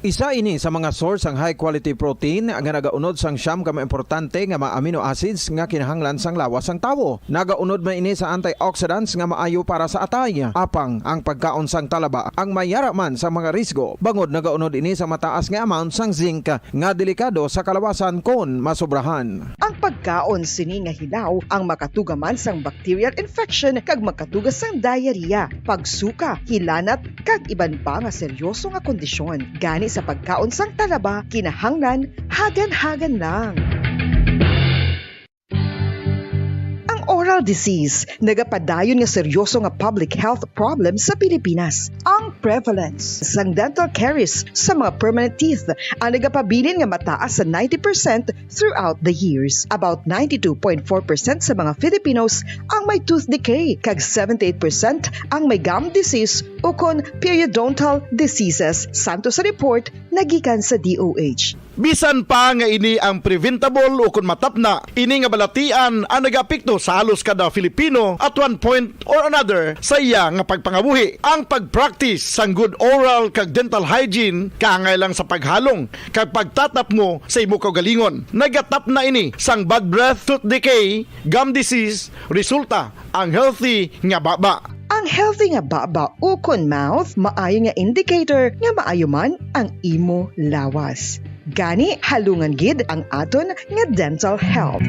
Isa ini sa mga source sang high quality protein nga nagaunod sang siyam ka mga importante nga mga amino acids nga kinahanglan sang lawas sang tawo. Nagaunod man ini sa antioxidants nga maayo para sa atay. Apang ang pagkaon sang talaba ang mayara man sa mga risgo, bangod nagaunod ini sa mataas nga amount sang zinc nga delikado sa kalawasan kon masobrahan. Ang pagkaon sini nga hilaw ang makatuga man sang bacterial infection kag makatuga sang diarrhea, pagsuka, hilanat, kag iban pa nga seryoso nga kondisyon. Gani sa pagkaon sang talaba, kinahanglan hagan-hagan lang. Ang oral disease nagapadayon nga seryoso nga public health problem sa Pilipinas. Ang prevalence sang dental caries sa mga permanent teeth ang nagapabilin nga mataas sa ninety percent throughout the years. About ninety-two point four percent sa mga Filipinos ang may tooth decay, kag seventy-eight percent ang may gum disease ukon periodontal diseases, santo sa report nagikan sa D O H. Bisan pa nga ini ang preventable ukon matapna, ini nga balatian ang nagaapekto sa halos kada Filipino at one point or another sa iya nga pagpangabuhi. Ang pag-practice sang good oral kag dental hygiene, kaangay lang sa paghalong kag pagtatapngo sa imo kaugalingon. Nagatapna ini sang bad breath, tooth decay, gum disease, resulta ang healthy nga baba. Ang healthy nga baba ukon mouth maayo nga indicator nga maayo man ang imo lawas. Gani, halungan gid ang aton nga dental health.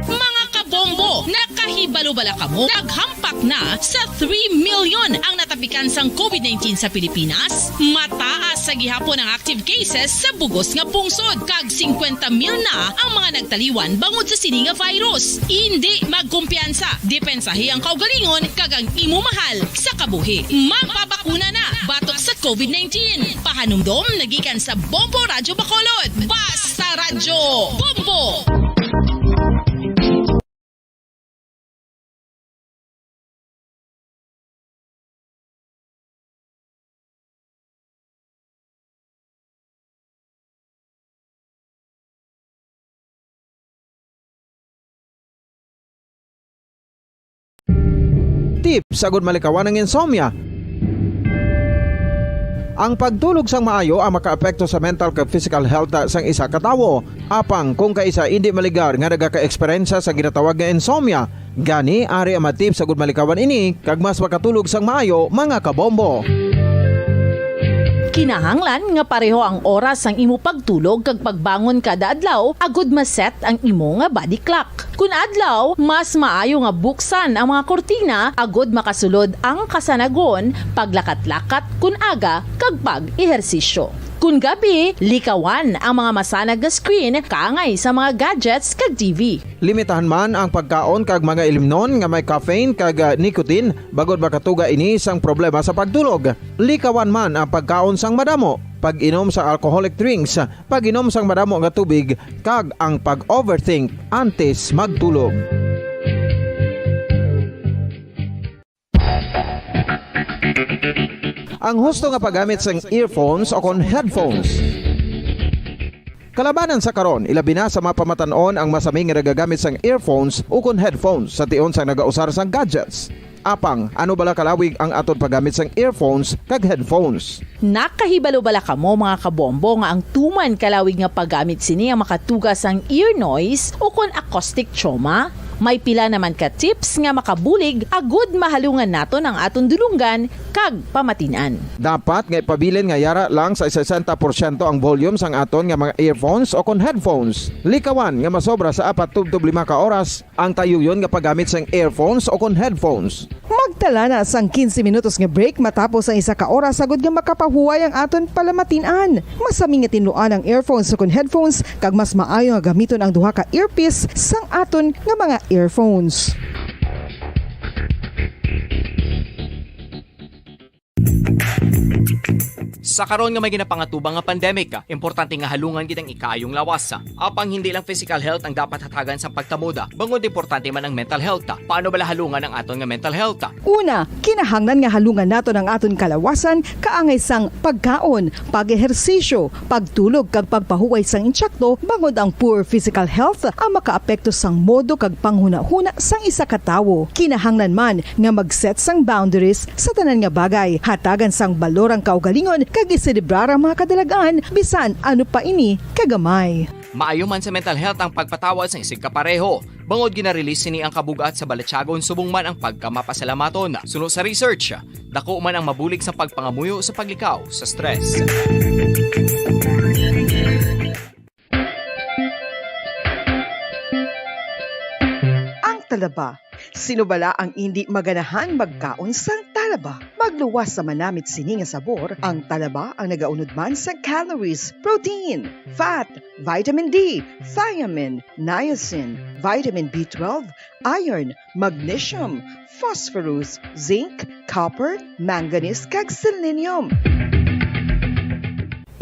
Mga kabombo, nakahibalo bala kamo? Naghampak na sa three million ang natapikan sang covid nineteen sa Pilipinas. Mataas sa gihapon ang active cases sa bugos nga pungsod, kag singkwenta mil na ang mga nagtaliwan bangod sa sini nga virus. Indi magkumpiyansa, depensahi ang kaugalingon kag ang imo mahal sa kabuhi. Magpabakuna na batok sa covid nineteen. Pahanumdom nagikan sa Bombo Radyo Bacolod. Basta Radyo Bombo! Tips agud malikawan ang insomnia. Ang pagtulog sang maayo ang makaapekto sa mental kag physical health sang isa ka tawo. Apang kung kaisa indi maligar nga nagaka-eksperyensya sa ginatawag nga insomnia, gani ari ang mga tips agud malikawan ini kag mas makatulog sang maayo, mga kabombo. Kinahanglan nga pareho ang oras sang imo pagtulog kag pagbangon kada adlaw agud ma-set ang imo nga body clock. Kun adlaw, mas maayo nga buksan ang mga kurtina agud makasulod ang kasanagon, paglakat-lakat kun aga, kag pag-ehersisyo. Kun gabi, likawan ang mga masanag nga screen kaangay sa mga gadgets kag T V. Limitahan man ang pagkaon kag mga ilimnon nga may caffeine kag, ah, nicotine, bangod makatuga ini sang problema sa pagtulog. Likawan man ang pagkaon sang madamo, pag-inom sa alcoholic drinks, pag-inom sang madamo nga tubig, kag ang pag-overthink antes magtulog. Ang husto nga paggamit sang earphones o kon headphones. Kalabanan sa karon, ilabi na sa mga pamatan-on ang masami nga nagagamit sang earphones o kon headphones sa tion sang nagausar sang gadgets. Apang, ano bala kalawig ang aton paggamit sang earphones kag headphones? Nakahibalo bala kamo, mga kabombo, nga ang tuman kalawig nga paggamit sini ang makatuga sang ear noise o kon acoustic trauma? May pila naman ka tips nga makabulig agud mahalungan naton ang aton dulonggan kag pamatin-an. Dapat nga ipabilin nga yara lang sa sesenta porsyento ang volume sang aton nga mga earphones o kon headphones. Likawan nga masobra sa apat tubtob lima ka oras ang tayuyon nga paggamit sang earphones o kon headphones. Magtala na sang quince minutos nga break matapos ang isa ka oras agud nga makapahuway ang aton palamatin-an. Masami nga tinluan ang earphones o kon headphones, kag mas maayo nga gamiton ang duha ka earpiece sang aton nga mga earphones. Sa karon nga may ginapangatubang nga pandemic, importante nga halungan gid ang ikaayong lawas. Apang hindi lang physical health ang dapat hatagan sa pagtamod, bangod importante man ang mental health. Paano bala halungan ang aton nga mental health? Una, kinahanglan nga halungan naton ang aton kalawasan kaangay sang pagkaon, pag-ehersisyo, pagtulog kag pagpahuway sang insakto, bangod ang poor physical health ang makaapekto sang modo kag panghunahuna sang isa ka tawo. Kinahanglan man nga mag-set sang boundaries sa tanan nga bagay, hatagan sang balor ang kaugalingon kag iselebrar ang mga kadalagan, bisan ano pa ini kagamay. Maayo man sa mental health ang pagpatawad sang isigkapareho, bangod gina-release sini ang kabug-at sa balatyagon subong man ang pagkamapasalamaton. Suno sa research, dako man ang mabulig sa pagpangamuyo sa paglikaw sa stress. Ang talaba. Sino bala ang indi maganahan magkaon sang talaba? Magluwas sa manamit sini nga sabor, ang talaba ang nagaunod man sa calories, protein, fat, vitamin D, thiamine, niacin, vitamin B twelve, iron, magnesium, phosphorus, zinc, copper, manganese, kag selenium.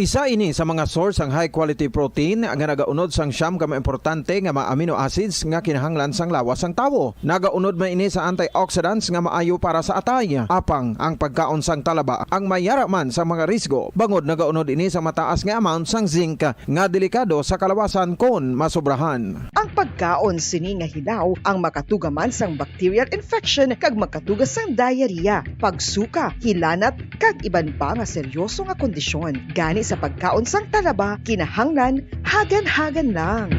Isa ini sa mga source sang high quality protein nga nagaunod sang siyam ka mga importante nga mga amino acids nga kinahanglan sang lawas sang tawo. Nagaunod man ini sa antioxidants nga maayo para sa atay. Apang ang pagkaon sang talaba ang may yara man sa mga risgo, bangod nagaunod ini sa mataas nga amount sang zinc nga delikado sa kalawasan kon masobrahan. Ang pagkaon sini nga hilaw ang makatuga man sang bacterial infection kag makatuga sang diarrhea, pagsuka, hilanat, kag iban pa nga seryoso nga kondisyon. Gani sa pagkaon sang talaba, kinahanglan hagan-hagan lang.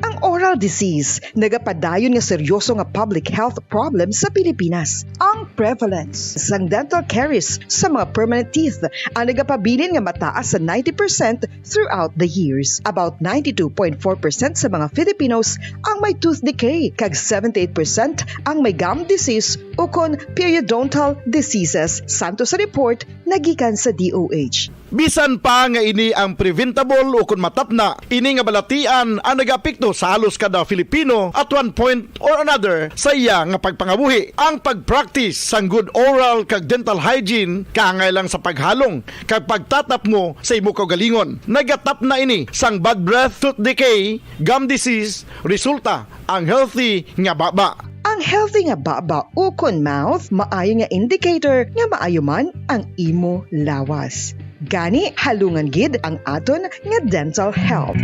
Ang oral disease nagapadayon nga seryoso nga public health problem sa Pilipinas. Ang prevalence sang dental caries sa mga permanent teeth ang nagapabilin nga mataas sa ninety percent throughout the years. About ninety-two point four percent sa mga Filipinos ang may tooth decay, kag seventy-eight percent ang may gum disease ukon periodontal diseases, santo sa report nga gikan sa D O H. Bisan pa nga ini ang preventable ukon matapna, ini nga balatian ang nagaapekto sa halos kada Filipino at one point or another sa iya nga pagpangabuhi. Ang pag-practice sang good oral kag dental hygiene kaangay lang sa paghalong kag pagtatapmo sa imo kaugalingon. Nagatapna ini sang bad breath, tooth decay, gum disease, resulta ang healthy nga baba. Ang healthy nga baba ukon mouth maayo nga indicator nga maayo man ang imo lawas. Gani, halungan gid ang aton nga dental health.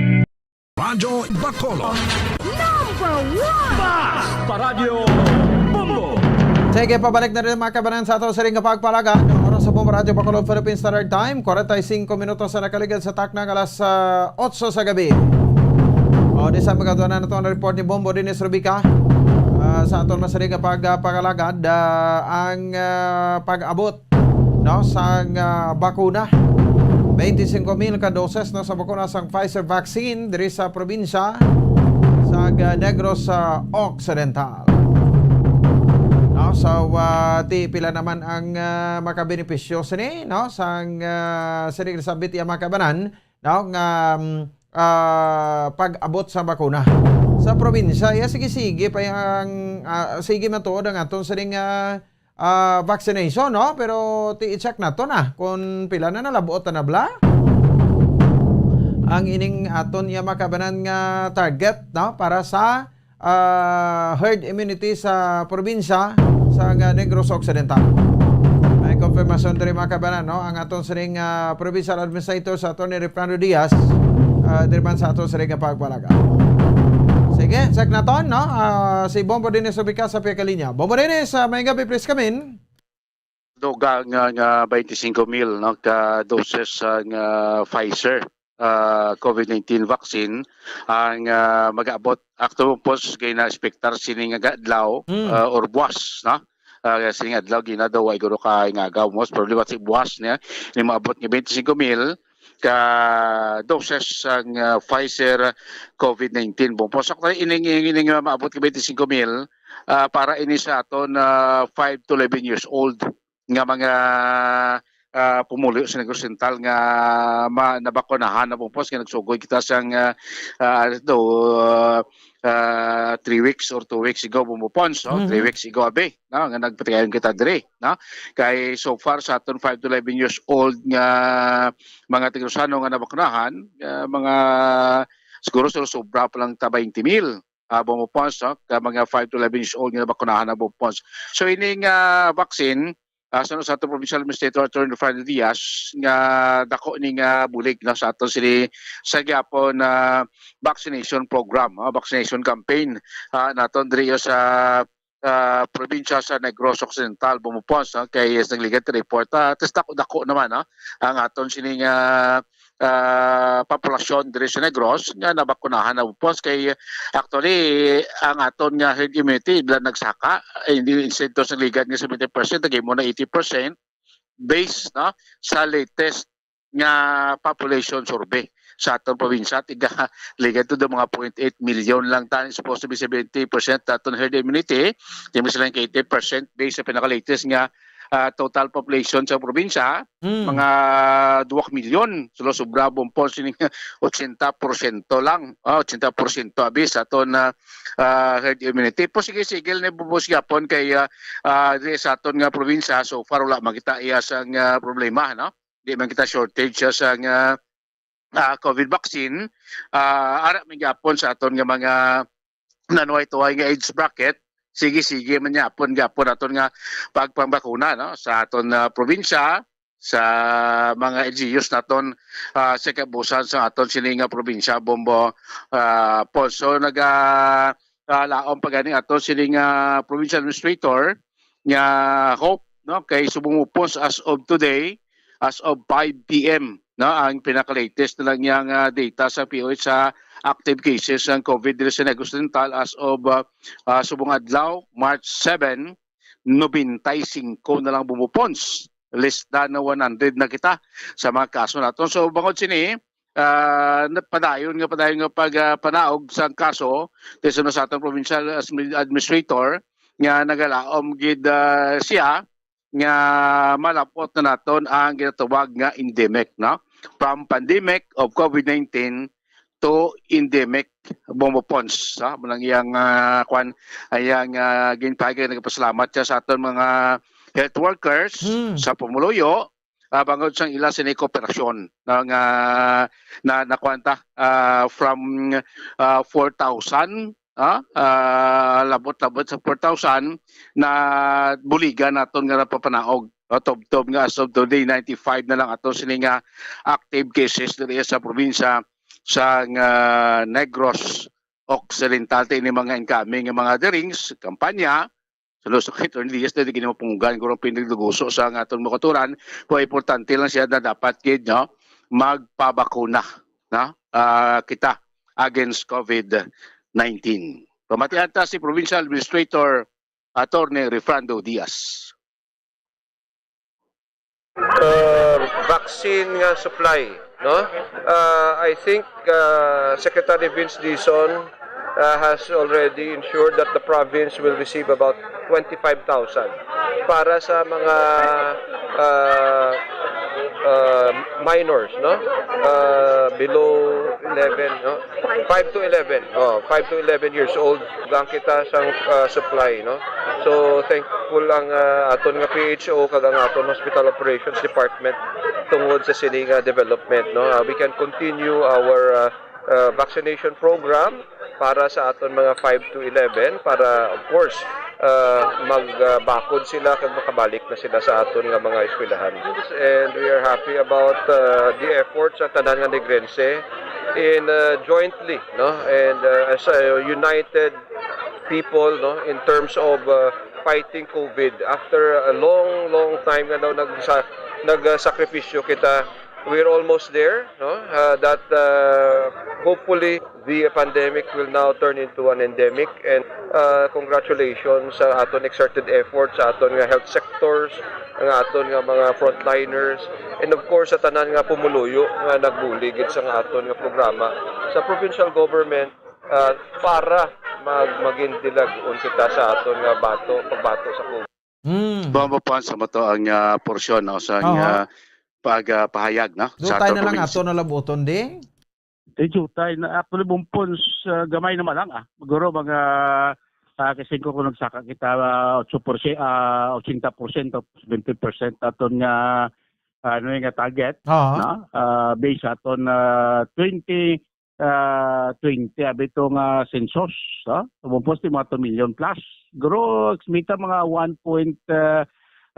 Radyo Bacolod. Number one! Bas! Paradyo Bombo! Sige, pabalik na rin, mga kabanan, sa ato siring nga pagpalagad. Ang oras sa Bombo Radyo Bacolod Philippine Standard Time, forty-five minutos sa nakaligad sa takna nga alas, ah, otso sa gabi. O, di sa magatuan na ito ang report ni Bombo Dennis Rubica. Ah, sa aton masiring nga pag, ah, pangalagad, ah, ang, ah, pag-abot, no, sang, ah, bakuna. Twenty-five mil ka doses, no, sa bakuna sang Pfizer vaccine diri sa probinsya sa, ah, Negros, ah, Occidental. No, so, ah, ti pila naman ang, ah, makabenepisyo sini, no, sang, ah, sini sa bitya, mga kabanan, no, nga, um, ah, pag-abot sa bakuna sa probinsya. Ya, sige, sige pa yang, ah, sige, matuod ang aton sining, ah, ah, vaccination, no? Pero ti i-check nato na kung pila na, nalabot na bala ang ining aton ya makabanan nga target, no, para sa, ah, herd immunity sa probinsya sa, ah, Negros Occidental. May konfirmasyon diri, mga kabanan, no? Ang aton sining, ah, provincial administrator sa Attorney Refrando Diaz, ah, diri man sa aton sining nga pagpalaga. Sige, check naton, no? Ah, si Bombo Dennis Rubica sa pihak linya. Bombo Dennis, ah, may gabi, please come in. Dugang nga, nga twenty-five mil, no, ka doses sa nga Pfizer. ah, COVID nineteen vaccine ang, ah, mag-abot. Actually, pos kay na-expectar sining nga adlaw, Mm. ah, or buwas, no? Ah, sining adlaw, gina daw, ay guro ka nga agaw, most probably, what's buwas niya, ini maabot nga twenty-five mil ka doses ang, ah, Pfizer COVID nineteen. Bon, pos, actually, ining, ining, ining maabot nga twenty-five mil, ah, para ini sa aton, ah, five to eleven years old nga mga, ah, pumuluyo sa Negros Oriental nga ma-, nabakunahan na, bon, pos, nga nagsugoy kita sang, ah, ah, ano to, ah, ah, three weeks or two weeks ago, bon, bon, pos, no? Mhm. Three weeks ago, abi, no? Nga nagpatigayon kita diri, no? Kay so far sa aton five to eleven years old nga mga Tigrosano nga nabakunahan, ah, mga siguro so-, sobra pa lang ta twenty mil, ah, bon, bon, pos, no? Ka mga five to eleven years old nga nabakunahan na, bon, pos. So, ini nga vaccine, ah, sa, sa aton provincial administrator, Attorney Fernando Diaz, nga dako ni nga bulig, no, sa aton sini sa gyapon na vaccination program, ah, vaccination campaign, ah, naton diri sa, ah, probinsya sa Negros Occidental, bon, bon, pos, no, kay sa nagligad report, ah, tas dako-dako naman, no, ang aton sini nga, ah, populasyon diri sa Negros nga nabakunahan na, bon, pos, kay actually ang aton nga herd immunity bila nagsaka, eh, hindi, instead to sa ligad nga seventy percent, lagi mo na eighty percent based, no, sa latest nga population survey sa aton probinsya. Tiga, ligad to do mga point eight million lang tan, supposed to be seventy percent aton herd immunity. Di mo silang eighty percent based sa pinaka-latest nga, ah, total population sa probinsya. Mm. Mga duwa ka milyon. So, sobra, bon, pos, sining ochenta porsyento lang. Ah, ochenta porsyento abi sa aton, ah, ah, herd immunity. Po, sige, sige, ni bubos gyapon kay, ah, ah, diri sa aton nga probinsya, so far, wala makita iya sang, ah, problema, no? Di man kita shortage siya sang, ah, ah, COVID vaccine. Ah, ara man gyapon sa aton nga mga nanuway-tuway nga age bracket, sige-sige man gyapon, gyapon aton nga pagpambakuna, no, sa aton, ah, probinsya, sa mga L G Us naton, ah, sa kabusan sa aton sini nga probinsya, Bombo, ah, Pons. So, naga, ah, laom pa gani aton sini nga provincial administrator nga hope, no, kay subong mo, Pons, as of today, as of five P M, no, ang pinaka-latest na lang yang, ah, data sa P O H sa active cases ng COVID diri sa Negros Oriental as of, ah, ah, subong adlaw, March seven, nobenta y singko na lang, Bombo, Pons. Less than one hundred na kita sa mga kaso naton. So, bangod sini, ah, na-, padayon nga, padayon nga pag, ah, panaog sang kaso, diri sa aton provincial as-, administrator, nga nagalaom gid, ah, siya nga malapot na naton ang ginatawag nga endemic, no? From pandemic of COVID nineteen to endemic, Bombo, Pons, ha? Mao lang iyang, ah, kwan, iyang, ah, ginpahayag, nagpasalamat siya sa aton mga health workers Hmm. sa pumuluyo, ah, bangod sang ila sini kooperasyon na nga, na, na kwan ta, ah, from, ah, four thousand, ah, ah, labot-labot sa four thousand na buligan naton nga napapanaog. Ah, tubtob nga as of today, ninety-five na lang ato sini nga active cases diri sa probinsya sa, ah, Negros Occidental. Ini mga incoming nga mga hearings, kampanya, sa Luzon, kay Attorney Diaz, na di gini mapunggan, guro, pinagluguso sa nga aton mga kauturan. Pero importante lang siya na dapat gid, no, magpabakuna, no, ah, kita against COVID nineteen. Pamatian ta si Provincial Administrator Attorney Refrando Diaz. Uh, vaccine nga supply, no? Uh, I think, uh, Secretary Vince Dizon, uh, has already ensured that the province will receive about twenty-five thousand para sa mga, uh, uh, minors, no? Uh, below eleven, no? Five to eleven. Oh, five to eleven years old lang kita sang, uh, supply, no? So, thankful ang, uh, aton nga P H O kag ang aton Hospital Operations Department tungod sa sini nga development, no? Uh, we can continue our, uh, uh, vaccination program para sa aton mga five to eleven para, of course, uh, magbakod sila kag makabalik na sila sa aton nga mga eskwelahan. And we are happy about, uh, the efforts sa tanan nga Negrense in, uh, jointly, no, and, uh, as a united people, no, in terms of, uh, fighting COVID. After a long, long time nga daw nagsa-, nagsakripisyo kita We're almost there, no? Uh, that, uh, hopefully the pandemic will now turn into an endemic, and, uh, congratulations sa aton exerted efforts, sa aton nga health sectors, ang aton nga mga frontliners, and of course sa tanan nga pumuluyo nga nagbuligid sa nga aton nga programa sa provincial government, uh, para mag maging dilag-on kita sa aton nga bato, pagbato sa COVID. Mm. Bombo Pons, sa mo to ang, ah, porsyon, no, sa, aha, ah, pag, ah, pahayag, no, sa aton probinsya. Dutay na lang ato na labuton, ding? Di, dutay na. Actually, Bombo Pons, ah, gamay naman lang, ah. Siguro mga, ah, kasi kung nagsaka kita, ah, otso porsyento, ah, ochenta porsyento, twenty percent aton nga, ano nga target, aha, no? Ah, based aton, ah, twenty, ah, twenty, abi to nga census, ha? Tapos di mga two million plus. Guro, expecta mga one point, ah,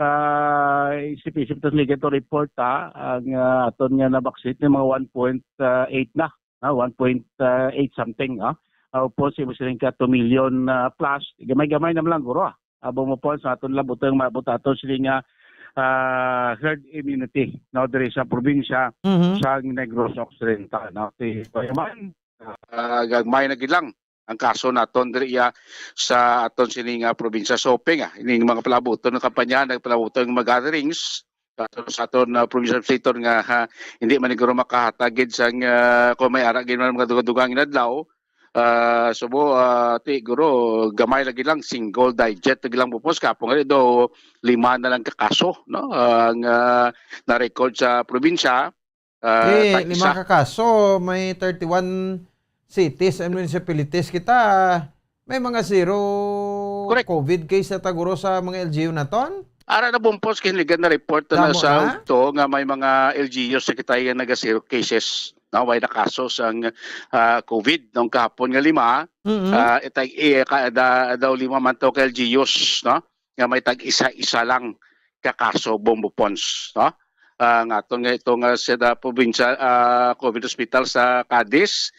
ah, isip-isip tas ligid to report, ha? Ang, ah, aton nga na-vaccinate ni mga one point eight na, ha? One point eight something, ha? Tapos, imo siling ka two million, ah, plus. Gamay-gamay naman lang, guro, ah. Abo mo po sa aton labot ang maabot aton sini nga, ah, herd immunity, no, diri sa probinsya, mhm, sa Negros Occidental, no? Ti Bayaman, ah, gagmay na gid lang ang kaso naton diri, ah, sa aton sini nga probinsya. So, open, ah, ining mga palabuton nga kampanya, nagpalabuton nga mga gatherings sa aton, sa aton, ah, provincial legislator nga, ha, hindi man siguro makahatag gid sang, ah, kung may ara gid man mga dugang-dugang inadlaw, ah, subo, ah, ti, guro, gamay lagi lang, single digit lagi lang, Bombo Pons, kapon nga daw lima na lang ka kaso, no? Ang, ah, na-record sa probinsya, ah, eh, tag-isa. Lima ka kaso, may thirty-one cities and municipalities kita. May mga zero, correct, COVID case na ta, guro, sa mga L G U naton? Ara na, Bombo Pons, kinligan na report na. Damo sa na? Ugto nga may mga L G Us sa kita nga naga-zero cases. No, way na kaso sang, ah, COVID nung kahapon nga lima, mm-hmm, ah, itag, eh, ka-, da-, daw lima man to ka L G Us, no? Nga may tag-isa-isa lang ka kaso, Bombo Pons, no? Ah, nga aton nga ito nga sa da-, provincial, ah, COVID hospital sa Cadiz,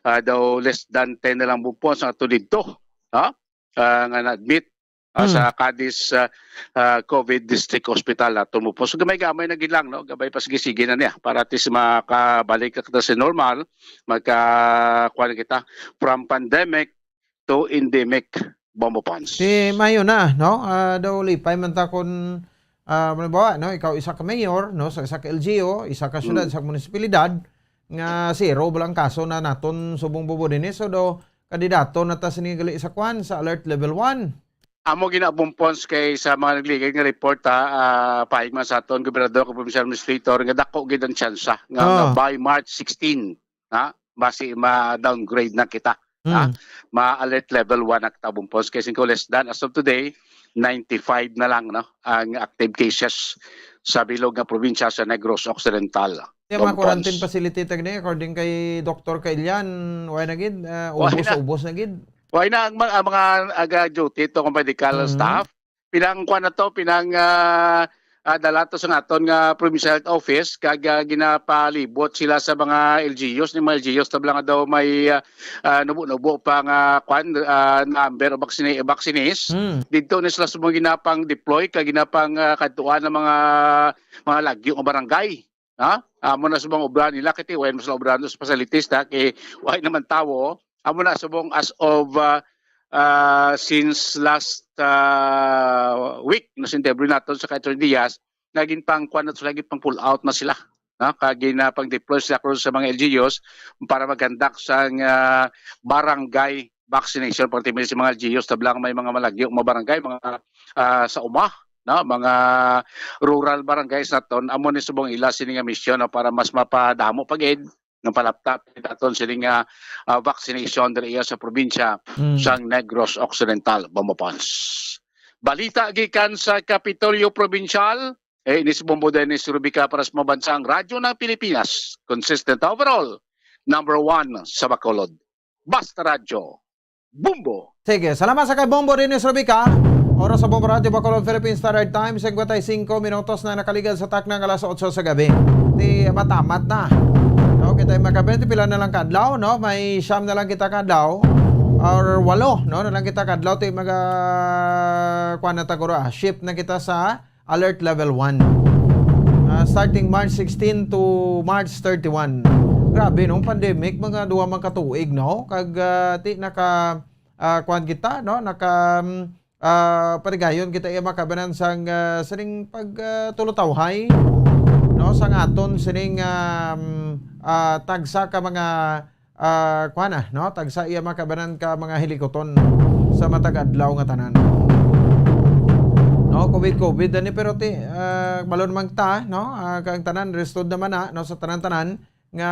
ah, daw less than ten na lang, Bombo Pons, ang ato didto, no? Ah, nga na-admit, ah, hmm, sa Cadiz, ah, ah, COVID District Hospital, ah, Bombo Pons. So, gamay-gamay na gid lang, no? Gamay pa, sige-sige na niya para at least makabalik na kita sa normal, magka-, kuwan kita, from pandemic to endemic, Bombo Pons. Ti maayo na, no? Ah, daw lipay man ta kun, ah, halimbawa, no, ikaw isa ka mayor, no, sa isa ka L G U, isa ka syudad, hmm, isa ka munisipalidad, nga zero ba lang kaso na naton subong, Bombo, dinhi. So, daw kandidato na ta sini gali sa kwan, sa alert level one. Amo gina, Bombo Pons, kay sa mga nagligid nga report, ha, ah, paig man sa aton gobernador kag provincial administrator nga dako gid ang tsansa nga, nga, ah, by March sixteen, ha, basi ma-downgrade na kita, ha? Mm. Ma-alert level one na kita, Bombo Pons, kay singko less than, as of today, ninety-five na lang, no, ang active cases sa bilog nga probinsya sa Negros Occidental, Bombo Pons. Yung mga quarantine facility tag ni, according kay Doktor Kailian, wala na gid, ah, wala na, ubos na, ubos na gid. Wala na ang mga, ang mga aga-duty to, kung medical, mm, staff. Pinang kuwan na to, pinang, ah, ah, dala to sa aton nga provincial health office, kag, ah, ginapalibot sila sa mga L G Us, ni mga L G Us tabla nga daw may, ah, ah, nubo-nubo pa nga kuwan, ah, number of vaccine-, vaccinees. Hmm. Didto ni sila sa mga ginapang-deploy, kag ginapang, ah, kadtuan ng mga, mga lagyo nga barangay. Ha? Amo na subong obra nila, kay ti, way na sila obra sa facilities, ta, kay way naman tawo. Amo na subong as of, ah, ah, since last, ah, week, no, since debris naton sa kay Attorney Diaz, nga ginpangkuan na sila, ginpang-pull out na sila, no? Kag ginapang-deploy sila karon sa mga L G Us para mag-conduct sang, ah, barangay vaccination, particularly sa mga L G Us, tabla nga may mga malagyo, mga barangay, mga, ah, sa uma, no, mga rural barangays naton, amo ni subong ila sini nga misyon, no, para mas mapadamo pa gid nga palapta naton sini nga, ah, vaccination diri iya sa probinsya, mm, sang Negros Occidental, Bombo Pons. Balita gikan sa Kapitolyo Probinsyal, eh, ini si Bombo Dennis Rubica para sa Mabansang Radyo ng Pilipinas, consistent overall, number one sa Bacolod. Basta Radyo, Bombo. Sige, salamat sa kay Bombo Dennis Rubica. Oras sa Bombo Radyo Bacolod, Philippine Standard Time, singkwenta y singko minutos na nakaligad sa takna nga alas otso sa gabi. Ti matamat na. No, kita makabente, pila na lang kadlaw, no? May siyam na lang kita kadlaw. Or walo, no? Na lang kita kadlaw, ti maga-, kuwan na ta guro, ah. Shift na kita sa alert level one. Ah, starting March sixteen to March thirty-one. Grabe, no? Pandemic, mga duha man ka tuig, no? Kag, ah, ti naka, ah, kuwan kita, no? Naka, mm, ah, parigayon kita iya makabanan sang, ah, sining pag, ah, tulutawhay, no? Sang aton sining, um, ah, tagsa ka mga, ah, kuwan na, no? Tagsa iya makabanan ka mga hilikuton sa matag adlaw nga tanan. No, COVID, COVID ani, pero ti, ah, balon man ta, no? Ah, kang tanan, restod naman na, no, sa tanan-tanan nga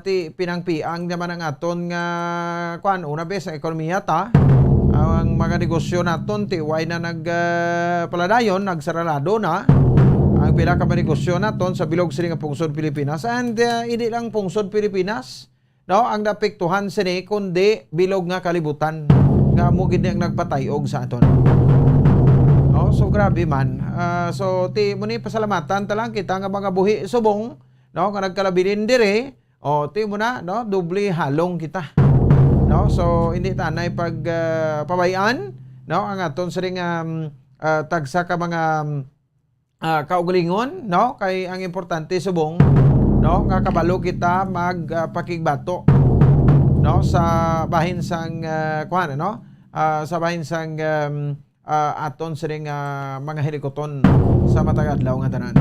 ti pinangpiang naman ang aton nga, kuwan, una, bes, ang ekonomiya ta, ang mga negosyo naton ti way na nag, ah, paladayon, nagsaralado na ang pila ka mga negosyo naton sa bilog sini nga pungsod Pilipinas. And, ah, hindi lang pungsod Pilipinas, no, ang naapektuhan sini, kundi bilog nga kalibutan nga amo gid ni ang nagpatay-og sa aton. No, so grabe man. Ah, so ti mo ni pasalamatan ta lang kita nga mga buhi subong, no, nga nagkalabilin diri. O ti mo na, no, doble halong kita. No, so hindi tanay pag, ah, pabay-an, no, ang aton sining, um, ah, tagsa ka mga, um, ah, kaugalingon, no? Kay ang importante subong, no, nga kabalo kita mag, ah, pakigbato, no, sa bahin sang, ah, kuwan, no? Ah, sa bahin sang, um, ah, aton sining, ah, mga hilikuton sa matag adlaw nga tanan.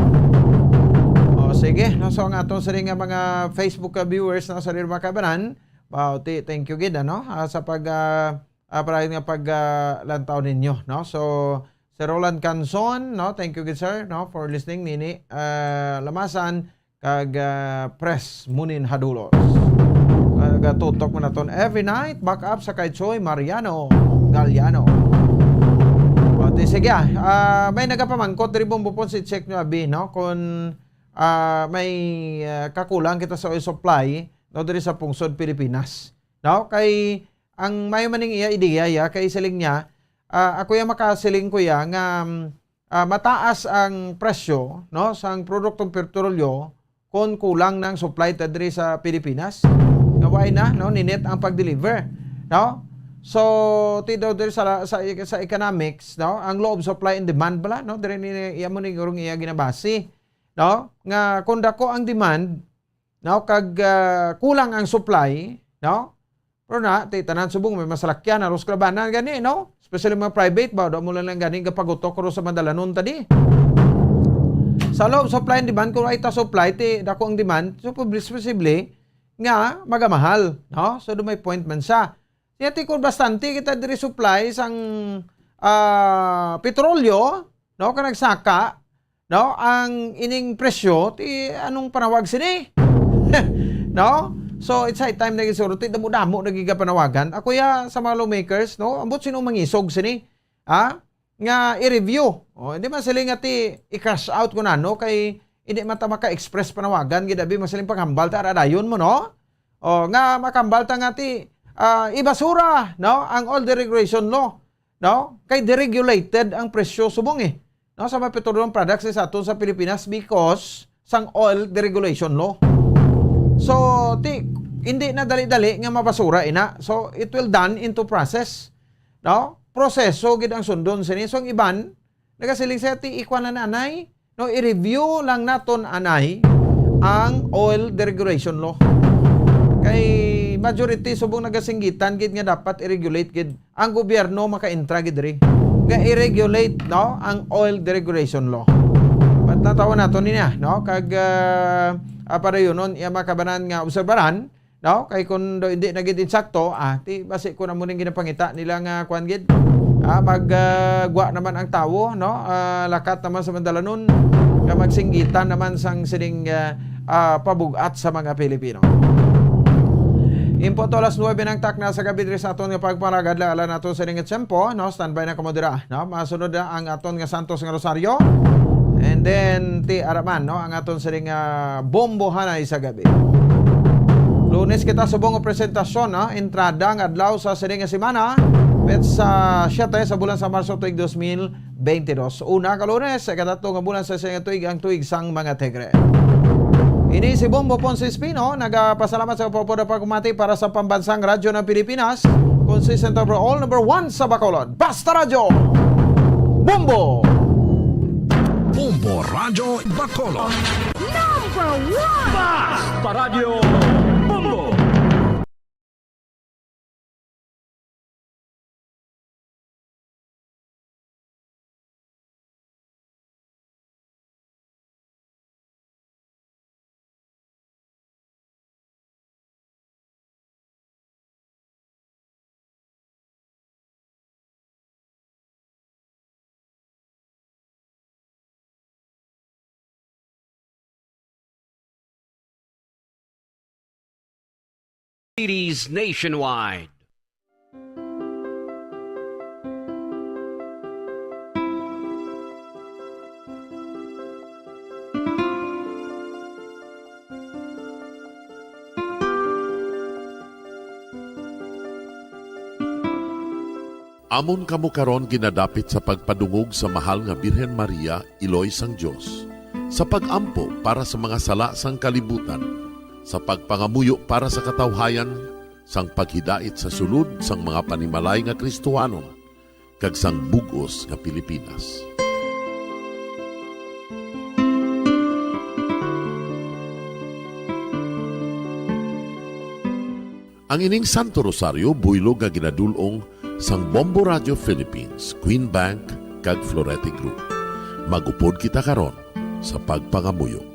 O, sige, no? So, ang aton sining nga mga Facebook, ah, viewers, no, sa Rirma Kabanan, wow, ti-, thank you gid, ano? Ah, sa pag, ah, ah, para nga pag, ah, lantaw ninyo, no? So, Sir Roland Canzon, no? Thank you gid, sir, no, for listening. Nini, ah, Lamasan, kag, ah, Pres Munin Hadulos. Kag, ah, tutok mo naton every night, back up sa kay Choi Mariano Galliano. O, ti, sige, ah, ah, may nagapamangkot diri, Bombo Pons, i-check nyo abi, no? Kung, ah, may, ah, kakulang kita sa oil supply, no, diri sa pungsod Pilipinas. No? Kay ang mayo man ning iya ideya, ya, kay siling niya, ah, ako ya makasiling ko ya nga, mm, ah, mataas ang presyo, no, sang produktong petrolyo kon kulang na ang supply ta diri sa Pilipinas. Nga way na, no, ninit ang pag-deliver, no? So, ti daw diri sa, sa, sa economics, no, ang law of supply and demand bala, no, diri ni iya mo ni gurong iya ginabasi, no, nga kung dako ang demand, no, kag, ah, kulang ang supply, no? Pero na, ti tanan subong may masalakyan, halos kalabanan gani, no? Especially mga private ba, daw mo lang, lang gani gapagutok ro sa madalanon tadi. Sa law of supply and demand, kung ay ta supply, ti dako ang demand, so posible, posible nga magamahal, no? So, do may point man siya. Kaya ti kung bastante kita diri supply sang, ah, petrolyo, no, ka nagsaka, no, ang ining presyo, ti anong panawag sini? No? So, it's high time na gisuro, ti damo-damo na gigapanawagan. Ako ya sa mga lawmakers, no, ambot sino mangisog sini, ha? Nga i-review. O, hindi man sila nga ti i-crash out ko nano, kay hindi man ta maka-express panawagan, gid abi man silang paghambal ta, aradayon mo, no? O, nga makambal ta nga ti, ah, ibasura, no, ang oil deregulation law, no? Kay deregulated ang presyo subong, eh, no, sa mga petroleum products sa aton sa Pilipinas because sang oil deregulation law. So, ti, hindi na dali-dali nga mabasura ina. So, it will done into process, no? Proseso gid ang sundon sini. So, ang iban, nagasiling siya, ti, ikuan na anay, no, i-review lang naton anay ang oil deregulation law. Kay majority subong nagasinggitan gid nga dapat i-regulate gid ang gobyerno, maka-intra gid diri nga i-regulate, no, ang oil deregulation law. But natawon nato niya, no, kag, ah, ah, parayunon iya makabanan nga obserbaran, no? Kay kun do hindi na gid insakto, ah, ti basi ko na mo ning ginapangita nila nga kuan gid. Ah, mag, ah, gwa naman ang tawo, no? Ah, lakat naman sa madalanon, nga magsinggitan naman sang sining, ah, ah, pabug-at sa mga Pilipino. Impunto alas nuebe ng takna sa gabi diri sa aton nga pagparagad, laala nato sa ning tiyempo, no? Standby na kamo dira, no? Masunod na ang aton nga Santos nga Rosario. And then, ti araman, no, ang aton sining, ah, bombohanay sa gabi. Lunes kita subong nga presentasyon, no? Entrada nga adlaw sa sining nga semana, petsa siyete sa bulan sa Marso, tuig dos mil beintidos. Una ka Lunes, sa ikatatlo nga bulan sa sining nga tuig, ang tuig sang mga Tigre. Ini si Bombo Ponce Espino, nagapasalamat sa kapopoda pagkumati para sa Pambansang Radyo ng Pilipinas, consistent overall, number one sa Bacolod. Basta Radyo! Bombo! Bombo! Por Radyo Bacolod. Number one! Basta Radyo Bombo! Ladies nationwide. Amon kamo karon ginadapit sa pagpadungog sa mahal nga Birhen Maria, Iloy sang Dios, sa pag-ampo para sa mga sala sang kalibutan, sa pagpangamuyo para sa katawhayan, sang paghidait sa sulod sang mga panimalay nga Kristohanon, kag sang bug-os nga Pilipinas. Ang ining Santo Rosario buylog nga ginadul-ong sang Bombo Radio Philippines, Queen Bank, kag Florete Group. Mag-upod kita karon sa pagpangamuyo.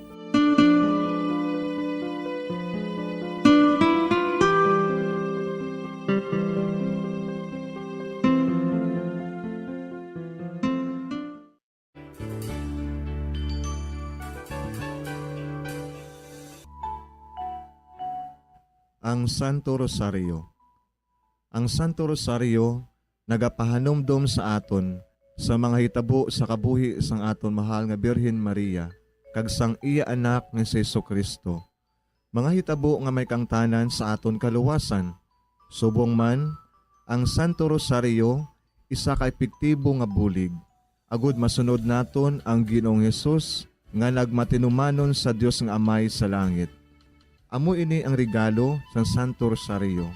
Ang Santo Rosario. Ang Santo Rosario nagapahanumdom sa aton sa mga hitabo sa kabuhi sang aton mahal nga Birhen Maria kag sang iya Anak nga si Jesu-Cristo, mga hitabo nga may kaangtanan sa aton kaluwasan. Subong man, ang Santo Rosario isa ka epektibo nga bulig agod masunod naton ang Ginoong Jesus nga nagmatinumanon sa Dios nga Amay sa langit. Amo ini ang regalo sang Santo Rosario.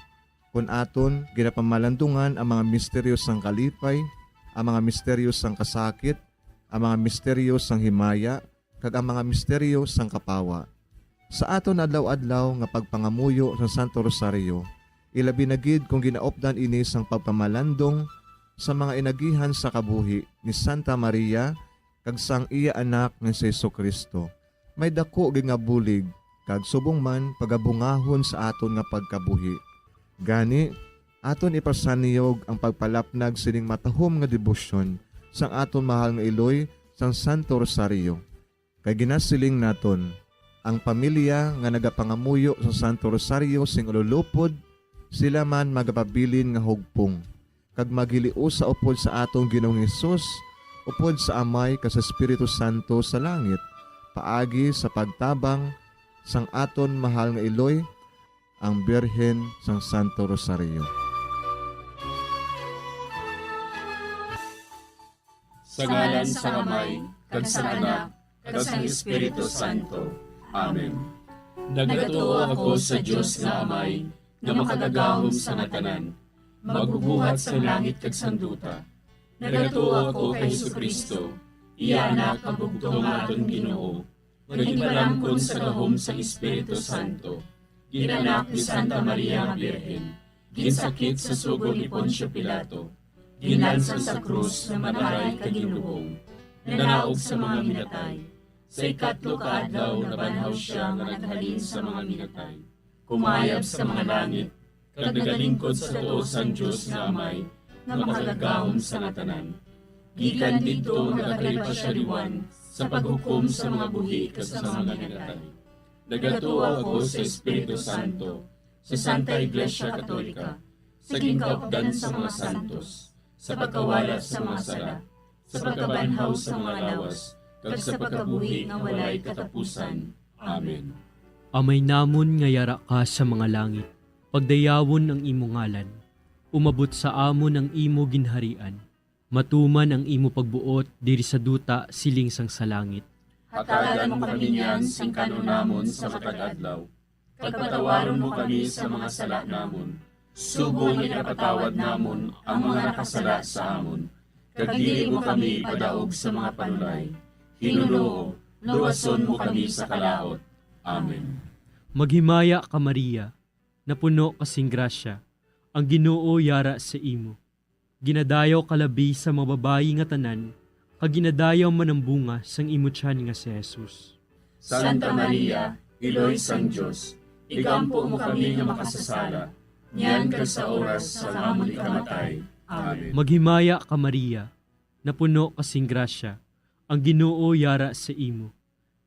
Kon aton ginapamalandungan ang mga misteryo sang kalipay, ang mga misteryo sang kasakit, ang mga misteryo sang himaya, kag ang mga misteryo sang kapawa. Sa aton adlaw-adlaw nga pagpangamuyo sang Santo Rosario, ilabi na gid kon ginaupdan ini sang pagpamalandong sa mga inagihan sa kabuhi ni Santa Maria kag sang iya Anak nga si Jesu-Cristo, may daku gid nga bulig kag subong man pagabungahon sa aton nga pagkabuhi. Gani, aton ipasanyog ang pagpalapnag sining matahom nga debosyon sang aton mahal nga iloy sang Santo Rosario. Kay ginasiling naton, ang pamilya nga nagapangamuyo sa Santo Rosario sing ululupod, sila man magapabilin nga hugpong, kag maghiliusa upod sa aton Ginoong Hesus, upod sa Amay kag sa Espiritu Santo sa langit, paagi sa pagtabang sang aton mahal nga iloy, ang Birhen sang Santo Rosario. Sa ngalan sang Amay, kag sang Anak, kag sang Espiritu Santo. Amen. Nagatuo ako sa Dios nga Amay, nga makagagahom sa nga tanan, magbubuhat sang langit kag sang duta. Nagatuo ako kay Jesu-Cristo, iya Anak nga bugtong nga aton Ginoo, nga ginpalamkon sa gahom sang Espiritu Santo, ginanak ni Santa Maria nga Birhen, ginsakit sa sugo ni Poncio Pilato, ginlansang sa krus nga maray kag ginlubong, nanaog sa mga minatay. Sa ikatlo ka adlaw nabanhaw sia nga naghalin sa mga minatay, kumayab sa mga langit, kag nagalingkod sa tuo sang Dios nga Amay, nga makagagahom sa nga tanan. Gikan didto magakalipa sia liwan sa paghukom sa mga buhi kag sa mga minatay. Nagatuo ako sa Espiritu Santo, sa Santa Iglesia Katolika, sa ginkaupdan sa mga santos, sa pagkawala sa mga sala, sa pagkabanhaw sa mga lawas, kag sa pagkabuhi nga walay katapusan. Amen. Amay namon nga yara ka sa mga langit, pagdayawon ang imo ngalan. Umabot sa amon ang imo ginharian. Matuman ang imo pagbuot diri sa duta siling sang sa langit. Hatagan mo kami niyan sing kan-on namon sa matag adlaw, kag patawaron mo kami sa mga sala namon, subong nga ginapatawad namon ang mga nakasala sa amon, kag dili mo kami ipadaog sa mga panulay, Ginoo, luwason mo kami sa kalaut. Amen. Maghimaya ka, Maria, napuno ka sing grasya, ang Ginoo yara sa imo. Ginadayaw ka labi sa mga babayi nga tanan, kag ginadayaw man ang bunga sang imo tiyan nga si Jesus. Santa Maria, Iloy sang Dios, igampo mo kami nga makasasala, niyan kag sa oras sang amon ikamatay. Amen. Maghimaya ka, Maria, napuno ka sing grasya, ang Ginoo yara sa imo.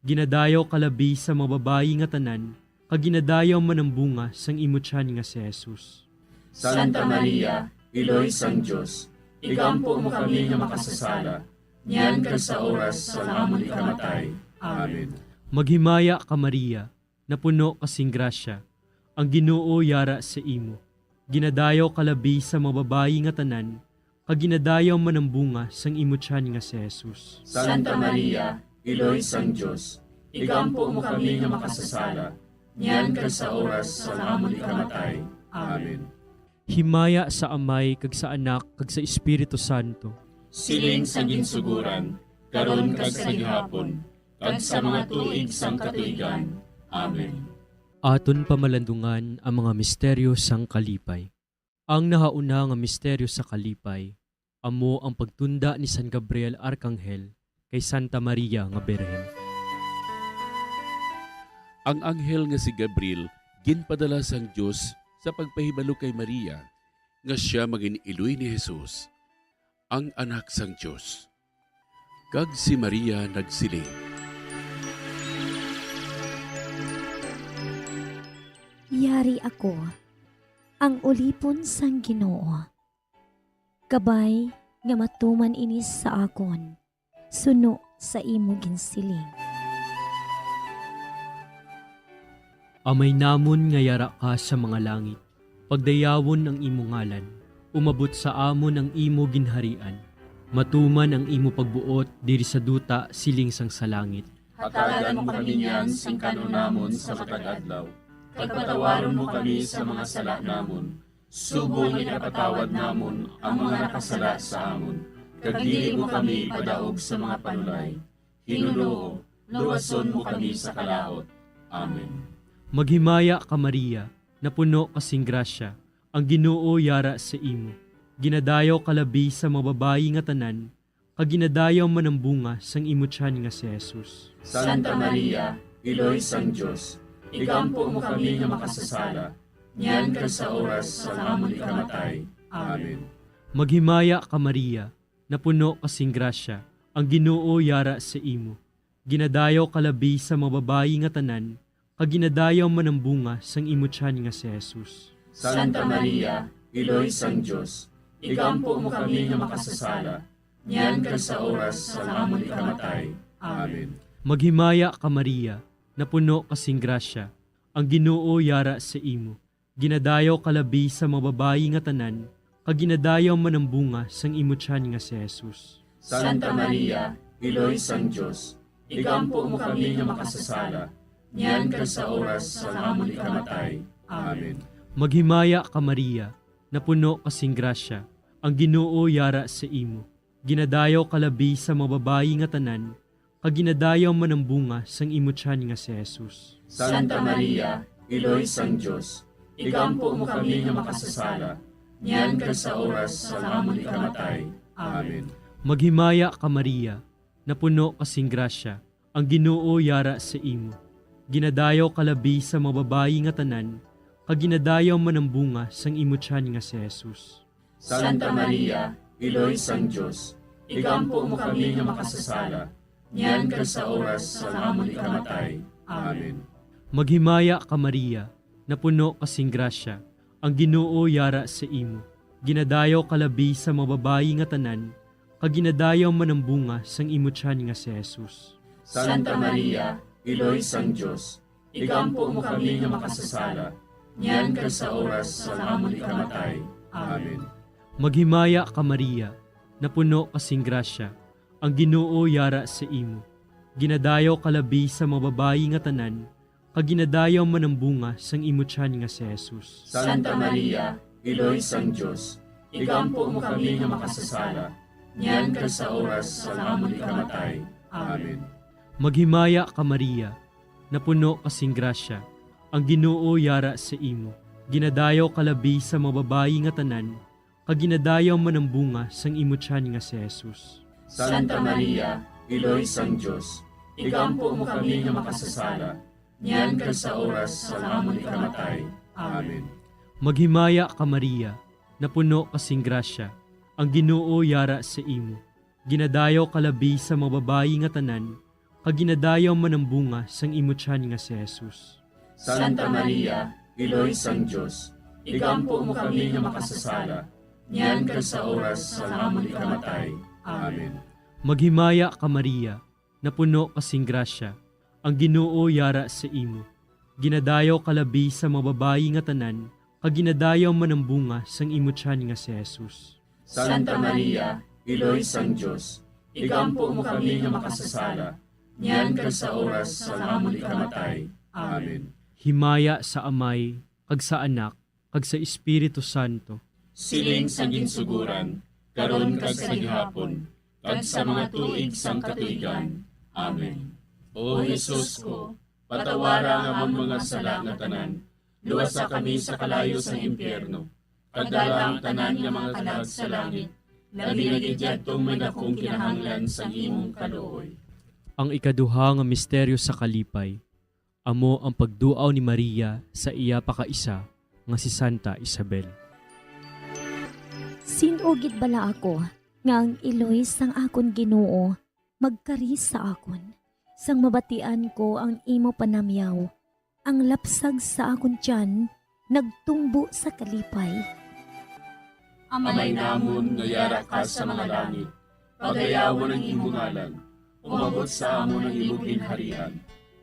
Ginadayaw ka labi sa mga babayi nga tanan, kag ginadayaw man ang bunga sang imo tiyan nga si Jesus. Santa Maria, Iloy sang Dios, igampo mo kami nga makasasala, niyan kag sa oras sang amon ikamatay. Amen. Maghimaya ka, Maria, napuno ka sing grasya, ang Ginoo yara sa imo. Ginadayaw ka labi sa mga babayi nga tanan, kag ginadayaw man ang bunga sang imo tiyan nga si Jesus. Santa Maria, Iloy sang Dios, igampo mo kami nga makasasala, niyan kag sa oras sang amon ikamatay. Amen. Himaya sa Amay, kag sa Anak, kag sa Espiritu Santo. Siling sa ginsuguran, karon kag sa gihapon, kag sa mga tuig sang katuigan. Amen. Aton pamalandungan ang mga misteryo sang kalipay. Ang nahauna nga misteryo sa kalipay amo ang pagtunda ni San Gabriel Arkanghel kay Santa Maria nga Birhen. Ang anghel nga si Gabriel ginpadala sang Dios sa pagpahibalo kay Maria nga sia magin-iloy ni Jesus, ang Anak sang Dios. Kag si Maria nagsiling, "Yari ako, ang ulipon sang Ginoo. Kabay nga matuman ini sa akon, suno sa imo ginsiling." Amay namon nga yara ka sa mga langit, pagdayawon ang imo ngalan. Umabot sa amon ang imo ginharian. Matuman ang imo pagbuot diri sa duta siling sang sa langit. Hatagan mo kami niyan sing kan-on namon sa matag adlaw, kag patawaron mo kami sa mga sala namon, subong nga ginapatawad namon ang mga nakasala sa amon, kag dili mo kami ipadaog sa mga panulay. Ginoo, luwason mo kami sa kalaut. Amen. Maghimaya ka, Maria, napuno ka sing grasya, ang Ginoo yara sa imo. Ginadayaw ka labi sa mga babayi nga tanan, kag ginadayaw man ang bunga sang imo tiyan nga si Jesus. Santa Maria, Iloy sang Dios, igampo mo kami nga makasasala, niyan kag sa oras sang amon ikamatay. Amen. Maghimaya ka, Maria, napuno ka sing grasya, ang Ginoo yara sa imo. Ginadayaw ka labi sa mga babayi nga tanan, kag ginadayaw man ang bunga sang imo tiyan nga si Jesus. Santa Maria, Iloy sang Dios, igampo mo kami nga makasasala, niyan kag sa oras sang amon ikamatay. Amen. Maghimaya ka, Maria, napuno ka sing grasya, ang Ginoo yara sa imo. Ginadayaw ka labi sa mga babayi nga tanan, kag ginadayaw man ang bunga sang imo tiyan nga si Jesus. Santa Maria, Iloy sang Dios, igampo mo kami nga makasasala, niyan kag sa oras sang amon ikamatay. Amen. Maghimaya ka, Maria, napuno ka sing grasya, ang Ginoo yara sa imo. Ginadayaw ka labi sa mga babayi nga tanan, kag ginadayaw man ang bunga sang imo tiyan nga si Jesus. Santa Maria, Iloy sang Dios, igampo mo kami nga makasasala, niyan kag sa oras sang amon ikamatay. Amen. Maghimaya ka, Maria, napuno ka sing grasya, ang Ginoo yara sa imo. Ginadayaw ka labi sa mga babayi nga tanan, kag ginadayaw man ang bunga sang imo tiyan nga si Jesus. Santa Maria, Iloy sang Dios, igampo mo kami nga makasasala, niyan kag sa oras sang amon ikamatay. Amen. Maghimaya ka, Maria, napuno ka sing grasya, ang Ginoo yara sa imo. Ginadayaw ka labi sa mga babayi nga tanan, kag ginadayaw man ang bunga sang imo tiyan nga si Jesus. Santa Maria, Iloy sang Dios, igampo mo kami nga makasasala, niyan kag sa oras sang amon ikamatay. Amen. Maghimaya ka, Maria, napuno ka sing grasya, ang Ginoo yara sa imo. Ginadayaw ka labi sa mga babayi nga tanan, kag ginadayaw man ang bunga sang imo tiyan nga si Jesus. Santa Maria, Iloy sang Dios, igampo mo kami nga makasasala, niyan kag sa oras sang amon ikamatay. Amen. Maghimaya ka, Maria, napuno ka sing grasya, ang Ginoo yara sa imo. Ginadayaw ka labi sa mga babayi nga tanan, kag ginadayaw man ang bunga sang imo tiyan nga si Jesus. Santa Maria, Iloy sang Dios, igampo mo kami nga makasasala, niyan kag sa oras sang amon ikamatay. Amen. Maghimaya ka, Maria, napuno ka sing grasya, ang Ginoo yara sa imo. Ginadayaw ka labi sa mga babayi nga tanan, kag ginadayaw man ang bunga sang imo tiyan nga si Jesus. Santa Maria, Iloy sang Dios, igampo mo kami nga makasasala, niyan kag sa oras sang amon ikamatay. Amen. Maghimaya ka, Maria, napuno ka sing grasya, ang Ginoo yara sa imo. Ginadayaw ka labi sa mga babayi nga tanan, kag ginadayaw man ang bunga sang imo tiyan nga si Jesus. Santa Maria, Iloy sang Dios, igampo mo kami nga makasasala, niyan kag sa oras sang amon ikamatay. Amen. Himaya sa Amay, kag sa Anak, kag sa Espiritu Santo. Siling sa ginsuguran, karon kag sa gihapon, kag sa mga tuig sang katuigan. Amen. O Jesus ko, patawara ang amon mga sala nga tanan, luwasa kami sa kalayo sang impyerno, kag dala ang tanan nga mga kalag sa langit, labi na gid yadtong may dakong kinahanglan sang imong kaluoy. Ang ikaduha nga misteryo sa kalipay, amo ang pagduaw ni Maria sa iya pakaisa nga si Santa Isabel. Sin-o gid bala ako nga ang iloy sang akon Ginoo magkari sa akon, sang mabatian ko ang imo panamyaw, ang lapsag sa akon tiyan nagtumbo sa kalipay. Amay namon nga yara ka sa mga langit, pagayawon ang imo ngalan. Umabot sa amon ang imo ginharian.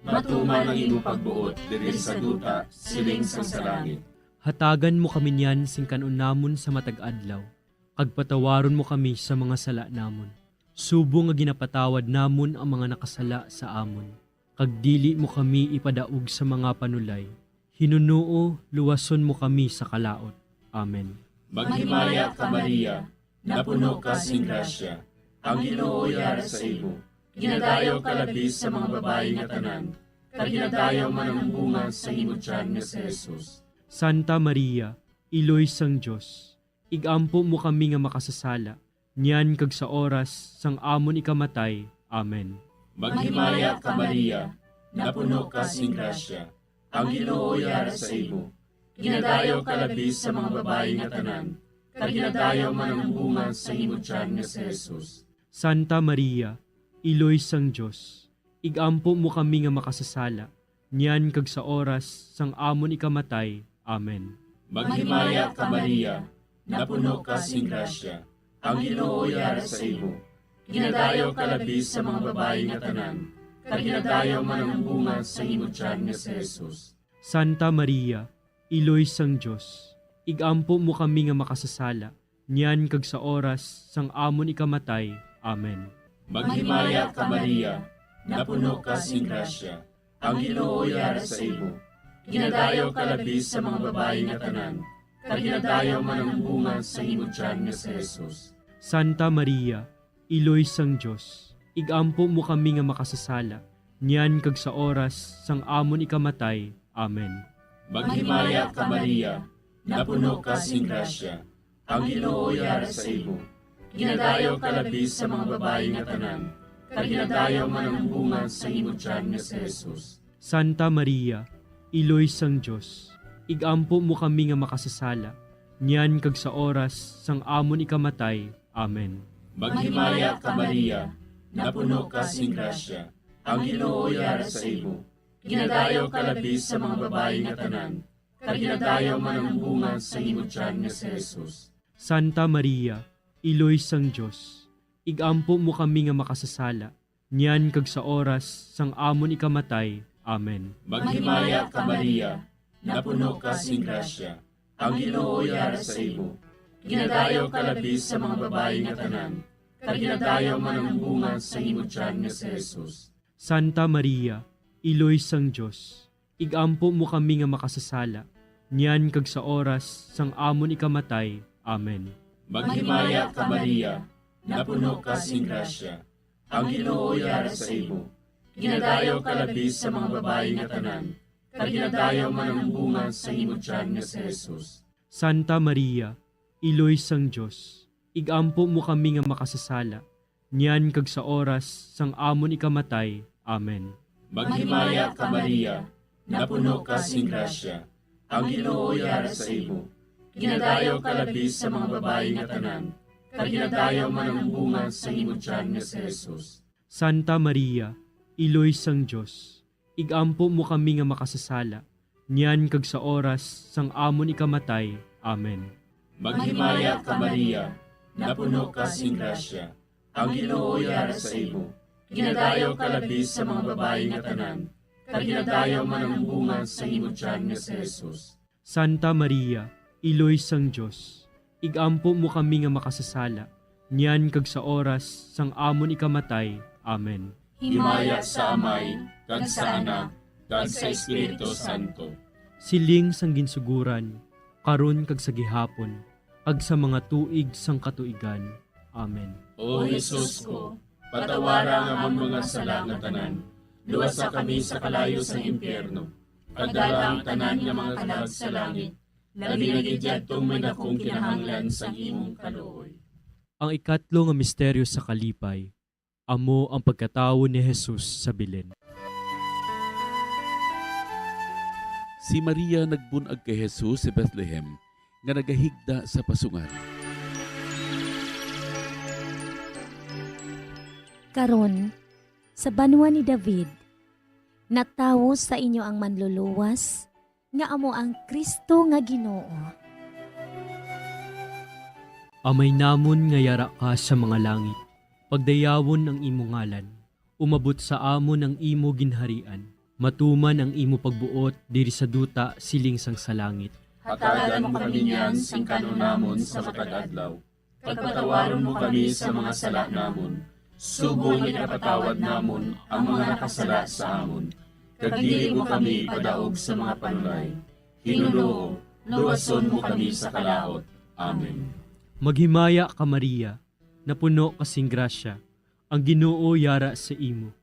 Matuman ang imo pagbuot diri sa duta, siling sang sa langit. Hatagan mo kami niyan sing kan-on namon sa matag adlaw, kag patawaron mo kami sa mga sala namon, subong nga ginapatawad namon ang mga nakasala sa amon, kag dili mo kami ipadaog sa mga panulay. Hinunoo, luwason mo kami sa kalaut. Amen. Maghimaya ka, Maria, napuno ka sing grasya, ang Ginoo yara sa imo. Ginadayaw ka labi sa mga babayi nga tanan, kag ginadayaw man ang bunga sa imo tiyan nga si Jesus. Santa Maria, Iloy sang Dios, igampo mo kami nga makasasala, niyan kag sa oras sang amon ikamatay. Amen. Maghimaya ka, Maria, napuno ka sing grasya, ang Ginoo yara sa imo. Ginadayaw ka labi sa mga babayi nga tanan, kag ginadayaw man ang bunga sa imo tiyan nga si Jesus. Santa Maria, Iloy sang Dios, igampo mo kami nga makasasala, niyan kag sa oras sang amon ikamatay. Amen. Maghimaya ka, Maria, napuno ka sing grasya, ang Ginoo yara sa imo. Ginadayaw ka labi sa mga babayi nga tanan, kag ginadayaw man ang bunga sa imo tiyan nga si Jesus. Santa Maria, Iloy sang Dios, igampo mo kami nga makasasala, niyan kag sa oras sang amon ikamatay. Amen. Maghimaya ka, Maria, napuno ka sing grasya, ang Ginoo yara sa imo. Ginadayaw ka labi sa mga babayi nga tanan, kag ginadayaw man ang bunga sa imo tiyan nga si Jesus. Santa Maria, Iloy sang Dios, igampo mo kami nga makasasala, niyan kag sa oras sang amon ikamatay. Amen. Maghimaya ka, Maria, napuno ka sing grasya, ang Ginoo yara sa imo. Ginadayaw ka labi sa mga babayi nga tanan, kag ginadayaw man ang bunga sa imo tiyan nga si Jesus. Santa Maria, Iloy sang Dios, igampo mo kami nga makasasala, niyan kag sa oras sang amon ikamatay. Amen. Maghimaya ka, Maria, napuno ka sing grasya, ang Ginoo yara sa imo. Ginadayaw ka labi sa mga babayi nga tanan, kag ginadayaw man ang bunga sa imo tiyan nga si Jesus. Santa Maria, Iloy sang Dios, igampo mo kami nga makasasala, niyan kag sa oras sang amon ikamatay. Amen. Maghimaya ka, Maria, napuno ka sing grasya, ang Ginoo yara sa imo. Ginadayaw ka labi sa mga babayi nga tanan, kag ginadayaw man ang bunga sa imo tiyan nga si Jesus. Santa Maria, Iloy sang Dios, igampo mo kami nga makasasala, niyan kag sa oras sang amon ikamatay. Amen. Maghimaya ka, Maria, napuno ka sing grasya, Ang Ginoo yara sa imo. Ginadayaw ka labi sa mga babayi nga tanan, kag ginadayaw man ang bunga sang imo tiyan nga si Jesus. Santa Maria, Iloy sang Dios, ig-ampo mo kami nga makasasala, niyan kag sa oras sang amon ikamatay. Amen. Maghimaya ka, Maria, napuno ka sing grasya. Ang Ginoo yara sa imo. Ginadayaw ka labi sa mga babayi nga tanan, kag ginadayaw man ang bunga sang imo tiyan nga si Jesus. Santa Maria, Iloy sang Dios, ig-ampo mo kami nga makasasala, niyan kag sa oras sang amon ikamatay. Amen. Maghimaya ka, Maria, napuno ka sing grasya. Ang Ginoo yara sa imo. Ginadayaw ka labi sa mga babayi nga tanan, kag ginadayaw man ang bunga sang imo tiyan nga si Jesus. Santa Maria, Iloy sang Dios, ig-ampo mo kami nga makasasala, niyan kag sa oras sang amon ikamatay. Amen. Himaya sa Amay, kag sa Anak, kag sa Espiritu Santo. Siling sang ginsuguran, karon kag sa gihapon, kag sa mga tuig sang katuigan. Amen. O Jesus ko, patawara ang amon mga sala nga tanan, luwasa kami sa kalayo sang impyerno, kag dala ang tanan nga mga kalag sa langit, labi na gid yadtong may dakong kinahanglan sang imong kaluoy. Ang ikatlo nga misteryo sa kalipay, amo ang pagkatawo ni Jesus sa Belen. Si Maria nagbun-ag kay Jesus sa Bethlehem, nga nagahigda sa pasungan. Karon, sa banwa ni David, natawo sa inyo ang Manluluwas, nga amo ang Cristo nga Ginoo. Amay namon nga yara ka sa mga langit, pagdayawon ang imo ngalan. Umabot sa amon ang imo ginharian. Matuman ang imo pagbuot diri sa duta siling sang sa langit. Hatagan mo kami niyan sing kan-on namon sa matag adlaw, kag patawaron mo kami sa mga sala namon, subong nga ginapatawad namon ang mga nakasala sa amon, kag dili mo kami ipadaog sa mga panulay. Hinunoo, luwason mo kami sa kalaut. Amen. Maghimaya ka, Maria, napuno ka sing grasya, ang Ginoo yara sa imo.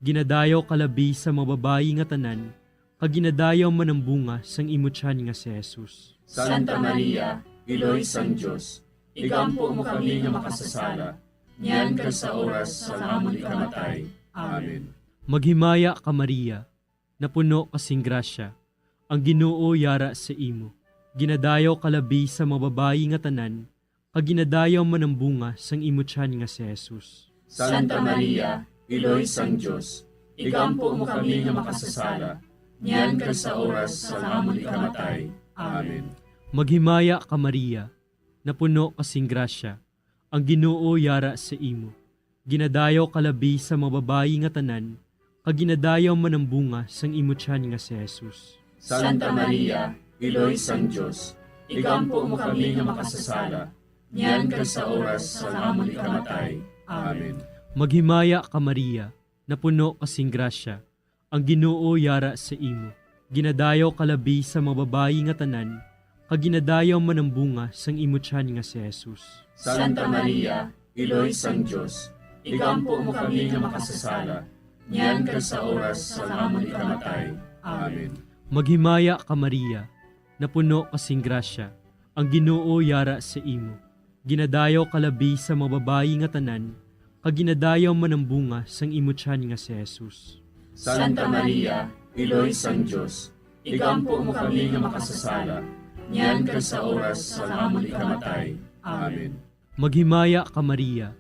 Ginadayaw ka labi sa mga babayi nga tanan, kag ginadayaw man ang bunga sang imo tiyan nga si Jesus. Santa Maria, Iloy sang Dios, igampo mo kami nga makasasala, niyan kag sa oras sang amon ikamatay. Amen. Maghimaya ka, Maria, napuno ka sing grasya, ang Ginoo yara sa imo. Ginadayaw ka labi sa mga babayi nga tanan, kag ginadayaw man ang bunga sang imo tiyan nga si Jesus. Santa Maria, Iloy sang Dios, igampo mo kami nga makasasala, niyan kag sa oras sang amon ikamatay. Amen. Maghimaya ka, Maria, napuno ka sing grasya, ang Ginoo yara sa imo. Ginadayaw ka labi sa mga babayi nga tanan, kag ginadayaw man ang bunga sang imo tiyan nga si Jesus. Santa Maria, Iloy sang Dios, igampo mo kami nga makasasala, niyan kag sa oras sang amon ikamatay. Amen. Maghimaya ka, Maria, napuno ka sing grasya, ang Ginoo yara sa imo. Ginadayaw ka labi sa mga babayi nga tanan, kag ginadayaw man ang bunga sang imo tiyan nga si Jesus. Santa Maria, Iloy sang Dios, igampo mo kami nga makasasala, niyan kag sa oras sang amon ikamatay. Amen. Maghimaya ka, Maria, napuno ka sing grasya, ang Ginoo yara sa imo. Ginadayaw ka labi sa mga babayi nga tanan, kag ginadayaw man ang bunga sang imo tiyan nga si Jesus. Santa Maria, Iloy sang Dios, igampo mo kami nga makasasala, niyan kag sa oras sang amon ikamatay. Amen. Maghimaya ka, Maria,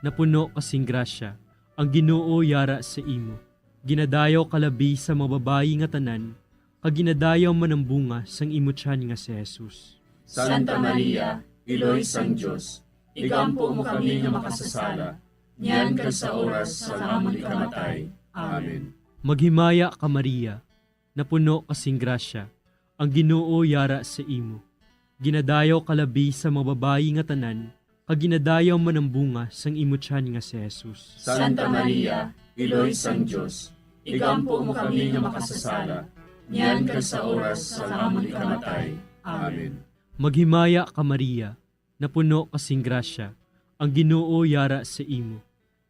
napuno ka sing grasya, ang Ginoo yara sa imo. Ginadayaw ka labi sa mga babayi nga tanan, kag ginadayaw man ang bunga sang imo tiyan nga si Jesus. Santa Maria, Iloy sang Dios, igampo mo kami nga makasasala, niyan kag sa oras sang amon ikamatay. Amen. Maghimaya ka, Maria, napuno ka sing grasya, ang Ginoo yara sa imo. Ginadayaw ka labi sa mga babayi nga tanan, kag ginadayaw man ang bunga sang imo tiyan nga si Jesus. Santa Maria, Iloy sang Dios, igampo mo kami nga makasasala, niyan kag sa oras sang amon ikamatay. Amen. Maghimaya ka, Maria, napuno ka sing grasya, ang Ginoo yara sa imo.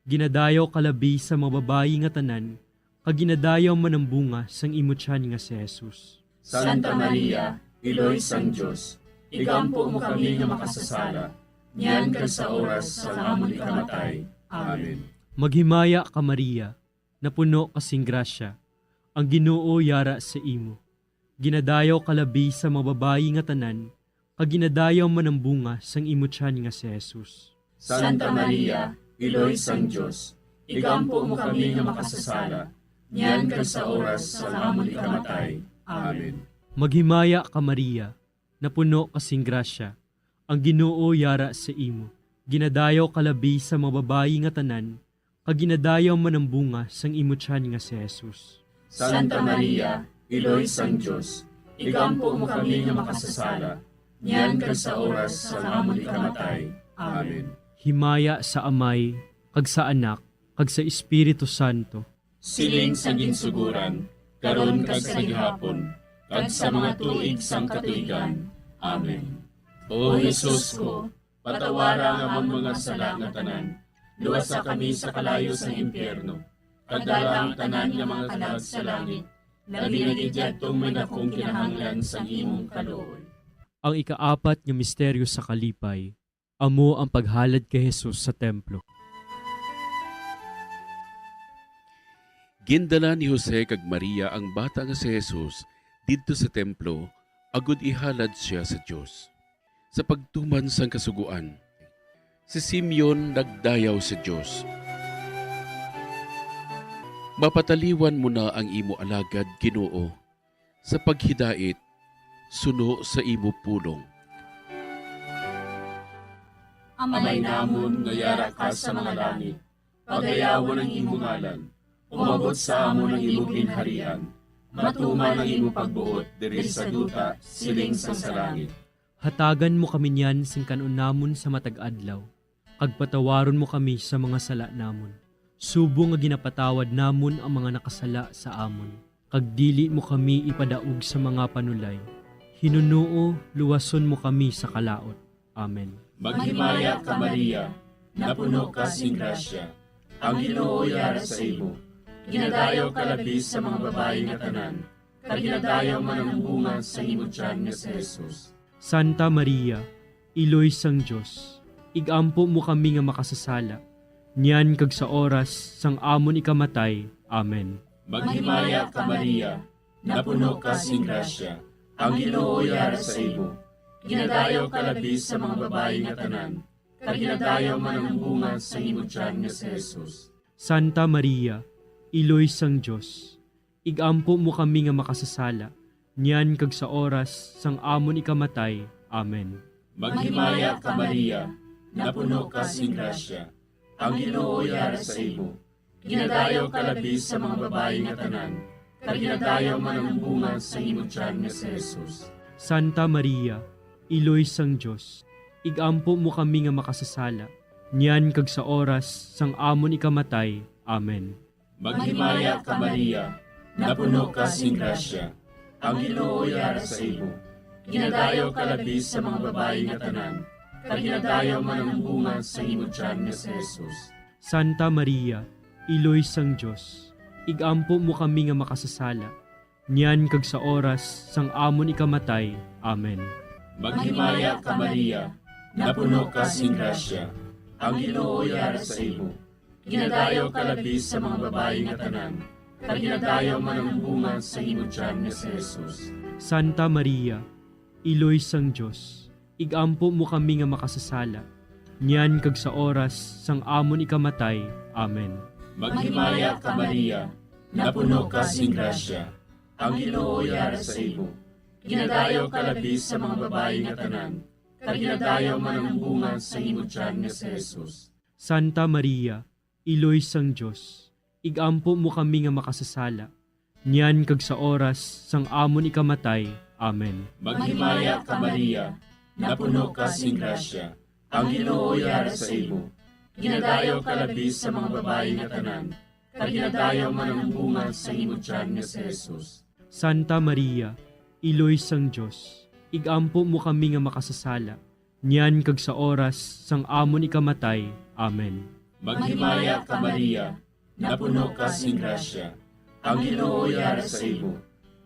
Ginadayaw ka labi sa mga babayi nga tanan, kag ginadayaw man ang bunga sang imo tiyan nga si Jesus. Santa Maria, Iloy sang Dios, igampo mo kami nga makasasala, niyan kag sa oras sang amon ikamatay. Amen. Maghimaya ka, Maria, napuno ka sing grasya, ang Ginoo yara sa imo. Ginadayaw ka labi sa mga babayi nga tanan, kag ginadayaw man ang bunga sang imo tiyan nga si Jesus. Santa Maria, Iloy sang Dios, igampo mo kami nga makasasala, niyan kag sa oras sang amon ikamatay. Amen. Maghimaya ka, Maria, napuno ka sing grasya, ang Ginoo yara sa imo. Ginadayaw ka labi sa mga babayi nga tanan, kag ginadayaw man ang bunga sang imo tiyan nga si Jesus. Santa Maria, Iloy sang Dios, igampo mo kami nga makasasala, niyan kag sa oras sang amon ikamatay. Amen. Himaya sa Amay, kag sa Anak, kag sa Espiritu Santo. Siling sa ginsuguran, karon kag sa gihapon, kag sa mga tuig sang katuigan. Amen. O Jesus ko, patawara ang amon mga sala nga tanan, luwasa kami sa kalayo sang impyerno, kag dala ang tanan nga mga kalag sa langit, labi na gid yadtong may dakong kinahanglan sang imong kaluoy. Ang ikaapat nga misteryo sa kalipay, amo ang paghalad kay Jesus sa templo. Gindala ni Jose kag Maria ang bata nga si Jesus didto sa templo, agod ihalad sia sa Dios. Sa pagtuman sang Kasugoan, si Simeon nagdayaw sa Dios, "Mapataliwan mo na ang imo alagad, Ginoo, sa paghidait suno sa imo pulong." Amay namon nga yara ka sa mga langit, pagayawon ang imo ngalan. Umabot sa amon ang imo ginharian. Matuman ang imo pagbuot diri sa duta, siling sang sa langit. Hatagan mo kami niyan sing kan-on namon sa matag adlaw, kag patawaron mo kami sa mga sala namon, subong nga ginapatawad namon ang mga nakasala sa amon. Kag dili mo kami ipadaog sa mga panulay. Hinunoo, luwason mo kami sa kalaut. Amen. Maghimaya ka, Maria, napuno ka sing grasya, ang Ginoo yara sa imo. Ginadayaw ka labi sa mga babayi nga tanan, kag ginadayaw man ang bunga sa imo tiyan nga si Jesus. Santa Maria, Iloy sang Dios, igampo mo kami nga makasasala, niyan kag sa oras sang amon ikamatay. Amen. Maghimaya ka, Maria, napuno ka sing grasya, ang Ginoo yara sa imo. Ginadayaw ka labi sa mga babayi nga tanan, kag ginadayaw man ang bunga sa imo tiyan nga si Jesus. Santa Maria, Iloy sang Dios, igampo mo kami nga makasasala, niyan kag sa oras sang amon ikamatay. Amen. Maghimaya ka, Maria, napuno ka sing grasya, ang Ginoo yara sa imo. Ginadayaw ka labi sa mga babayi nga tanan, kag ginadayaw man ang bunga sa imo tiyan nga si Jesus. Santa Maria, Iloy sang Dios, igampo mo kami nga makasasala, niyan kag sa oras sang amon ikamatay. Amen. Maghimaya ka, Maria, napuno ka sing grasya, ang Ginoo yara sa imo. Ginadayaw ka labi sa mga babayi nga tanan, kag ginadayaw man ang bunga sa imo tiyan nga si Jesus. Santa Maria, Iloy sang Dios, igampo mo kami nga makasasala, niyan kag sa oras sang amon ikamatay. Amen. Maghimaya ka, Maria, napuno ka sing grasya, ang Ginoo yara sa imo. Ginadayaw ka labi sa mga babayi nga tanan, kag ginadayaw man ang bunga sa imo tiyan nga si Jesus. Santa Maria, Iloy sang Dios, igampo mo kami nga makasasala, niyan kag sa oras sang amon ikamatay. Amen. Maghimaya ka, Maria, napuno ka sing grasya, ang Ginoo yara sa imo. Ginadayaw ka labi sa mga babayi nga tanan, kag ginadayaw man ang bunga sa imo tiyan nga si Jesus. Santa Maria, Iloy sang Dios, igampo mo kami nga makasasala, niyan kag sa oras sang amon ikamatay. Amen. Maghimaya ka, Maria, napuno ka sing grasya, ang Ginoo yara sa imo. Ginadayaw ka labi sa mga babayi nga tanan, kag ginadayaw man ang bunga sa imo tiyan nga si Jesus. Santa Maria, Iloy sang Dios, igampo mo kami nga makasasala, niyan kag sa oras sang amon ikamatay. Amen. Maghimaya ka, Maria, napuno ka sing grasya. Ang Ginoo yara sa imo.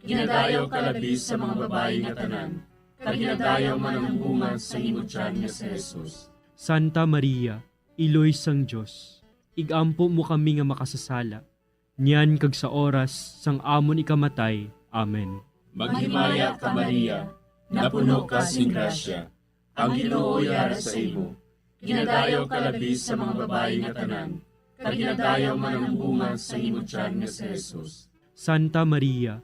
Ginadayaw ka labi sa mga babayi nga tanan, kag ginadayaw man ang bunga sang imo tiyan nga si Jesus. Santa Maria, Iloy sang Dios, igampo mo kami nga makasasala, niyan kag sa oras sang amon ikamatay. Amen. Maghimaya ka, Maria, napuno ka sing grasya. Ang Ginoo yara sa imo. Ginadayaw ka labi sa mga babayi nga tanan, kag ginadayaw man ang bunga sang imo tiyan nga si Jesus. Santa Maria,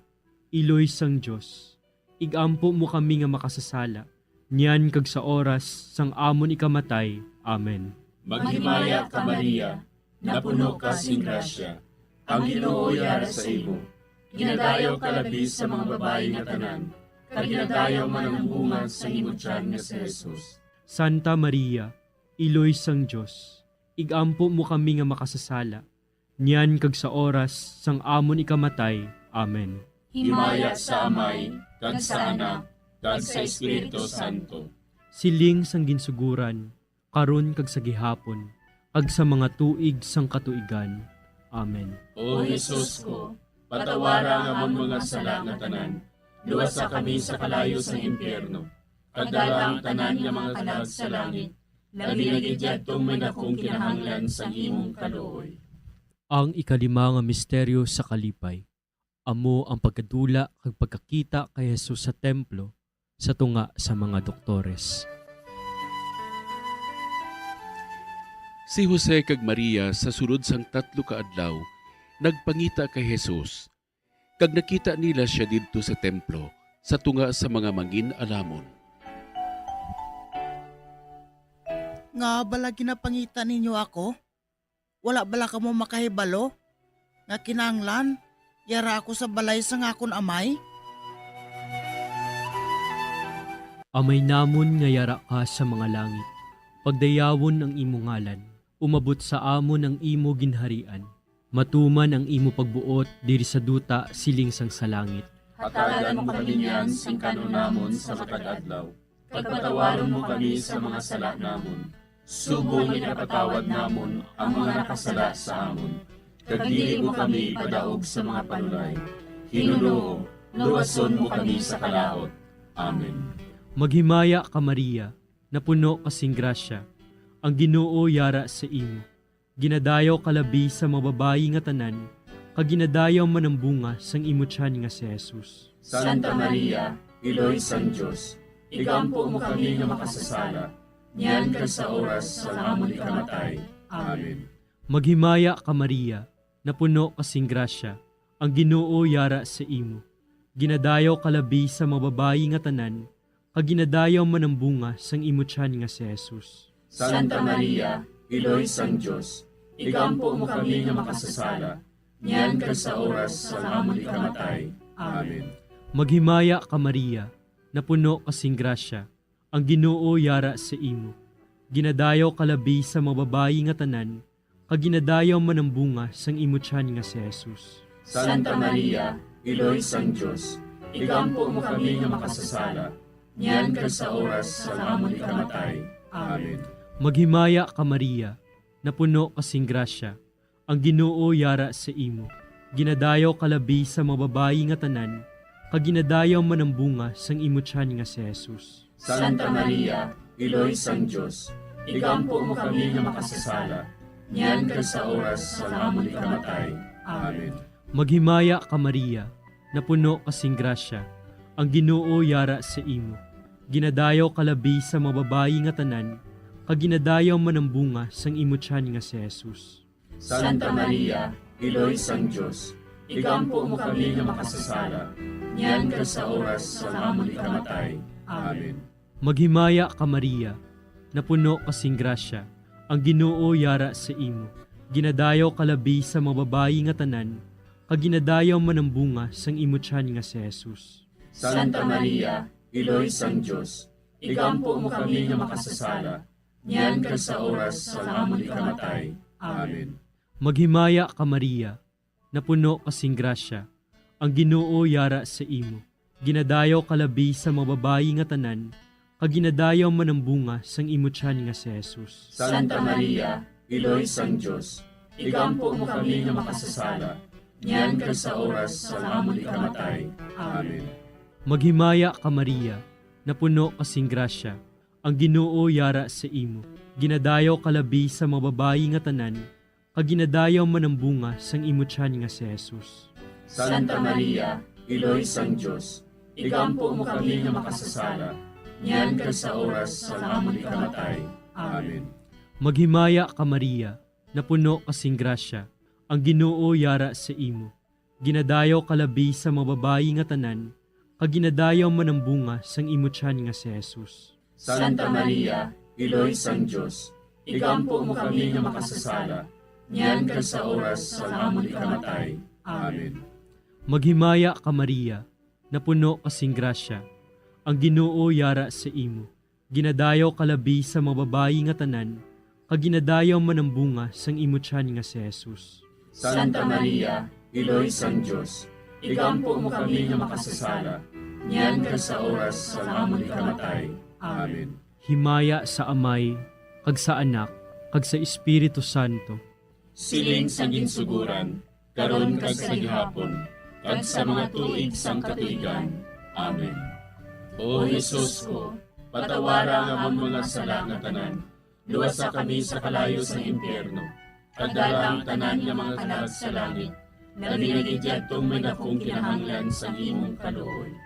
Iloy sang Dios, igampo mo kami nga makasasala, niyan kag sa oras sang amon ikamatay. Amen. Maghimaya ka, Maria, napuno ka sing grasya. Ang Ginoo yara sa imo. Ginadayaw ka labi sa mga babayi nga tanan, kag ginadayaw man ang bunga sang imo tiyan nga si Jesus. Santa Maria, Iloy sang Dios, igampo mo kami nga makasasala, niyan kag sa oras sang amon ikamatay. Amen. Himaya sa Amay, kag sa Anak, kag sa Espiritu Santo. Siling sang ginsuguran, karon kag sa gihapon, kag sa mga tuig sang katuigan. Amen. O Jesus ko, patawara ang amon mga sala nga tanan, luwasa kami sa kalayo sang impyerno, kag dala ang tanan nga mga kalag sa langit, labi na gid yadtong may dakong kinahanglan sang imong kaluoy. Ang ikalima nga misteryo sa kalipay, amo ang pagkadula kag pagkakita kay Jesus sa templo sa tunga sa mga doktores. Si Jose kag Maria sa sulod sang tatlo ka adlaw nagpangita kay Jesus, kag nakita nila sia didto sa templo sa tunga sa mga mangin-alamon. Ngaa bala ginapangita ninyo ako? Wala bala kamo makahibalo nga kinahanglan yara ako sa balay sang akon Amay? Amay namon nga yara ka sa mga langit, pagdayawon ang imo ngalan, umabot sa amon ang imo ginharian, matuman ang imo pagbuot diri sa duta siling sang sa langit. Hatagan mo kami niyan sing kan-on namon sa matag adlaw, kag patawaron mo kami sa mga sala namon, subong nga ginapatawad namon ang mga nakasala sa amon, kag dili mo kami ipadaog sa mga panulay. Ginoo, luwason mo kami sa kalaut. Amen. Maghimaya ka, Maria, napuno ka sing grasya, ang Ginoo yara sa imo. Ginadayaw ka labi sa mga babayi nga tanan, kag ginadayaw man ang bunga sang imo tiyan nga si Jesus. Santa Maria, Iloy sang Dios, igampo mo kami nga makasasala, niyan kag sa oras sang amon ikamatay. Amen. Maghimaya ka, Maria, napuno ka sing grasya, ang Ginoo yara sa imo. Ginadayaw ka labi sa mga babayi nga tanan, kag ginadayaw man ang bunga sang imo tiyan nga si Jesus. Santa Maria, Iloy sang Dios, igampo mo kami nga makasasala, niyan kag sa oras sang amon ikamatay. Amen. Maghimaya ka, Maria, napuno ka sing grasya, ang Ginoo yara sa imo. Ginadayaw ka labi sa mga babayi nga tanan, kag ginadayaw man ang bunga sang imo tiyan nga si Jesus. Santa Maria, Iloy sang Dios, igampo mo kami nga makasasala, niyan kag sa oras sang amon ikamatay. Amen. Maghimaya ka, Maria, napuno ka sing grasya, ang Ginoo yara sa imo. Ginadayaw ka labi sa mga babayi nga tanan, kag ginadayaw man ang bunga sang imo tiyan nga si Jesus. Santa Maria, Iloy sang Dios, igampo mo kami nga makasasala, niyan kag sa oras sang amon ikamatay. Amen. Maghimaya ka, Maria, napuno ka sing grasya, ang Ginoo yara sa imo. Ginadayaw ka labi sa mga babayi nga tanan, kag ginadayaw man ang bunga sang imo tiyan nga si Jesus. Santa Maria, Iloy sang Dios, igampo mo kami nga makasasala, niyan kag sa oras sang amon ikamatay. Amen. Maghimaya ka, Maria, napuno ka sing grasya, ang Ginoo yara sa imo. Ginadayaw ka labi sa mga babayi nga tanan, kag ginadayaw man ang bunga sang imo tiyan nga si Jesus. Santa Maria, Iloy sang Dios, igampo mo kami nga makasasala, niyan kag sa oras sang amon ikamatay. Amen. Maghimaya ka, Maria, napuno ka sing grasya, ang Ginoo yara sa imo. Ginadayaw ka labi sa mga babayi nga tanan, kag ginadayaw man ang bunga sang imo tiyan nga si Jesus. Santa Maria, Iloy sang Dios, igampo mo kami nga makasasala, niyan kag sa oras sang amon ikamatay. Amen. Maghimaya ka, Maria, napuno ka sing grasya, ang Ginoo yara sa imo. Ginadayaw ka labi sa mga babayi nga tanan, kag ginadayaw man ang bunga sang imo tiyan nga si Jesus. Santa Maria, Iloy sang Dios, igampo mo kami nga makasasala, niyan kag sa oras sang amon ikamatay. Amen. Maghimaya ka, Maria, napuno ka sing grasya, ang Ginoo yara sa imo. Ginadayaw ka labi sa mga babayi nga tanan, kag ginadayaw man ang bunga sang imo tiyan nga si Jesus. Santa Maria, Iloy sang Dios, igampo mo kami nga makasasala, niyan kag sa oras sang amon ikamatay. Amen. Maghimaya ka, Maria, napuno ka sing grasya, ang Ginoo yara sa imo. Ginadayaw ka labi sa mga babayi nga tanan, kag ginadayaw man ang bunga sang imo tiyan nga si Jesus. Santa Maria, Iloy sang Dios, igampo mo kami nga makasasala, niyan kag sa oras sang amon ikamatay. Amen. Himaya sa Amay, kag sa Anak, kag sa Espiritu Santo. Siling sa ginsuguran, karon kag sa gihapon, kag sa mga tuig sang katuigan. Amen. O Jesus ko, patawara ang amon mga sala nga tanan, luwasa kami sa kalayo sang impyerno, kag dala ang tanan nga mga kalag sa langit, labi na gid yadtong may dakong kinahanglan sang imong kaluoy.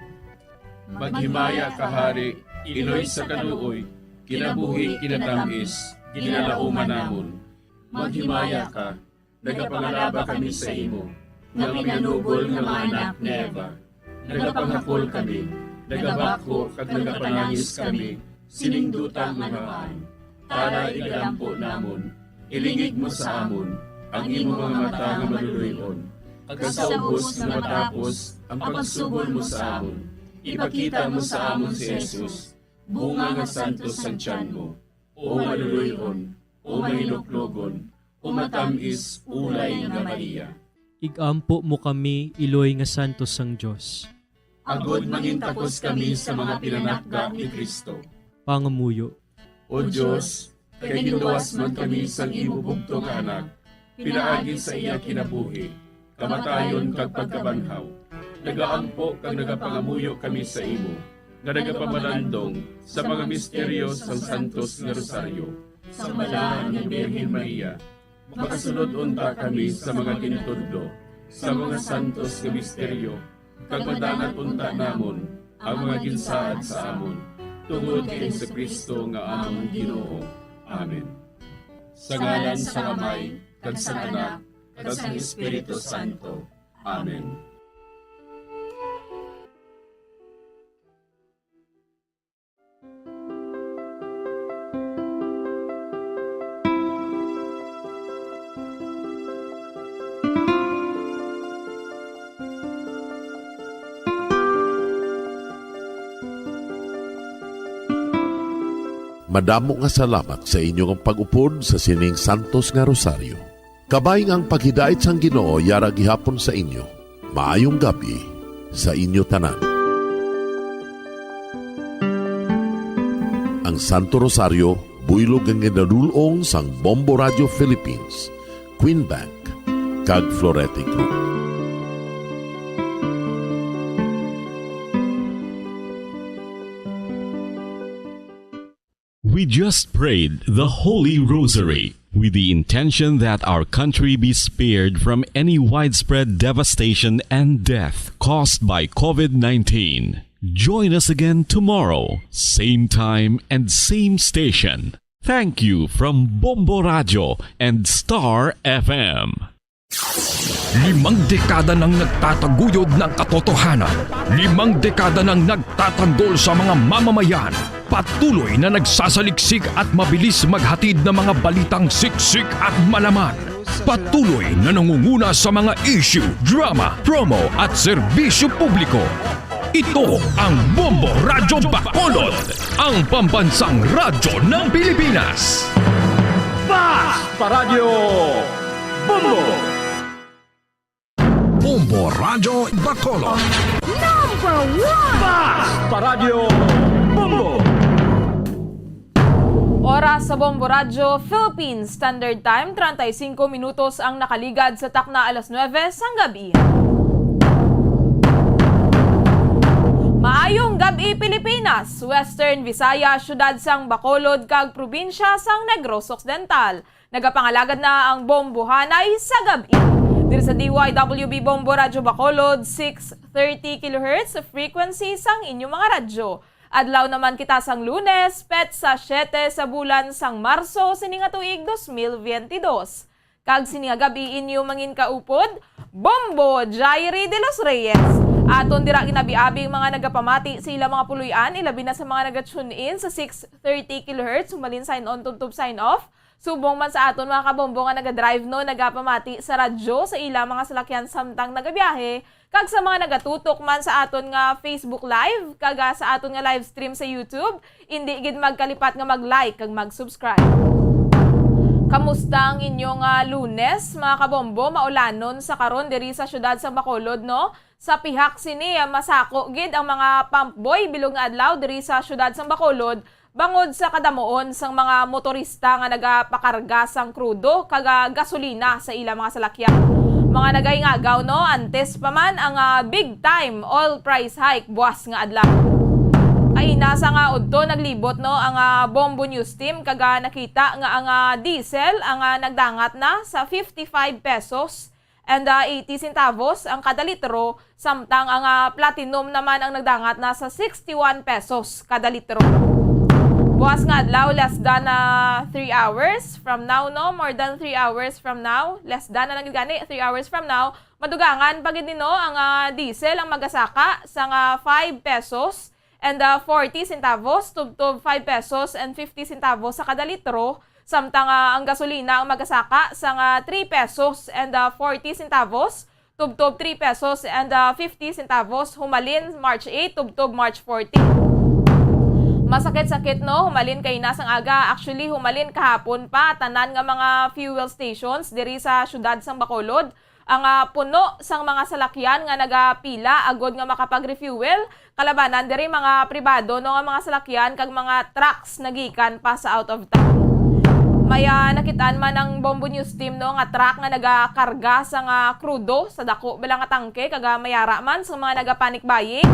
Maghimaya ka, Hari, Iloy sa kaluoy, kinabuhi, kinatamis, ginalauman namon. Maghimaya ka, nagapangalaba kami sa imo, nga pinanugol nga mga anak ni Eva. Nagapangakol kami, nagabakho kag nagapanangis kami sining duta nga maan. Tara, igalampo namon, ilingig mo sa amon ang imo mga mata nga maluloy-on, kag sa ubos nga matapos ang pagsugol mo sa amon, ipakita mo sa amon si Jesus, bunga nga santos sang tiyan mo, o maluloy-on, o mahinuklogon, o matamis ulay nga Maria. Igampo mo kami, Iloy nga santos sang Dios. Agod mangintakos kami sa mga pinanakda ni Cristo. Pangamuyo. O Dios, kay ginluwas man kami sang imo bugtong nga Anak, pinaagi sa iya kinabuhi, kamatayon, kag pagkabanhaw, nagaampo kag nagapangamuyo kami sa imo, nga nagapamalandong sa mga misteryo sang santos nga rosaryo, sang balaan nga Birhen Maria. Makasulod unta kami sa mga gintudlo sa mga santos nga misteryo, kag madangat unta namon ang mga ginsaad sa amon, tungod kay Jesu-Cristo nga amon Ginoo. Amen. Sa ngalan sang Amay, kag sang Anak, kag sang Espiritu Santo. Amen. Madamo nga salamat sa inyo nga pag-upod sa sining santos nga rosaryo. Kabay nga ang paghidait sang Ginoo yara gihapon sa inyo. Maayong gab-i sa inyo tanan. Ang Santo Rosario, buylog nga ginadul-ong sang Bombo Radio Philippines, Queen Bank, kag Florete Group. We just prayed the Holy Rosary with the intention that our country be spared from any widespread devastation and death caused by COVID nineteen. Join us again tomorrow, same time and same station. Thank you from Bombo Radio and Star F M. Limang dekada nang nagtataguyod ng katotohanan. Limang dekada nang nagtatanggol sa mga mamamayan. Patuloy na nagsasaliksik at mabilis maghatid ng mga balitang siksik at malaman. Patuloy na nangunguna sa mga issue, drama, promo at serbisyo publiko. Ito ang Bombo Radyo Bacolod, ang pambansang radyo ng Pilipinas. Fast Paradyo Bombo! Bombo Radyo Bacolod. Number one! Fast Paradyo Bombo! Oras sa Bombo Radyo Philippines Standard Time, treinta y cinco minutos ang nakaligad sa takna alas nuebe sang gabi. Maayong gab-i, Pilipinas, Western Visayas, siyudad sang Bacolod, kag probinsya sang Negros Occidental. Nagapangalagad na ang Bombohanay sa gabi. Diri sa D Y W B Bombo Radyo Bacolod, six thirty kilohertz frequency sang inyong mga radyo. Adlaw naman kita sang Lunes, petsa siete sa bulan sang Marso sini nga tuig dos mil veintidós. Kag sini nga gabi inyo mangin kaupod, Bombo Jairi de los Reyes. Aton dira ginabi-abi ang mga nagapamati sa ilang mga puloy-an, ilabi na sa mga naga-tune in sa six thirty kilohertz, humalin sign on tubtob sign off. Subong man sa aton mga kabombo nga naga-drive, no, nagapamati sa radyo sa ilang mga salakyan samtang nagabiyahe, kag sa mga nagatutok man sa aton nga Facebook Live, kag, ah, sa aton nga live stream sa YouTube, indi gid magkalipat nga mag-like kag mag-subscribe. Kamusta ang inyong, ah, Lunes, mga kabombo? Maulanon sa karon diri sa siyudad sa Bacolod, no? Sa pihak sini, ah, masako gid ang mga pump boy bilog nga adlaw diri sa siyudad sang Bacolod, bangod sa kadamuon sang mga motorista nga nagapakarga sang krudo kag, ah, gasolina sa ila mga salakyan. Mga nagaingagaw, no, antes pa man ang, ah, big time oil price hike buas nga adlaw. Kaina sa nga udto naglibot, no, ang, ah, Bombo News Team kag, ah, nakita nga ang, ah, diesel ang, ah, nagdangat na sa fifty-five pesos and, ah, eighty centavos ang kada litro, samtang ang, ah, platinum naman ang nagdangat na sa sixty-one pesos kada litro. Buas nga adlaw, less than, ah, three hours from now, no? More than three hours from now, less than na lang gid gani, three hours from now, madugangan pa gid ni, no, ang, ah, diesel ang magasaka sa nga five pesos and, ah, forty centavos tubtob five pesos and fifty centavos sa kada litro, samtang, ah, ang gasolina ang magasaka sa nga three pesos and, ah, forty centavos tubtob three pesos and, ah, fifty centavos humalin March eight tubtob March fourteen. Masakit-sakit, no? Humalin kaina sang aga, actually, humalin kahapon pa, tanan nga mga fuel stations diri sa siyudad sang Bacolod ang, ah, puno sang mga salakyan nga nagapila agod nga makapag-refuel, kalabanan diri mga pribado, no, nga mga salakyan kag mga trucks nagikan pa sa out of town. May, ah, nakitaan man ang Bombo News Team, no, nga truck nga nagakarga sa nga krudo sa dako bala nga tangke kag, ah, mayara man sa mga nagapanic buying,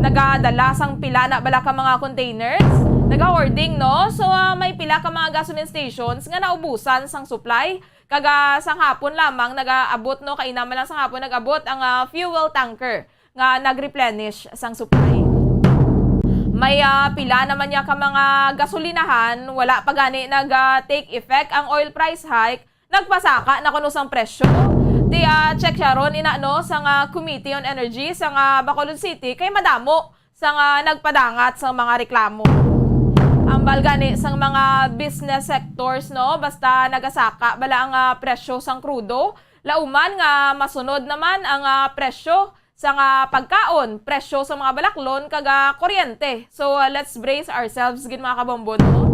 nagadala sang pila na bala ka mga containers, naga-hoarding, no? So, ah, may pila ka mga gasoline stations nga naubusan sang supply. Kag, ah, sang hapon lamang nagaabot, no, kaina man lang sang hapon nag-abot ang, ah, fuel tanker nga nag-replenish sang supply. May, ah, pila naman niya ka mga gasolinahan, wala pa gani nag, ah, take effect ang oil price hike, nagpasaka na kuno sang presyo. Ti, ah, check siya ron ina, no, sang, ah, Committee on Energy sang, ah, Bacolod City kay madamo sang, ah, nagpadangat sang mga reklamo. Ambal gani sang mga business sectors, no, basta nagasaka bala ang, ah, presyo sang krudo, lauman nga masunod naman ang, ah, presyo sang, ah, pagkaon, presyo sa mga balaklon kag, ah, kuryente. So, ah, let's brace ourselves gid, mga kabombo, no?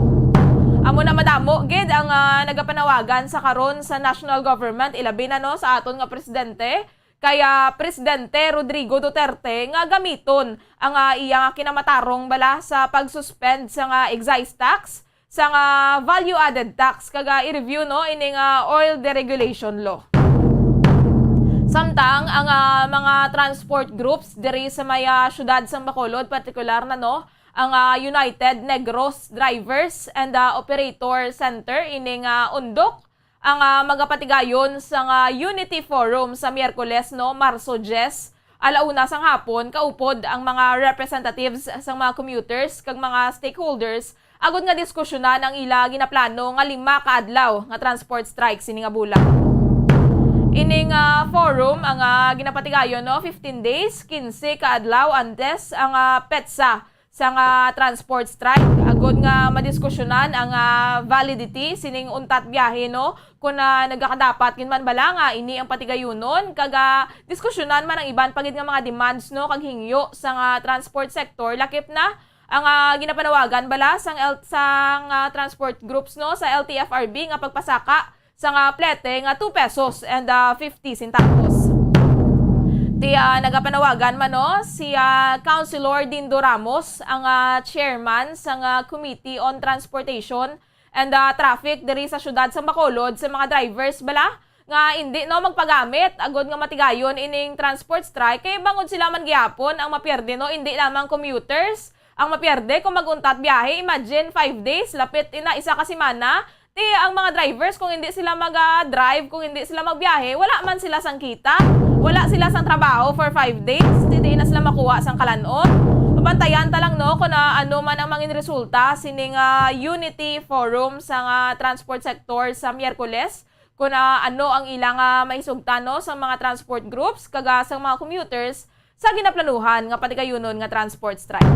Amo na, madamo gid ang, ah, nagapanawagan sa karon sa national government, ilabi na, no, sa aton nga presidente, kay, ah, Presidente Rodrigo Duterte nga gamiton ang, ah, iya nga kinamatarong bala sa pag-suspend sa nga excise tax, sa nga value-added tax, kag, ah, i-review, no, ini nga oil deregulation law. Samtang ang, ah, mga transport groups diri sa may, ah, siyudad sang Bacolod, partikular na, no, ang, ah, United Negros Drivers and, ah, Operator Center, ini nga undok, ang, ah, magapatigayon sa nga Unity Forum sa Miyerkules, no, Marso diyes, ala una sang hapon, kaupod ang mga representatives sang mga commuters kag mga stakeholders agod nga diskusyonan ang ila ginaplano nga lima ka adlaw nga transport strike sini nga bulan. Ining, ah, forum ang, ah, ginapatigayon, no, fifteen days, quince ka adlaw antes ang, ah, petsa sa nga transport strike, agod nga madiskusyonan ang, ah, validity sining untat biyahe, no, kun, ah, nagakadapat gid man bala nga ini ang patigayunon, kag, ah, diskusyonan man ang iban pa gid nga mga demands, no, kag hingyo sa nga transport sector, lakip na ang, ah, ginapanawagan bala sang L-, sang, ah, transport groups, no, sa L T F R B nga pagpasaka sa nga plete nga two pesos and, ah, fifty centavos. Ti, ah, nagapanawagan man, no, si, ah, Councilor Dindo Ramos, ang, ah, chairman sa nga Committee on Transportation and, ah, traffic diri sa siyudad sang Bacolod sa mga drivers bala nga indi, no, magpagamit agod nga matigayon ining transport strike, kay bangod sila man gihapon ang mapierde, no, indi lamang commuters ang mapierde kung mag-untat biyahe. Imagine, five days, lapit ina isa ka semana. Ti ang mga drivers, kung hindi sila mag-drive, kung hindi sila magbiyahe, wala man sila sang kita, wala sila sang trabaho for five days, ti di na sila makuha sang kalan-on. Mabantayan ta lang, no, kung, ah, ano man ang mangin resulta sining, ah, Unity Forum sa nga transport sector sa Miyerkules, kung, ah, ano ang ilang, ah, mahisugtan, no, sa mga transport groups kag, ah, sa mga commuters sa ginaplanuhan nga patigayunon nga transport strike.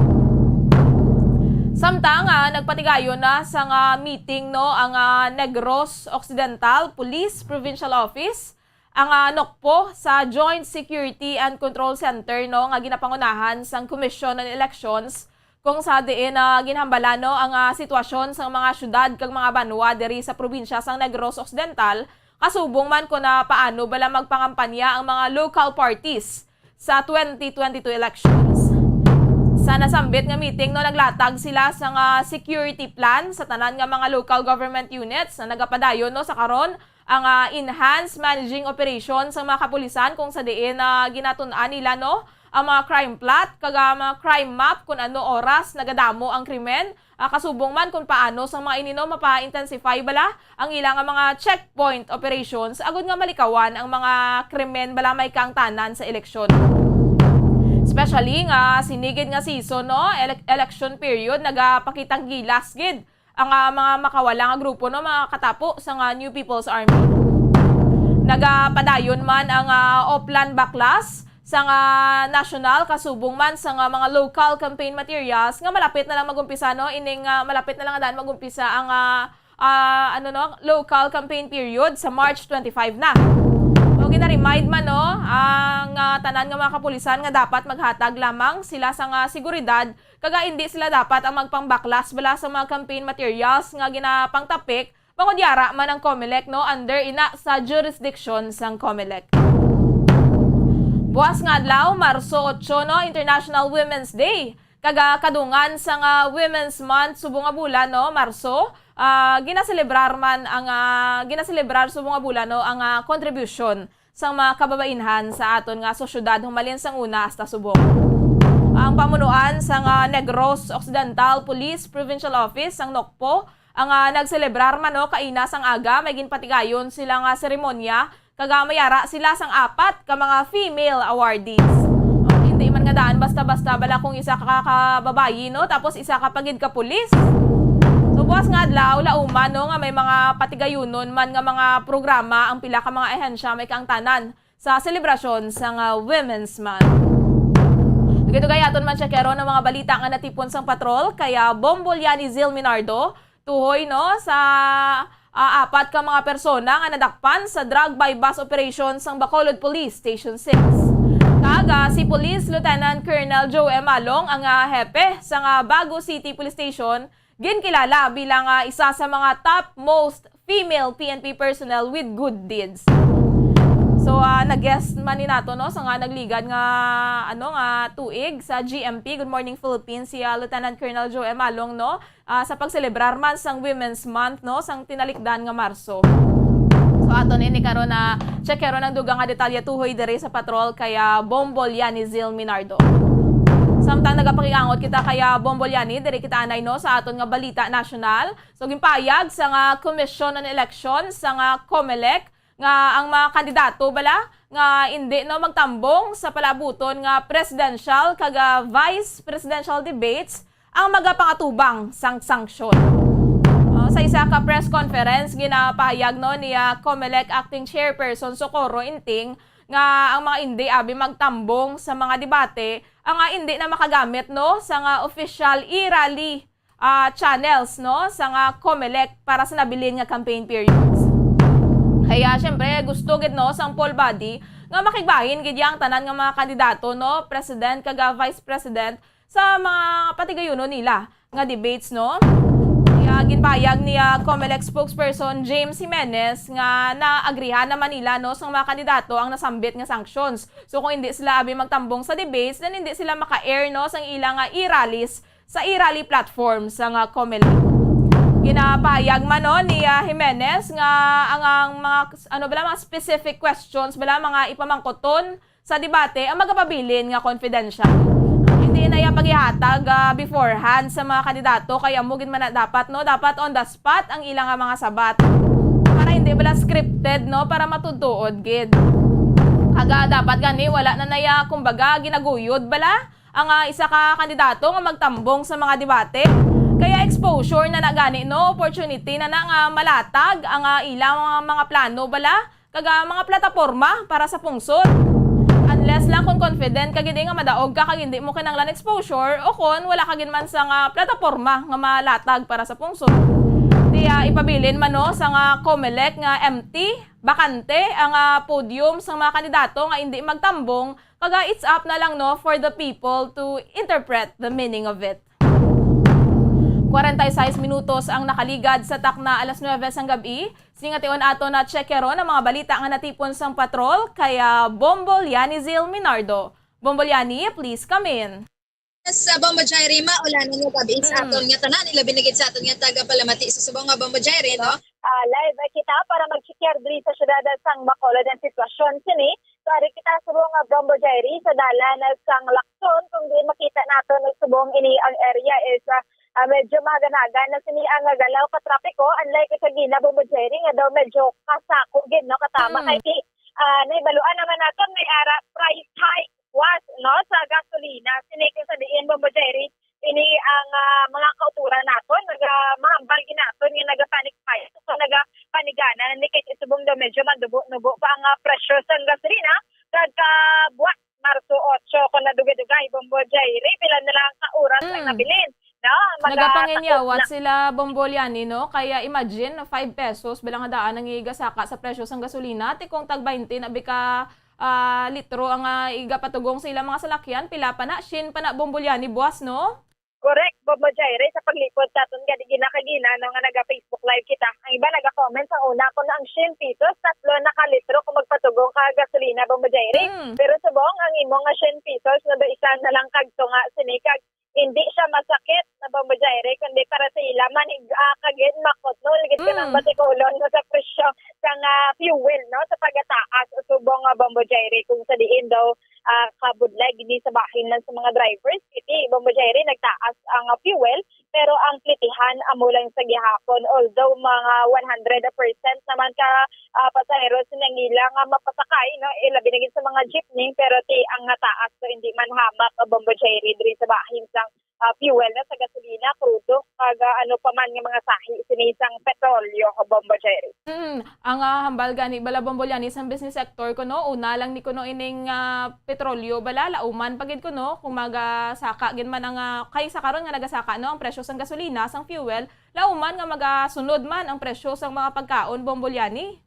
Samtang, ah, nagpatigayon na sa nga meeting, no, ang, ah, Negros Occidental Police Provincial Office, ang, ah, NOCPO, sa Joint Security and Control Center, no, nga ginapangunahan sang Commission on Elections, kung sa diin, ah, ginhambala, no, ang, ah, sitwasyon sang mga syudad kag mga banwa diri sa probinsya sang Negros Occidental, kasubong man kon, ah, paano bala magpangampanya ang mga local parties sa twenty twenty-two elections. Sa nasambit nga meeting, no, naglatag sila sa nga security plan sa tanan nga mga local government units na nagapadayon, no, sa karon ang, ah, enhanced managing operation sa mga kapulisan, kung sa diin, ah, ginatun-an nila, no, ang mga crime plot kag, ah, mga crime map kung ano oras nagadamo ang krimen, ah, kasubong man kung paano sang mga ini, no, mapa-intensify bala ang ila nga mga checkpoint operations agud nga malikawan ang mga krimen bala may kaangtanan sa eleksyon. Especially nga sinigid nga season, no, ele-, election period, nagapakitang gilas gid ang, ah, mga makawala nga grupo, no, mga katapo sa nga New People's Army. Nagapadayon man ang, ah, Oplan Baklas sa nga national kasubong man sa nga mga local campaign materials nga malapit na lang magumpisa, no, ining, ah, malapit na lang nga daan magumpisa ang, ah, ah, ano, no, local campaign period sa March twenty-five na. O, gina-remind man, no, ang, ah, tanan nga mga kapulisan nga dapat maghatag lamang sila sa nga seguridad kag hindi sila dapat ang magpangbaklas bala sa mga campaign materials nga ginapangtapik, bangod yara man ang COMELEC, no, under ina sa jurisdiction sang COMELEC. Buas nga adlaw, Marso otso, no, International Women's Day. Kag, ah, kadungan sa nga Women's Month subong nga bulan, no, Marso, ah, ginaselebrar man ang, ah, ginaselebrar subong nga bulan, no, ang, ah, kontribusyon sang mga kababainhan sa aton nga sosyedad humalin sang una hasta subong. Ang pamunuan sang, ah, Negros Occidental Police Provincial Office, ang NOCPO, ang, ah, nagselebrar man, no, kaina sang aga, may ginpatigayon sila nga seremonya, kag, ah, may ara sila sang apat ka mga female awardees. O, hindi man nga daan basta-basta bala kung isa ka, ka babayi, no, tapos isa ka pa gid ka pulis. So, buas nga adlaw, lauman, no, nga may mga patigayunon man nga mga programa ang pila ka mga ahensya may kaangtanan sa selebrasyon sang, ah, Women's Month. Dugay-dugay aton man checkero ang mga balita nga natipon sang patrol kay, ah, Bombo Liani Zil Minardo, tuhoy, no, sa, ah, apat ka mga persona nga nadakpan sa drug buy-bust operation sang Bacolod Police Station six. Kag, ah, si Police Lieutenant Colonel Joe M. Along ang, ah, hepe sa nga Bago City Police Station, ginkilala bilang, ah, isa sa mga top most female P N P personnel with good deeds. So, ah, nag-guest man ni nato, no, sa nga nagligad nga, ano, nga tuig sa G M P, Good Morning Philippines, si, ah, Lieutenant Colonel Joe M. Along, no, ah, sa pagselebrar man sang Women's Month, no, sang tinalikdan nga Marso. So, aton ini karon na checkero ang dugang nga detalye tuhoy diri sa patrol kay, ah, Bombo Liani Zil Minardo. Samtang nagapakiangot kita kay, ah, Bombo Liani, diri kita anay, no, sa aton nga balita nasyonal. So, ginpahayag sa nga Commission on Election sa nga COMELEC nga ang mga kandidato bala nga indi, no, magtambong sa palabuton nga presidential kag, ah, vice presidential debates ang magapangatubang sang sanksyon. Ah, sa isa ka press conference, ginapahayag, no, ni, ah, COMELEC Acting Chairperson Socorro Inting nga ang mga indi abi magtambong sa mga debate ang, ah, indi na makagamit, no, sa nga official e-rally, ah, channels, no, sa nga COMELEC para sa nabilin nga campaign periods. Kaya, syempre, gusto gid, no, sang poll body nga makigbahin gid ya ang tanan nga mga kandidato, no, president kag, ah, vice president sa mga patigayunon nila nga debates, no? Kaya ginpahayag ni, ah, COMELEC spokesperson James Jimenez nga naagrihan naman nila, no, sa mga kandidato ang nasambit nga sanctions. So, kung hindi sila abi magtambong sa debates, then hindi sila maka-air, no, sang ila nga e-rallies sa e-rally platform sa nga COMELEC. Ginapahayag man, no, ni, ah, Jimenez nga ang, ang mga, ano bala, mga specific questions bala, mga ipamangkuton sa debate ang magapabilin nga confidential. Hindi na iya paghihatag, ah, beforehand sa mga kandidato, kay amo gid man na dapat, no, dapat on the spot ang ila nga mga sabat para hindi bala scripted, no, para matuod-tuod gid. Kag dapat gani wala na naya, kumbaga, ginaguyod bala ang, ah, isa ka kandidato nga magtambong sa mga debate. Kaya exposure na na gani, no, opportunity na na nga malatag ang, ah, ilang mga, mga plano bala kag, ah, mga plataporma para sa pungsod. Unless lang kung confident ka gid nga madaog ka kag hindi mo kinahanglan exposure, o kon wala ka gid man sa nga plataporma nga malatag para sa pungsod. Di, ah, ipabilin man, no, sa nga Comelec nga empty, bakante ang, ah, podium sa mga kandidato nga hindi magtambong, kag, ah, it's up na lang, no, for the people to interpret the meaning of it. Kwarenta y seis minutos ang nakaligad sa takna alas nuebe sang gab-i. Singation ato na tsekyaron ang mga balita nga natipon sang patrol kay, ah, Bombo Lianizil Minardo. Bombo Liani, please come in. Sa Bombo Jairi, maulanan nga gab-i sa Mm. aton nga tanan, ilabi na gid sa aton nga taga-Palamati sa subong nga Bombo Jairi, no? Ah, live kita para mag-check diri sa siyudad sang Bacolod ang sitwasyon sini. So, ari kita subong nga Bombo Jairi sa dalan sang Lacson, kung diin makita naton ang subong ini ang area is, ah, ah, medyo mahaganagan na sini ang galaw ka trapiko, unlike sa gina Bombo Jairi nga daw medyo kasako gid, no, katama Mm. kay ti, ah, nahibaluan naman naton may ara price hike was, no, sa gasolina. Sini kung sa diin, Bombo Jairi, ini ang, ah, mga kauturan naton, naga-, mahambal gid naton nga naga-panic buying, so naga-panigana na ni kay subong daw medyo mandubo-nubo pa ang, ah, presyo sang gasolina, kag, ah, buwas Marso otso, kung nadugay-dugay, Bombo Jairi, pila na lang ka oras ang Mm. nabilin, no? Maga-, Nagapanginyawat takot na. sila, Bombo Liani, no? Kaya imagine, five pesos, bilang nga daan ang igasaka sa presyo sang gasolina, ti kung tag baynte na bi ka ah, litro ang, ah, igapatugong sa ilang mga salakyan, pila pa na, syen pa na, Bombo Liani, buwas, no? Correct, Bombo Jairi, sa paglipod sa aton gani ginakagina, no, nga naga-Facebook Live kita. Ang iba naga-comment sa una, kung ang syen pesos, tatlo na ka litro kung magpatugong ka gasolina, Bombo Jairi. Mm. Pero subong, ang imo nga syen pesos, no, do isa na lang kag tunga sini, kag hindi siya masakit na Bombo Jairi, kundi para sa ila man, ig-, ah, kagid makutnol gid ka nang Mm. batikulon mo sa presyo sang, ah, fuel, no, sa pagataas subong nga Bombo Jairi, kung sa diin daw, ah, kabudlay gid sa bahin lang sa mga drivers. Iti Bombo Jairi, nagtaas ang, ah, fuel, pero ang plitihan amo lang sa gihapon, although mga one hundred percent naman ka ah, pasahero sa nangila nga mapasakay, no? Eh, labi na gid sa mga jeepney, pero ti ang nga taas, so hindi man hamak ang Bombo Jairi diri sa bahin sang, ah, fuel, no? Sa gasolina, krudo, kag, ah, ano pa man nga mga sahi sini sang petrolyo, Bombo Jairi. Mm, ang, ah, hambal gani bala, Bombo Liani, sang business sector kuno, una lang ni kuno ining, ah, petrolyo bala, lauman pa gid kuno kung magasaka gid man ang, ah, kay sa karon nga nagasaka, no, ang presyo sang gasolina, sang fuel, lauman nga magasunod man ang presyo sang mga pagkaon, Bombo Liani.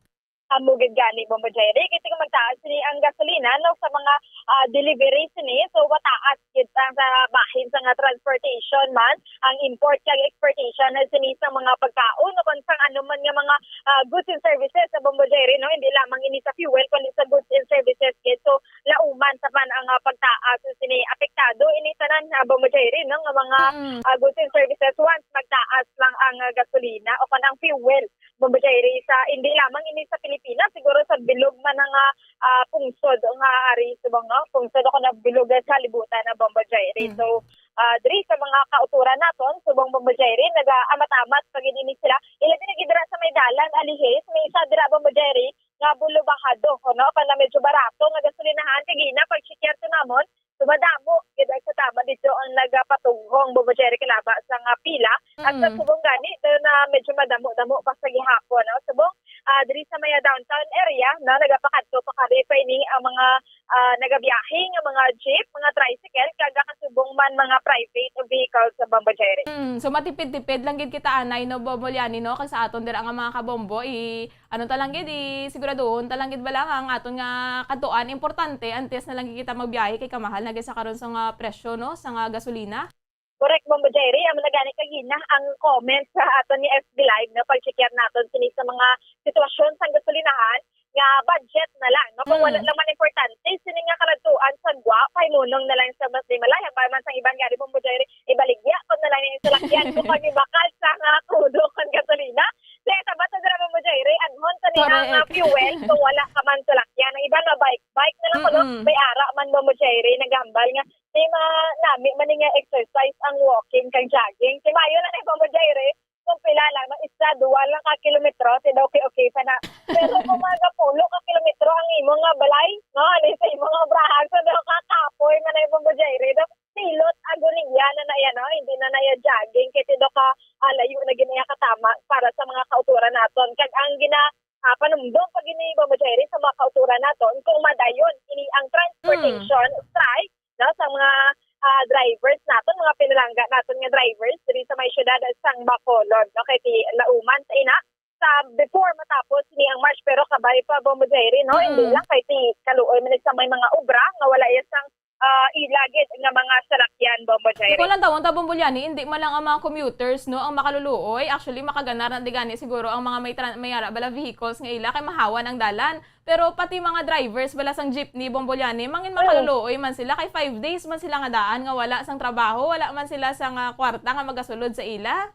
Amo gid gani, Bombo Jairi, kay ti kung magtaas sini ang gasolina, no, sa mga, ah, delivery sini, so mataas gid ang sa bahin sa nga transportation man, ang import kag exportation na sini sa mga pagkaon o kon sang ano man nga mga, ah, goods and services sa, Bombo Jairi, no, hindi lamang ini sa fuel kundi sa goods and services gid. So lauman sa man ang, ah, pagtaas sini, apektado ini tanan, ah, Bombo Jairi, no, nga mga, Mm. ah, goods and services once magtaas lang ang, ah, gasolina o kon ang fuel. Bombo Jairi, sa, hindi lamang ini sa Pilipinas, siguro sa bilog man nga, ah, pungsod nga ari subong, no? Pungsod o kon ang bilog sa kalibutan na, Bombo Jairi. Mm. So, ah, diri sa mga kauturan naton, subong, Bombo Jairi, nagaamat-amat pa gid ini sila. Ilabi na gid dira sa may dalan, Alihis, may isa dira, Bombo Jairi, nga bulubahado, no? Kana medyo barato nga gasolinahan, kay gina pag-check to namon, so madamo gid ang sa tama dito ang nagapatughong, Bombo Jairi, kalaba sa nga pila. At sa Mm. subong gani, daw na medyo madamo-damo pa sa gihapon, no? Subong, ah, diri sa maya downtown area, no, nagapakadto pa kami pa ini ang mga, ah, nagabiyahe nga mga jeep, mga tricycle, kag nakasubong man mga private vehicles sa, Bombo Jairi. Mm, so matipid-tipid lang gid kita anay, no, Bombo Liani, no? Kag sa aton dira nga mga kabombo, i-, ano ta lang gid, i-, siguraduhon ta lang gid bala nga ang aton nga kadtuan importante, antes na lang gid kita magbiyahe kay kamahal na gid sa karon sa nga presyo, no, sa nga gasolina. Correct, Bombo Jairi. Amo na gani kagina ang comment sa aton ni F B Live, no, pag-check naton sini sa mga sitwasyon sa gasolinahan nga budget na lang, no? Kung wala Mm. lang man importante, sini nga kaladtuan sa gwa, pahimunong na lang sa mas di malay. Ang man sang iban gani, Bombo Jairi, ibaligya ko na lang yung salakyan ko pag ibakal sa nga krudo, kung gasolina. Kaya sa bato dira, Bombo Jairi, adhon sa ni ang, ah, Correct. Fuel kung wala ka man salakyan. Ang iban, ma-bike, bike na lang kuno. Mm-mm. May ara man, Bombo Jairi, naghambal nga may mga nami man ni nga exercise ang walking kag jogging. Si Mayo na ni, Bombo Jairi, kung pila lang, no? Isa, duwa lang ka kilometro, ti daw okay, okay pa na. Pero kung mga pulo ka kilometro ang imo nga balay, no? Ano sa imo nga obrahan, so daw ka kapoy man na, Bombo Jairi, daw silot agoniya na na iya, no? Hindi na na iya jogging, kay ti daw ka, ah, layo na gid na iya katama para sa mga kautoran naton. Kag ang gina, ah, panumdom pa gid ni, Bombo Jairi, sa mga kautoran naton, kung madayon ini ang transportation strike, no, sa mga, ah, drivers naton, mga pinalangga naton nga drivers diri sa may siyudad sang Bacolod, no, kay ti lauman sa ina sa before matapos ni ang March, pero kabay pa, Bombo Jairi, no, hindi Mm. lang kay ti kaluoy man sa may mga obra nga wala iya sang, ah, ila gid nga mga salakyan, Bombo Jairi. Kung lang tawon ta, Bombo Liani, hindi man lang ang mga commuters, no, ang makaluluoy. Actually, makaganar na di gani siguro ang mga may tran-, may ara bala vehicles nga ila kay mahawan ang dalan. Pero pati mga drivers bala sang jeepney, Bombo Liani, mangin Mm. makaluluoy man sila kay five days man sila nga daan nga wala sang trabaho, wala man sila sang, ah, kwarta nga magasulod sa ila.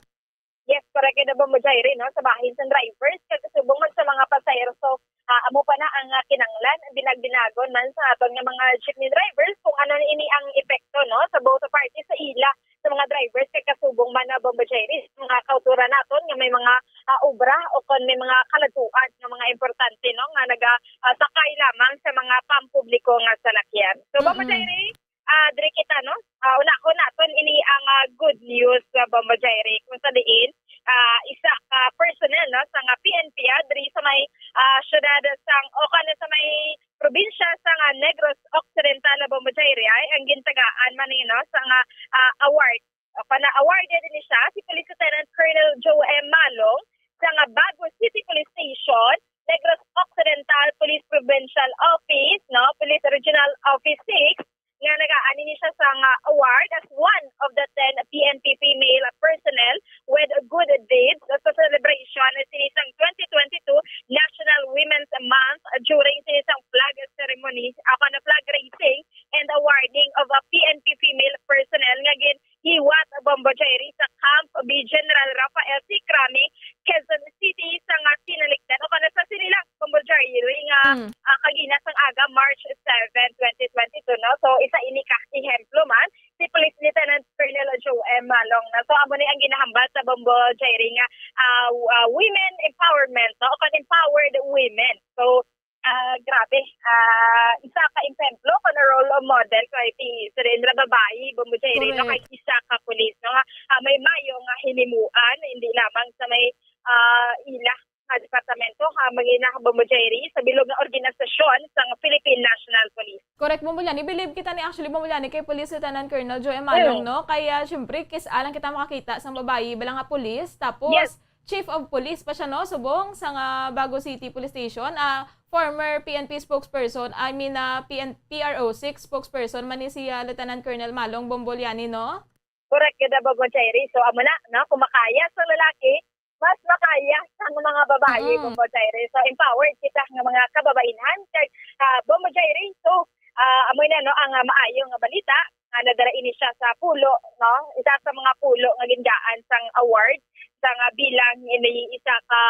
Yes, correct gid, Bombo Jairi, no, sa bahin sang drivers kag kasubong man sa mga pasahero. So, ah, amo pa na ang, ah, kinanglan, binag-binagon man sa aton nga mga jeepney drivers kung ano ini ang epekto, no, sa both parties, sa ila, sa mga drivers kag kasubong man na, Bombo Jairi, sa mga kautoran naton nga may mga, ah, obra o kon may mga kaladtuan nga mga importante, no, nga naga, ah, sakay lamang sa mga pampubliko nga salakyan. So, Bombo Mm-mm. Jairi, ah, diri kita, no? Ah, unahon naton ini ang, ah, good news, ah, Bombo Jairi, kung sa diin, ah, isa ka personnel, no, sa nga P N P, ah, diri sa may, ah, siyudad sang, o kana sa may probinsya sa nga Negros Occidental, Bombo Jairi, ay ang gintagaan man ni, no, sa nga, ah, award. O kana awarded ni siya si Police Lieutenant Colonel Joe M. Malong sa nga Bago City Police Station, Negros Occidental Police Provincial Office, no, Police Regional Office six, nga nagaani ni siya sa nga award as one of the ten P N P female personnel with good deeds sa celebration sini sang twenty twenty-two National Women's Month during sini sang flag ceremony, ako na flag raising and awarding of a P N P female personnel nga gin hiwat, Bombo Jairi, sa Camp B General Rafael C. Cramie, Quezon City, sa nga sinalikdan o kana sa sini lang, Bombo Jairi, nga, Mm. ah, kagina sang aga, March seven, twenty twenty-two, no? So, isa ini ka ehemplo man, si Police Lieutenant Colonel Joe M. Malong, no? So, amo ni ang ginahambal sa, Bombo Jairi, nga, ah, w-, ah, women empowerment, no? O kan empowered women. So, ah, grabe. Ah, isa ka ehemplo, kon role model, kay ti, sa rin ra babayi, Bombo Jairi, no, Correct. Kay isa ka pulis, no, nga, ah, may mayo nga hinimuan, hindi lamang sa may, ah, ila nga departamento, ha, mangina, Bombo Jairi, sa bilog nga organisasyon sang Philippine National Police. Correct, Bombo Liani. Believe kita ni, actually, Bombo Liani, kay Police Lieutenant Colonel Joe M. Malong, Mm. no? Kaya, syempre, kis-a lang kita makakita sang babayi, bala nga pulis. Tapos, Yes. Chief of Police pa siya, no? Subong sa nga Bago City Police Station, ah, former P N P spokesperson, I mean, ah, P N, P R O six spokesperson man ni si, ah, Lieutenant Colonel Malong, Bombo Liani, no? Correct gid, Bombo Jairi. So, amo na, no? Kung makaya sa lalaki, mas makaya sa mga babayi, Mm. Bombo Jairi. So, empowered kita nga mga kababainhan. Kag, ah, Bombo Jairi, so, ah, amo na, no, ang, ah, maayo nga balita nga nadala ini siya sa pulo, no? Isa sa mga pulo nga gingaan sang award, sa nga bilang ini isa ka,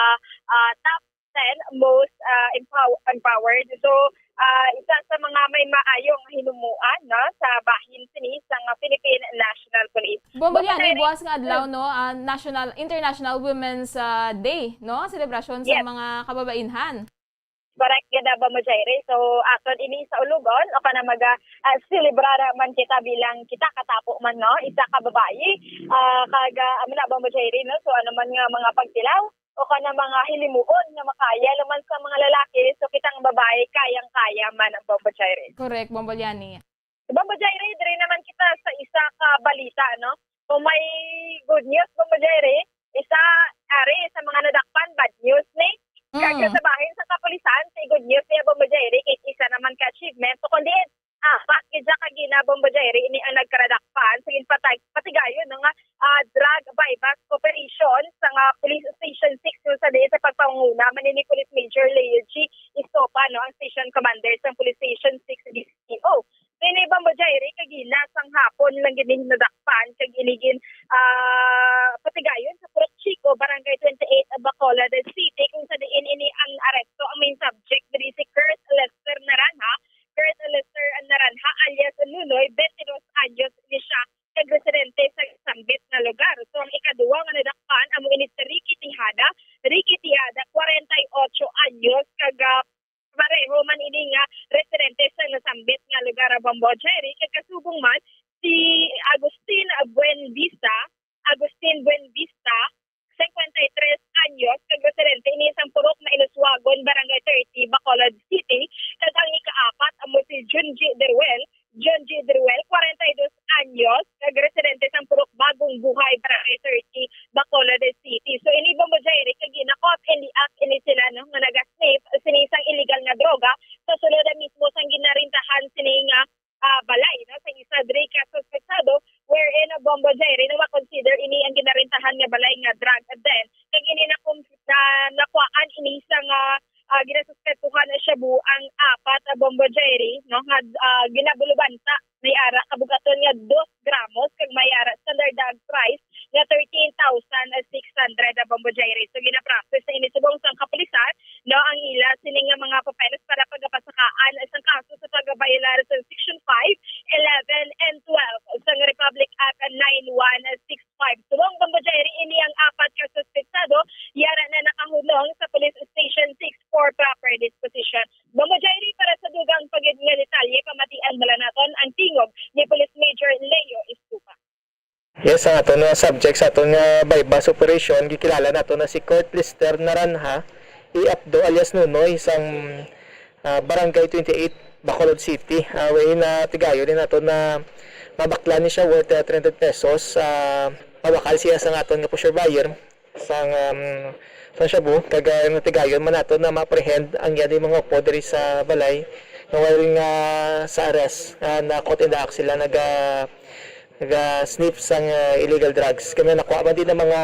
ah, top ten most, ah, empow-, empowered. So, ah, isa sa mga may maayo nga hinumuan, no, sa bahin sini sa nga Philippine National Police. Bombo Liani, buwas nga adlaw, no, ah, National, International Women's, ah, Day, no? Selebrasyon sa Yes. mga kababainhan. Correct gid, Bombo Jairi. So, aton ini sa ulugon, o kana maga, ah, selebrar man kita bilang kita katapo man, no? Isa ka babayi, ah, kag, ah, amo na, Bombo Jairi, no? So, ano man nga mga pagtilaw, o kana mga hilimuon nga makaya lamang sa mga lalaki, so, kita nga babayi, kayang-kaya man ang, Bombo Jairi. Correct, Bombo Liani. Bombo Jairi, diri naman kita sa isa ka balita, no? Kung may good news, Bombo Jairi, isa, ari, sa mga nadakpan, bad news ni. Mm. Kag sa bahin sa kapulisan, si good news niya, Bombo Jairi, kay isa naman ka achievement. So, kung diin, apat gid siya ka gina, Bombo Jairi, ini ang nagkaradakpan sa ginpatag-, patigayon, no, nga, ah, drug buy-bust operation sa nga Police Station six, no, sa diin sa pagpanguna man ni Police Major Leo G. Estopa, no, ang station commander sa Police Station six D C O. Ini, Bombo Jairi, kagina sang hapon lang gid ning nadakpan kag ini gin, ah, patigayon sa Purok Chico, Barangay twenty-eight, Bacolod City, kung sa diin ini ang aresto ang main subject diri si Kurt Lester Naranha. Kurt Lester Naranha alias Nunoy, twenty-dos anyos ni siya, kag residente sa sambit nga lugar. So, ang ikaduha nga nadakpan amo ini si Ricky Tejada. Ricky Tejada, kwarenta y ocho anyos, kag, ah, pareho man ini nga residente sa nasambit nga lugar, Bombo Jairi, kag kasubong man si Agustin Buenvista, Agustin Buenvista, cincuenta y tres anyos, kag residente ini sang Purok Mainoswagon, Barangay thirty, Bacolod City, kag ang ikaapat amo si Junji Deruel, Junji Deruel, kwarenta y dos anyos, kag residente sang Purok Bagong Buhay, Barangay thirty, Bacolod City. So, ini, Bombo Jairi, kag gina-caught in the act ini sila, no, nga naga-sniff sini sang illegal nga droga sa sulod mismo sang ginarentahan sini nga, ah, balay, no, sa isa diri ka suspetsado, wherein, ah, Bombo Jairi, no, ma-consider ini ang ginarentahan nga balay nga drug den. Kag ini na, na nakuhaan ini sa nga, ah, ginasuspetsuhan na shabu ang apat, ah, Bombo Jairi, no, nga, ah, ginabulubanta may ara kabugaton nga dos gramos kag may ara standard drug price nga thirteen thousand six hundred, ah, Bombo Jairi. So, ginaprocess na ini subong sang kapulisan, no, ang ila sini nga mga papeles para pagapasakaan sang kaso sa pagbayolar sa Section five, eleven, and twelve sang Republic Act nine one six five. Subong, Bombo Jairi, ini ang apat ka suspetsado yara na nakahunong sa Police Station six for proper disposition. Bombo Jairi, para sa dugang pa gid nga detalye, pamatian bala naton ang tingog ni Police Major Leo Estupa. Yes, ang aton nga subject sa aton nga buy-bust operation, gikilala nato na si Kurt Lister Naranha, i Apdo alias Nunoy, sang, ah, Barangay twenty-eight, Bacolod City. Ah, wherein natigayon ni nato na mabaklan ni siya worth, ah, three hundred pesos. Ah, mabakal siya sa aton nga pusher buyer sang, um, sang shabu, kag, ah, natigayon man nato na ma-apprehend ang iya mga upod diri sa balay, nga while nga sa arrest, ah, na caught in the act sila naga, naga-sniff sang, ah, illegal drugs. Kami nakuha man din ang mga,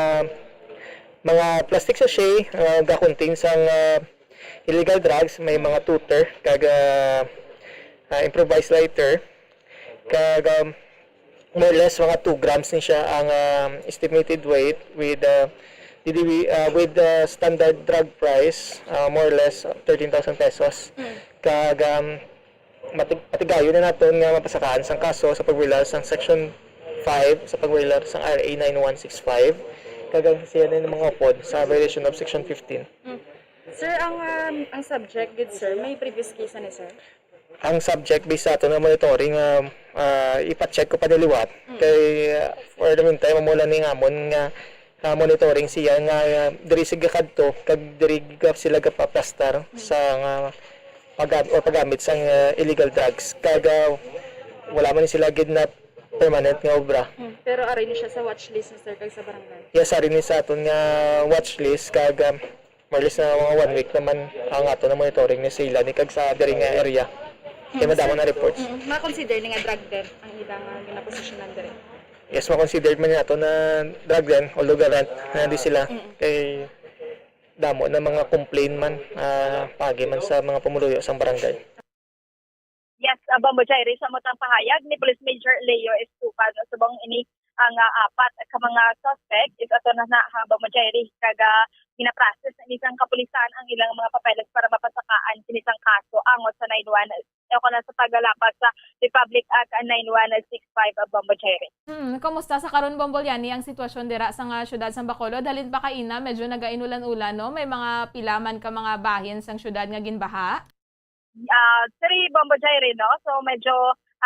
mga plastic sachet, ah, ga-contain sang, ah, illegal drugs, may mga tutor, kag, ah, ah, improvised lighter, kag, um, more or less, mga two grams ni siya ang, um, estimated weight with, uh, D D B, uh, with, uh, standard drug price, uh, more or less, uh, thirteen thousand pesos. Mm. Kag, um, matig-, matigayon na naton nga mapasakaan sang kaso sa pag-violar sang Section five, sa pag-violar sang R A nine one six five, kag ang siya na mga upod sa violation of Section fifteen. Mm. Sir, ang, um, ang subject gid, sir, may previous case na ni, sir? Ang subject, based sa aton nga monitoring, ah, ah, ipa-check ko pa ni liwat. Mm. Kay, ah, for the meantime, amo lang ning amon nga, ah, monitoring siya nga, ah, diri siya gakadto, kag diri ga-, sila gapaplastar Mm. sa nga pag-, or paggamit sa, ah, illegal drugs. Kag, ah, wala man sila gid na permanent nga obra. Mm. Pero ari ni siya sa watch list ni sir kag sa barangay? Yes, ari ni sa aton nga watch list, kag, ah, More or less na mga one week naman ang ato na monitoring ni sila ni kag sa diri nga area. Kay Mm, madamo sir, na reports. Mm, ma-consider ni nga drug den ang ila nga ginaposisyonan diri? Yes, ma-consider man nato na drug den, although ga-rent na di sila. Mm. Kay damo na mga complaint man, ah, paagi man sa mga pumuluyo sang barangay. Yes, ah, Bombo Jairi, sa matang pahayag ni Police Major Leo Estupa, no, subong ini ang, ah, apat ka mga suspect is ato na na, ha, Bombo Jairi, kag, ah, ginaprocess na ni sang kapulisan ang ilang mga papeles para mapasakaan sini sang kaso angot sa nine one, o kana sa paglapas sa Republic Act nine one six five, ah, Bombo Jairi. Hmm, kumusta sa karon, Bombo Liani, ang sitwasyon dira sa nga syudad sa Bacolod? Halin pa kaina, medyo nagainulan-ulan, no? May mga pila man ka mga bahin sang syudad nga ginbaha? Ah, three, Bombo Jairi, no? So, medyo,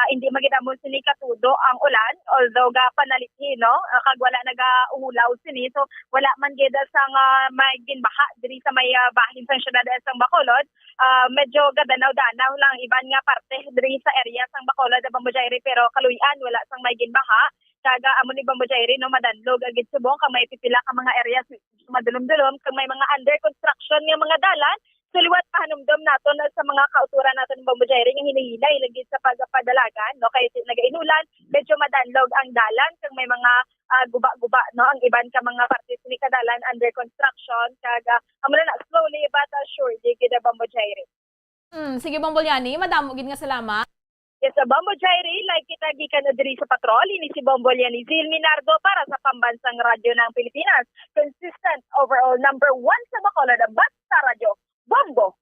ah, hindi magid amo sini katudo ang ulan, although ga panalithi, no? Ah, kag wala nagaulaw sini. So, wala man gid sang may ginbaha diri sa may, ah, bahin sang syudad sang Bacolod. Ah, medyo gadanaw-danaw lang iban nga parte diri sa area sang Bacolod, Bombo Jairi, pero kaluy-an wala sang may ginbaha. Kag, ah, amo ni, Bombo Jairi, no, madanlog gid subong kag may pipila ka mga areas madulom-dulom kag may mga under construction nga mga dalan. So, liwat pahanumdom naton sa mga kautoran naton, Bombo Jairi, nga hinay-hinay lagi sa pagpadalagan, no? Kay ti-, nagainulan, medyo madanlog ang dalan, kag may mga, ah, guba-guba, no? Ang iban ka mga parte sini ka dalan under construction, kag, ah, amo na na, slowly but, ah, surely, gid, Bombo Jairi. Hmm, sige, Bombo Liani, madamo gid nga salamat. Yes, sa Bombo Jairi, live kita gikan na diri sa Patrol. Ini si Bombo Lianizil Minardo para sa Pambansang Radyo ng Pilipinas. Consistent overall number one sa Bacolod, Basta Radyo. Bombo!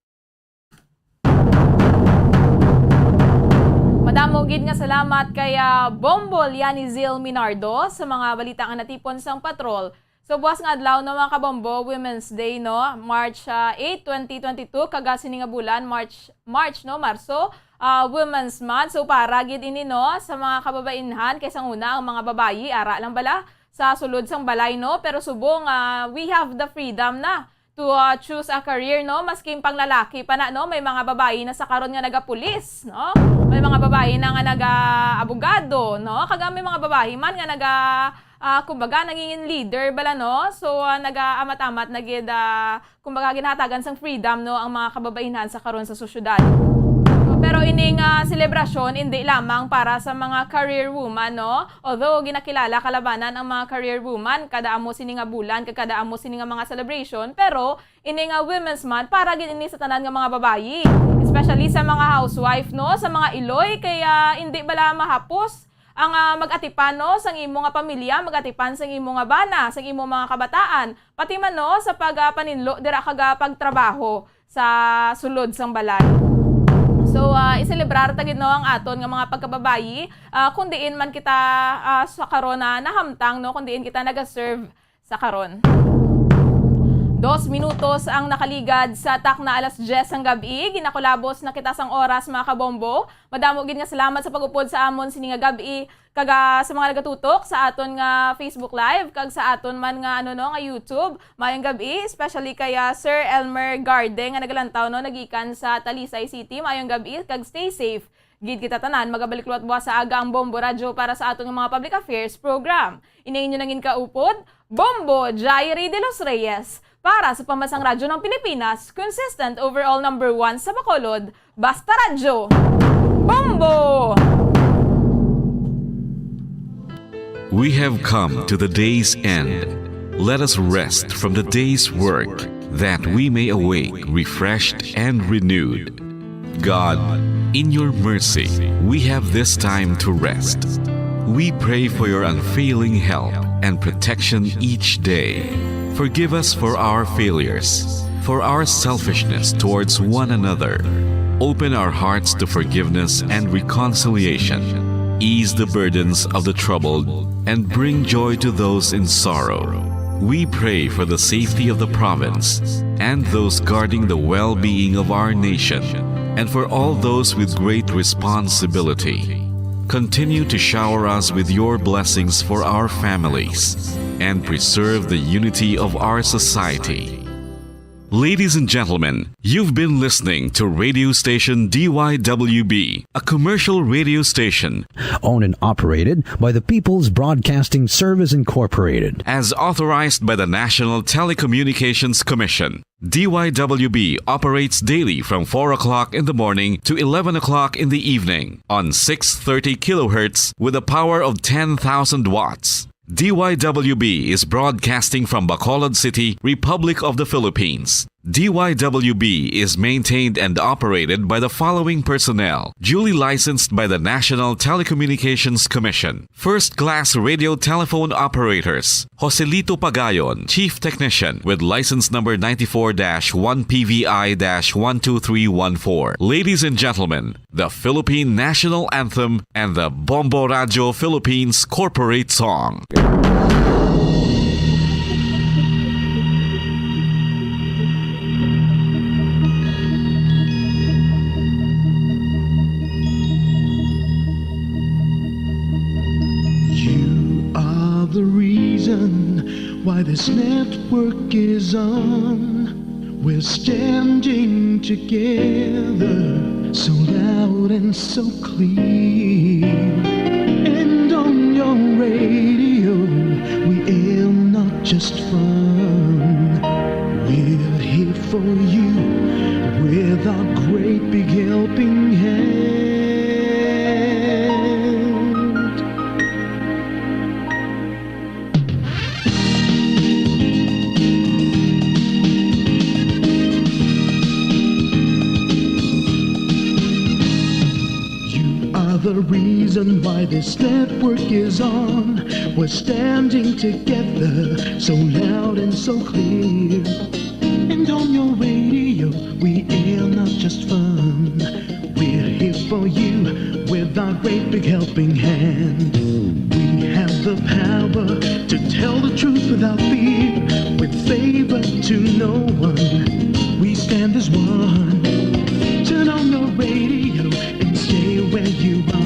Madamo gid nga salamat kay ah, Bombo Lianizil Minardo sa mga balita nga natipon sang Patrol. So buwas nga adlaw no mga kabombo, Women's Day no, March ah, eight, twenty twenty-two, kag ah, sini nga bulan, March, March no, Marso, ah, Women's Month. So para gid ini no sa mga kababainhan, kay sang una ang mga babayi ara lang bala sa sulod sang balay no, pero subong ah, we have the freedom na to ah, choose a career no, maski pang lalaki pa na no, may mga babayi na sa karon nga nagapulis no, may mga babayi na nga naga-abogado no, kag may mga babayi man nga naga ah, kumbaga, naging leader bala, no? So, ah, nag-aamat-amat na gid, ah, kumbaga, ginhatagan sang freedom, no, ang mga kababainhan sa karon sa sosyedad. Pero ining ah, selebrasyon hindi lamang para sa mga career woman, no? Although ginakilala kalabanan ang mga career woman kada amo sini nga bulan kag kada amo sini nga mga celebration, pero ini nga Women's Month para gid ini sa tanan nga mga babayi, especially sa mga housewife, no, sa mga iloy, kaya hindi bala mahapos ang ah, mag-atipan no sang imo nga pamilya, mag-atipan sang imo nga bana, sang imo mga kabataan, pati man no sa pag ah, paninlo dira kag ah, pagtrabaho sa sulod sang balay. So ah, iselebrar ta gid no ang aton nga mga pagkababayi ah, kung diin man kita ah, sa karon na nahamtang no, kung diin kita nagaserve sa karon. Dos minutos ang nakaligad sa takna alas diyes sang gab-i. Ginakulabos na kita sang oras, mga kabombo. Madamo gid nga salamat sa pag-upod sa amon sini nga gab-i. Kag ah, sa mga nagatutok sa aton nga Facebook Live kag sa aton man nga ano no nga YouTube, mayong gab-i, especially kay ah, Sir Elmer Garde nga nagalantaw no nagikan sa Talisay City. Mayong gab-i kag stay safe gid kita tanan. Magabalik liwat buwas sa aga ang Bombo Radyo para sa aton nga mga public affairs program. Ini inyo nangin kaupod, Bombo Jairi de los Reyes, para sa Pambansang Radyo ng Pilipinas, consistent overall number one sa Bacolod, Basta Radyo. Bombo! We have come to the day's end. Let us rest from the day's work, that we may awake refreshed and renewed. God, in your mercy, we have this time to rest. We pray for your unfailing help and protection each day. Forgive us for our failures, for our selfishness towards one another. Open our hearts to forgiveness and reconciliation. Ease the burdens of the troubled and bring joy to those in sorrow. We pray for the safety of the province and those guarding the well being of our nation, and for all those with great responsibility. Continue to shower us with your blessings for our families and preserve the unity of our society. Ladies and gentlemen, you've been listening to radio station D Y W B, a commercial radio station Owned and operated by the People's Broadcasting Service Incorporated. As authorized by the National Telecommunications Commission. D Y W B operates daily from four o'clock in the morning to eleven o'clock in the evening on six thirty kilohertz with a power of ten thousand watts. D Y W B is broadcasting from Bacolod City, Republic of the Philippines. D Y W B is maintained and operated by the following personnel, duly licensed by the National Telecommunications Commission. First class radio telephone operators, Joselito Pagayon, Chief Technician, with license number ninety-four dash one P V I dash one two three one four. Ladies and gentlemen, the Philippine National Anthem and the Bombo Radio Philippines Corporate Song. You are the reason why this network is on. We're standing together, so loud and so clear. And on your radio, we aim not just fun. We're here for you with our great big helping hand. You are The reason why this network is on. We're standing together, so loud and so clear. And on your radio, we air not just fun. We're here for you with our great big helping hand. We have the power to tell the truth without fear, with favor to no one. We stand as one. Turn on your radio and stay where you are.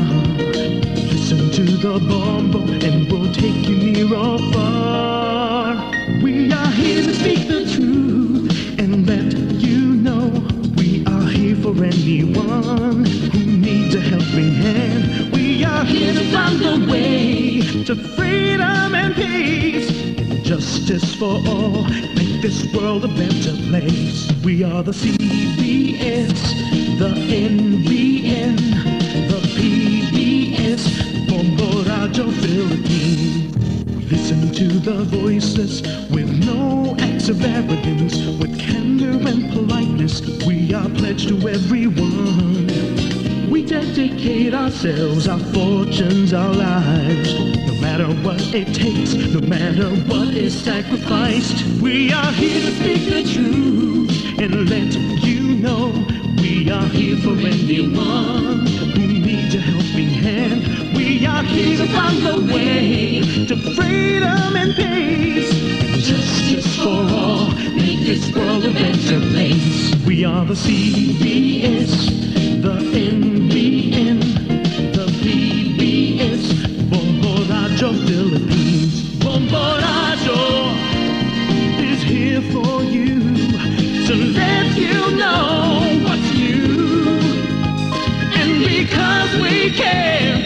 Listen to the Bombo and we'll take you near or far. We are here to speak the truth and let you know we are here for anyone who needs a helping hand. We are here to find the way to freedom and peace and justice for all. Make this world a better place. We are the C B S, the N B N, the P B S, Bombo Radio Philippines. Listen to the voices with no acts of arrogance, with candor and politeness. We are pledged to everyone. We dedicate ourselves, our fortunes, our lives. No matter what it takes, no matter what is sacrificed, we are here to speak the truth and let you know we are here for anyone who needs a helping hand. We are here to find the way to freedom and peace and justice for all. Make this world a better place. We are the C B S, the N B N, the P B S, Bombo Radio Philippines. Bombo Radio is here for you to let you know what's new. And because we care,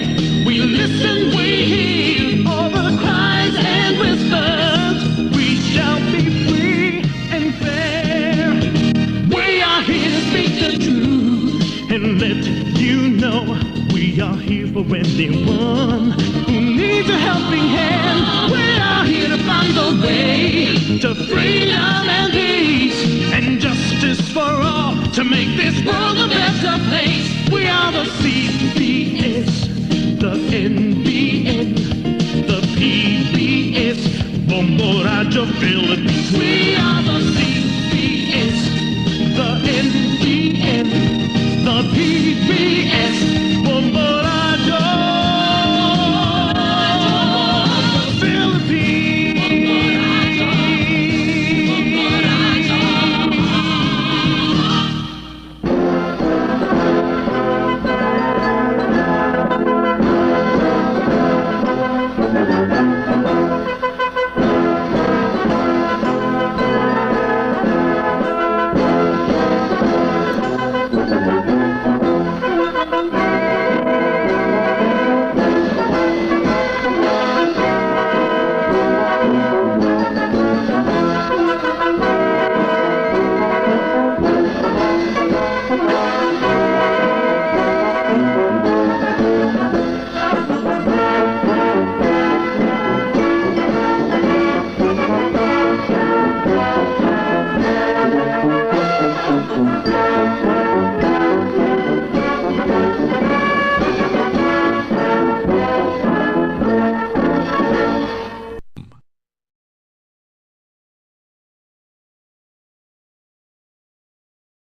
we listen, we hear all the cries and whispers. We shall be free and fair. We are here to speak the truth and let you know we are here for anyone who needs a helping hand. We are here to find the way to freedom and peace and justice for all, to make this world a better place. We are the C B S, the N B N, the P B S, Bombo Radio Philippines. We are the C B S, the N B N, the P B S, Bombo